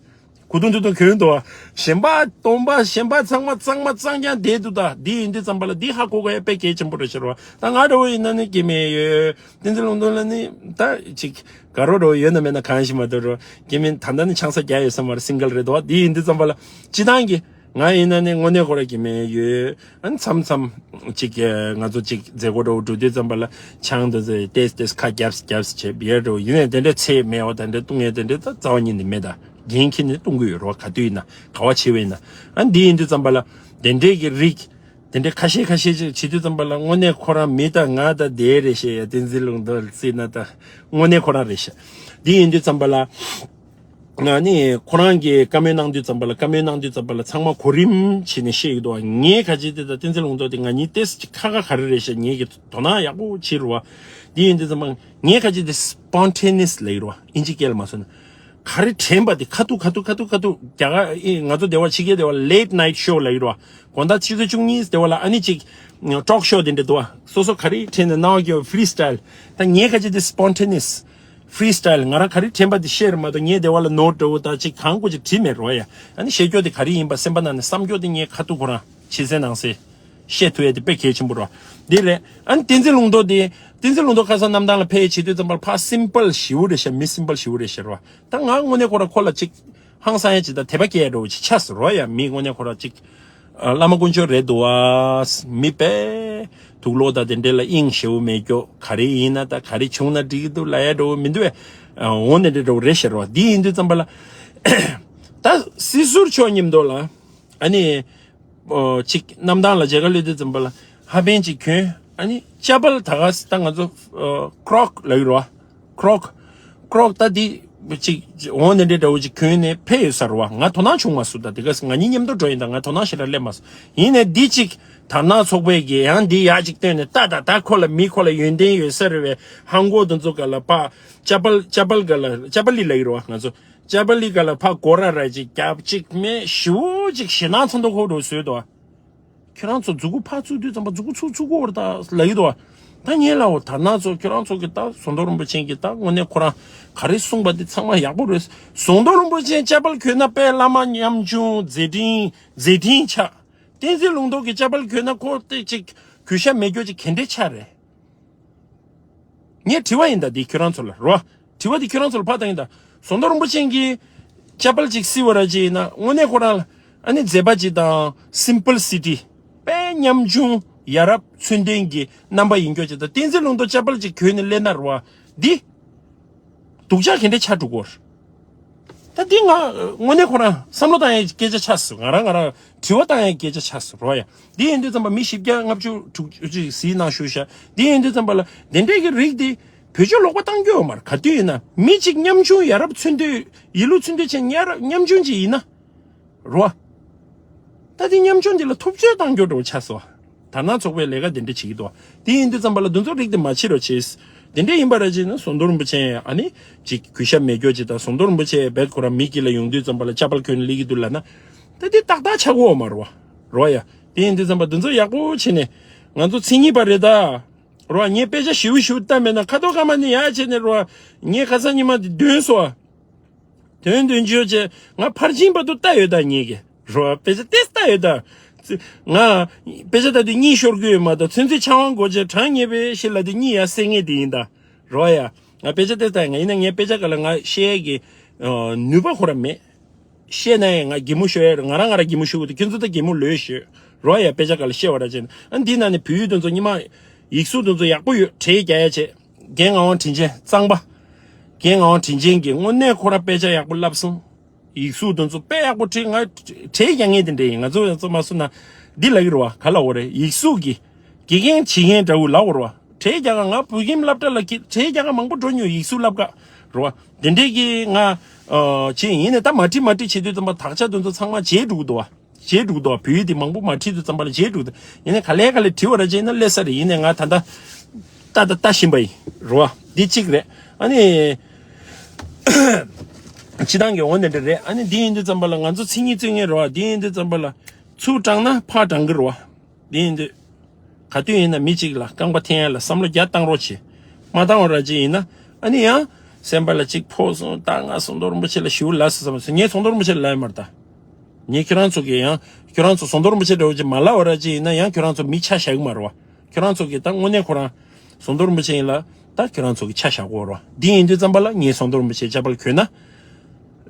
གོ་དུང་དུ་དུང་གྱོན་འདུག་སྡོམ་པ་སྡོམ་པ་གཞན་པ་ཚང་མ་གཙང་མ་གཙང་རྐྱང་བསྡད་འདུག་ད་འདི་ཡིན་དུས་ཙམ་པ་ལ་འདི་ཧ་གོ་དགོས་ཡ་དཔེ་གལ་ཆེན་པོ་རེད་ཤག་རོ། ད་ང་འདྲ་བོ་ཡིན་ན་ནི་སྐྱེ་དམན་ཡོད། བསྟན་འཛིན་ལུང་རྟོགས་ལ་ནི་ད་ཅིག་དགའ་རོགས་འདྲ་བོ་ཡོད་ན་མེད་ན་གང་ཞིག་མ་གཏོགས་རོ། སྐྱེ་དམན་ད་ལྟ་ནི་ཆང་ས་རྒྱག་ཡོད་ས་མ་རེད། སིང་གལ་རེད་འདུག་འདི་ཡིན་དུས་ཙམ་པ་ལ་སྤྱི་བཏང་གི་ང་ཡིན་ན་ནི་དངོས་གནས་ཁོ་ར་སྐྱེ་དམན་ཡོད། ཨ་ནི་མཚམས་མཚམས་ཅིག་ང་ཚོ་ཅིག་མཛད་སྒོ་འདྲ་བོ་འགྲོ་དུས་ཙམ་པ་ལ་ཆང་དེ་ཚོ་ཏེས་ཏེས་ཁ་རྒྱབ་རྒྱབ་བྱས་བྱས་འདྲ་བོ་ཡིན་ནའི་དེ་འདྲའི་ཚད་མེད་པ་དེ་འདྲ་བཏུང་ཡས་དེ་འདྲ་ད་རྩ་བ་ཉིད་ནས་མེད། ད་འགན་འཁྱེར་ནས་བཏུང་གི་ཡོད་རོ། ག་དུས་ཡིན་ན་ག་བ་བྱེད་པ་ཡིན་ན། ཨ་ནི་འདི་ཡིན་དུས་ཙམ་པ་ལ་དེ་འདྲའི་གི་རིགས་དེ་འདྲའི་ཁ་ཤས་ཁ་ཤས་ཅིག་བྱེད་དུས་ཙམ་པ་ལ་དངོས་གནས་ཁོ་རང་མི་ད་ང་ད་དེ་རེད་ཤག་ཡ། བསྟན་འཛིན་ལུང་རྟོགས་བརྩིས་ན་ད་དངོས་གནས་ཁོ་རང་རེད་ཤག་འདི་ཡིན་དུས་ཙམ་པ་ལ། ང་ནི་ཁོ་རང་གིས་བཀའ་མོལ་གནང་དུས་ཙམ་པ་ལ་བཀའ་མོལ་གནང་དུས་ཙམ་པ་ལ་ཚང་མ་གོ་རིམ་བྱས་ནས་བཤད་ཡོད་དོ། ངས་ཁ་ཅིག་དེ་དང་བསྟན་འཛིན་ལུང་རྟོགས་དེ་ང་གཉིས་ཏེས་ཅིག་ཁ་ཁ་ག་རེ་རེད་ཤག་ངས་ཀྱི་དོ་སྣང་ཡག་པོ་བྱེད་རུ་བ། འདི་ཡིན་དུས་ཙམ་པ་ངས་ཁ་ཅིག་དེ་སི་པོན་ཊེ་ནི་ཡས་ལབ་ཡོད་རུ་བ། ཨིན་ཇི་སྐད་ལ་མ་སོང་ན། ག་རེ་དྲན་པ་དེ་ཁ་ཐུག་ཁ་ཐུག་ཁ་ཐུག་ཁ་ཐུག་རྒྱ་གར་ཨི་ང་ཚོ་དེ་བ་ཕྱི་རྒྱལ་དེ་བ་ལེ་ཊི་ནའི་ཊི་ཤོ་ལབ་ཡོད་རུ་བ། དགོང་དག་ཆུ་ཚོད་བཅུ་གཉིས་དེ་བ་ལ་ཨ་ནི་ཅིག་ཊོག་ཤོ་དེ་འདྲ་འདུག་བ། སོ་སོ་ག་རེ་དྲན་ནས་གནང་བ་ཀྱི་ཕི་རི་སི་ཊལ། ད་ངས་ཁ་ཅིག་དེ་སི་པོན་ཊེ་ནི་ཡས། ཕི་རི་སི་ཊལ། ང་རང་ག་རེ་དྲན་པ་དེ་བཤད་རེད་མ་གཏོགས་ངས་དེ་བ་ལ་ནོ་ཊི་འདྲ་བོ་ད་ཅིག་གང་དགོས་ཅིག་བྲིས་མེད་རོ་ཡ། ཨ་ནི་བཤད་རྒྱུ་དེ་ག་རེ་ཡིན་པ་སེམས་པ་ནང་ནས་བསམ་རྒྱུ་དེ་ངས་ཁ་ཐུག་ཁོ་རང་ཕྱི་གསལ་ནང་གསལ་བཤད་ཐུབ་ཡ་དེ་དཔེ་གལ་ཆེན་པོ་རོ། འདི་རེད། ཨ་ནི་བསྟན་འཛིན་ལུང་རྟོགས་དེ་བསྟན་འཛིན་ལུང་རྟོགས་ཁ་སང་གནམ་ཐང་ལ་ཕེབས་བྱེད་དུས་ཙམ་པར་ཕར་སིམ་པལ་ཞེ་པོ་རེད་ཤག་མི་སིམ་པལ་ཞེ་པོ་རེད་ཤག་རོ། ད་ང་དངོས་གནས་ཁོ་རང་ཁོ་ལ་ཅིག་ཧང་སང་ཡ་ཅིག་དང་དད་པ་སྐྱེ་ཡ་འདྲ་བོ་ཅིག་ཆགས་སོང་རོ་ཡ། མི་དངོས་གནས་ཁོ་རང་ཅིག་ཨ། བླ་མ་དཀོན་མཆོག་རེད་འདུག་བ། མི་དཔེ་དུག་ལོག་དང་དེ་འདྲ་ལ་དབྱིངས་ཞེ་པོ་མེད་རྒྱུ། ག་རེ་ཡིན་ན་ད་ག་རེ་བྱུང་ན་འགྲིག་གི་འདུག་ལབ་ཡ་འདྲ་བོ་མི་འདུག་བས། འོ་ནི་འདྲ་འདྲ་བོ་རེད་ཤག་རོ། འདི་ཡིན་དུས་ཙམ་པ་ལ་ད་སྲིད་ཟུར་མཆོག་མཉམ་དུ་ལ་ཨ་ནི་ཨོ་ཅིག་གནམ་ཐང་ལ་མཇལ་ཁ་སླེབས་དུས་ཙམ་པ་ལ་ཧ་པན་ཅིག་གྱོན། ཨ་ནི་ཅ་པལ་ད་ག་ད་ང་ཚོ་ཨོ་ཀྲོག་ལབ་ཀྱི་རེད་བ། ཀྲོག་ཀྲོག་ད་འདི་ཅིག་འོ་ནི་འདྲ་འདྲ་བོ་ཅིག་གྱོན་ནས་ཕེབས་ཡོད་ས་རེད་བ། ང་དོ་སྣང་བྱུང་མ་སོང་། ད་དེ་ག་ང་གཉིས་མཉམ་དུ་འགྲོ་ཡིན། ད་ང་དོ་སྣང་ཞེ་དྲག་སླེབས་མ་སོང་། ཡིན་ནའི་འདི་ཅིག་དར་ནག་ཚོགས་པའི་གི་ཡང་འདི་ཡག་ཅིག་བཏོན་ནས་ད་ད་ད་ཁོ་ལ་མི་ཁོ་ལ་ཡོན་ཏན་ཡོད་ས་རེད་བས། ཧང་གོ་དེ་ཚོ་ག་ལ་ཕ་ཅ་པལ་ཅ་པལ་ག་ལ་ཅ་པལ་ལི་ལབ་ཀྱི་རེད་བ། ང་ཚོ་ཅ་པལ་ལི་ག་ལ་ཕ་སྒོ་ར་ར་ཅིག་རྒྱབ་ཅིག་མེད་ཞེ་པོ་ཅིག་ཞེད་སྣང་ཚ་མདོག་ཁ་པོ་འདྲ་བོ་བཟོས་འདུག་བ། ཁྱོད་རང་ཚོ་མཛུ་གུ་ཕར་བཙུགས་དུས་ཙམ་པ་མཛུ་གུ་ཚུར་བཙུགས་དགོས་རེད་ད་ལབ་ཀྱི་འདུག་བ། ད་ངས་ལབ་འོ་དར་ནག་ཚོ་ཁྱོད་རང་ཚོ་གི་ད་ཟམ་གདོང་རིན་པོ་ཆེ་གི་ད་དངོས་གནས་ཁོ་རང་ག་རེ་གསུངས་པ་དེ་ཚང་མ་ཡག་པོ་རེད། ཟམ་གདོང་རིན་པོ་ཆེ་ཅ་པལ་གྱོན་ན་དཔེ་བླ་མ་ཉམ་ཆུང་མཛད་འཕྲིན་མཛད་འཕྲིན་ཆགས། བསྟན་འཛིན་ལུང་རྟོགས་ཀྱི་ཅ་པལ་གྱོན་ན་ཁོ་དེ་ཅིག་གུས་ཞབས་མེད་རྒྱུ་ཅིག་ག་འདྲས་ཆགས་རེད། ངས་དྲི་བ་ཡིན་ད་འདི་ཁྱོད་རང་ཚོ་ལ་རོ། དྲི་བ་འདི་ཁྱོད་རང་ཚོ་ལ་ཕར་བཏང་ཡིན་ད། ཟམ་གདོང་རིན་པོ་ཆེ་གིས་ཅ་པལ་ཅིག་བསིལ་བ་ར་ཅིག་ཡིན་ན་དངོས་གནས་ཁོ་རང་ལ་ཨ་ནི་མཛེས་པ་ཅིག་དང་སིམ་པལ་སི་ཊི་དཔེ་ཉམ་ཆུང་ཡ་རབས་ཚུལ་ལྡན་གྱི་རྣམ་པ་ཡིན་རྒྱུ་ཅིག་དང་། བསྟན་འཛིན་ལུང་རྟོགས་ཅ་པལ་ཅིག་གྱོན་ནས་སླེབས་ན་རོ་འདི། སྡུག་ཅག་ག་འདྲས་ཆགས་འགྲོ་གོ། ད་འདི་ང་དངོས་གནས་ཁོ་རང་བསམ་བློ་བཏང་ཡའི་སྐད་ཆ་ཆགས་སོང་། ང་རང་ང་རང་དྲི་བ་བཏང་ཡའི་སྐད་ཆ་ཆགས་སོང་རོ་ཡ། འདི་ཡིན་དུས་ཙམ་པ་མི་བཞི་བརྒྱ་ལྔ་བཅུ་དྲུག་ཅུ་ཅིག་གཟིགས་གནང་ཞུ་ཤག་འདི་ཡིན་དུས་ཙམ་པ་ལ་དེ་འདྲས་ཀྱི་རིགས་འདི་བེད་སྤྱོད་ལོག་པ་བཏང་རྒྱུ་ཡོད་མ་རེད། ག་དུས་ཡིན་ན་མི་གཅིག་ཉམ་ཆུང་ཡ་རབས་ཚུལ་ལྡན་ཡིད་བློ་ཚུལ་ལྡན་ཅན་ཉ་ར་ཉམ་ཆུང་ཅིག་ཡིན་ན། རོ། ད་དེ་ཉམ་ཆུང་འདི་ལ་ཐུབ་ཚོད་བཏང་རྒྱུ་འདྲ་བོ་ཆགས་སོང་། དར་ནག་ཚོགས་པས་ལས་ཀ་དེ་འདྲ་བྱེད་ཀྱི་འདུག་དེ་ཡིན་དུས་ཙམ་པ་ལ་འདི་ཚོ་རིགས་དེ་མ་བྱེད་རོགས་བྱེད། དེ་འདྲ་ཡིན་པ་ར་བྱས་ན་ཟམ་གདོང་རིན་པོ་ཆེ་ཨ་ནི་ཅིག་གུས་ཞབས་མེད་རྒྱུ་ཅིག་དང་། ཟམ་གདོང་རིན་པོ་ཆེ་རྦད་ཁོ་རང་མི་དཀྱིལ་ལ་ཡོང་དུས་ཙམ་པ་ལ་ཅ་པལ་གྱོན་ནས་སླེབས་ཀྱི་འདུག་ལབ་ན། ད་དེ་ཏག་ཏག་ཆགས་ཀྱི་ཡོད་མ་རེད་བ། རོ་ཡ། དེ་ཡིན་དུས་ཙམ་པ་འདི་ཚོ་ཡག་པོ་བྱས་ནས་ང་ཚོ་མཚན་ཉིད་པ་རེད་ད། རོ། ངས་དཔེ་ཆ་ཞིབ་ཞིབ་ལྟ་མེད་ན་ཁ་ཐོག་ཀ་མ་ནི་ཡག་བྱས་ནས་རོ། ངས་ཁ་སང་ཉི་མ་འདི་འདོན་སོང་། དོན་དོན་བརྗོད་བྱས་ང་ཕར་ཕྱིན་བར་དུ་ལྟ་ཡོད་ད་ངེད་ཀྱི་རོ། དཔེ་ཆ་ཏེས་ལྟ་ཡོད་ད། ང་དཔེ་ཆ་ལྟ་དུས་གཉིད་ཤོར་གི་ཡོད་མ་གཏོགས་ཚུན་ཚོད་ཆང་བ་འགོ་བྱས་གྲང་ངེས་པའི་ཞིག་ལ་དུས་གཉིད་ཡ་སད་ངེས་དེ་ཡིན་ད། རོ་ཡ། ང་དཔེ་ཆ་ཏེས་ལྟ་ཡ། ང་ཡིན་ན་ངའི་དཔེ་ཆ་ག་ལ་ང་བཤད་ཡ་གི་ནུས་པ་ཁོ་ར་མེད། བཤད་ན་ཡང་ང་གད་མོ་ཤོར་ཡ་རེད། ང་རང་ང་རང་གད་མོ་ཤོར་གི་འདུག་ཁྱོད་ཚོ་ད་གད་མོ་ལོས་ཤོར་རོ་ཡ། དཔེ་ཆ་ག་ལ་བཤད་པ་ར་བྱས་ན། ཨ་འདི་ན་ནི་བོད་ཡིག་དེ་ཚོ་ཉི་མ་ཡིག་གཟུགས་དེ་ཚོ་ཡག་པོ་ཡོད། གྲས་རྒྱག་ཡ་བྱས། རྒན་ངག་དབང་དྲིན་ཅན་གཙང་པ། རྒན་ངག་དབང་དྲིན་ཅན་གྱིས་དངོས་གནས་ཁོ་རང་དཔེ་ཆ་ཡག་པོ་བསླབས་སོང་། ཡིག་གཟུགས་དེ་ཚོ་དཔེ་ཡག་པོ་བྲིས། ང་གྲས་རྒྱག་མཁན་དེ་འདྲ་ཡིན། ང་ཚོ་ཡང་ཚོ་མ་སུ་ན་འདི་ལབ་ཀྱི་རེད་བ། ག་ལབ་དགོས་རེད། ཡིག་གཟུགས་ཀྱི་དགེ་རྒན་བྱེད་མཁན་འདྲ་བོ་ལབ་དགོས་རེད་བ། གྲས་རྒྱག་ག་ང་བོད་ཁྱིམ་སློབ་གྲྭ་ལ་གི་གྲས་རྒྱག་ག་མང་པོ་འགྲོ་མྱོང་། ཡིག་གཟུགས་བསླབ་ག། རེད་བ། དེ་འདྲས་ཀྱི་ང་ཨ་བྱས་ཡིན་ནས་ད་མ་བྲིས་མ་བྲིས་བྱེད་དུས་ཙམ་པ་དག་ཆ་དེ་ཚོ་ཚང་མ་བརྗེད་འགྲོ་གི་འདུག་བ། བརྗེད་འགྲོ་གི་འདུག་བ། བོད་ཡིག་དེ་མང་པོ་མ་བྲིས་དུས་ཙམ་པ་ལ་བརྗེད་འགྲོ་གི་འདུག་ཡིན་ནས་ག་ལེ་ག་ལེ་བྲིས་པ་ར་བྱས་ན་སླེབས་ས་རེད། ཡིན་ནས་ང་ད་ལྟ་ལྟ་ད་ལྟ་བཞིན་པ་ཡིན་རེད་བ། འདི་གཅིག་རེད། ཨ་ནི། སྤྱི་བཏང་གི་འོ་འདི་འདྲ་རེད། ཨ་ནི་འདི་ཡིན་དུས་ཙམ་པ་ལ་ང་ཚོ་མཚན་ཉིད་རྩོད་མཁན་རེད་བ། འདི་ཡིན་དུས་ཙམ་པ་ལ་ཚུར་དྲངས་ན་ཕར་དྲངས་གི་རེད་བ། འདི་ཡིན་དུས་ག་དུས་ཡིན་ན་མི་གཅིག་ལ་རྐང་པ་འཐེན་ཡ་ལ་བསམ་བློ་རྒྱག་བཏང་རོགས་བྱེད། མ་བཏང་བ་ར་ཅིག་ཡིན་ན་ཨ་ནི་ཡང་སེམས་པ་ལ་གཅིག་ཕོག་སོང་། ད་ང་ཟམ་གདོང་རིན་པོ་ཆེ་ལ་ཞུ་ལབ་སོང་བསམ་སོང་། ངས་ཟམ་གདོང་རིན་པོ་ཆེ་ལ་ལབ་ཡོད་མ་རེད་ད། ངས་ཁྱོད་རང་ཚོ་གི་ཡང་ཁྱོད་རང་ཚོ་ཟམ་གདོང་རིན་པོ་ཆེ་འདྲ་བོ་ཅིག་མ་ལབ་བ་ར་ཅིག་ཡིན་ན་ཡང་ཁྱོད་རང་ཚོ་མི་ཆ་བཞག་གི་མ་རེད་བ། ཁྱོད་རང་ཚོ་གི་ད་དངོས་གནས་ཁོ་རང་ཟམ་གདོང་རིན་པོ་ཆེ་ཡིན་ལ་ད་ཁྱོད་རང་ཚོ་གི་ཆ་བཞག་གོ་ར། འདི་ཡིན་དུས་ཙམ་པ་ལ་ངས་ཟམ་གདོང་རིན་པོ་ཆེ་ཆ་པལ་གྱོན་ན་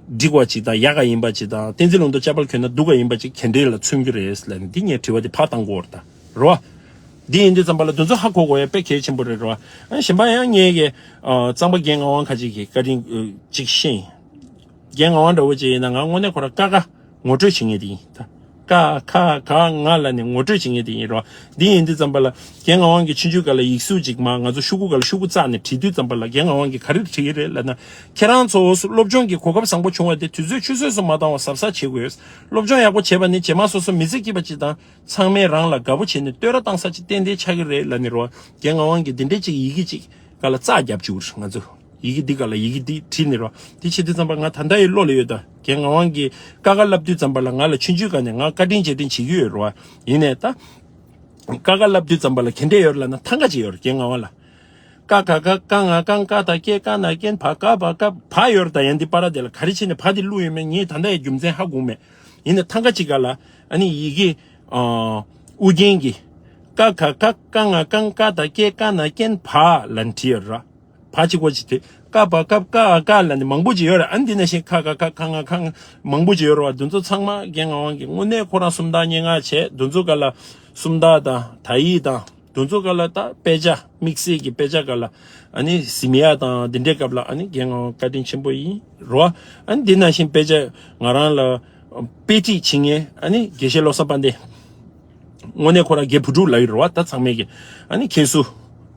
འགྲིག་པ་ཅིག་དང་ཡག་ག་ཡིན་པ་ཅིག་དང་། བསྟན་འཛིན་ལུང་རྟོགས་ཆ་པལ་གྱོན་ན་སྡུག་ག་ཡིན་པ་ཅིག་ག་འདྲས་ལ་མཚོན་གྱི་རེད་ལབ་ནས་འདི་ངས་དྲི་བ་འདི་ཕར་བཏང་གོ་ར་ད་ར་བ། འདི་ཡིན་དུས་ཙམ་པ་ལ་དེ་ཚོ་ཧ་གོ་དགོས་ཡ་དཔེ་གལ་ཆེན་པོ་རེད་ར་བ། ཨ་གཞན་པ་ཡང་ངས་གི་ཨ་གཙང་པ་རྒན་ངག་དབང་ཁ་ཅིག་གི་བཀའ་དྲིན་ཨ་ཅིག་ཤེས་ཡིན། རྒན་ངག་དབང་འདྲ་བོ་ཅིག་ཡིན་ན་ང་དངོས་གནས་ཁོ་རང་ཀ་ཁ་ངོ་སྤྲོད་བྱེད་མཁན་དེ་ཡིན་ད། ཀ་ཁ་ག་ང་ལབ་ནས་ངོ་སྤྲོད་བྱེད་མཁན་དེ་ཡིན་རོ། འདི་ཡིན་དུས་ཙམ་པ་ལ་རྒན་ངག་དབང་གིས་ཆུང་ཆུང་སྒང་ལ་ཡིག་གཟུགས་ཅིག་མ་ང་ཚོ་ཤོག་གུ་སྒང་ལ་ཤོག་གུ་བཙགས་ནས་བྲིས་དུས་ཙམ་པ་ལ་རྒན་ངག་དབང་གིས་ག་རེ་བྲིས་ཀྱི་རེད་ལབ་ན། ཁྱེད་རང་ཚོ་སློབ་སྦྱོང་གི་གོ་སྐབས་བཟང་པོ་བྱུང་བ་དེ་དུས་ཚོད་ཆུད་ཟོས་སུ་མ་བཏང་བར་གཟབ་གཟབ་བྱེད་དགོས། སློབ་སྦྱོང་ཡག་པོ་བྱེད་པ་ནི་རྗེས་མ་སོ་སོ་མི་ཚེ་སྐྱིད་པ་ཅིག་དང་ཚང་མས་རང་ལ་དགའ་པོ་བྱས་ནས་བསྟོད་ར་བཏང་ས་ཅིག་ཏན་ཏན་ཆགས་ཀྱི་རེད་ལབ་ནས་རོ། རྒན་ངག་དབང་གིས་འདི་འདྲའི་ཅིག་ཡི་གེ་ཅིག་སྒང་ལ་རྩ་རྒྱབ་བཅུག་ང་ཚོ། ཡི་གེ་འདི་སྒང་ལ་ཡི་གེ་འདི་བྲིས་ནས་རོ། འདི་བྱེད་དུས་ཙམ་པ་ང་ད་ལྟ་ཡི་བློ་ལ་ཡོད་ད། རྒན་ངག་དབང་གིས་ཀ་ཁ་བསླབ་དུས་ཙམ་པ་ལ་ང་ལ་ཆུང་ཆུང་སྒང་ནས་ང་བཀའ་དྲིན་རྗེས་དྲན་བྱེད་ཀྱི་ཡོད་རོ། ཡིན་ནས་ད། ཀ་ཁ་བསླབ་དུས་ཙམ་པ་ལ་ག་འདྲས་ཡོད་ལབ་ན་ཐང་ག་ཅིག་ཡོད་རེད་རྒན་ངག་དབང་ལ། ཀ་ཁ་ག་ཀ་ང་ཀང་ཀ་ད་ཀེ་ཀ་ན་ཀན་བ་ག་བ་ག་བ་ཡོད་རེད་ད། ཡང་འདི་པར་དེ་ལ་ག་རེ་བྱས་ནས་བ་འདི་བླུགས་ཡོད་མེད་ངས་ད་ལྟ་ཡི་རྒྱུ་མཚན་ཧ་གོ་མེད། ཡིན་ནས་ཐང་ག་ཅིག་སྒང་ལ་ཨ་ནི་ཡི་གེ་ཨ་ཨུ་རྒྱན་གྱི་ཀ་ཁ་ག་ཀ་ང་ཀང་ཀ་ད་ཀེ་ཀ་ན་ཀན་བ་ལབ་བྲིས་ཡོད་རེད། བ་གཅིག་པོ་གཅིག་དེ། ཀ་བ་ཀབ་ཀ་ཨ་ཀ་ལབ་ནས་མང་པོ་ཅིག་ཡོད་རེད། ཨ་ནི་འདི་ནང་བཞིན་ཁ་ཁ་ཁ་ཁ་ང་ཁ་ང་མང་པོ་ཅིག་ཡོད་རེད་བ། འདི་ཚོ་ཚང་མ་རྒན་ངག་དབང་གིས་དངོས་གནས་ཁོ་རང་སུམ་རྟགས་སྙན་ངག་བྱས། འདི་ཚོ་སྒང་ལ་སུམ་རྟགས་དང་དག་ཡིག་དང་འདི་ཚོ་སྒང་ལ་ད་དཔེ་ཆ་དམིགས་བསལ་གྱི་དཔེ་ཆ་སྒང་ལ་ཨ་ནི་གཟིམ་ཡག་དང་འདི་འདྲའི་སྐབས་ལ་ཨ་ནི་རྒན་ངག་དབང་བཀའ་དྲིན་ཆེན་པོ་ཡིན་རེད་བ། ཨ་ནི་འདི་ནང་བཞིན་དཔེ་ཆ་ང་རང་ལ་དཔེ་ཁྲིད་བྱེད་མཁན་ཨ་ནི་དགེ་བཤེས་བློ་བཟང་དཔལ་ལྡན། དངོས་གནས་ཁོ་རང་རྒན་བུ་ཕྲུག་ལབ་ཀྱི་རེད་བ། ད་ཚང་མས་ཀྱི་ཨ་ནི་མཁྱེན་སོང་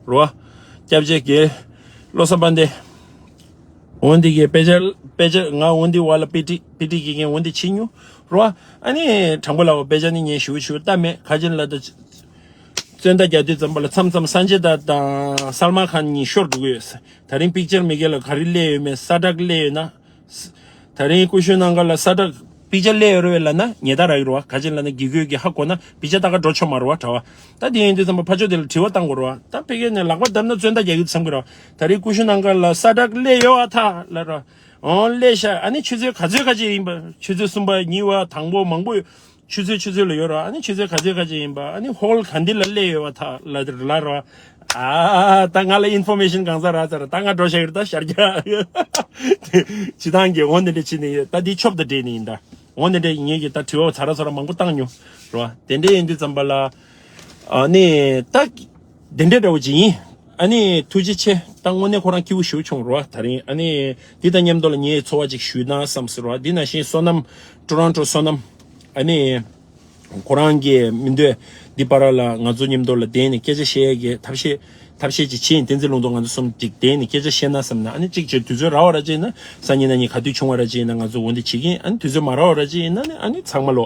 རེད་བ། སྐྱབས་རྗེ་རྒན་བློ་བཟང་དཔལ་ལྡན། འོན་ཏེ་གི་དཔེ་ཆ་དཔེ་ཆ་ང་འོན་ཏེ་བ་ལ་དཔེ་ཁྲིད་དཔེ་ཁྲིད་ཀྱི་མཁན་འོན་ཏེ་ཕྱིན་མྱོང་རེད་བ། ཨ་ནི་དྲང་པོ་ལབ་པ་དཔེ་ཆ་ནི་ངས་ཞུ་ཞུ་ལྟ་མེད། ག་ཅི་ལ་ད་རྩོད་ཟླ་རྒྱག་དུས་ཙམ་པ་ལ་མཚམས་མཚམས་སན་ཇེ་དད་དང་སལ་མན་ཁཱན་གཉིས་ཤོར་འགྲོ་གི་ཡོད། ད་རིང་པིག་ཅར་མི་སྒང་ལ་ག་རེ་སླེབས་ཡོད་མེད། ས་བསྒྲགས་སླེབས་ཡོད་ན། ད་རིང་ཀུ་ཤུ་ནང་ག་ལ་ས་བསྒྲགས་པིག་ཅར་སླེབས་ཡོད་རེད་ལབ་ན་ཉེས་རྡུང་རག་གི་རེད་བ། ག་ཅི་ལབ་ན་དགེ་སྐོས་ཀྱིས་ཧ་གོ་ན་པིག་ཅར་ལྟ་ག་འགྲོ་ཆོག་མ་རེད་བ། གྲྭ་བ། ད་དེ་ཡིན་དུས་ཙམ་པ་ཕར་ཕྱོགས་དེ་ལ་དྲི་བ་བཏང་དགོས་རེད་བ། ད་ཕ་གི་ནས་ལག་པ་བརྡབ་ན་རྩོད་ཟླ་རྒྱག་གི་འདུག་བསམ་གི་རེད་བ། ད་རིང་ཀུ་ཤུ་ནང་ག་ལ་ས་བསྒྲགས་སླེབས་ཡོད་ཨ་ཐག་ལབ་ར། འོང་སླེབས་ཤག་ཨ་ནི་ཆུ་ཚོད་ག་ཚོད་ག་ཚོད་ཡིན་པ། ཆུ་ཚོད་གསུམ་པ་གཉིས་པ་དང་པོ་མང་པོ་ཡོད། ཆུ་ཚོད་ཆུ་ཚོད་ལ་ཡོད་ར། ཨ་ནི་ཆུ་ཚོད་ག་ཚོད་ག་ཚོད་ཡིན་པ། ཨ་ནི་ཧོལ་ག་འདི་ལ་སླེབས་ཡོད་བ་ཐག་ལ་ལ་ར། ཨ་ད་ང་ལ་ཨིན་ཕོར་མེ་ཤན་གང་ས་རག་ཚར། ད་ང་འགྲོ་ཤག་ཡོད་ད་ཤར་རྒྱག་སྤྱི་བཏང་གི་འོ་འདི་འདྲ་བྱས་ནས་ཡོད། ད་འདི་ཆོབ་ད་འདྲེས་ནས་ཡིན་ད། འོ་འདི་འདྲ་ངེད་ཀྱིས་ད་དྲི་བ་ཚ་ར་ཚ་ར་མང་པོ་བཏང་མྱོང་ར། དེ་འདྲ་ཡིན་དུས་ཙམ་པ་ལ་ཨ་ནི་ད། དེ་འདྲའི་འདྲ་བོ་ཅིག་ཡིན། ཨ་ནི་ཐུགས་རྗེ་ཆེ། ད་དངོས་གནས་ཁོ་རང་སྐྱིད་པོ་ཞེ་པོ་བྱུང་རོ། ད་རིང་ཨ་ནི་འདི་དང་མཉམ་དུ་ལ་ངས་འཚོ་བ་ཅིག་ཞུས་ན་བསམ་ཟེར་བ། འདི་ནང་བཞིན་བསོད་ནམས། ཊོ་རོན་ཊོ་བསོད་ནམས། ཨ་ནི་ཁོ་རང་གི་མི་འདོད་འདི་པར་ལ་ང་ཚོ་མཉམ་དུ་ལ་བསྡད་ནས་སྐད་ཆ་བཤད་ཡས་ཀྱི་ཐབས་ཤེས་ཐབས་ཤེས་ཅིག་བྱེད་ཡིན། བསྟན་འཛིན་ལུང་རྟོགས་ང་ཚོ་གསུམ་ཅིག་བསྡད་ནས་སྐད་ཆ་བཤད་ན་བསམ་ན། ཨ་ནི་གཅིག་བྱས་དུས་ཚོད་རག་པ་ར་ཅིག་ཡིན་ན་སང་ཉིན་གནངས་ཉིན་ག་དུས་བྱུང་བ་ར་ཅིག་ཡིན་ན་ང་ཚོ་འོ་འདི་བྱེད་ཀྱི་ཡིན། ཨ་ནི་དུས་ཚོད་མ་རག་པ་ར་ཅིག་ཡིན་ན་ནི་ཨ་ནི་ཚང་མ་ལོ།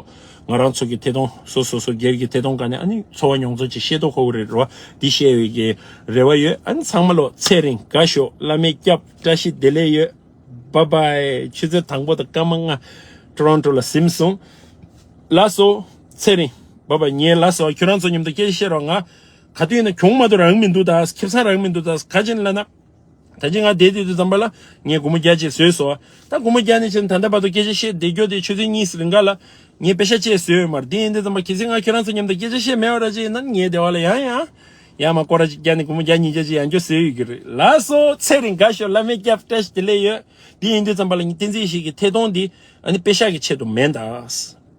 ང་རང་ཚོ་གི་ཐད་གཏོང་སོ་སོ་སོ་སྒེར་གྱི་ཐད་གཏོང་སྒང་ནས་ཨ་ནི་འཚོ་བ་མྱོང་ཚོར་ཅིག་བཤད་ཐུབ་ཁོ་གི་རེད་རོ། འདི་བཤད་ཡོད་ཀྱི་རེ་བ་ཡོད། ཨ་ནི་ཚང་མ་ལོ་ཚེ་རིང་དགའ་ཤོག་བླ་མས་སྐྱབས། བཀྲ་ཤིས་བདེ་ལེགས་ཡོད། བཱའི་བཱའི། ཆུ་ཚོད་དང་པོ་དང་སྐར་མ་ལྔ་ཊོ་རོན་ཊོ་ལ་ཟིན་སོང་། ལགས་སོ། ཚེ་རིང་། བཱའི་བཱའི། ངས་ལགས་སོ་ཁྱོད་རང་ཚོ་མཉམ་དུ་སྐད་ཆ་བཤད་རོགས། ང་ག་དུས་ཡིན་ན་གྱོང་མ་གཏོགས་རག་མི་འདུག་ད། ཁེ་བཟང་རག་མི་འདུག་ད། ག་ཅི་ལབ་ན། ད་ཅི་ང་བསྡད་དུས་དུས་ཙམ་པ་ལ་ངས་སྒོར་མོ་བརྒྱ་ཅིག་བཟོས་སོང་། ད་སྒོར་མོ་བརྒྱ་ནས་བྱས་ད་ལྟ་བར་དུ་སྐད་ཆ་བཤད་བསྡད་རྒྱུ་དེ་ཆུ་ཚོད་གཉིས་རིང་ག་ལ་ངས་པེ་ཤ་ཅིག་བཟོས་ཡོད་མ་རེད། དེ་ཡིན་དུས་ཙམ་པ་གལ་སྲིད་ང་ཁྱོད་རང་ཚོ་མཉམ་དུ་སྐད་ཆ་བཤད་མེད་པ་ར་ཅིག་ཡིན་ན་ངའི་སྡེ་བ་ལ་ཡང་ཡང་ཡང་མ་སྐོར་ར་ཅིག་བརྒྱབ་ནས་སྒོར་མོ་བརྒྱ་ཉིས་བརྒྱ་ཅིག་ཡང་བསྐྱར་བཟོས་ཡོད་ཀྱི་རེད། ལགས་སོ། ཚེ་རིང་དགའ་ཤོག་བླ་མས་སྐྱབས། བཀྲ་ཤིས་བདེ་ལེགས་ཡོད། དེ་ཡིན་དུས་ཙམ་པ་ལ་ངས་བསྟན་འཛིན་ཡེ་ཤེས་ཀྱི་ཐད་གཏོང་འདི་ཨ་ནི་པེ་ཤ་གི་ཆེད་དུ་མིན་ད།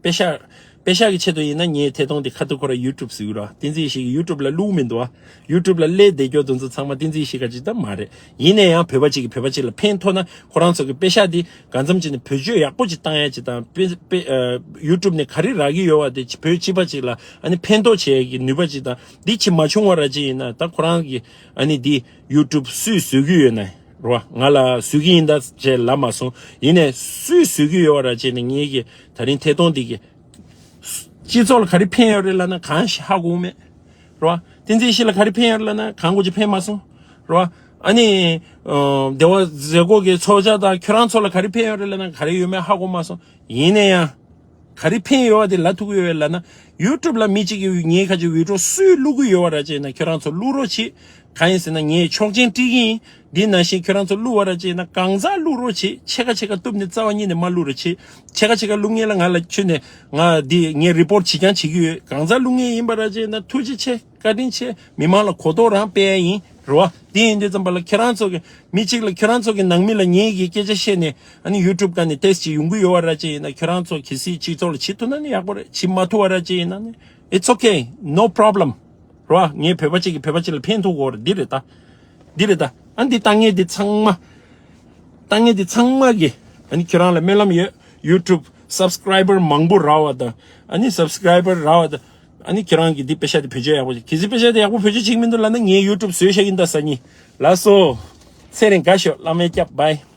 པེ་ཤ། པེ་ཤ་གི་ཆེད་དུ་ཡིན་ན་ངའི་ཐད་གཏོང་དེ་ཁ་ཐུག་ཁོ་ར་ཡུ་ཊུབ་ཟེར་གི་ར། བསྟན་འཛིན་ཡེ་ཤེས་ཀྱི་ཡུ་ཊུབ་ལ་བླུགས་མི་འདུག་ཨ། ཡུ་ཊུབ་ལ་སླེབས་བསྡད་རྒྱུ་དེ་ཚོ་ཚང་མ་བསྟན་འཛིན་ཡེ་ཤེས་ཀྱི་ཅིག་ད་མ་རེད། ཡིན་ན་ཡང་བོད་པ་གཅིག་གིས་བོད་པ་གཅིག་ལ་ཕན་ཐོགས་ན་ཁོ་རང་ཚོ་གི་པེ་ཤ་དེ་གང་འཚམ་ཅིག་ནས་བེད་སྤྱོད་ཡག་པོ་ཅིག་བཏང་ཡ་ཅིག་དང་པེ་པེ་ཨ། ཡུ་ཊུབ་ནས་ག་རེ་རག་གི་ཡོད་བ་དེ་བོད་སྤྱི་པ་ཅིག་ལ་ཨ་ནི་ཕན་ཐོགས་བྱེད་ཡ་གི་ནུས་པ་ཅིག་དང་འདི་ཅིག་མ་བྱུང་བ་ར་ཅིག་ཡིན་ན་ད་ཁོ་རང་གི་ཨ་ནི་འདི་ཡུ་ཊུབ་སུས་བཟོ་གི་ཡོད་ན། རེད་བ། ང་ལ་བཟོས་ཀྱི་ཡིན་ད་ཅེས་ལབ་མ་སོང་། ཡིན་ནའི་སུས་བཟོས་ཀྱི་ཡོད་བ་ར་ཅེས་ནས་ངེད་ཀྱི་ད་རིང་ཐད་གཏོང་འདི་གི་སྤྱི་ཚོགས་ལ་ག་རེ་ཕན་ཡོད་རེད་ལབ་ན་གང་ཞིག་ཧ་གོ་མེད་རེད་བ། བསྟན་འཛིན་ཤི་ལ་ག་རེ་ཕན་ཡོད་རེད་ལབ་ན་གང་གོ་ཅི་ཕན་མ་སོང་རེད་བ། ཨ་ནི་ཨ་བདེ་བ་མཛེས་སྒོ་གི་ཚོགས་བཅར་དང་ཁྱོད་རང་ཚོ་ལ་ག་རེ་ཕན་ཡོད་རེད་ལབ་ན་ག་རེ་ཡོད་མེད་ཧ་གོ་མ་སོང་། ཡིན་ན་ཡང་ག་རེ་ཕན་ཡོད་པ་དེ་ལབ་ཐུབ་ཀྱི་ཡོད་ལབ་ན། ཡུ་ཊུབ་ལ་མི་གཅིག་གིས་ངའི་ཁ་ཆེ་བི་ཌི་ཡོ་སུས་བླུག་གི་ཡོད་པ་ར་ཅེ་ན་ཁྱོད་རང་ཚོ་བླུག་རོགས་བྱེད། གང་ཡིན་ཟེར་ན་ངས་ཆོག་མཆན་སྤྲད་ཀྱི་ཡིན། འདི་ནང་བཞིན་ཁྱོད་རང་ཚོ་བླུག་པ་ར་ཅེ་ན་གང་ཟག་བླུག་རོགས་བྱེད། ཕྱེད་ཀ་ཕྱེད་ཀ་གཏུབ་ནས་རྩ་བ་ཉིད་ནས་མ་བླུག་རོགས་བྱེད། ཕྱེད་ཀ་ཕྱེད་ཀ་བླུག་མཁན་ལ་ང་ལ་ཁྱོད་ནས་ང་འདི་ངས་རི་པོར་ཊི་བྱེད་རྐྱང་བྱེད་ཀྱི་ཡོད། གང་ཟག་བླུག་མཁན་ཡིན་པ་ར་ཅེ་ན་ཐུགས་རྗེ་ཆེ། བཀའ་དྲིན་ཆེ། མི་མང་ལ་གོ་རྟོགས་རང་སྤེལ་ཡ་ཡིན་རེད་བ། དེ་ཡིན་དུས་ཙམ་པ་ལ་ཁྱེད་རང་ཚོ་གི་མི་གཅིག་ལ་ཁྱེད་རང་ཚོ་གི་ནང་མི་ལ་ངེད་ཀྱི་སྐད་ཆ་བཤད་ནས་ཨ་ནི་ཡུ་ཊུབ་སྒང་ནས་ཏེས་ཅིག་ཡོང་གི་ཡོད་བ་ར་ཅིག་ཡིན་ན་ཁྱེད་རང་ཚོ་གལ་སྲིད་སྤྱི་ཚོགས་ལ་བྱེད་ཐུབ་ན་ནི་ཡག་པོ་རེད། བྱེད་མ་ཐུབ་བ་ར་ཅིག་ཡིན་ན་ནི་it's okay, no problem རེད་བ། ངས་བོད་པ་གཅིག་གིས་བོད་པ་གཅིག་ལ་ཕན་ཐོགས་དགོས་རེད། འདི་རེད་ད། འདི་རེད་ད། ཨ་འདི་ལྟ་ངས་འདི་ཚང་མ། ལྟ་ངན་དེ་ཚང་མ་གི་ཨ་ནི་ཁྱེད་རང་ལ་སྨོན་ལམ་ཡོད། ཡུ་ཊུབ་སབ་སི་ཀ་རའི་བར་མང་པོ་རག་པ་དང་ཨ་ནི་སབ་སི་ཀ་རའི་བར་རག་པ་དང་ཨ་ནི་ཁྱེད་རང་གི་འདི་པེ་ཤ་དེ་བེད་སྤྱོད་ཡག་པོ་བྱེད། གལ་སྲིད་པེ་ཤ་དེ་ཡག་པོ་བེད་སྤྱོད་བྱེད་ཀྱི་མི་འདུག་ལབ་ན་ངས་ཡུ་ཊུབ་བཟོས་བཞག་གི་ཡིན་ད་ཟེར་ནི། ལགས་སོ། ཚེ་རིང་དགའ་ཤོག་བླ་མའི་སྐྱབས། བྷའི།